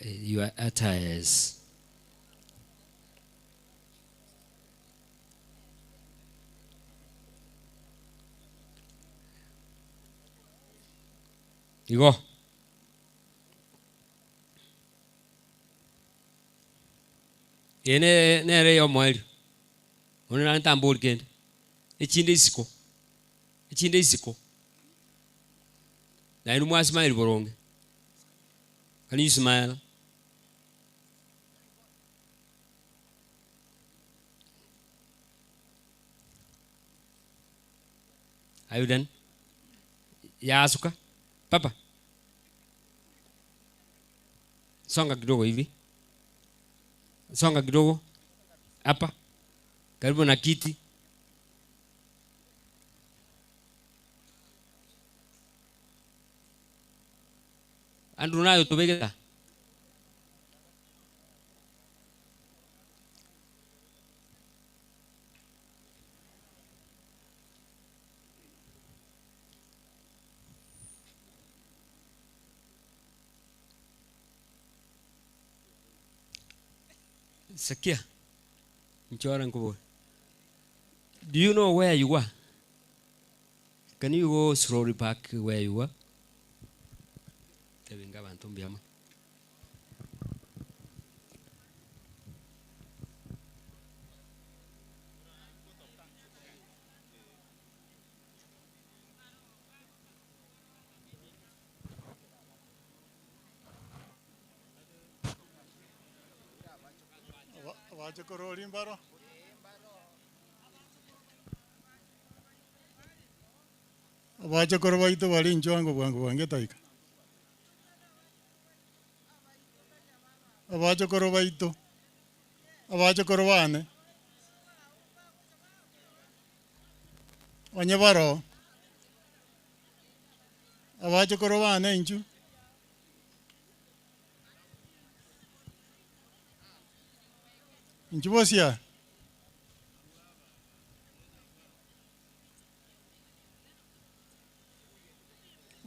[SPEAKER 10] your attires. Igo. Eye ne nere yomoerio. Onde nare ntambori kende. Echinde isiko. Echinde isiko. Naende mwasmile boronge. Can you smile? Are you done? Yasuka. Papa. Songa kidogo hivi. Songa kidogo. Hapa. Karibu na kiti. Andrew nayo tubegeta. Sikia. Mchora nkubwa. Do you know where you were? Can you go slowly back where you were? Tebinga abantu mbiama.
[SPEAKER 14] Abachokorori mbaro abachokoro baito bari inchwango bwango bwange taika abachokoro baito abachokoro bane onye baro abachokoro bane inchu inchu bosia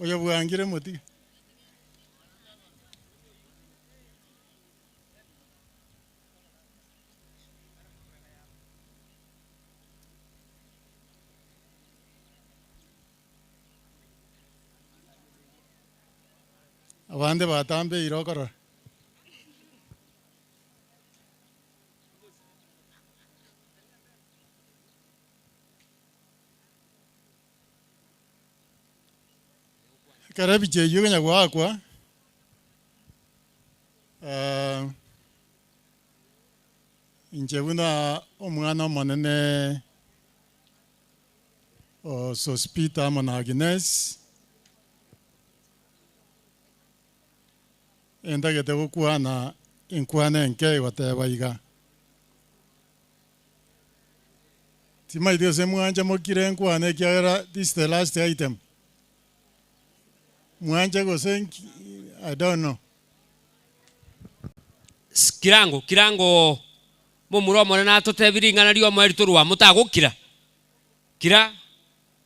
[SPEAKER 14] oyo bwangire motige abande batambeire okorora ekero ebicha eywo konya goakwa inche buna omwana omonene o Sospeter amo na Agnes endagete gokwana enkwana enke egoteba iga timaiti gose mwanche mokire enkwana ekiagera this is the last item mwanche gose nki I don't know
[SPEAKER 10] Kirango, kirango momura omonene atotebire ring'ana ri'omoerio torwa motagokira. Kira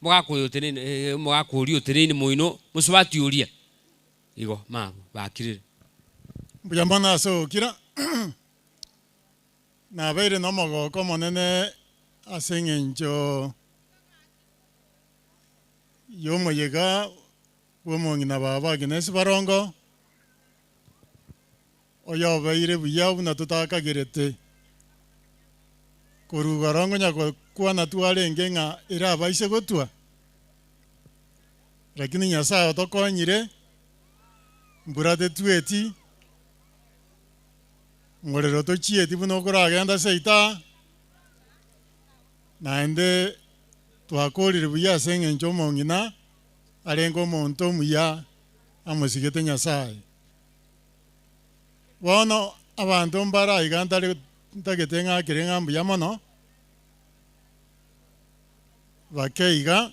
[SPEAKER 10] omogaka oyo oteneine eh, omogaka oria oteneine moino mosubati oria. Igo mama bakirire.
[SPEAKER 14] Mbuya mono ase ogokira nabeire na omogoko omonene ase eng'encho ya omoyega bwa omong'ina baba Agnes Barongo, oyobeire buya buna totakagerete. Korwa igoro ngonya gokwana twarenge ng'a ere abaise gotwa, lakini Nyasaye otokonyire, mbura tetweti, morero tochieti buna okoragenda ase etaa, naende twakorire buya ase eng'encho omong'ina arenge omonto omuya amosigete Nyasaye. Bono abanto mbare aiga ntari ntagete ng'akere ng'a mbuya mono, bake iga,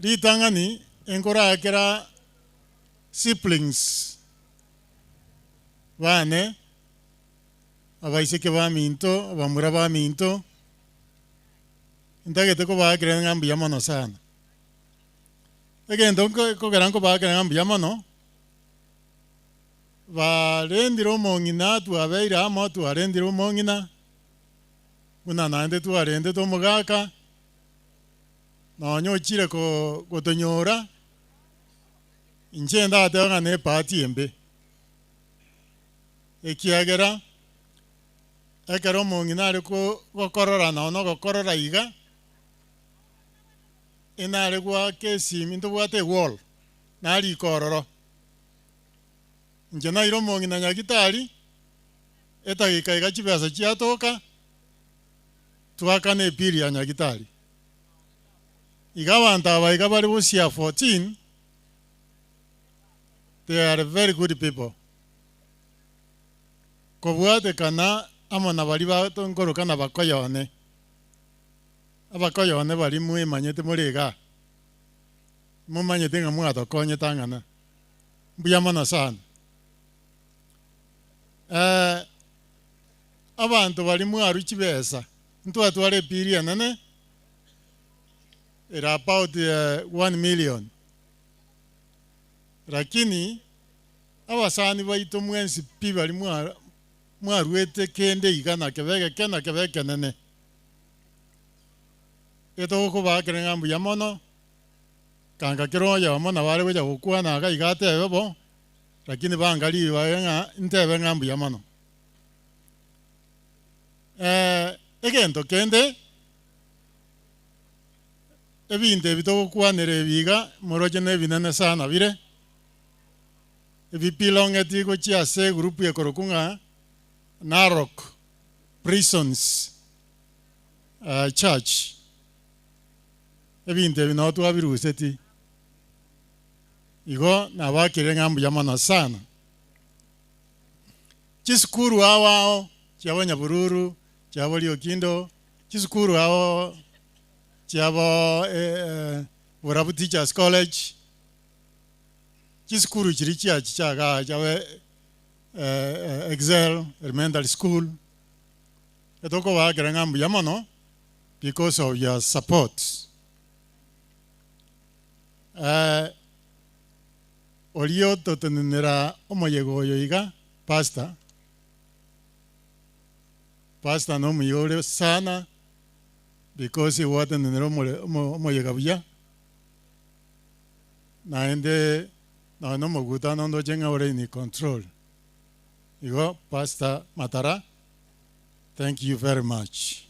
[SPEAKER 14] ritang'ani enkorakera siblings bane, abaiseke baminto, abamura baminto, ntagete kobaakera ng'a mbuya mono sana. Egento nko kogera nkobaakera ng'a mbuya mono, barendire omong'ina twabeire amo twarendire omong'ina, buna naende twarendete omogaka, nonya ochire ko gotonyora, inche ndateba ng'a na ebahati embe, ekiagera, ekero omong'ina are ko gokorora nonya na ogokorora iga, enare goaka esimi ntobwate ewall, narika ororo. Inche naire omong'ina nyagitari, edagika iga chibesa chiatoka, twakana ebill ya nyagitari. Iga abanto aba iga bare Busia 14, they are very good people. Kobwatekana amo na baria ba nkoroka na bakoyone. Abakoyone baria mwemanyete more igaa, momanyete ng'a mwatokonyete ang'ana. Mbuya mono sana. Eh, abanto baria mwarwa chibesa, ntwatwara epiri enene ere about 1 million. Lakini abasani baito mwensi pi baria mwa mwaruete kende iga na kebe egeke na kebe ekenene. Etogokobakera ng'a mbuya mono, kanga kera oyomo nabo are gocha gokwana iga iga atebe bo, lakini banga ribaga ng'a ntebe ng'a mbuya mono. Egento kende, ebinto ebi togokwanera ebi iga, moroche na ebinene sana bire, ebi bilongeti gochia ase egroup ekorokwa ng'a Narok Prisons Church, ebinto ebi nabo twabiruseti, igo nabakire ng'a mbuya mono sana. Chisukuru ao ao chiabo Nyabururu, chiabo Riokindo, chisukuru ao chiabo Borabu Teachers College, chisukuru chiria chiachicha igaa chiabo Excel Elementary School, etokobaakera ng'a mbuya mono because of your support. Oria ototenenera omoyega oyo iga, pastor, pastor nomuya ore sana because gwatenenera omore omoyega buya, naende nonya na omogutano ndoche ng'a ore in control. Igo Pastor Matara, thank you very much.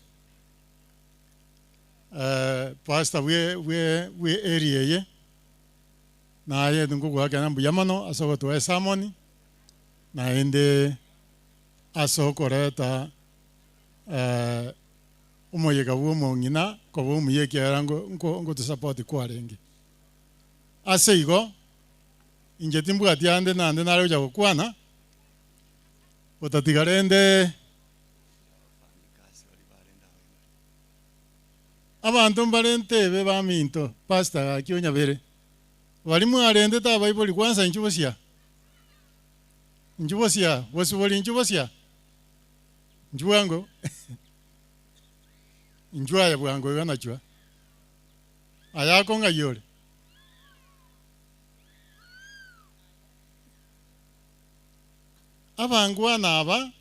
[SPEAKER 14] Pastor bwe bwe bwe area eye, naye nkogoakera mbuya mono ase ogotoa esermon, naende ase okoreta omoyega bwa omong'ina koba omuya ekiagera nko nko ngotosupport kwarenge. Ase igo, inche timbwati ande naende nare gocha gokwana, gotatiga rende abanto mbare ntebe baminto, pastor gaki onyabere, baria mwarentete abaibori kwanza inchuo bosia, inchuo bosia, bosibori inchuo bosia, inchuo bwango, inchuo aye bwango iga nachua, aye akong'ai ore. Abangwana aba,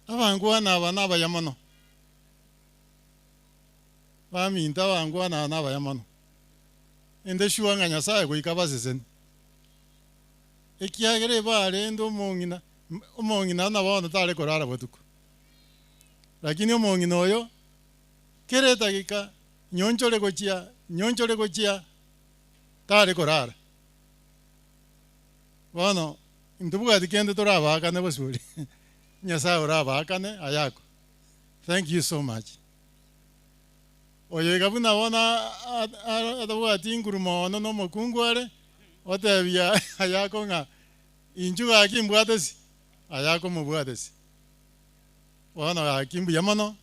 [SPEAKER 14] abangwana aba nabaya mono. Baminto abangwana aba nabaya mono. Inde sure ng'a Nyasaye goika abaseseni. Ekiagera ebarende omong'ina, omong'ina na bono tare korara botuko. Lakini omong'ina oyo, kera edagika nyonchore gochia, nyonchore gochia, tare korara. Bono ntobwati kende torabaakane bosibori, Nyasaye orabaakane ayakwe. Thank you so much. Oyo iga buna bono atabwati nguru mono na omokungu are, otebia ayako ng'a inchuo gaki mbwate si, ayako mobwate si. Bono gaki mbuya mono,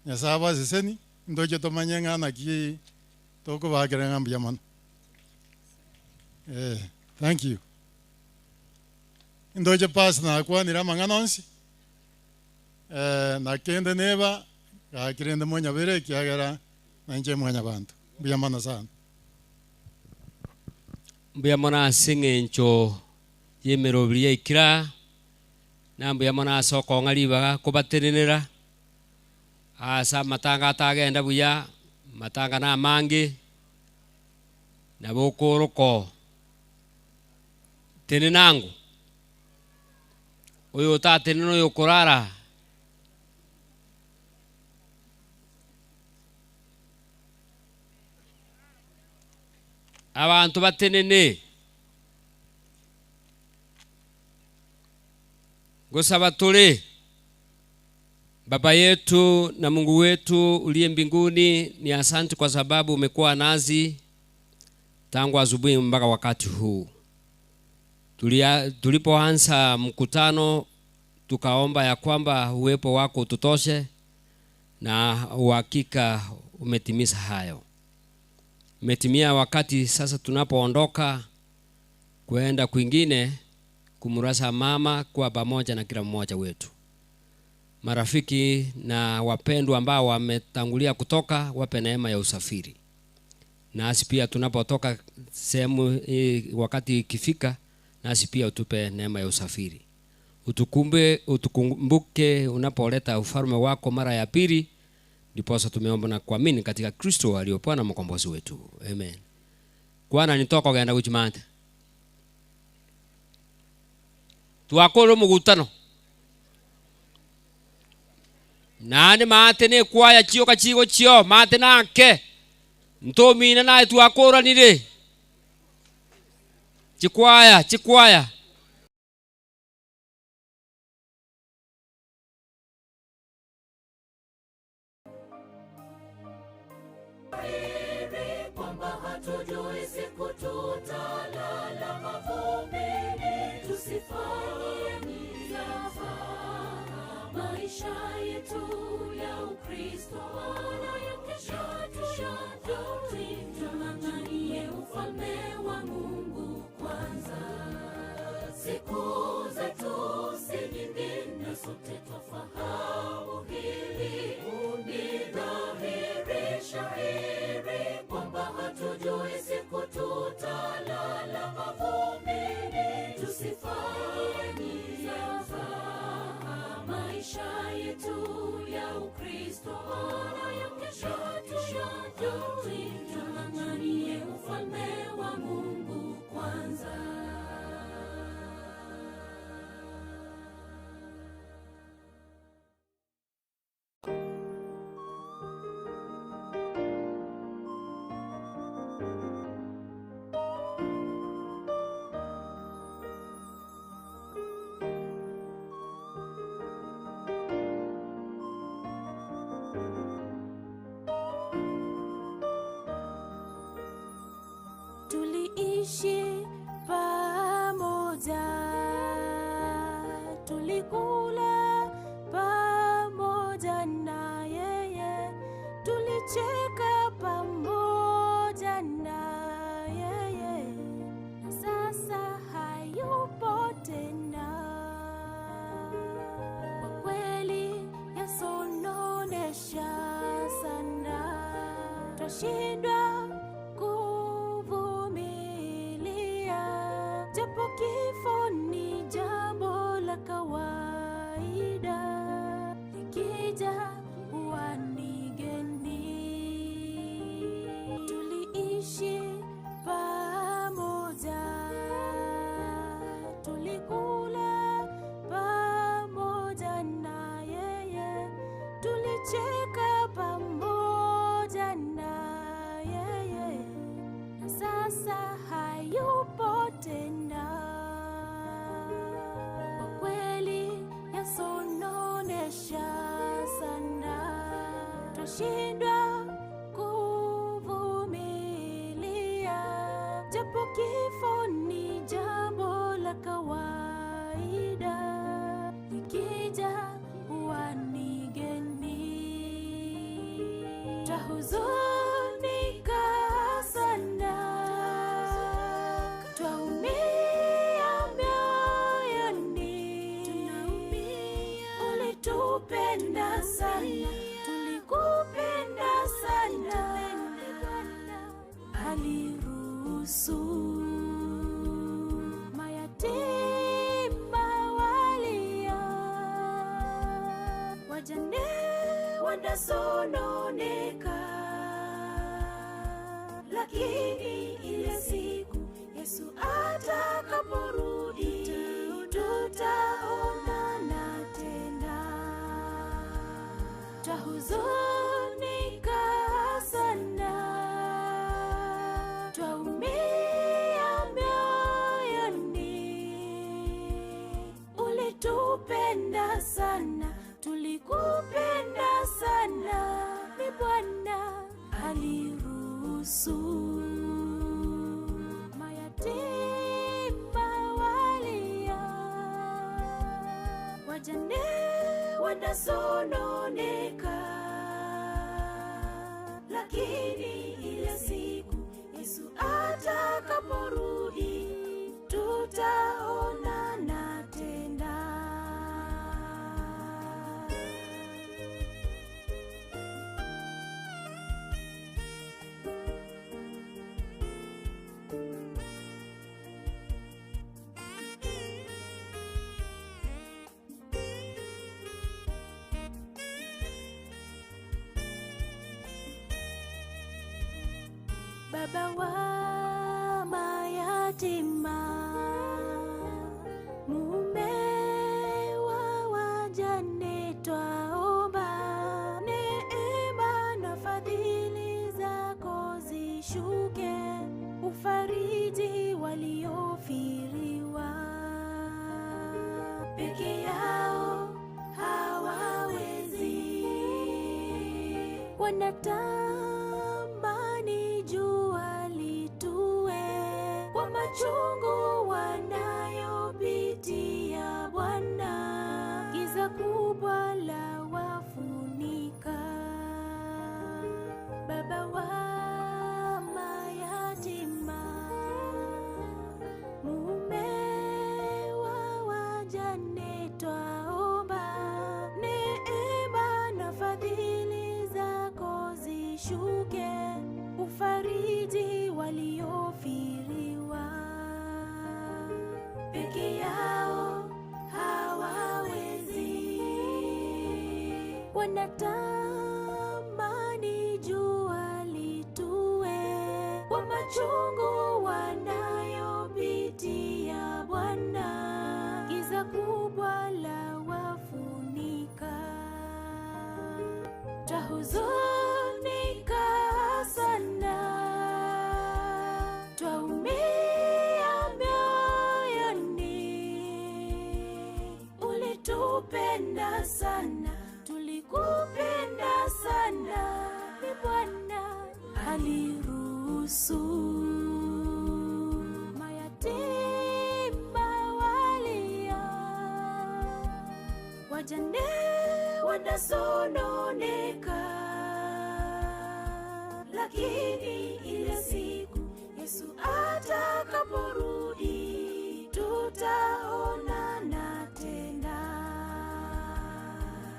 [SPEAKER 14] Nyasaye abaseseni, ntoche tomanye ng'a naki tokobakera ng'a mbuya mono. Eh, thank you. Ndoche pastor nakwanire amang'ana onsi, eh, na kende neba gaki rende monyabere ekiagera nainche mwanyabanto. Mbuya mono sana.
[SPEAKER 10] Mbuya mono ase eng'encho y'emerobiri yaikire aa, na mbuya mono ase okong'a ribaga kobatenenera ase amatanga atagenda buya, amatanga namange, nabo okooroka oo. Tenena ango, oyo otatenena oyo okorara aa. Abanto batenene, ngosaba tore. Baba yetu na Mungu wetu uliye mbinguni, ni asante kwa sababu umekuwa nasi tangu asubuhi mpaka wakati huu. Tulipoanza mkutano tukaomba ya kwamba uwepo wako ututoshe, na uhakika umetimiza hayo. Umetimia wakati sasa tunapoondoka kwenda kwingine kumrasa mama kwa pamoja na kila mmoja wetu. Marafiki na wapendwa ambao wametangulia kutoka, wape neema ya usafiri. Nasi pia tunapotoka sehemu hii, wakati ikifika, nasi pia utupe neema ya usafiri. Utukumbe, utukumbuke unapoleta ufalme wako mara ya pili, ndiposa tumeomba na kuamini katika Kristo aliye Bwana mkombozi wetu. Amen. Kwana nitoka genda guchimanta. Twakoro mugutano. Nani mate ne kwaya chio kachigo chio mate nake ntomina naye twakoranire chikwaya chikwaya.
[SPEAKER 6] Kwamba hatujui siku tutalala mavumbini, tusifanye mzaha maisha yetu ya Ukristo, wala ya kesho tuyajui. Tung'ang'anie ufalme wa Mungu kwanza. Siku zetu si nyingi na sote twafahamu hili. Ni dhahiri shahiri kwamba hatujui siku tutalala mavumbini, tusifanye mzaha maisha yetu ya Ukristo, wala ya kesho tuyajui. Tung'ang'anie ufalme wa Mungu kwanza.
[SPEAKER 11] Tuliishi pamoja, tulikula pamoja na yeye, tulicheka pamoja na yeye, na sasa hayupo tena. Kwa kweli yasononesha sana, twashindwa kuvumilia, japo kifo ni jambo la kawaida, likija huwa ni geni. Tuliishi pamoja, tulikula pamoja na yeye, tulicheka pamoja na yeye, na sasa hayupo tena. Kwa kweli yasononesha sana, twashindwa kuvumilia, japo kifo ni jambo la kawaida, likija huwa ni geni. Twahuzunika sana, twaumia mioyoni, ulitupenda sana, tulikupenda sana, aliruhusu mayatima walia, wajane wanasononeka, lakini ile siku Yesu atakaporudi tutaonana tena. Twahuzunika sana, twaumia mioyoni, ulitupenda sana, tulikupenda.
[SPEAKER 6] aliruhusu. Mayatima walia, wajane wanasononeka, lakini ile siku Yesu atakaporudi tutaonana tena. Baba wa mayatima, mume wa wajane, twaomba neema na fadhili zako zishuke, ufariji waliofiriwa peke yao hawawezi, wanatamani jua litue kwa machungu wanayopitia Bwana, giza kubwa la wafunika. Baba wa mayatima, mume wa wajane, twaomba neema na fadhili zako zishuke, ufariji waliofiriwa peke yao hawawezi, wanatamani jua litue kwa machungu wanayopitia Bwana, giza kubwa la wafunika. Twahuzunika sana, twaumia mioyoni, ulitupenda sana, tulikupenda sana, ni Bwana aliruhusu. Mayatima walia, wajane wanasononeka, lakini ile siku Yesu atakaporudi tutaonana tena.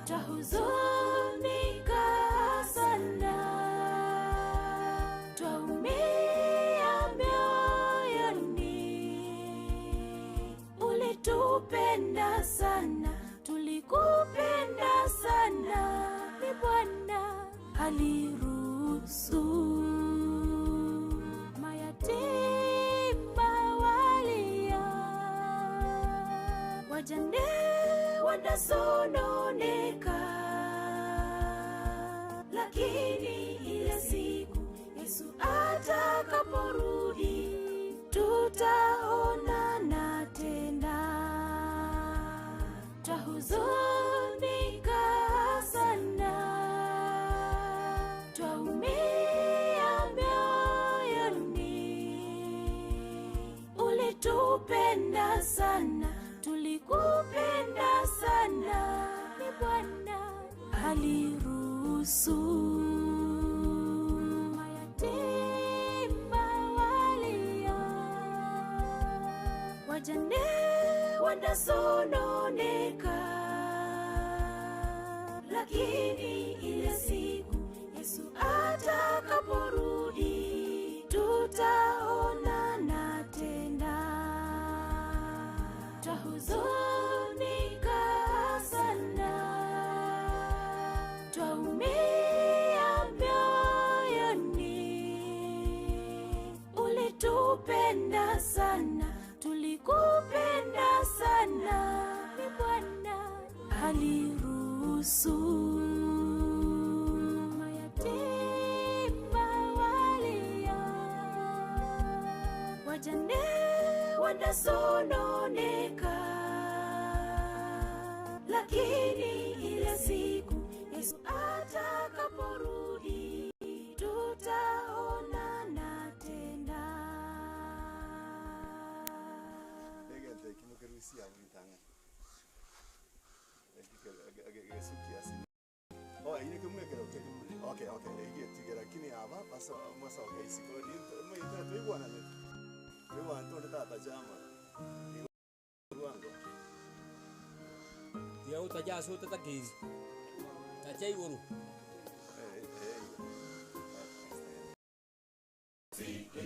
[SPEAKER 6] Twahuzunika sana, twaumia mioyoni, ulitupenda sana, tulikupenda sana, ni Bwana aliruhusu. Mayatima walia, wajane wanasononeka, lakini ile siku Yesu atakaporudi tutaonana tena. Twahuzunika sana, twaumia mioyoni, ulitupenda sana, tulikupenda sana, ni Bwana aliruhusu. Mayatima walia, wajane wanasononeka, lakini ile siku Yesu atakaporudi tutaonana tena. Twahuzunika sana, twaumia mioyoni, ulitupenda sana, tulikupenda sana, ni Bwana aliruhusu. Mayatima walia, wajane wanasononeka, lakini ile siku Yesu atakaporudi tutaona.
[SPEAKER 4] Okay, okay, eyio etige lakini aba baso mosoke isiko rinto moite toigwananeti, toigwananeti onde tatacha amara, igo rwango.
[SPEAKER 10] Tiga gotacha ase otatakeiri, tacha igoro.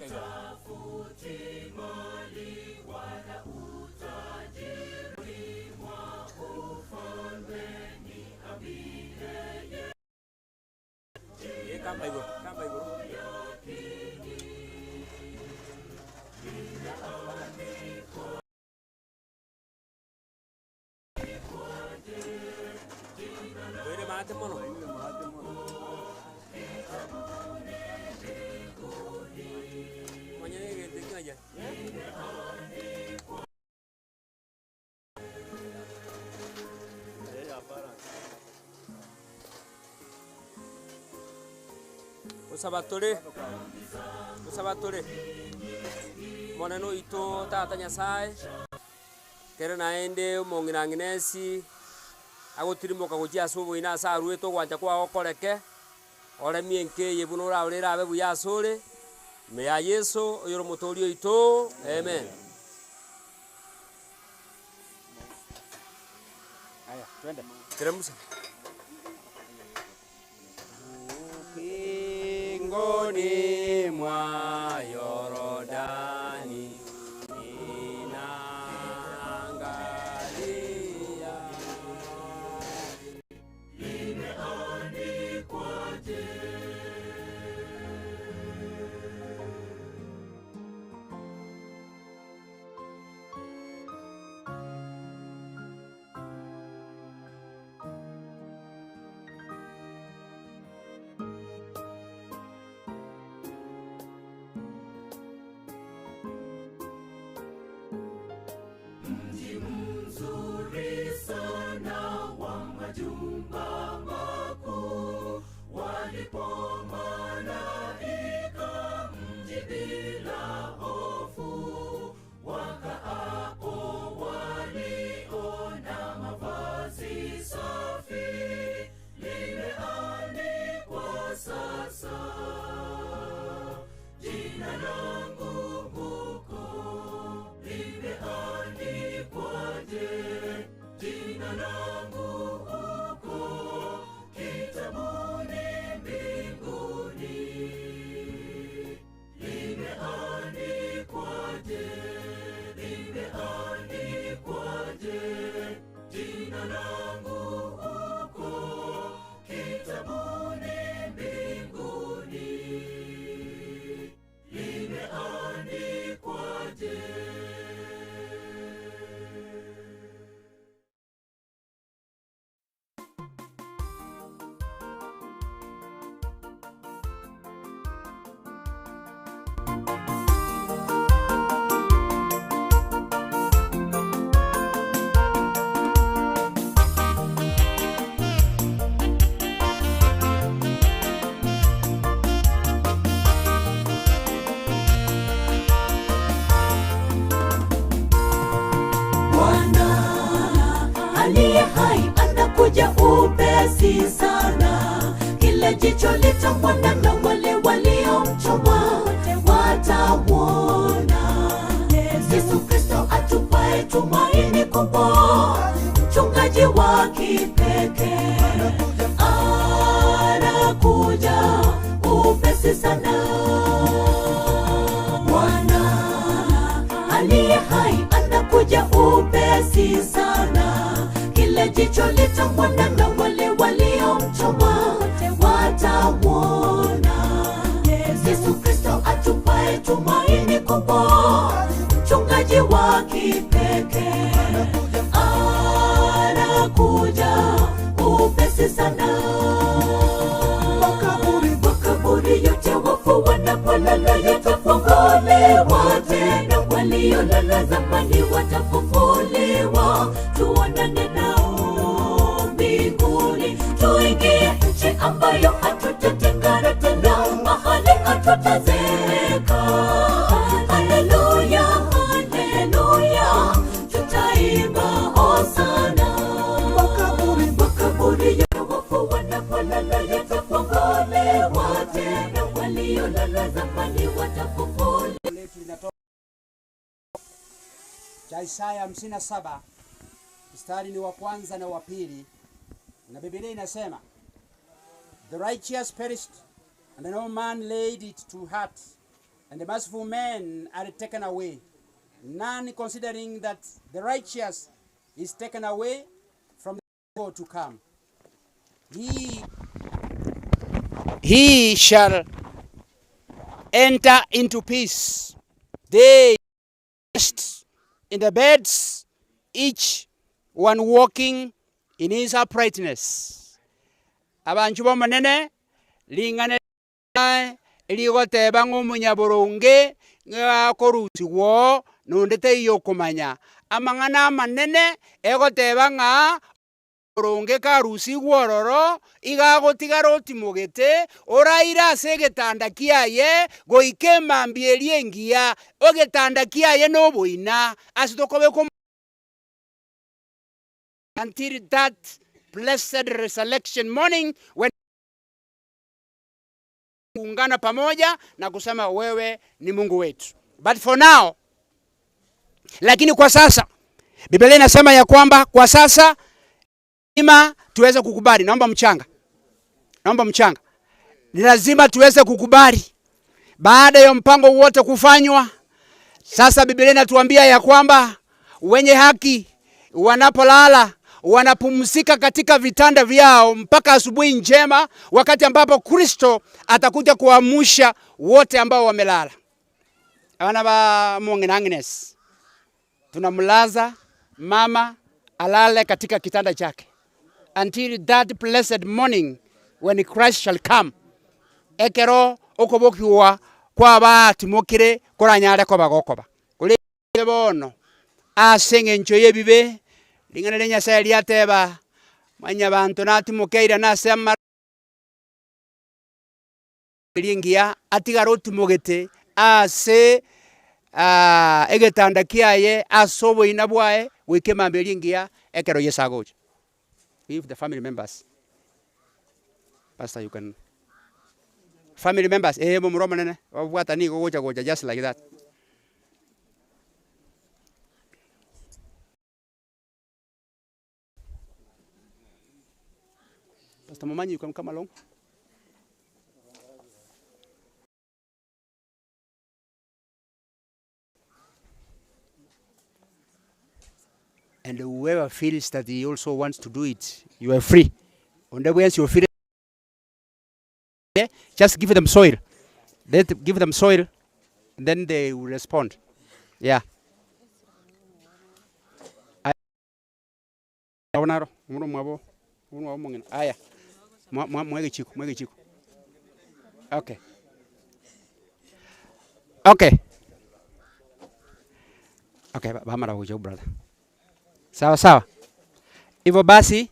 [SPEAKER 6] Sitafuti mali wala utajiri, mwa ufalme niambie
[SPEAKER 10] Eh, kamba igoro, kamba igoro. Oire maate mono. Manyene egento ekio ng'a Gosaba tore, gosaba tore, Omonene oito Tata Nyasaye, Ekero naende omong'ina Agnesi agotirimboka gochia ase oboina ase aruete ogwancha kwao gokoreke, oremie enka eye buna orarore erabe buya asore, ime ya Yeso oyore omotoori oito. Amen.
[SPEAKER 5] Haya, twende.
[SPEAKER 10] Teremusa. Ukingoni mwa Yorodani ninaangalia.
[SPEAKER 6] Limeandikwaje? Mji mzuri sana wa majumba makuu, walipo malaika mji bila hofu, wakaapo waliona mavazi safi, limeandikwa sasa jina langu huko limeandikwaje? Jina langu huko kitabuni mbinguni limeandikwaje? Limeandikwaje? Jina langu huko kitabuni mbinguni limeandikwaje? Bwana aliye hai anakuja upesi sana, kila jicho litamwona na wale waliomchoma watauona. Yesu Kristo atupae tumaini kubwa, mchungaji wa kipekee anakuja upesi sana. Bwana aliye hai anakuja upesi sana, kila jicho litamwona na wale waliomchoma watauona. Yesu Kristo atupae tumaini kubwa, mchungaji wa kipekee anakuja upesi sana. Makaburi, makaburi yote wafu wanapolala yatafunguliwa tena, waliolala zamani watafufuliwa. Tuonane nao mbinguni, tuingie nchi ambayo hatutatengana tena, mahali hatutazeeka. Haleluya, haleluya, tutaimba hosana. Makaburi, makaburi ya wafu wanapolala yatafunguliwa Wote na waliolala zamani watafufuliwa.
[SPEAKER 5] letu linatoka cha Isaya 57 mstari ni wa kwanza na wa pili, na Biblia inasema the righteous perished and no man laid it to heart and the merciful men are taken away none considering that the righteous is taken away from the evil to come he he shall enter into peace they rest in the beds each one walking in his uprightness. Abanchwa b'Omonene, ring'ana riaye rigoteba ng'a omonyaboronge ng'a akorusigwa oo, na onde taiyo okomanya. Amang'ana amanene egoteba ng'a Oronge karusigwe ororo, iga agotigara otimogete, oraire ase egetanda kiaye goika emambia eria engiya. Egetanda kiaye noboina, ase tokobekwa Until that blessed resurrection morning when kuungana pamoja na kusema wewe ni Mungu wetu. But for now, lakini kwa sasa Biblia inasema ya kwamba kwa sasa lazima tuweze kukubali. Naomba mchanga, naomba mchanga, ni lazima tuweze kukubali baada ya mpango wote kufanywa. Sasa Biblia inatuambia ya kwamba wenye haki wanapolala wanapumzika katika vitanda vyao mpaka asubuhi njema, wakati ambapo Kristo atakuja kuamsha wote ambao wamelala. Abana ba Mong'ina Agnes, tunamlaza mama alale katika kitanda chake until that blessed morning when Christ shall come. Ekero okobokigwa kwabatimokire koranyare koba gokoba. Korende bono ase engencho y'ebibe, ring'ana ria Nyasae riateba, Mwanyabanto natimoke airane ase amara eria engiya, atigare otimogete ase egetanda kiaye ase oboina bwaye goika emambia eria engiya ekero Yeso agocha. If the family members, Pastor you can family members, eh momura omonene, obwata nigo gocha gocha just like that. Pastor Momanyi, you can come along. And whoever feels that he also wants to do it, you are free. Onde bwensi ofire just give them soil. Let give them soil, and then they will respond. Yeah. Aya naro, omoro mwabo, omoro mwabo omong'ina. Aya, mwa- mwa- mwa egechiko, mwa egechiko. Okay. Okay. Okay, ba- bamara gocha brother. Sawa sawa. Hivyo basi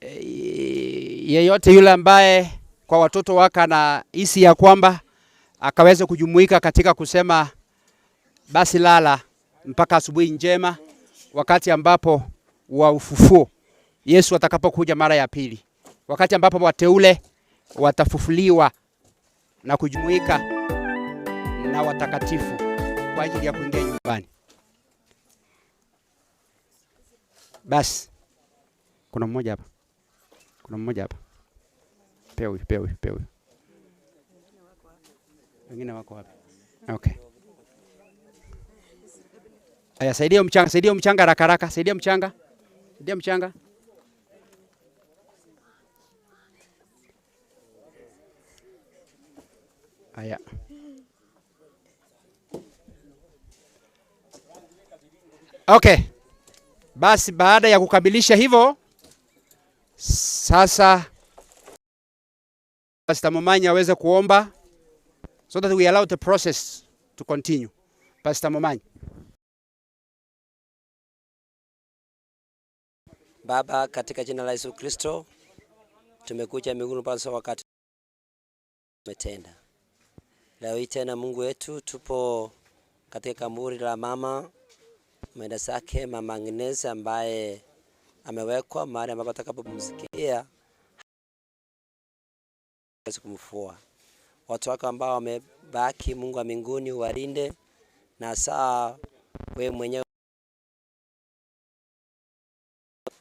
[SPEAKER 5] yeyote yule ambaye kwa watoto wake anahisi ya kwamba akaweze kujumuika katika kusema basi lala mpaka asubuhi njema, wakati ambapo wa ufufuo Yesu atakapokuja mara ya pili, wakati ambapo wateule watafufuliwa na kujumuika na watakatifu kwa ajili ya kuingia nyumbani. Basi kuna mmoja hapa, kuna mmoja hapa, pea huyu, pea huyu, pea huyu. Wengine wako wapi? Okay. Aya, saidia mchanga, saidia mchanga haraka haraka, saidia mchanga, saidia mchanga. Aya. Okay. Basi baada ya kukamilisha hivyo, sasa Pastor Momanyi aweze kuomba so that we allow the process to continue. Pastor Momanyi.
[SPEAKER 17] Baba, katika jina la Yesu Kristo, tumekuja miguuni pako wakati umetenda. Leo hii tena Mungu wetu, tupo katika kaburi la mama mwenda zake Mama Agnes ambaye amewekwa mahali ambapo atakapopumzikia.
[SPEAKER 9] Hawezi kumfua. Watu wake ambao wamebaki, Mungu wa mbinguni uwalinde, na saa wewe mwenyewe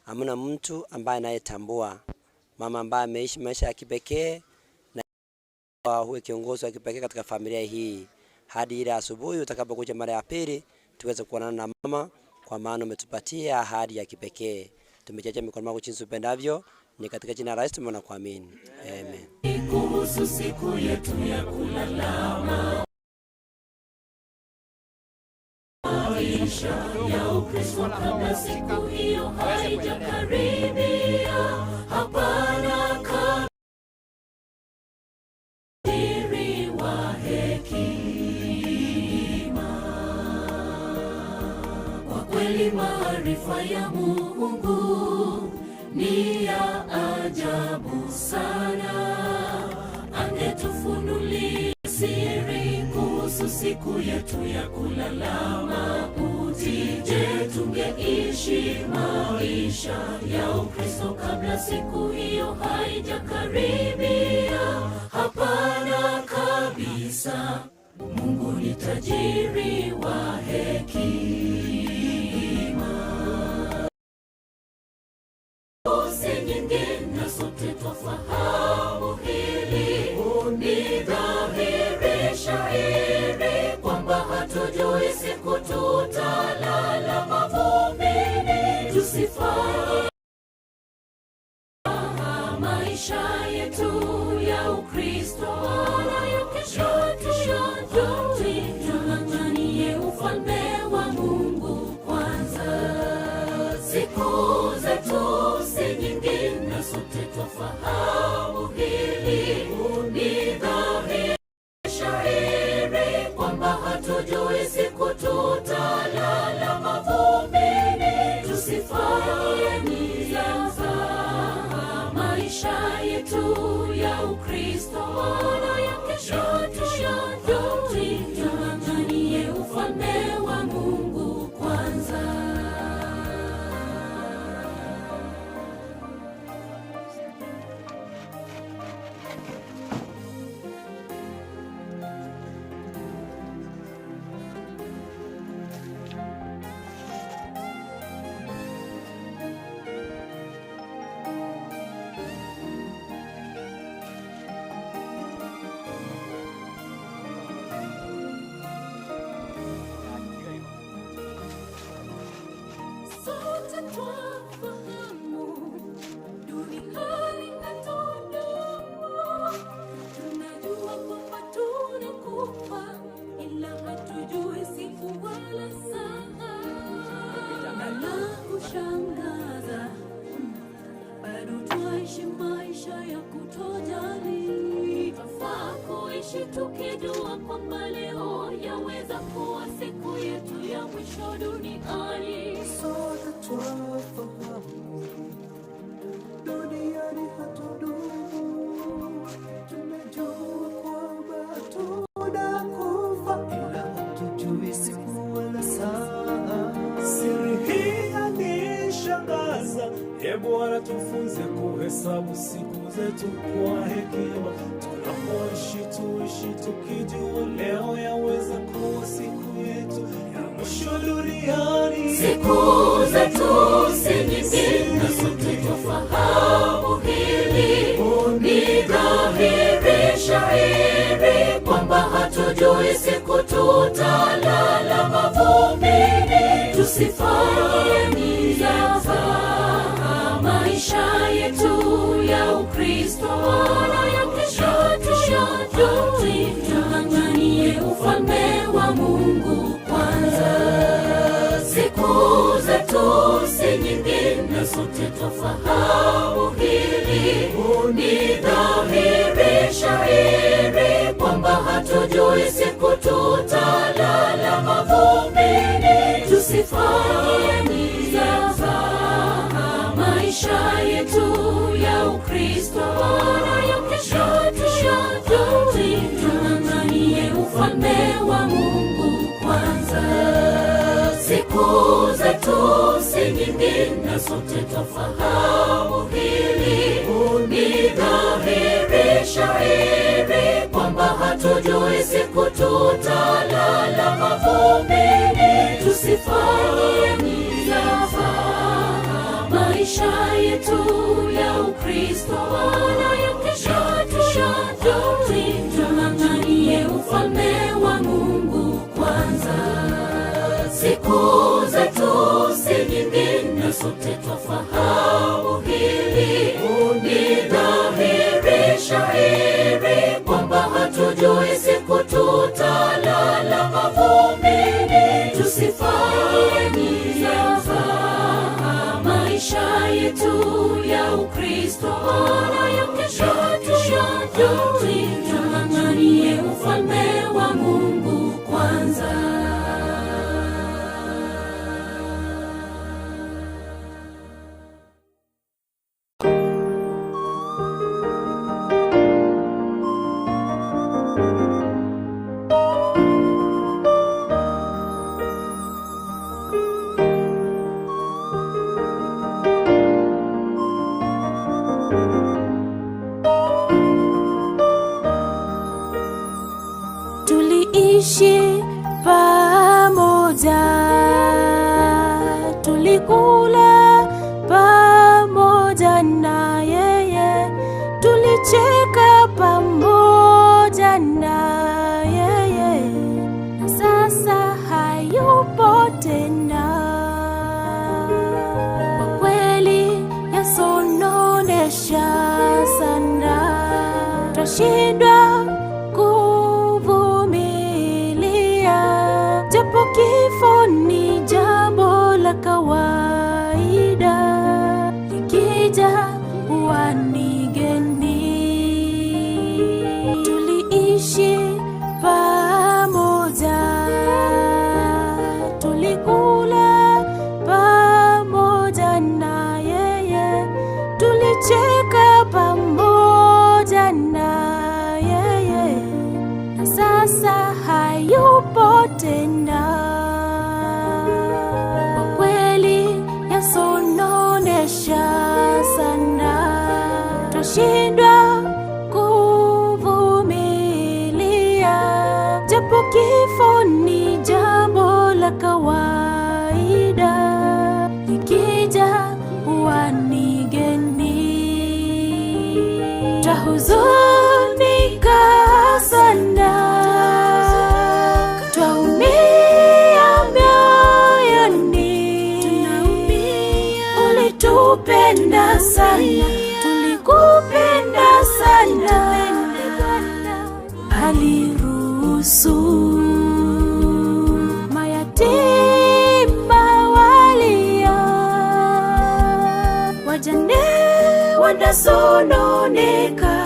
[SPEAKER 9] hamna mtu ambaye anayetambua mama ambaye ameishi maisha ya kipekee na huwe kiongozi wa kipekee katika familia hii hadi ile asubuhi utakapokuja mara ya pili tuweze kuonana na mama, kwa maana umetupatia ahadi ya kipekee. Tumejaja mikono mwako jinsi upendavyo, ni katika jina la Yesu tumeona kuamini, amen.
[SPEAKER 6] Kuhusu siku yetu ya kulala maisha ya Ukristo kabla siku hiyo haijakaribia. Hapana kadiri wa hekima. Kwa kweli maarifa ya Mungu ni ya ajabu sana. Angetufunulia siri kuhusu siku yetu ya kulala mauti. Je, tungeishi maisha ya Ukristo kabla siku hiyo haijakaribia? Hapana kabisa. Mungu ni tajiri wa hekima. Si nyingine, sote twafahamu hili, ni dhahiri shahiri kwamba hatujui siku tutalala mavumbini. Tusifanye maisha yetu ya Ukristo wala ya kesho tuyajui, tung'ang'anie ufalme wa Mungu kwanza. Siku zetu si nyingi na sote twafahamu hili, ni dhahiri shahiri kwamba hatujui siku tutalala mavumbini. Tusifanye mzaha maisha yetu ya Ukristo wala ya kesho tuyajui, tung'ang'anie ufalme wa Mungu kwanza. Sote twafahamu duniani hatudumu, tunajua kwamba tunakufa, ila hatujui siku wala saa. Na la kushangaza, bado twaishi maisha ya kutojali. Twafaa kuishi tukijua kwamba leo yaweza kuwa siku yetu ya mwisho duniani.
[SPEAKER 13] Sote twafahamu duniani hatudumu, tunajua kwamba tunakufa, ila hatujui siku wala saa.
[SPEAKER 22] Siri hii yanishangaza, e Bwana, tufunze kuhesabu siku zetu kwa hekima. Tunapoishi tuishi tukijua leo yaweza kuwa siku yetu ya mwisho duniani.
[SPEAKER 6] Siku zetu si nyingi na sote twafahamu hili, ni dhahiri shahiri kwamba hatujui siku tutalala mavumbini. Tusifanye mzaha maisha yetu ya Ukristo wala ya kesho tuyajui, tung'ang'anie ufalme wa Mungu kwanza. Siku zetu si nyingi na sote twafahamu hili, ni dhahiri shahiri kwamba hatujui siku tutalala mavumbini. Tusifanye mzaha maisha yetu ya Ukristo wala ya kesho tuyajui, tung'ang'anie ufalme wa Mungu kwanza. Siku zetu si nyingi na sote twafahamu hili, ni dhahiri shahiri Tusifanyie mzaha maisha yetu ya Ukristo, wala ya kesho tuyajui. Tung'ang'anie ufalme wa Mungu kwanza. Siku zetu si nyingi, na sote twafahamu hili. Ni dhahiri shahiri kwamba hatujui siku tutalala mavumbini. Tusifanye mzaha maisha yetu ya Ukristo, wala ya kesho tuyajui. Tung'ang'anie ufalme wa Mungu kwanza.
[SPEAKER 8] Tuliishi pamoja, tulikula pamoja na yeye, tulicheka pamoja na yeye, na sasa hayupo tena. Kwa kweli yasononesha sana, twashindwa kuvumilia, japo kifo ni jambo la kawaida, likija huwa ni geni. Tuliishi pamoja, tulikula pamoja na yeye, tulicheka pamoja na yeye, na sasa hayupo tena. Kwa kweli yasononesha sana, twashindwa kuvumilia, japo kifo ni jambo la kawaida, likija huwa ni geni. Twahuzunika sana, twaumia mioyoni, ulitupenda sana, tulikupenda sana, aliruhusu mayatima walia, wajane wanasononeka,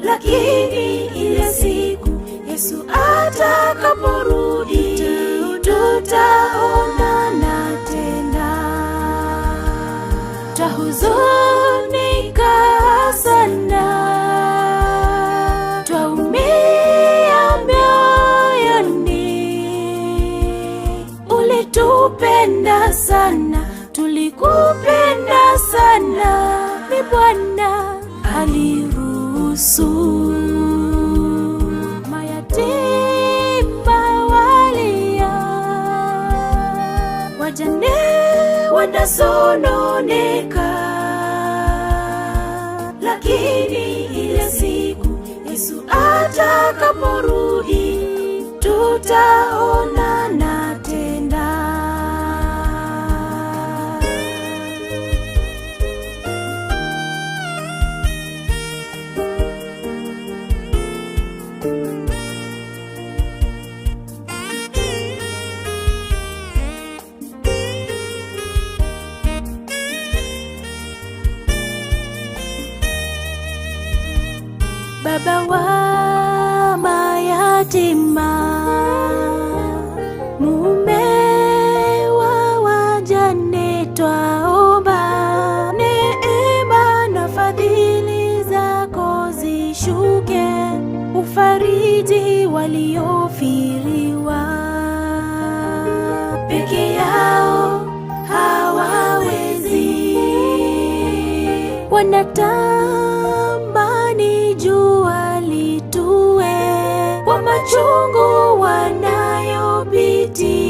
[SPEAKER 8] lakini ile siku Yesu atakaporudi tutaonana tena. Twahuzunika sana, twaumia mioyoni, ulitupenda sana, tulikupenda sana, ni Bwana aliruhusu mayatima walia, wajane wanasononeka, lakini ile siku Yesu atakaporudi tutaonana tena. Baba wa mayatima, mume wa wajane, twaomba neema na fadhili zako zishuke, ufariji waliofiriwa peke yao hawawezi, wanatamani jua litue kwa machungu wanayopitia.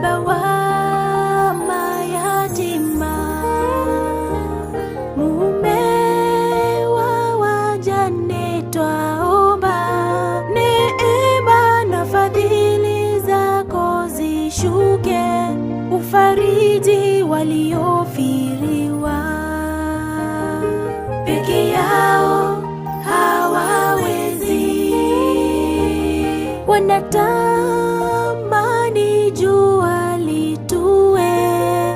[SPEAKER 8] Baba wa mayatima, mume wa wajane, twaomba neema na fadhili zako zishuke, ufariji waliofiriwa peke yao hawawezi, wanatamani jua litue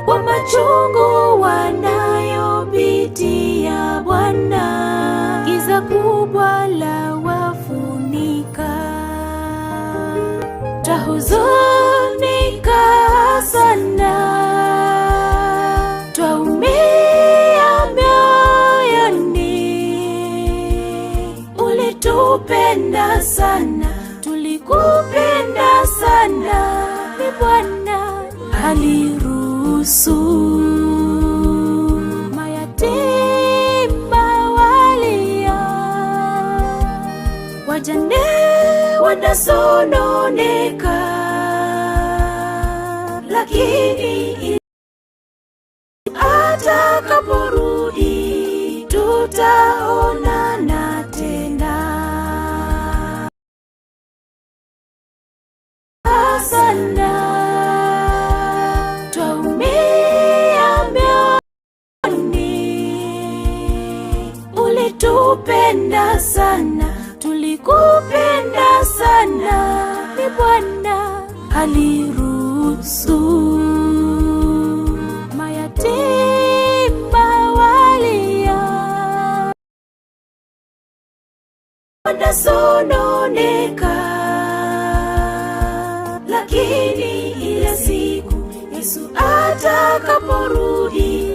[SPEAKER 8] kwa machungu wanayopitia Bwana, giza kubwa la wafunika, twahuzunika sana, twaumia mioyoni, ulitupenda sana, tulikupenda sana, ni Bwana aliruhusu mayatima walia, wajane wanasononeka, lakini atakaporudi tutaonana tena sana, twaumia mioyoni, ulitupenda sana, tulikupenda sana, ni Bwana aliruhusu mayatima walia, wanasononeka, lakini ile siku Yesu atakaporudi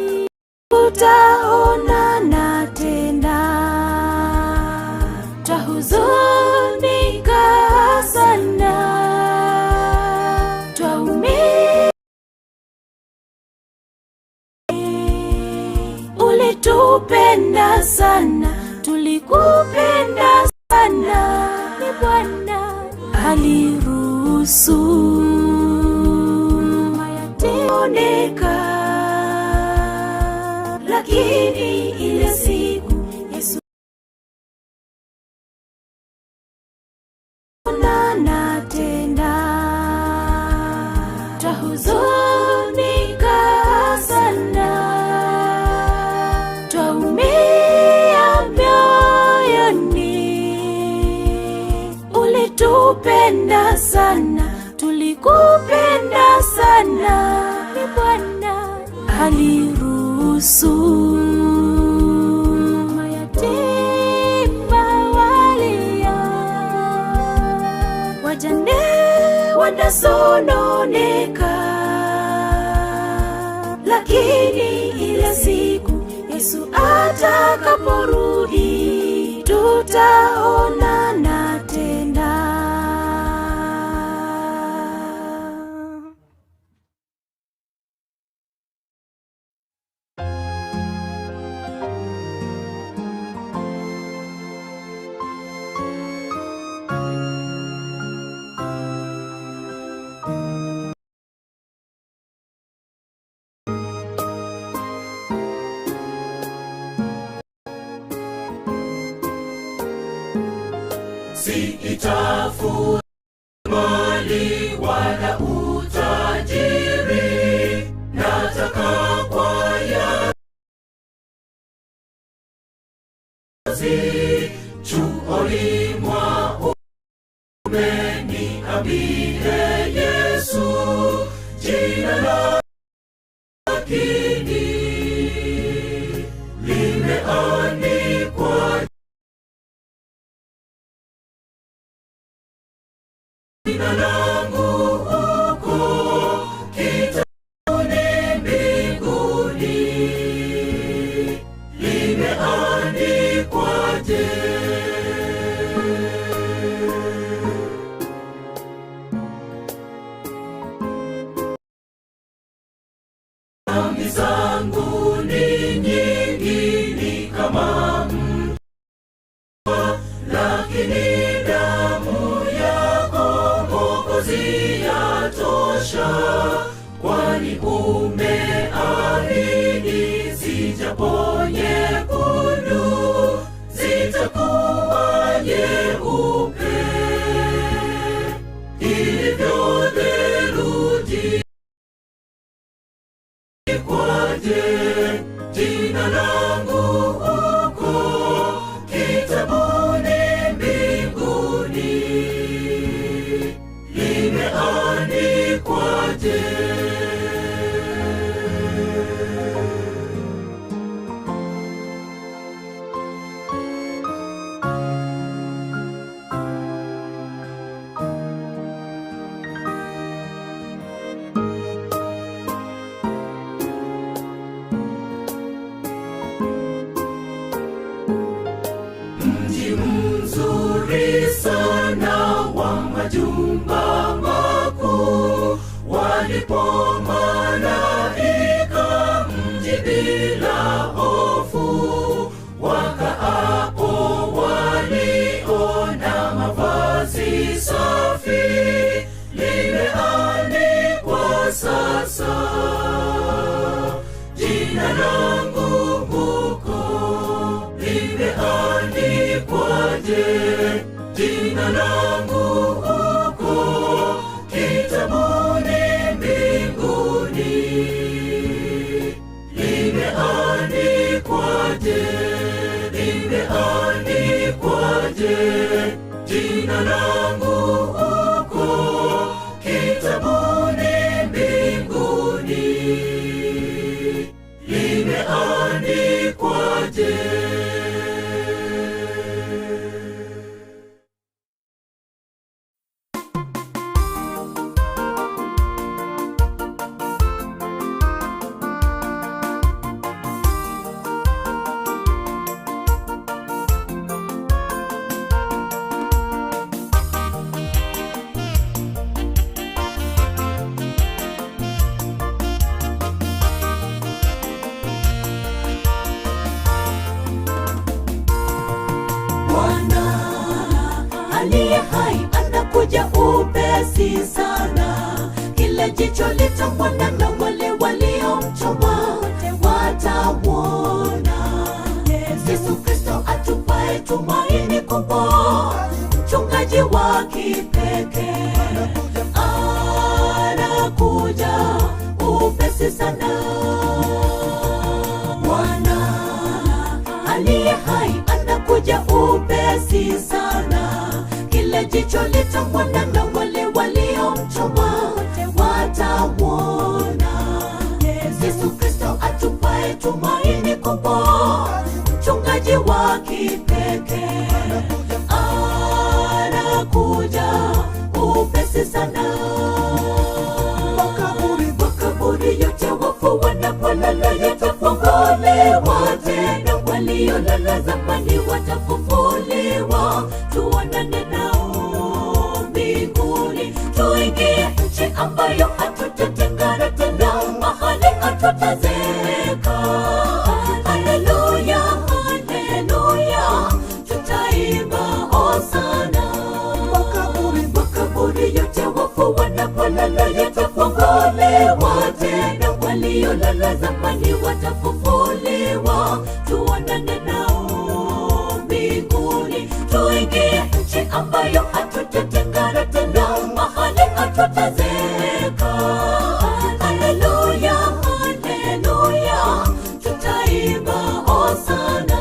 [SPEAKER 8] tutaonana tena, twahuzunika sana, twaumia, ulitupenda sana, tulikupenda sana, ni Bwana aliruhusu mayatima lakini ile siku Yesu onana tena, twahuzunika sana, twaumia mioyoni, ulitupenda sana, tulikupenda sana, ni Bwana aliruhusu mayatima walia, wajane wanasononeka, lakini ile siku Yesu atakaporudi tutaonana tena.
[SPEAKER 6] Siitafuti mali wala utajiri, nataka kwa yazi chuoni mwa umeniambie Yesu jina lakini limeandikwa jina langu huko kitabuni mbinguni limeandikwaje? Dhambi zangu ni nyingi, ni kama mto, lakini damu yako Mwokozi yatosha. Ijapo nyekundu zitakuwa nyeupe, ilivyo theluji. Kwaje jina langu huko kitabuni mbinguni limeandikwaje? Mji mzuri sana wa majumba makuu, walipo malaika mji bila hofu, wakaapo waliona mavazi safi, limeandikwa sasa jina langu huko limeandikwaje? Jina langu huko kitabuni mbinguni limeandikwaje? Limeandikwaje? Jina langu huko kitabuni mbinguni limeandikwaje?
[SPEAKER 8] Bwana aliye hai anakuja upesi sana, kila jicho litamwona na wale waliomchoma watauona. Yesu Kristo atupae tumaini kubwa, mchungaji wa kipekee anakuja upesi sana. Bwana aliye hai anakuja upesi sana, kila jicho litamwona na wale waliomchoma watauona. Yesu Kristo atupae tumaini kubwa, mchungaji wa kipekee anakuja upesi sana. Makaburi, makaburi yote wafu wanapolala yatafunguliwa tena, waliolala zamani watafufuliwa. Tuonane nao mbinguni, tuingie nchi ambayo hatutatengana tena, mahali hatutazeeka. Haleluya, haleluya, tutaimba hosana. Makaburi, makaburi yote wafu wanapolala yatafunguliwa tena, waliolala zamani watafufuliwa. Tuonane nao mbinguni, tuingie nchi ambayo hatutatengana tena, mahali hatutazeeka. Haleluya, haleluya, tutaimba hosana.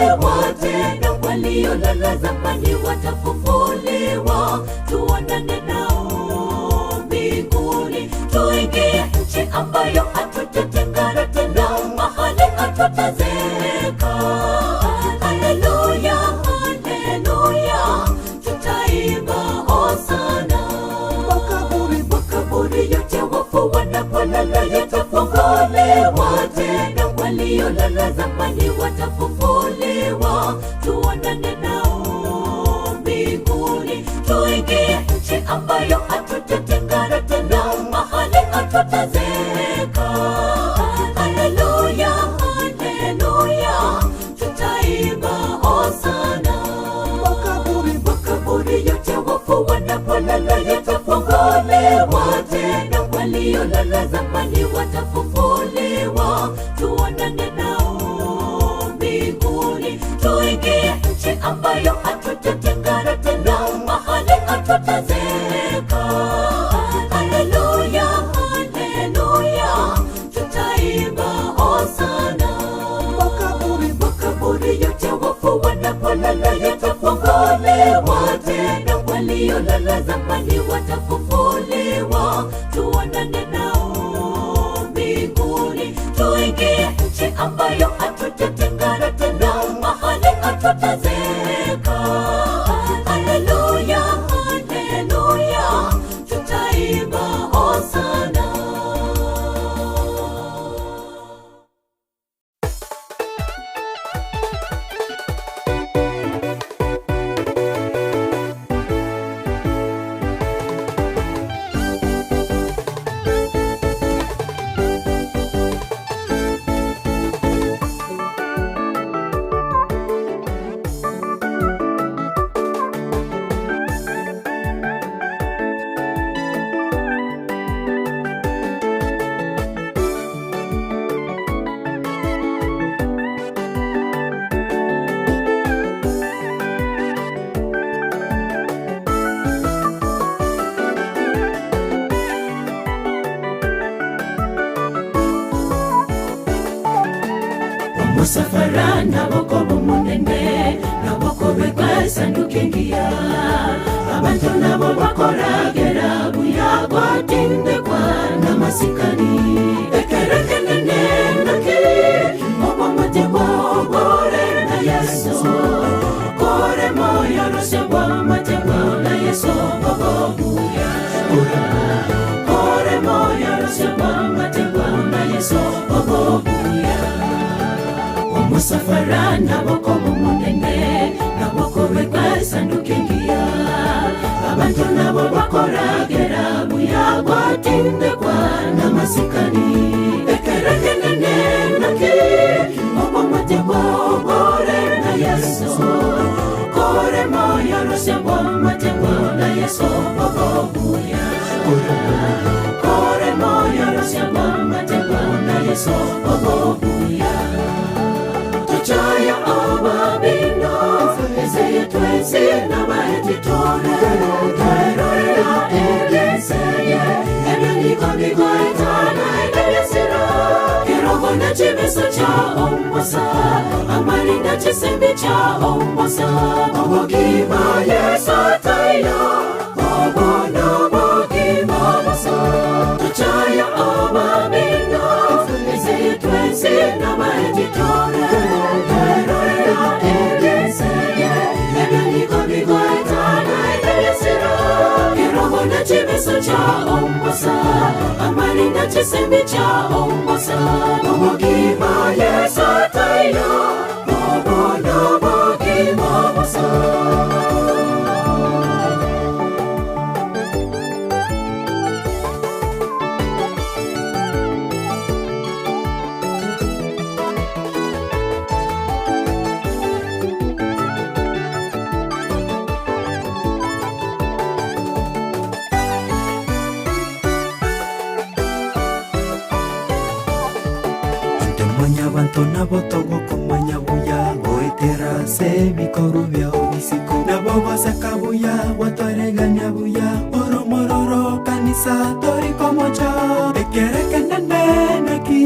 [SPEAKER 8] Watafufuliwa tena, waliolala zamani watafufuliwa, tuonane nao mbinguni, tuingie nchi ambayo hatutatengana tena, mahali hatutazeeka. Haleluya, haleluya, tutaimba hosana. Makaburi, makaburi yote wafu wanapolala yatafunguliwa tena, waliolala zamani watafufuliwa, tuonane nao mbinguni, tuingie nchi ambayo hatutatengana tena, mahali hatutazeeka. Haleluya, haleluya, tutaimba hosana. Makaburi, makaburi yote wafu wanapolala yatafunguliwa tena, waliolala zamani watafufuliwa, tuonane nao mbinguni, tuingie nchi ambayo hatutatengana tena, mahali hatutazeeka. Haleluya, haleluya, tutaimba hosana. Makaburi, makaburi yote wafu wanapolala yatafunguliwa tena, waliolala zamani watafufuliwa, tuonane nao mbinguni, tuingie nchi ambayo hatutatengana tena, mahali hatutazeeka. Haleluya, haleluya, tutaimba hosana. Omusafara nabokobo munene nabokobekwa esanduku engiya abantu nabo bakoragera buya gwatindekwa n'amasikani ekerekenene naki obwomutima obore na yesu kore moyo rose bw'amategwa na yesu obobuya kore moyo rose bw'amategwa na yesu obobuya omusafara nabokobo munene nabokobekwa esanduku engiya abantu nabo bakoragera buya gwatindekwa n'amasikani ekerekenene naki obwomutima obore na yesu kore moyo rose bw'amategwa na yesu obobuya kore moyo rose bw'amategwa na yesu obobuya tuchaya ababino ezeye twese nabaetitore twerorera ebyeseye ebyoniko bigoetana ebyesiro kirogo nekibeso kya omusa amalinda kisimbi kya omusa obugima yesu atayo obono bugima busa tuchaya ababino ezeye twese nabaetitore twerorera ebyeseye ebyoniko bigoetana ebyesiro kirogo nekibeso kya omusa amalinda kisimbi kya omusa obugima yesu atayo obono bugima busa.
[SPEAKER 13] Manya bantu nabo togokumanya buya goetera se bikoru byao bisiko nabo baseka buya gwatwaregania buya oromororo kanisa torikomocha ekerekeneneneki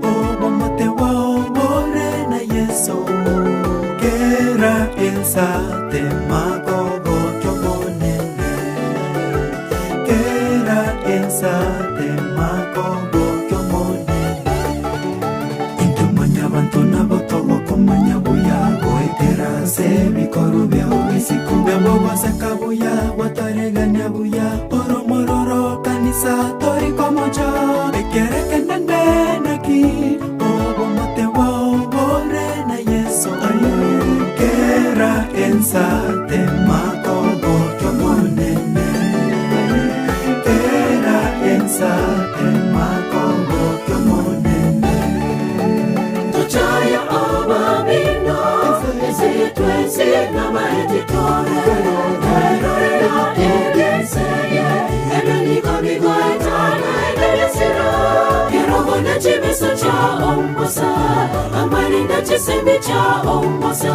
[SPEAKER 13] obomote wao bore na yesu. ensa temakogokia omonene. Intwe mwanyabanto nabo togokomanya buya goetera ase ebikorwa biao bisiko. Nabo gwaseka buya gwataregania buya ore omororo kanisa tori komocha ekere ekenene naki obomote bwao bore na Yeso aye kera ensa temakogokia omonene kera ensa temakogokia omonene.
[SPEAKER 8] Tochaya ababino, ezitwensi n'abaetitore. Erorera egeseye, ebyo bigoetana egeresero. Kirogo n'ekibiso kya omusa, amani n'ekisimbi kya omusa.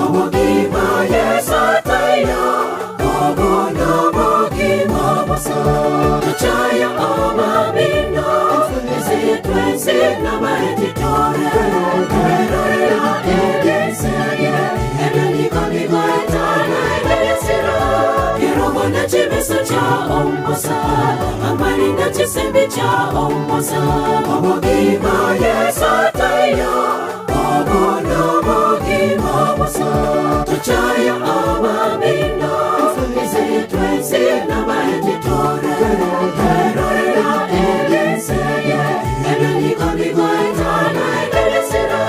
[SPEAKER 8] Obugima Yesu atayo, obu n'obugima busa. Tochaya ababino, ezitwensi n'abaetitore. Erorera egeseye, ebyo bigoetana egeresero. Kirogo n'ekibiso kya omusa, amani n'ekisimbi kya omusa. Obugima Yesu atayo, obu n'obugima busa. Tochaya ababino, ezitwensi n'abaetitore. Erorera egeseye, ebyo bigoetana egeresero.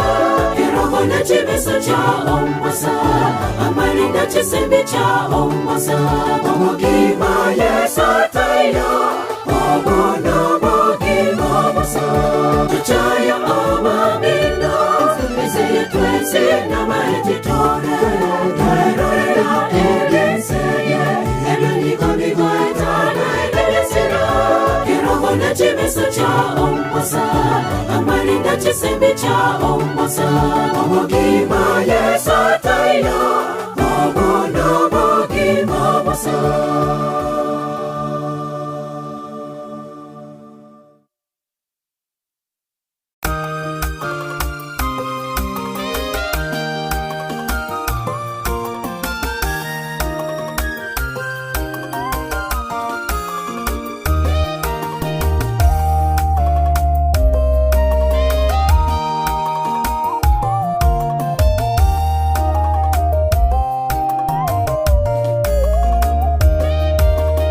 [SPEAKER 8] Kirogo n'ekibiso kya omusa, amani n'ekisimbi kya omusa. Obugima Yesu atayo, obu n'obugima busa. Tochaya ababino, ezitwensi n'abaetitore. Erorera egeseye, ebyo bigoetana egeresero. Kirogo n'ekibiso kya omusa, amani n'ekisimbi kya omusa. Obugima Yesu atayo, obu n'obugima busa.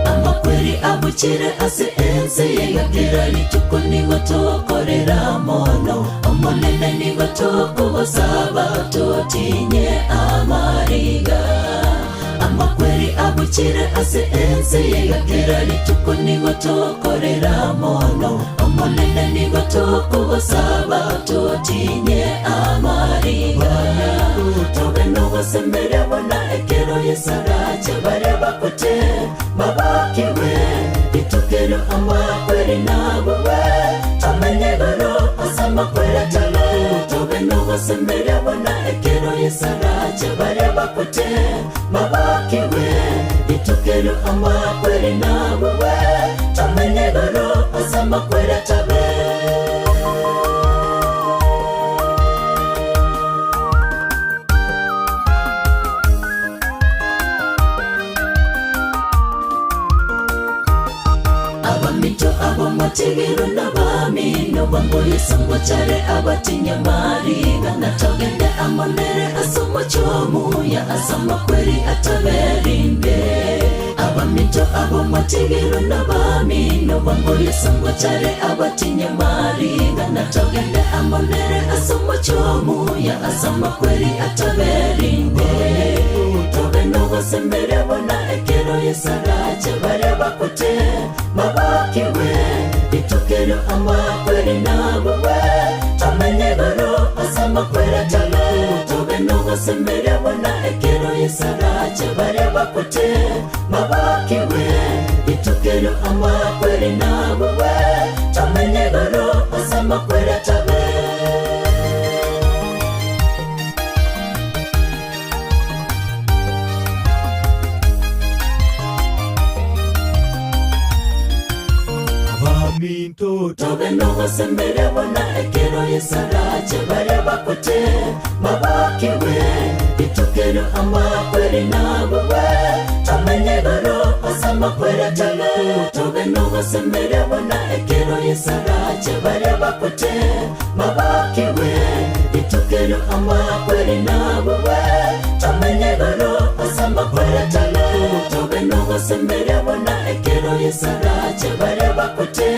[SPEAKER 8] Amakweri abukire ase ense yegakera rituko nigo tokorera mono omonene nigo tokogosaba totinye amariga amakweri abukire ase ense yegakera rituko nigo tokorera mono omonene nigo tokogosaba totinye amariga tobe nogosemberia bona ekero yesarache bare bakote babakiwe itukero amakweri nabuwe tomenye goro ase amakweri atale tobe nogosemberia bona ekero yesarache bare bakote babakiwe itukero amakweri nabuwe tomenye goro ase amakweri atabe. Abamito abamategero n'abamino bamboyesangwa cyare abatinyamariga natogende amonere asomo cyomuya asamakweri ataberinde abamito abamategero n'abamino bamboyesangwa cyare abatinyamariga natogende amonere asomo cyomuya asamakweri ataberinde tobe nogosembere bona ekero yesarache bare bakote babakiwe itukero amakweri nabuwe tomenye goro ase amakweri atale tobe nogosembere bona ekero yesarache bare bakote babakiwe itukero amakweri nabuwe tomenye goro ase amakweri atabe.
[SPEAKER 13] Abaminto
[SPEAKER 8] tobe nogosembere bona ekero yesarache bare bakote babakiwe itukero amakweri nabuwe tomenye goro ase amakweri tabe, tobe nogosemeria buna ekero Yeso arache baria bakwete babokigwe. Rituko erio amakweri nabugwe, tomenye igoro ase amakweri tabe, tobe nogosemeria buna ekero Yeso arache baria bakwete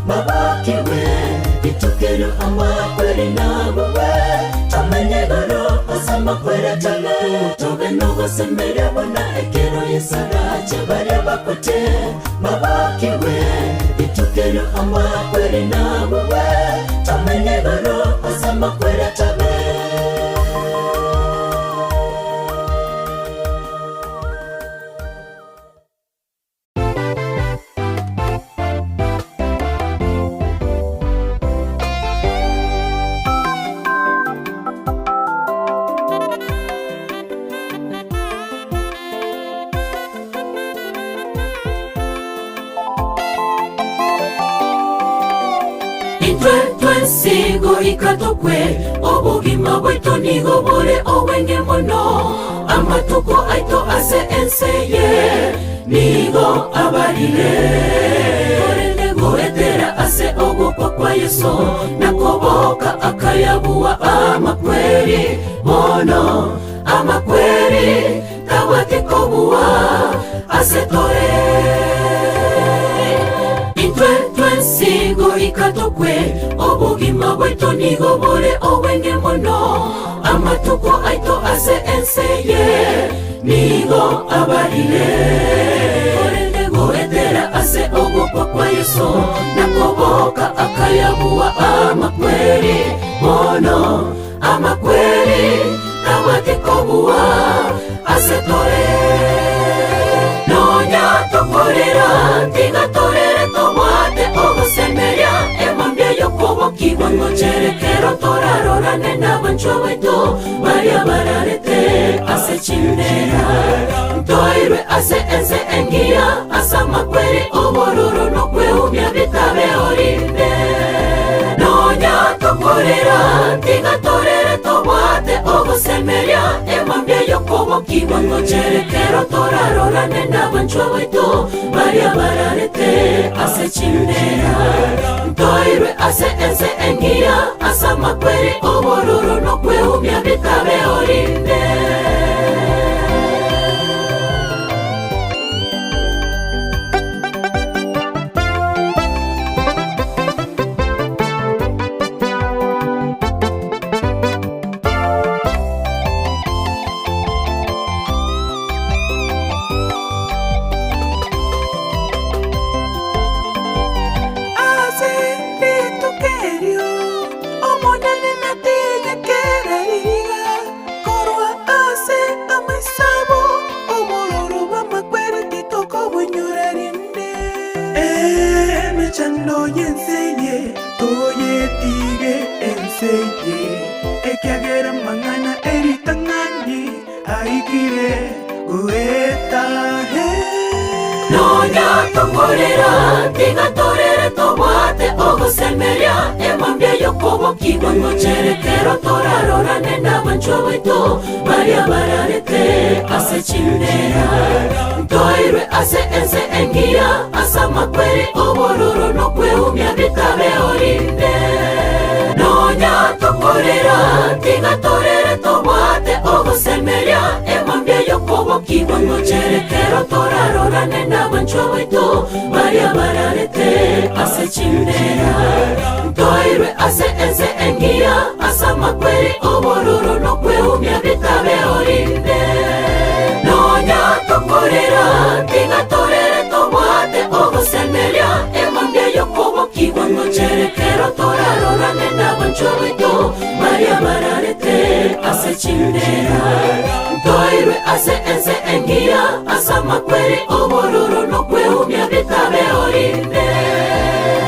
[SPEAKER 8] babokigwe. Rituko erio amakweri nabugwe, tomenye igoro ase amakweri tabe, tobe nogosemeria buna ekero Yeso arache baria bakwete babokigwe. Rituko erio amakweri nabugwe, tomenye igoro ase amakweri tabe.
[SPEAKER 6] Intwe twensi goika tokwe, obogima bwaito nigo bore obwenge mono. Amatuko aito ase ense eye nigo abarire. Korende goetera ase ogokwa kwa Yeso na koboka akayabua amakweri, bono amakweri tabwati kobua ase tore. Intwe twensi goika tokwe, obogima bwaito nigo bore obwenge mono. Amatuko aito ase ense eye nigo abarire. Korende goetera ase ogokwa kwa Yeso na koboka akayabua amakweri, bono amakweri tabwati kobua ase tore. Nonya tokorera, tiga torere tobwate ogosemeria emambia y'okobokigwa ngochere kero torarorane n'abanchwa baito baria bararete ase chimbera. Ntoirwe ase ense engiya ase amakweri obororo n'okweumia bitabe orinde. Nonya tokorera, tiga torere tobwate ogosemeria emambia y'okobokigwa ngochere kero torarorane n'abanchwa baito baria bararete ase chimbera. Ntoirwe ase ense engiya ase amakweri obororo n'okweumia bitabe orinde.
[SPEAKER 12] Ase rituko erio Omonene natige kera riiga korwa ase amaiso abo, obororo bw'amakweri titokobonyora rinde. Emechando y'ense eye toyetige ense eye, ekiagera amang'ana e ritang'ani aikire goeta.
[SPEAKER 6] Nonya tokorera, tiga torere tobwate ogosemeria emambia y'okobokigwa ngochere kero torarorane n'abanchwa baito baria bararete ase chimbera. Ntoirwe ase ense engiya ase amakweri obororo n'okweumia bitabe orinde. Nonya tokorera, tiga torere tobwate ogosemeria emambia y'okobokigwa ngochere kero torarorane n'abanchwa baito baria bararete ase chimbera. Ntoirwe ase ense engiya ase amakweri obororo n'okweumia bitabe orinde. Nonya tokorera, tiga torere tobwate ogosemeria emambia y'okobokigwa ngochere kero torarorane n'abanchwa baito baria bararete ase chimbera. Ntoirwe ase ense engiya ase amakweri obororo n'okweumia bitabe orinde.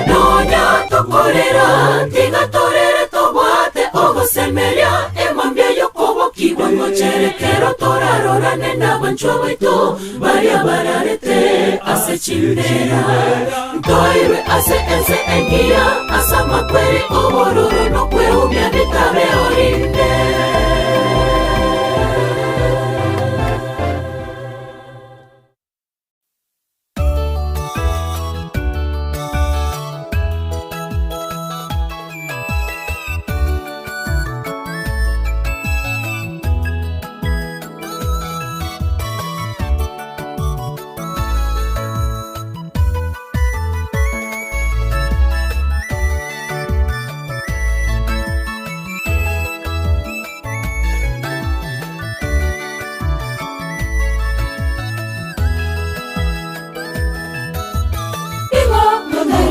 [SPEAKER 6] Nonya tokorera, tiga torere tobwate ogosemeria emambia y'okobokigwa ngochere kero torarorane n'abanchwa baito baria bararete ase chimbera. Ntoirwe ase ense engiya ase amakweri obororo n'okweumia bitabe orinde.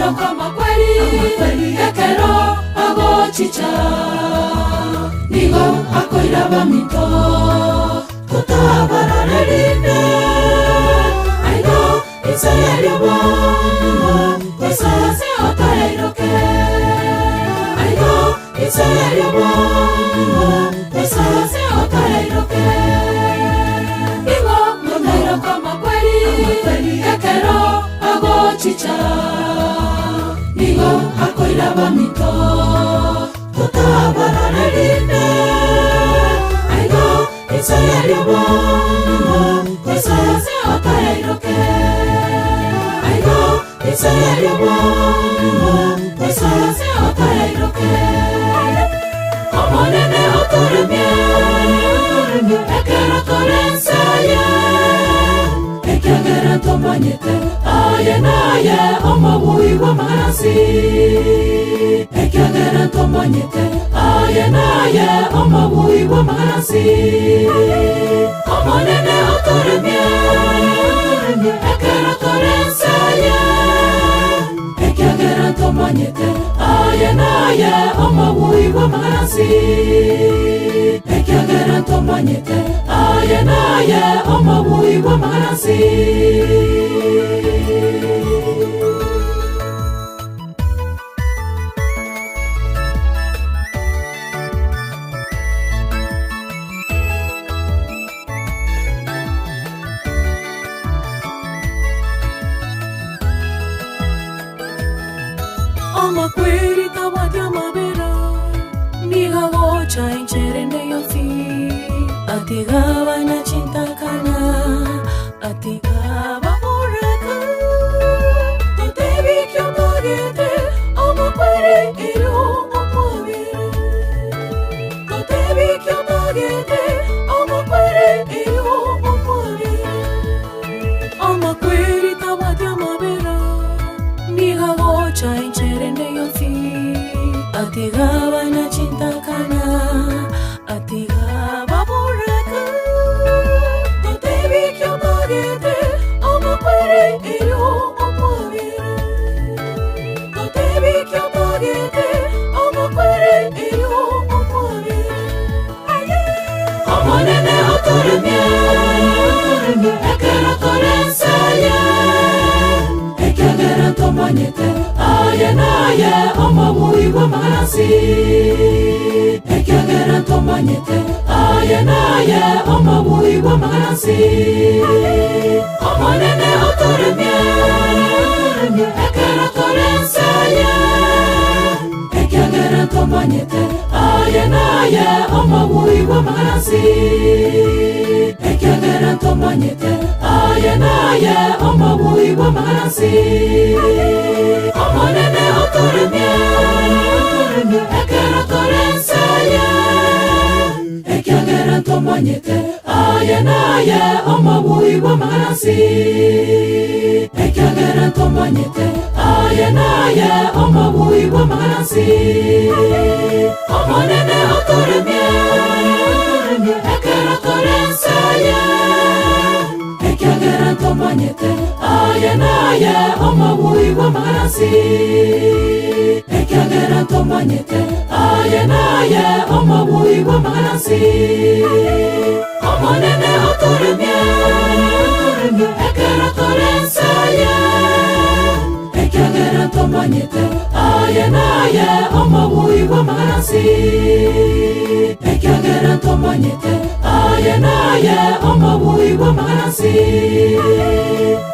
[SPEAKER 6] Motairoko amakweri ekero agochicha nigo akoira baminto totabarorerinde aigo inse yeriobo tosase otairoke aigo inse yeriobo tosase otairoke nigo motairoko amakweri ekero agochicha nigo akoira baminto totabarorerinde aigo inse yeriobo tosase otairoke aigo inse yeriobo tosase otairoke omonene otoremie ekero torenseye ekiagera tomanyete aye naye omobui bw'amagasi ekiagera tomanyete aye naye omobui bw'amagasi omonene otoremie ekero torenseye ekiagera tomanyete aye naye omobui bw'amagasi ekiagera tomanyete aye naye omobui bw'amagasi.
[SPEAKER 15] Amakweri tabwati amabera nigagocha encherende yonsi atigaba na chintakana atigaba boraka totebikio togete amakweri ero okwabere totebikio togete amakweri ero okwabere amakweri tabwati amabera nigagocha encherende yonsi atigaba na chintakana atigaba boraka totebikio togete amakweri ero okwabere totebikio togete amakweri ero okwabere
[SPEAKER 6] omonene otoremie ekero torenseye ekiagera tomanyete aye naye omobui bw'amagasi ekiagera tomanyete aye naye omobui bw'amagasi omonene otoremie ekero torenseye ekiagera tomanyete aye naye omobui bw'amagasi ekiagera tomanyete aye naye omobui bw'amagasi omonene otoremie ekero torenseye ekiagera tomanyete aye naye omobui bw'amagasi ekiagera tomanyete aye naye omobui bw'amagasi omonene otoremie ekero torenseye ekiagera tomanyete aye naye omobui bw'amagasi ekiagera tomanyete aye naye omobui bw'amagasi omonene otoremie ekero torenseye ekiagera tomanyete aye naye omobui bw'amagasi ekiagera tomanyete aye naye omobui bw'amagasi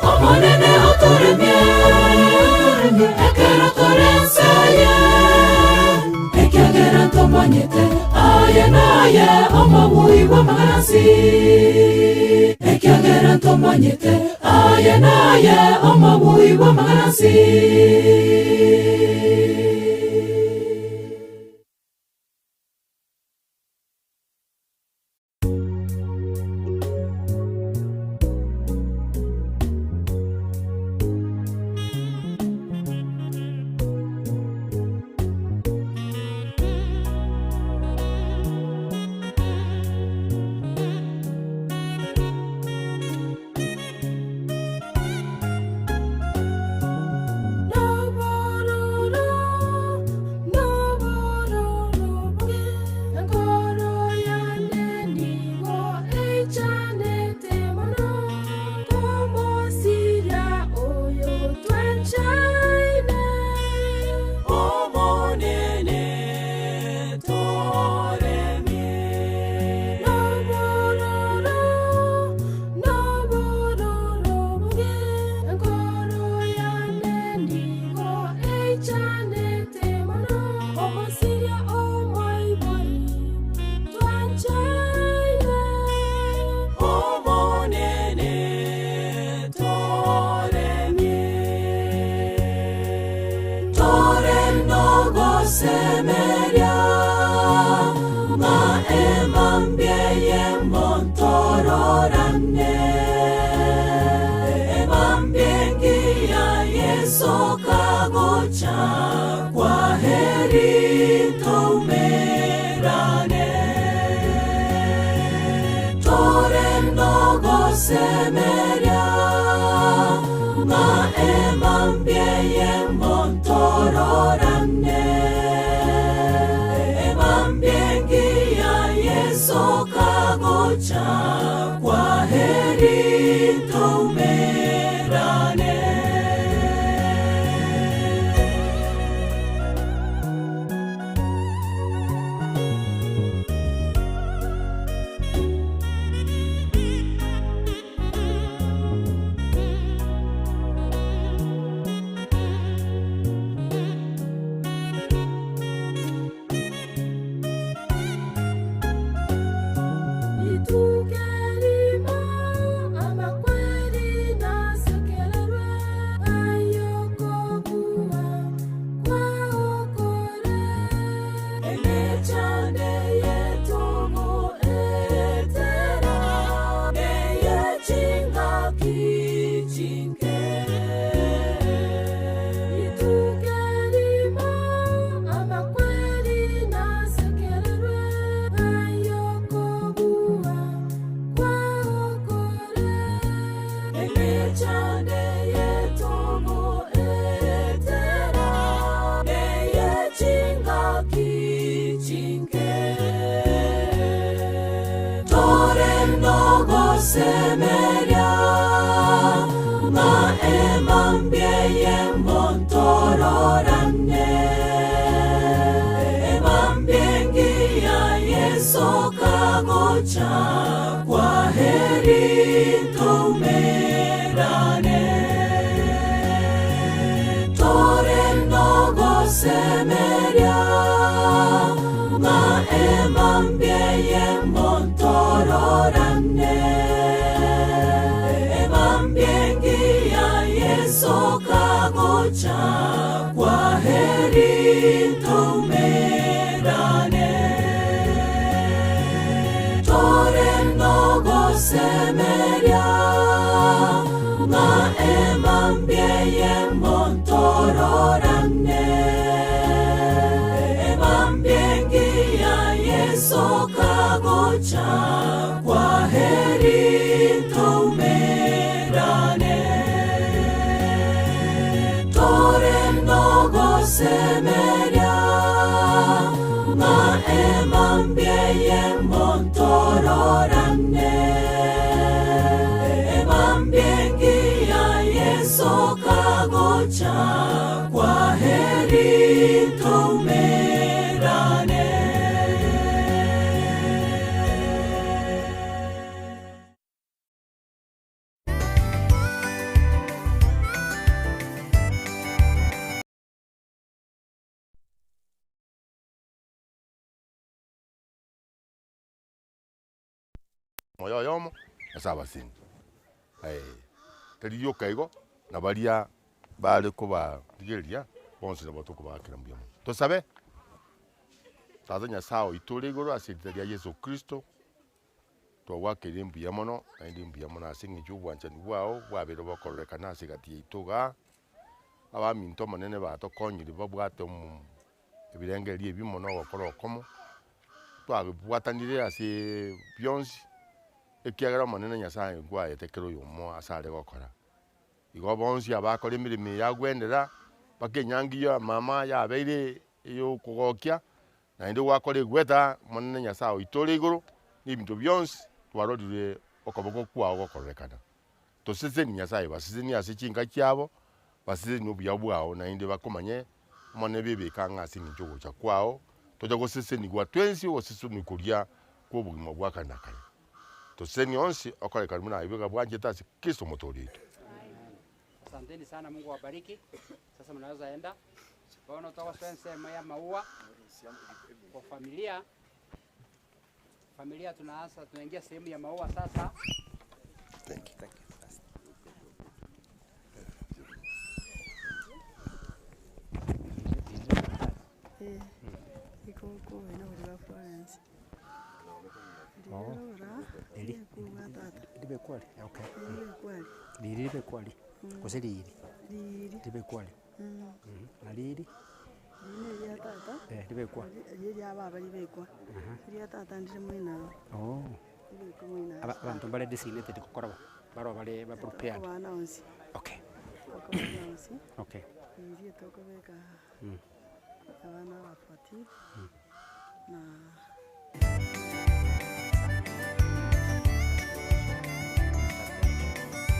[SPEAKER 6] omonene otoremie ekero torenseye ekiagera tomanyete aye naye omobui bw'amagasi ekiagera tomanyete aye naye omobui bw'amagasi.
[SPEAKER 15] Nabari
[SPEAKER 8] Yesu kagocha kwa heri toumerane torendo gosemeria ng'a emambie montororane emambie ngiya Yesu kagocha kwa heri toumerane.
[SPEAKER 17] Itukelimo amakweli nasekererwe ayokokuwa kwaokore emechande yetogo etera neyechingaki chinke Itukelimo amakweli nasekererwe ayokokuwa kwaokore emechande yetogo etera neyechingaki chinke
[SPEAKER 8] torendo gosemeria ng'a emambie montororane emambie ngiya Yesu kagocha kwa heri toumerane torendo gosemeria ng'a emambie montororane emambie ngiya Yesu kagocha kwa heri toumerane torendo gosemeria ng'a emambie montororane emambie ngiya Yesu kagocha kwa heri toumerane torendo gosemeria ng'a emambie montororane emambie ngiya Yesu kagocha kwa heri toumerane.
[SPEAKER 18] Moyo yomo ase abaseni tari rioka igo na baria bare kobarigereria bonsi nabo tokobakera mbuya mono. Tosabe tata Nyasaye oito ore igoro ase erita ria Yeso Kristo, twagwakeire mbuya mono naende mbuya mono ase eng'encho ya obwanchani bwao bwabeire bokororekana ase egati yaito igaa, abaminto omonene batokonyire babwate omo ebirengererio ebimo na ogokora okomo, twabwatanire aseeee bionsi, ekiagera omonene Nyasaye nkwaete kera oyomo ase are gokora. Igo bonsi abakora emeremo eye yagwenera, mpaka enyangi ya mama yabeire eyokogokia, naende gwakora egweta, omonene Nyasaye oito ore igoro, na ebinto bionsi twarorire okoboko kwao gokororekana. Toseseni Nyasaye baseseni ase chinka chiabo, baseseni obuya bwao naende bakomanye, omonene bebeke ang'e ase eng'encho ogocha kwao, tocha gosesenigwa twensi ogoseseniwa koria kwa obogima bwa kare na kare. Toseseni onsi okorekana buna aye iga bwanchete ase Kristo omotoori oito.
[SPEAKER 5] Asanteni sana, Mungu awabariki. Sasa mnaweza enda. Bono togosoa ensemo ya maua kwa familia. Familia tunaanza, tunaingia sehemu ya maua sasa.
[SPEAKER 4] Thank you. Thank you.
[SPEAKER 5] Eri ribe kwari, okay. Riri ribe kwari, gose riri.
[SPEAKER 7] Riri.
[SPEAKER 5] Ribekwa aria. Na riri?
[SPEAKER 7] Riri ne eria tata.
[SPEAKER 5] Eh, ribekwa.
[SPEAKER 7] Eri eria baba ribekwa.
[SPEAKER 5] Aha.
[SPEAKER 7] Eria tata ndire moino.
[SPEAKER 5] Oh.
[SPEAKER 7] Ribekwa moino.
[SPEAKER 5] Aba abanto mbare designated gokora bo, baroo bare ba prepared.
[SPEAKER 7] Abana bonsi.
[SPEAKER 5] Okay.
[SPEAKER 7] Abana bonsi.
[SPEAKER 5] Okay.
[SPEAKER 7] Riri tokobeka abana aba 14 na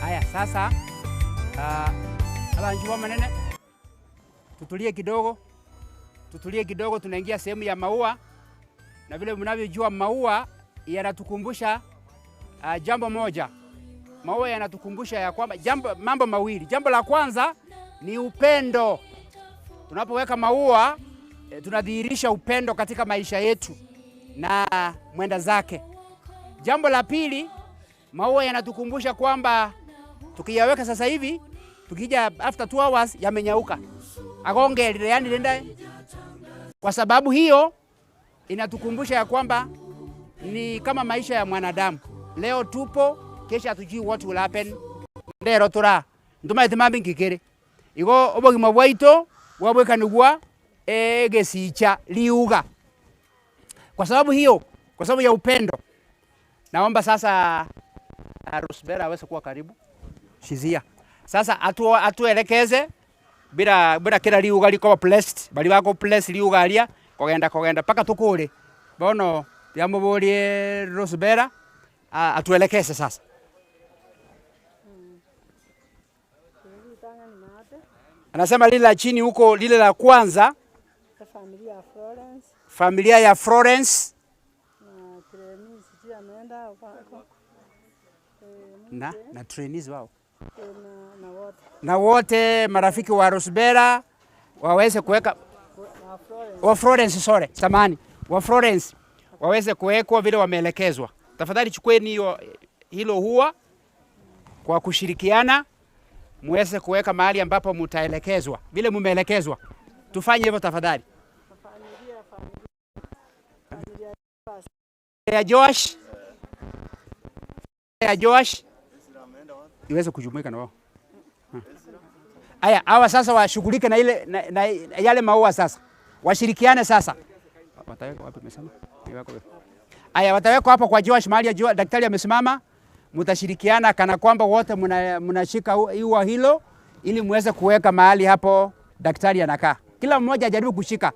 [SPEAKER 5] Aya sasa ah, abanchu bomonene tutulie kidogo, tutulie kidogo, tunaingia sehemu ya maua, na vile mnavyojua maua yanatukumbusha jambo moja. Maua yanatukumbusha ya kwamba jambo, mambo mawili. Jambo la kwanza ni upendo. Tunapoweka maua tunadhihirisha upendo katika maisha yetu na mwenda zake. Jambo la pili, maua yanatukumbusha kwamba tukiyaweka sasa hivi, tukija after 2 hours yamenyauka, agonge lile yani lenda. Kwa sababu hiyo inatukumbusha ya kwamba ni kama maisha ya mwanadamu, leo tupo, kesho hatujui what will happen. Ndero tura ntumaete mambi nkikere igo obogima bwaito bwabwekanigwa egesicha liuga. Kwa sababu hiyo, kwa sababu ya upendo, naomba sasa Rosbera aweze kuwa karibu. Shizia. Sasa atuelekeze bila bila kila liuga liko blessed, bali bako blessed liuga aria kogenda kogenda paka tukure. Bono tiamuburie Rosbera atuelekeze sasa. Anasema lile la chini huko, lile la kwanza,
[SPEAKER 7] Familia ya Florence
[SPEAKER 5] familia ya Florence
[SPEAKER 7] na trainees sijui ameenda kwako.
[SPEAKER 5] na trainees wao
[SPEAKER 7] Na wote.
[SPEAKER 5] na wote marafiki wa Rosbera waweze kuweka
[SPEAKER 7] Wa Florence.
[SPEAKER 5] wa Florence, sorry, samani, wa Florence waweze kuwekwa vile wameelekezwa. Tafadhali chukueni hiyo hilo huwa kwa kushirikiana, muweze kuweka mahali ambapo mtaelekezwa vile mumeelekezwa. Tufanye hivyo tafadhali. Ya Joash, ya Joash iweze kujumuika na wao. Aya, hawa sasa washughulike na ile na yale maua sasa. Washirikiane sasa. Watawekwa wapi umesema? Aya, watawekwa hapo kwa Joash mahali ya Joash, daktari amesimama. Mtashirikiana kana kwamba wote mnashika ua hilo ili muweze kuweka mahali hapo daktari anakaa. Kila mmoja ajaribu kushika.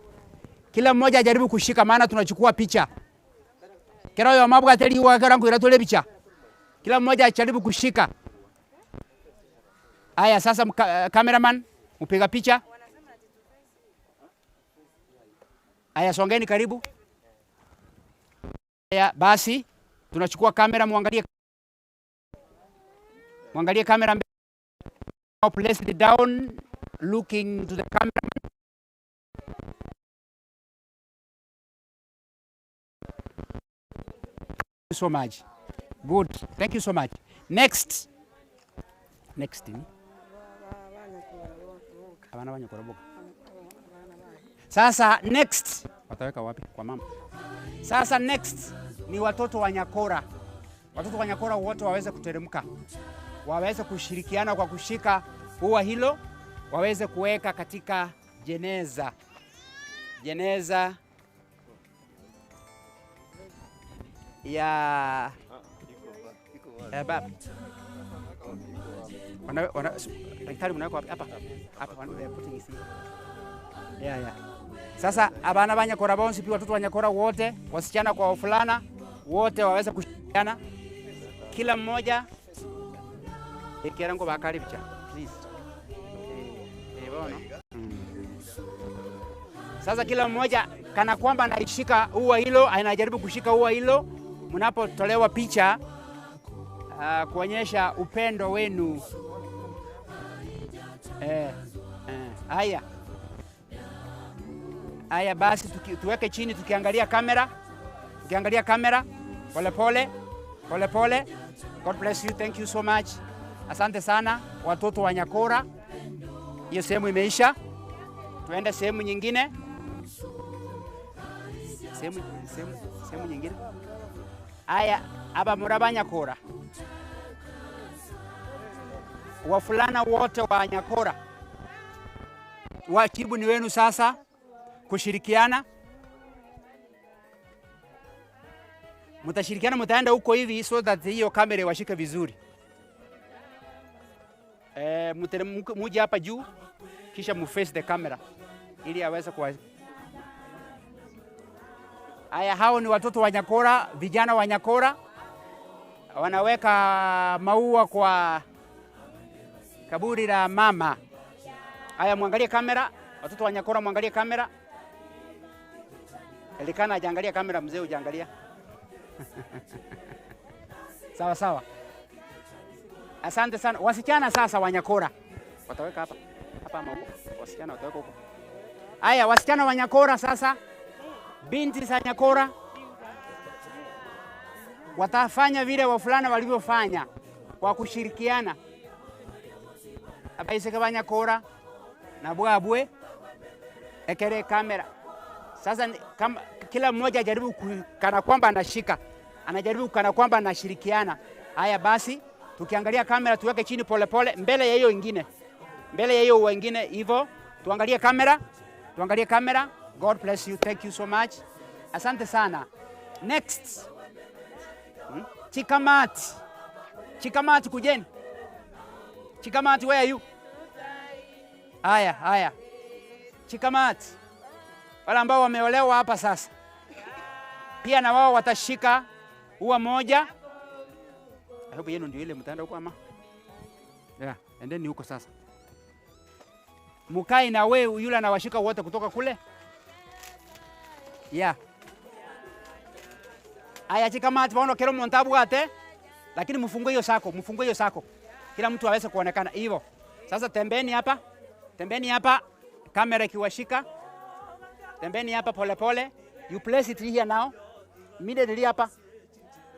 [SPEAKER 5] Kila mmoja ajaribu kushika maana tunachukua picha. Kera yo mabwa teli wa kera ngwira tole picha. Kila mmoja ajaribu kushika. Aya, sasa cameraman mpiga picha. Aya, songeni karibu. Aya, basi tunachukua kamera, muangalie. Muangalie kamera mbele. Now place it down looking to the cameraman. Thank you so much. Good. Thank you so much. Next. Next. Abana banyakora. Sasa next wataweka wapi? Kwa mama. Sasa next ni watoto wa Nyakora. Watoto wa Nyakora wote waweze kuteremka, waweze kushirikiana kwa kushika ua hilo, waweze kuweka katika jeneza. Jeneza ya baba. Daktari mnaweka wapi? Hapa. Hapa, they are putting it here. Yeah, yeah. Sasa abana ba Nyakora bonsi pia watoto wa Nyakora wote, wasichana kwa wavulana wote waweze kushirikiana. Kila mmoja ikirango bakari picha, please. Bono. Sasa kila mmoja kana kwamba anaishika ua hilo, anajaribu kushika ua hilo mnapotolewa picha, kuonyesha upendo wenu. Haya. Haya basi tuweke chini tukiangalia kamera. Tukiangalia kamera pole pole, pole pole. God bless you. Thank you so much. Asante sana watoto wa Nyakora. Hiyo sehemu imeisha. Tuende sehemu nyingine. Sehemu nyingine. Haya, aba muraba Nyakora. Wavulana wote wa Nyakora, wajibu ni wenu sasa kushirikiana. Mtashirikiana, mtaenda huko hivi so that hiyo kamera iwashike vizuri. Eh, muje hapa juu kisha muface the camera ili aweze kuwa. Haya, hao ni watoto wa Nyakora, vijana wa Nyakora wanaweka maua kwa kaburi la mama. Haya, mwangalie kamera, watoto wa Nyakora, mwangalie kamera. Elikana hajaangalia kamera, mzee hujaangalia. Sawa sawa, asante sana. Wasichana sasa wa Nyakora wataweka hapa hapa ama huko? Wasichana wataweka huko. Haya, wasichana wa Nyakora sasa, binti za Nyakora watafanya vile wavulana walivyofanya kwa kushirikiana. Abaiseke ba Nyakora na bwabwe ekere kamera. Sasa kama, kila mmoja ajaribu kana kwamba anashika, anajaribu kana kwamba anashirikiana. Haya basi, tukiangalia kamera tuweke chini polepole pole, mbele ya hiyo ingine, mbele ya hiyo wengine hivyo, tuangalie kamera, tuangalie kamera. God bless you, thank you so much, asante sana. Next. Chikamati, Chikamati kujeni. Chikamati, where are you? Haya, haya. Chikamati, wale ambao wameolewa hapa sasa, pia na wao watashika ua moja. I hope yenu ndio ile mtaenda huko ama? Yeah, endeni huko sasa. Mukai na we yule anawashika wote kutoka kule. Yeah. Aya chikamati waona kero muntu abwate, lakini mfungue hiyo sako, mfungue hiyo sako. Kila mtu aweze kuonekana hivyo. Sasa tembeni hapa. Tembeni hapa, kamera ikiwashika. Tembeni hapa pole pole. You place it here now. Immediately hapa.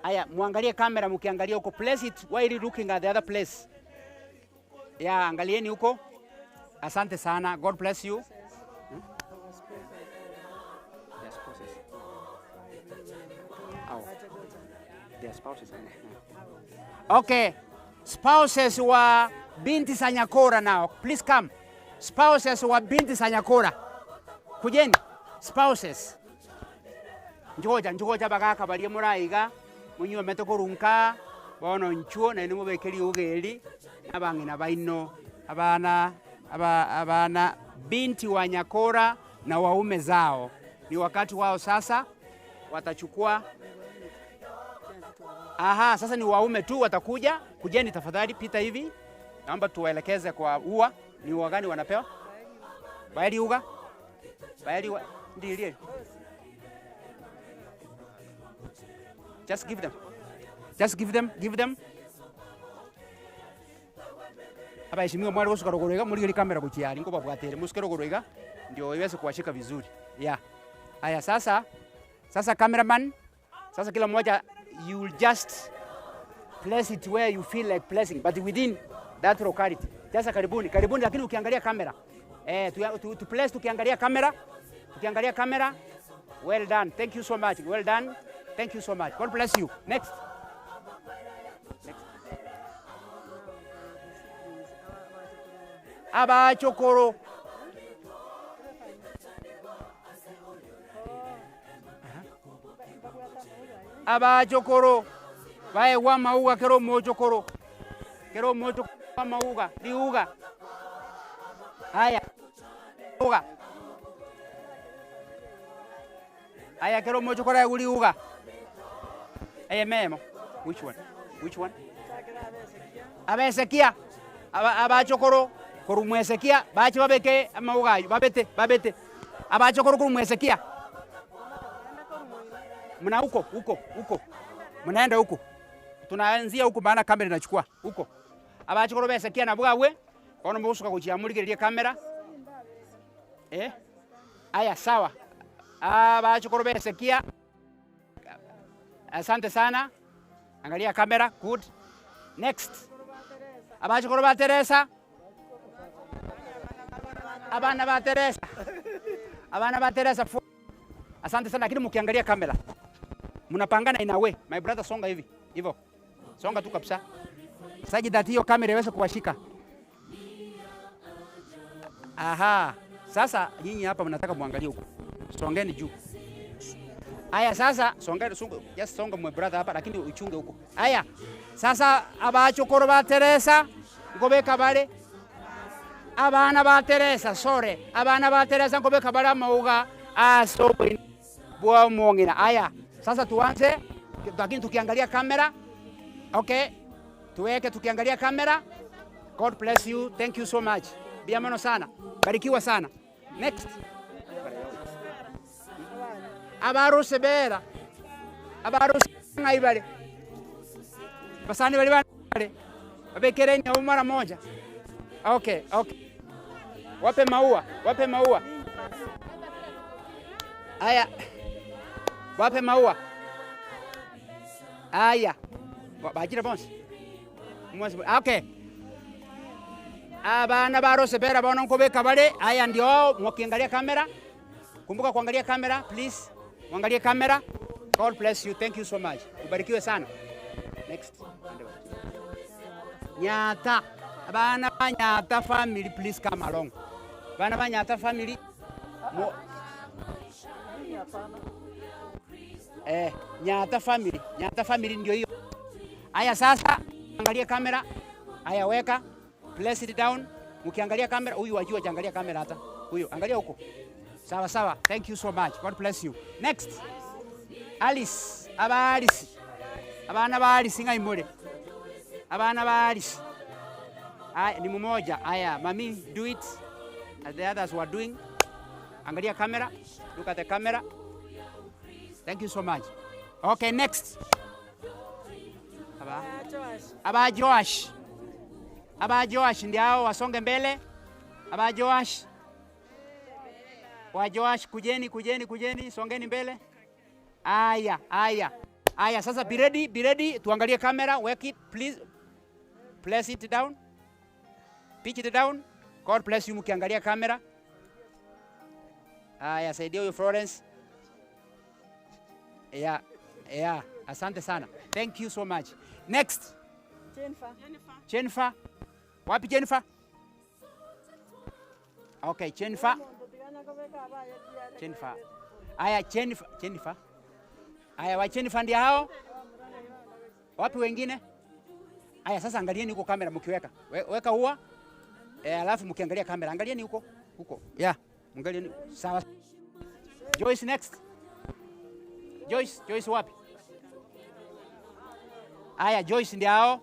[SPEAKER 5] Aya, muangalie kamera mkiangalia huko. Place it while looking at the other place. Yeah, angalieni huko. Asante sana. God bless you. Their spouses. Oh. Their spouses. Okay. Spouses wa binti za Nyakora now. Please come. Spouses wa binti za Nyakora. Kujeni. Spouses. Njoja njoja bagaka barie muraiga munywe mete korunka bono nchuo na inwe mubekeri ugeri abang'ina baino abana aba, abana binti wa Nyakora na waume zao. Ni wakati wao sasa, watachukua. Aha, sasa ni waume tu watakuja. Kujeni tafadhali, pita hivi. Naomba tuwaelekeze kwa ua. Ni ua gani wanapewa? Baeli uga? Baeli wa ndiye. Just give them. Just give them, give them. Abaheshimiwa mwari gusuka ruguru iga murigeri kamera guchiari ngobabwatere musuke ruguru iga ndio iweze kuwashika vizuri. Yeah. Haya sasa, sasa cameraman, sasa kila mmoja you will just place it where you feel like placing but within that locality. Sasa karibuni, karibuni lakini ukiangalia kamera. Eh, tu, tu, tu place tukiangalia kamera, tukiangalia kamera. Well done. Thank you so much. Well done. Thank you so much. God bless you. Next. Next. Abachokoro. Abachokoro. Baegwa mauga kero mochokoro. Kero mochokoro mauga. Liuga. Haya. Uga. Haya kero mochokoro ya uliuga. Eye memo. Which one? Which one? Abesekia. Abachokoro korumwesekia bache babeke amauga ayo babete babete. Abachokoro korumwesekia. Mna huko huko huko. Mnaenda huko. Tunaanzia huko maana kamera inachukua huko. Abachokoro besekia na bwawe. Kono mugusuka kuchiamurikiria kamera. Eh? Aya sawa. Abachokoro besekia. Asante sana. Angalia kamera, good. Next. Abachokoro ba Teresa. Abana ba Teresa. Abana ba Teresa. Asante sana lakini mkiangalia kamera. Mnapangana in a way. My brother songa hivi. Hivyo. Songa tu kabisa. Saji that hiyo kamera iweze kuwashika. Aha, sasa nyinyi hapa mnataka muangalie huko, songeni juu. Aya, sasa songeni, songa, just songa mwe brother hapa, lakini uchunge huko. Aya, sasa abachukuru ba Teresa ngobeka bale abana ba Teresa, sorry, abana ba Teresa ngobeka bale amauga ase oboina bwa omong'ina. Aya, sasa tuanze, lakini tukiangalia kamera. Okay, tuweke tukiangalia kamera. God bless you. Thank you so much. Bia mono sana. Barikiwa sana. Next. Abaruse bera. Abaruse ng'ai bare. Basani bari bale. Babekereni abo mara moja. Okay, okay. Wape maua, wape maua. Aya. Wape maua. Aya. Bajira bonse. Mwasi- Okay. Abana barose bera bono nkobeka bale. Aya ndio mwakiangalia kamera. Kumbuka kuangalia kamera please. Mwangalie kamera. God bless you. Thank you so much. Ubarikiwe sana. Next. Nyata. Abana ba Nyata family please come along. Bana ba Nyata family. Mo, eh, Nyata family. Nyata family ndio hiyo. Aya sasa angalia kamera. Aya weka. Place it down. Mkiangalia kamera, huyu wajua hajaangalia kamera hata. Huyu angalia huko. Sawa sawa. Thank you so much. God bless you. Next. Alice. Aba Alice. Abana ba Alice ngai mule. Abana ba Alice. Aya, ni mmoja. Aya, mami do it as the others were doing. Angalia kamera. Look at the camera. Thank you so much. Okay, next. Aba. Aba Joash. Aba Joash ndio hao wasonge mbele. Aba Joash. Wa Joash kujeni kujeni kujeni songeni mbele. Aya, aya. Aya, sasa be ready, be ready. Tuangalie kamera, work it please. Place it down. Pitch it down. God bless you mkiangalia kamera. Aya, saidia huyu Florence. Yeah, yeah, asante sana. Thank you so much. Next.
[SPEAKER 7] Jennifer.
[SPEAKER 5] Jennifer. Wapi Jennifer? Okay, Jennifer. Jennifer. Aya, Jennifer, Jennifer. Aya, wa Jennifer ndio hao. Wapi wengine? Aya, sasa angalieni huko kamera mkiweka. We, weka ua. Eh, alafu mkiangalia kamera, angalieni huko. Huko. Yeah, angalieni. Sawa. Joyce next. Joyce, Joyce wapi? Aya, Joyce ndio hao.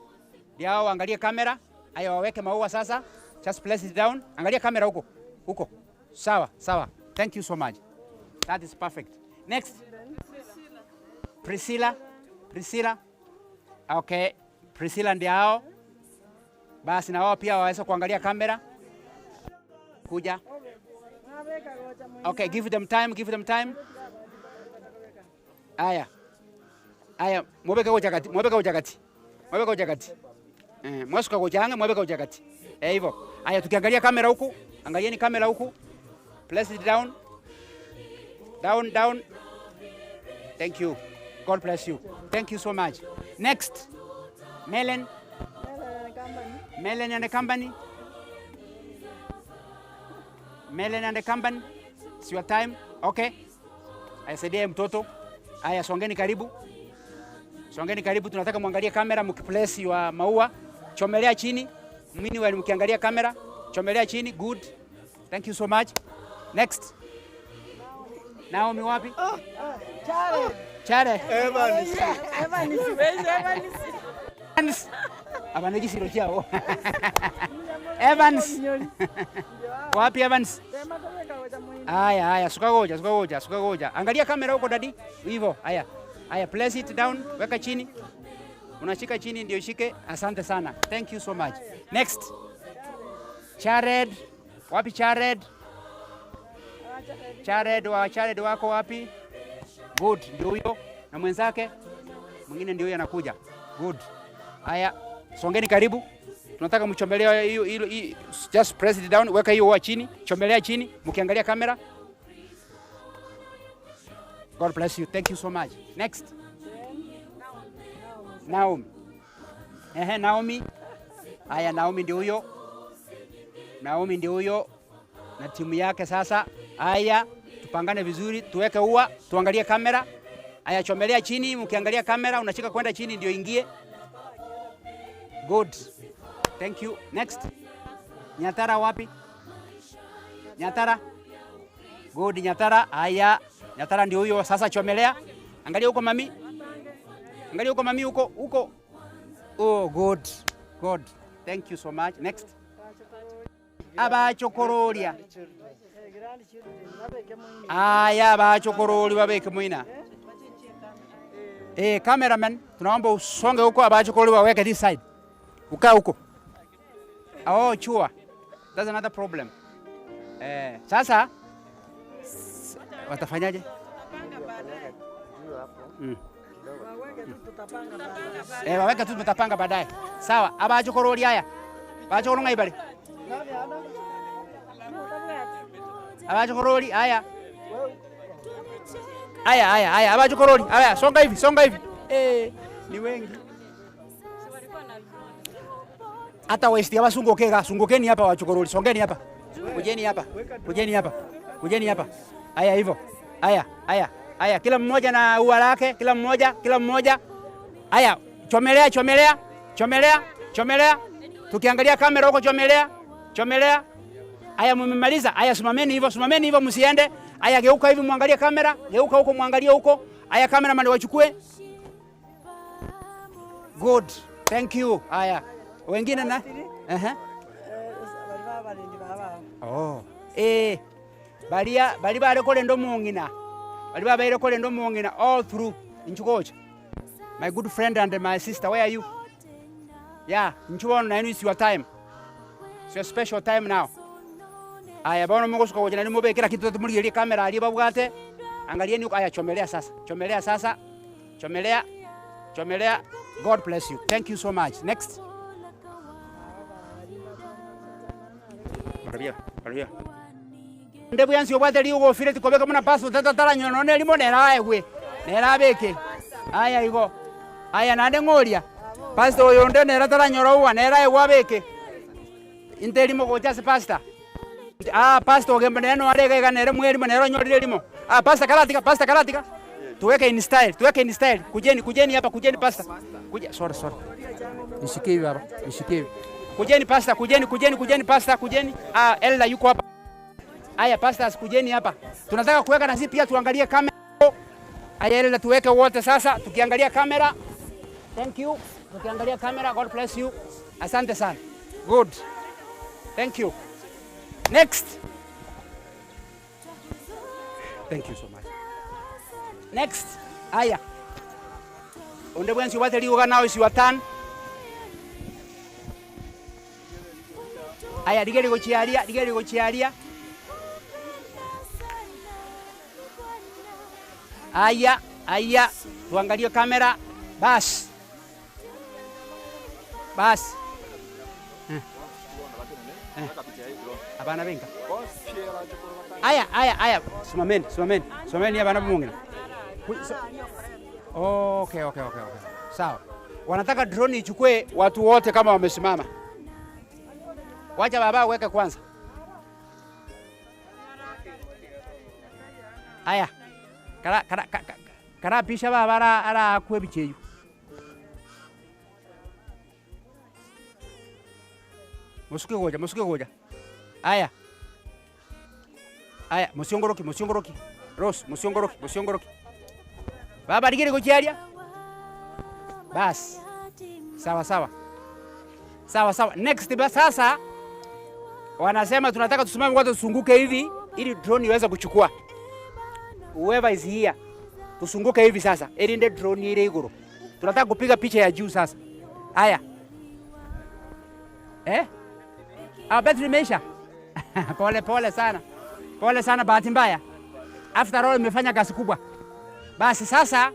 [SPEAKER 5] Ndio hao, angalie kamera. Aya, waweke maua sasa. Just place it down. Angalia kamera huko. Huko. Sawa, sawa. Thank you so much. That is perfect. Next. Priscilla. Priscilla. Okay. Priscilla ndio hao. Basi na wao pia waweza kuangalia kamera. Kuja. Okay, give them time, give them time. Aya. Aya, mwebeka gochakati, mwebeka gochakati. Mwebeka gochakati. Eh, mwasuka gochanga, mwebeka gochakati. Eh, hivyo. Aya, tukiangalia kamera huku, angalieni kamera huku. Place it down. Down, down. Thank you. God bless you. Thank you so much. Next. Melen. Melen and the company. Melen and the company. It's your time. Okay. Aya, mtoto. Aya, songeni karibu. Songeni karibu, tunataka muangalie kamera mkiplace your maua. Chomelea chini. Meanwhile mkiangalia kamera, chomelea chini. Good. Thank you so much. Next. Naomi wapi?
[SPEAKER 7] Chare.
[SPEAKER 5] Chare.
[SPEAKER 7] Evans. Evans. Evans.
[SPEAKER 5] Evans. Abana gisiro chao. Evans. Wapi Evans? Aya, aya, suka goja, suka goja, suka goja. Angalia kamera huko dadi. Hivyo, aya. Aya, place it down, weka chini. Unashika chini ndio ishike. Asante sana. Thank you so much. Next. Chared. Wapi Chared? Chared wa Chared wako wapi? Good, ndio huyo na mwenzake mwingine ndio huyo anakuja. Good. Aya, songeni karibu. Tunataka mchomelea hiyo hiyo hiyo- just press it down, weka hiyo ua chini, chomelea chini, mkiangalia kamera. God bless you. Thank you so much. Next. Naomi. Ehe, Naomi. Aya, Naomi ndio huyo. Naomi ndio huyo. na timu yake sasa. Haya, tupangane vizuri, tuweke ua, tuangalie kamera. Haya, chomelea chini, mkiangalia kamera unashika kwenda chini ndio ingie. Good. Thank you. Next. Nyatara wapi? Nyatara. Good, Nyatara. Haya, Nyatara ndio huyo sasa, chomelea. Angalia huko mami. Angalia huko mami, huko huko. Oh, good. Good. Thank you so much. Next. Abachokororia. Aya, abachokorori babeke mwina. Eh, cameraman, tunaomba usonge huko, abachokorori waweke this side. Ukaa huko. Oh, chua. That's another problem. Eh, sasa watafanyaje? Eh, waweke tu tutapanga baadaye. Sawa, abachokorori aya. Bachokoro ngai bari. Abachokorori aya. Aya aya aya abachokorori. Aya, songa hivi, songa hivi. Eh, ni wengi. Hata waist abasunguke ga, sungukeni hapa wachokorori, songeni hapa. Kujeni hapa. Kujeni hapa. Kujeni hapa. Aya hivyo. Aya, aya, aya, kila mmoja na ua lake, kila mmoja, kila mmoja. Aya, chomelea, chomelea, chomelea, chomelea. Tukiangalia kamera huko, chomelea, chomelea. Aya, mmemaliza. Aya, simameni hivyo, simameni hivyo, msiende. Aya, geuka hivi muangalie kamera, geuka huko muangalie huko. Aya, cameraman wachukue. Good. Thank you. Aya. Wengine na? Ehe. Oh. Eh. Baria bari bare korenda omong'ina. Bari babeire korenda omong'ina all through inchugocha. My good friend and my sister, where are you? Yeah, inchu bono nainu is your time. It's your special time now. Aya bono mogosuka gocha nari mobe kila kitu tumurigerie kamera aria babwate. Angalieni huko. Aya, chomelea sasa. Chomelea sasa. Chomelea. Chomelea. God bless you. Thank you so much. Next. Barabia, barabia. Nde bwansi obwate riugo ofire tikobeka muna passport tata taranyo none limo nera aegwe. Nera abeke. Aya igo. Aya nande ng'oria. Pastor oyo nde nera taranyora uwa nera aegwe abeke. Inte limo gocha ase pastor. Ah, pastor ogemba nere no arega iga nere mwerimo nere onyorire limo. Ah, pastor karatika, pastor karatika. Tuweke in style, tuweke in style. Kujeni, kujeni hapa, kujeni pastor. Kuja, sorry, sorry. Nishikie hivi hapa, nishikie hivi. Kujeni pastor, kujeni, kujeni, kujeni pastor, kujeni. Ah, Elda yuko hapa. Aya pastors, kujeni hapa. Tunataka kuweka na sisi pia tuangalie kamera. Aya Elda, tuweke wote sasa tukiangalia kamera. Thank you. Tukiangalia kamera, God bless you. Asante sana. Good. Thank you. Next. Thank you so much. Next. Aya. Onde bwensi obwate rigoga now is your turn. Aya rigeri gochiaria, rigeri gochiaria. Aya, aya, tuangalie kamera. Bas. Bas. Eh. Eh. Abana benka. Aya, aya, aya. Simameni, simameni. Simameni abana bumungina. Okay, okay, okay, okay. Sawa. Wanataka drone ichukue watu wote kama wamesimama. Wacha baba uweke kwanza. Aya. Kara kara kara, kara pisha baba ara ara akwe bicheyu. Musuke goja, musuke goja. Aya. Aya, musiongoroki, musiongoroki. Rose, musiongoroki, musiongoroki. Baba ligere gochiaria. Bas. Sawa sawa. Sawa sawa. Next ba sasa wanasema tunataka tusimame kwanza tusunguke hivi ili drone iweze kuchukua. Whoever is here tusunguke hivi sasa ili nde drone ile iguru. Tunataka kupiga picha ya juu sasa. Aya. Eh? Ah, battery imeisha. Pole pole sana. Pole sana, bahati mbaya. After all imefanya kazi kubwa. Basi sasa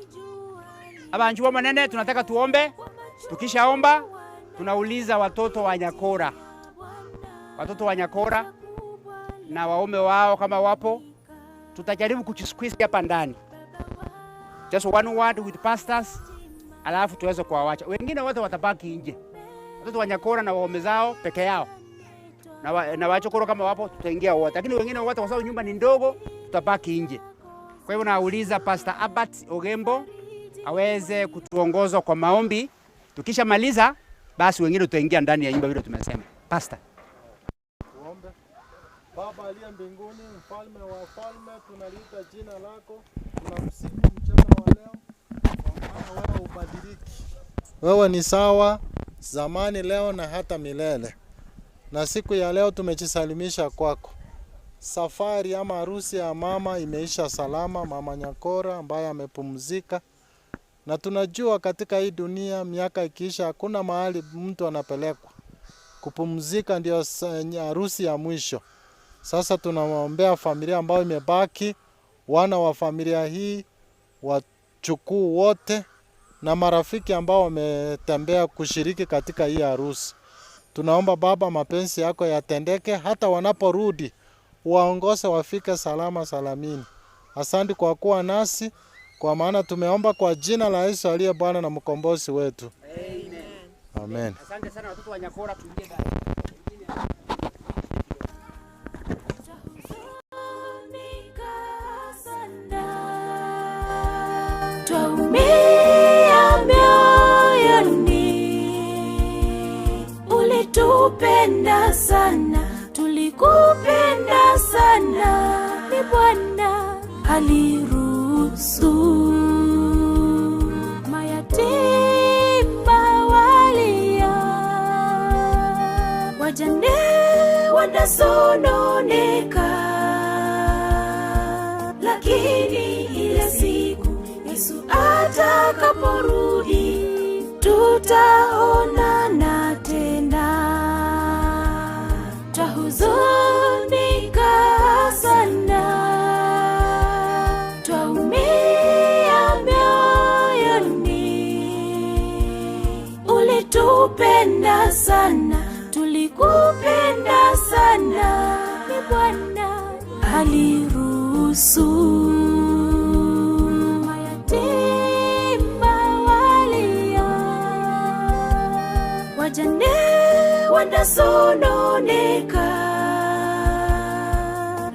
[SPEAKER 5] abanju wa manene tunataka tuombe. Tukishaomba tunauliza watoto wa Nyakora. Watoto wa Nyakora na waume wao kama wapo, tutajaribu kujisqueeze hapa ndani. Just one word with pastors, alafu tuweze kuwawacha. Wengine wote watabaki nje. Watoto wa Nyakora na waume zao peke yao. na, wa, na wachokoro kama wapo tutaingia wote, lakini wengine wote kwa sababu nyumba ni ndogo tutabaki nje. Kwa hivyo nauliza Pastor Albert Ogembo aweze kutuongoza kwa maombi. Tukishamaliza basi wengine tutaingia ndani ya nyumba vile tumesema. Pastor.
[SPEAKER 14] Tuombe. Baba aliye mbinguni, mfalme wa wafalme, tunaliita jina lako, tunakusifu mchana wa leo, kwa maana wewe hubadiliki. Wewe ni sawa zamani, leo na hata milele. Na siku ya leo tumejisalimisha kwako. Safari ama harusi ya mama imeisha salama, mama Nyakora ambaye amepumzika, na tunajua katika hii dunia miaka ikiisha, hakuna mahali mtu anapelekwa kupumzika, ndio harusi ya mwisho. Sasa tunawaombea familia ambayo imebaki, wana wa familia hii, wachukuu wote na marafiki ambao wametembea kushiriki katika hii harusi. Tunaomba Baba, mapenzi yako yatendeke, hata wanaporudi waongoze wafike salama salamini. Asante kwa kuwa nasi, kwa maana tumeomba kwa jina la Yesu aliye Bwana na mkombozi wetu.
[SPEAKER 5] Amen.
[SPEAKER 14] Amen.
[SPEAKER 5] Asante sana watoto wa Nyakora, tuingie ndani.
[SPEAKER 8] Twaumia mioyoni, ulitupenda sana, tulikupenda sana, ni Bwana aliruhusu. Mayatima walia, wajane wanasononeka, lakini ile siku Yesu atakaporudi tutaonana tena. Twahuzunika sana, twaumia mioyoni, ulitupenda sana, tulikupenda sana, ni Bwana aliruhusu. Mayatima walia, wajane wanasononeka,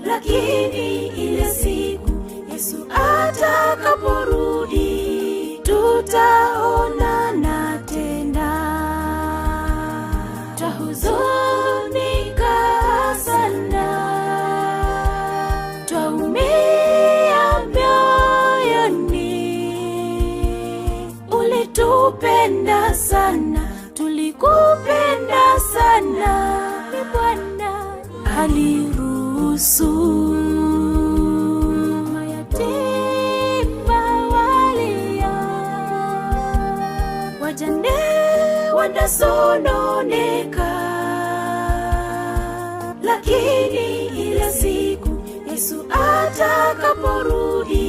[SPEAKER 8] lakini ile siku Yesu atakaporudi tutaonana tena. Twahuzunika sana, twaumia mioyoni, ulitupenda sana, tulikupenda sana, ni Bwana aliruhusu. Mayatima walia, wajane wanasononeka, lakini ile siku Yesu atakaporudi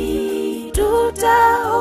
[SPEAKER 8] tutaonana.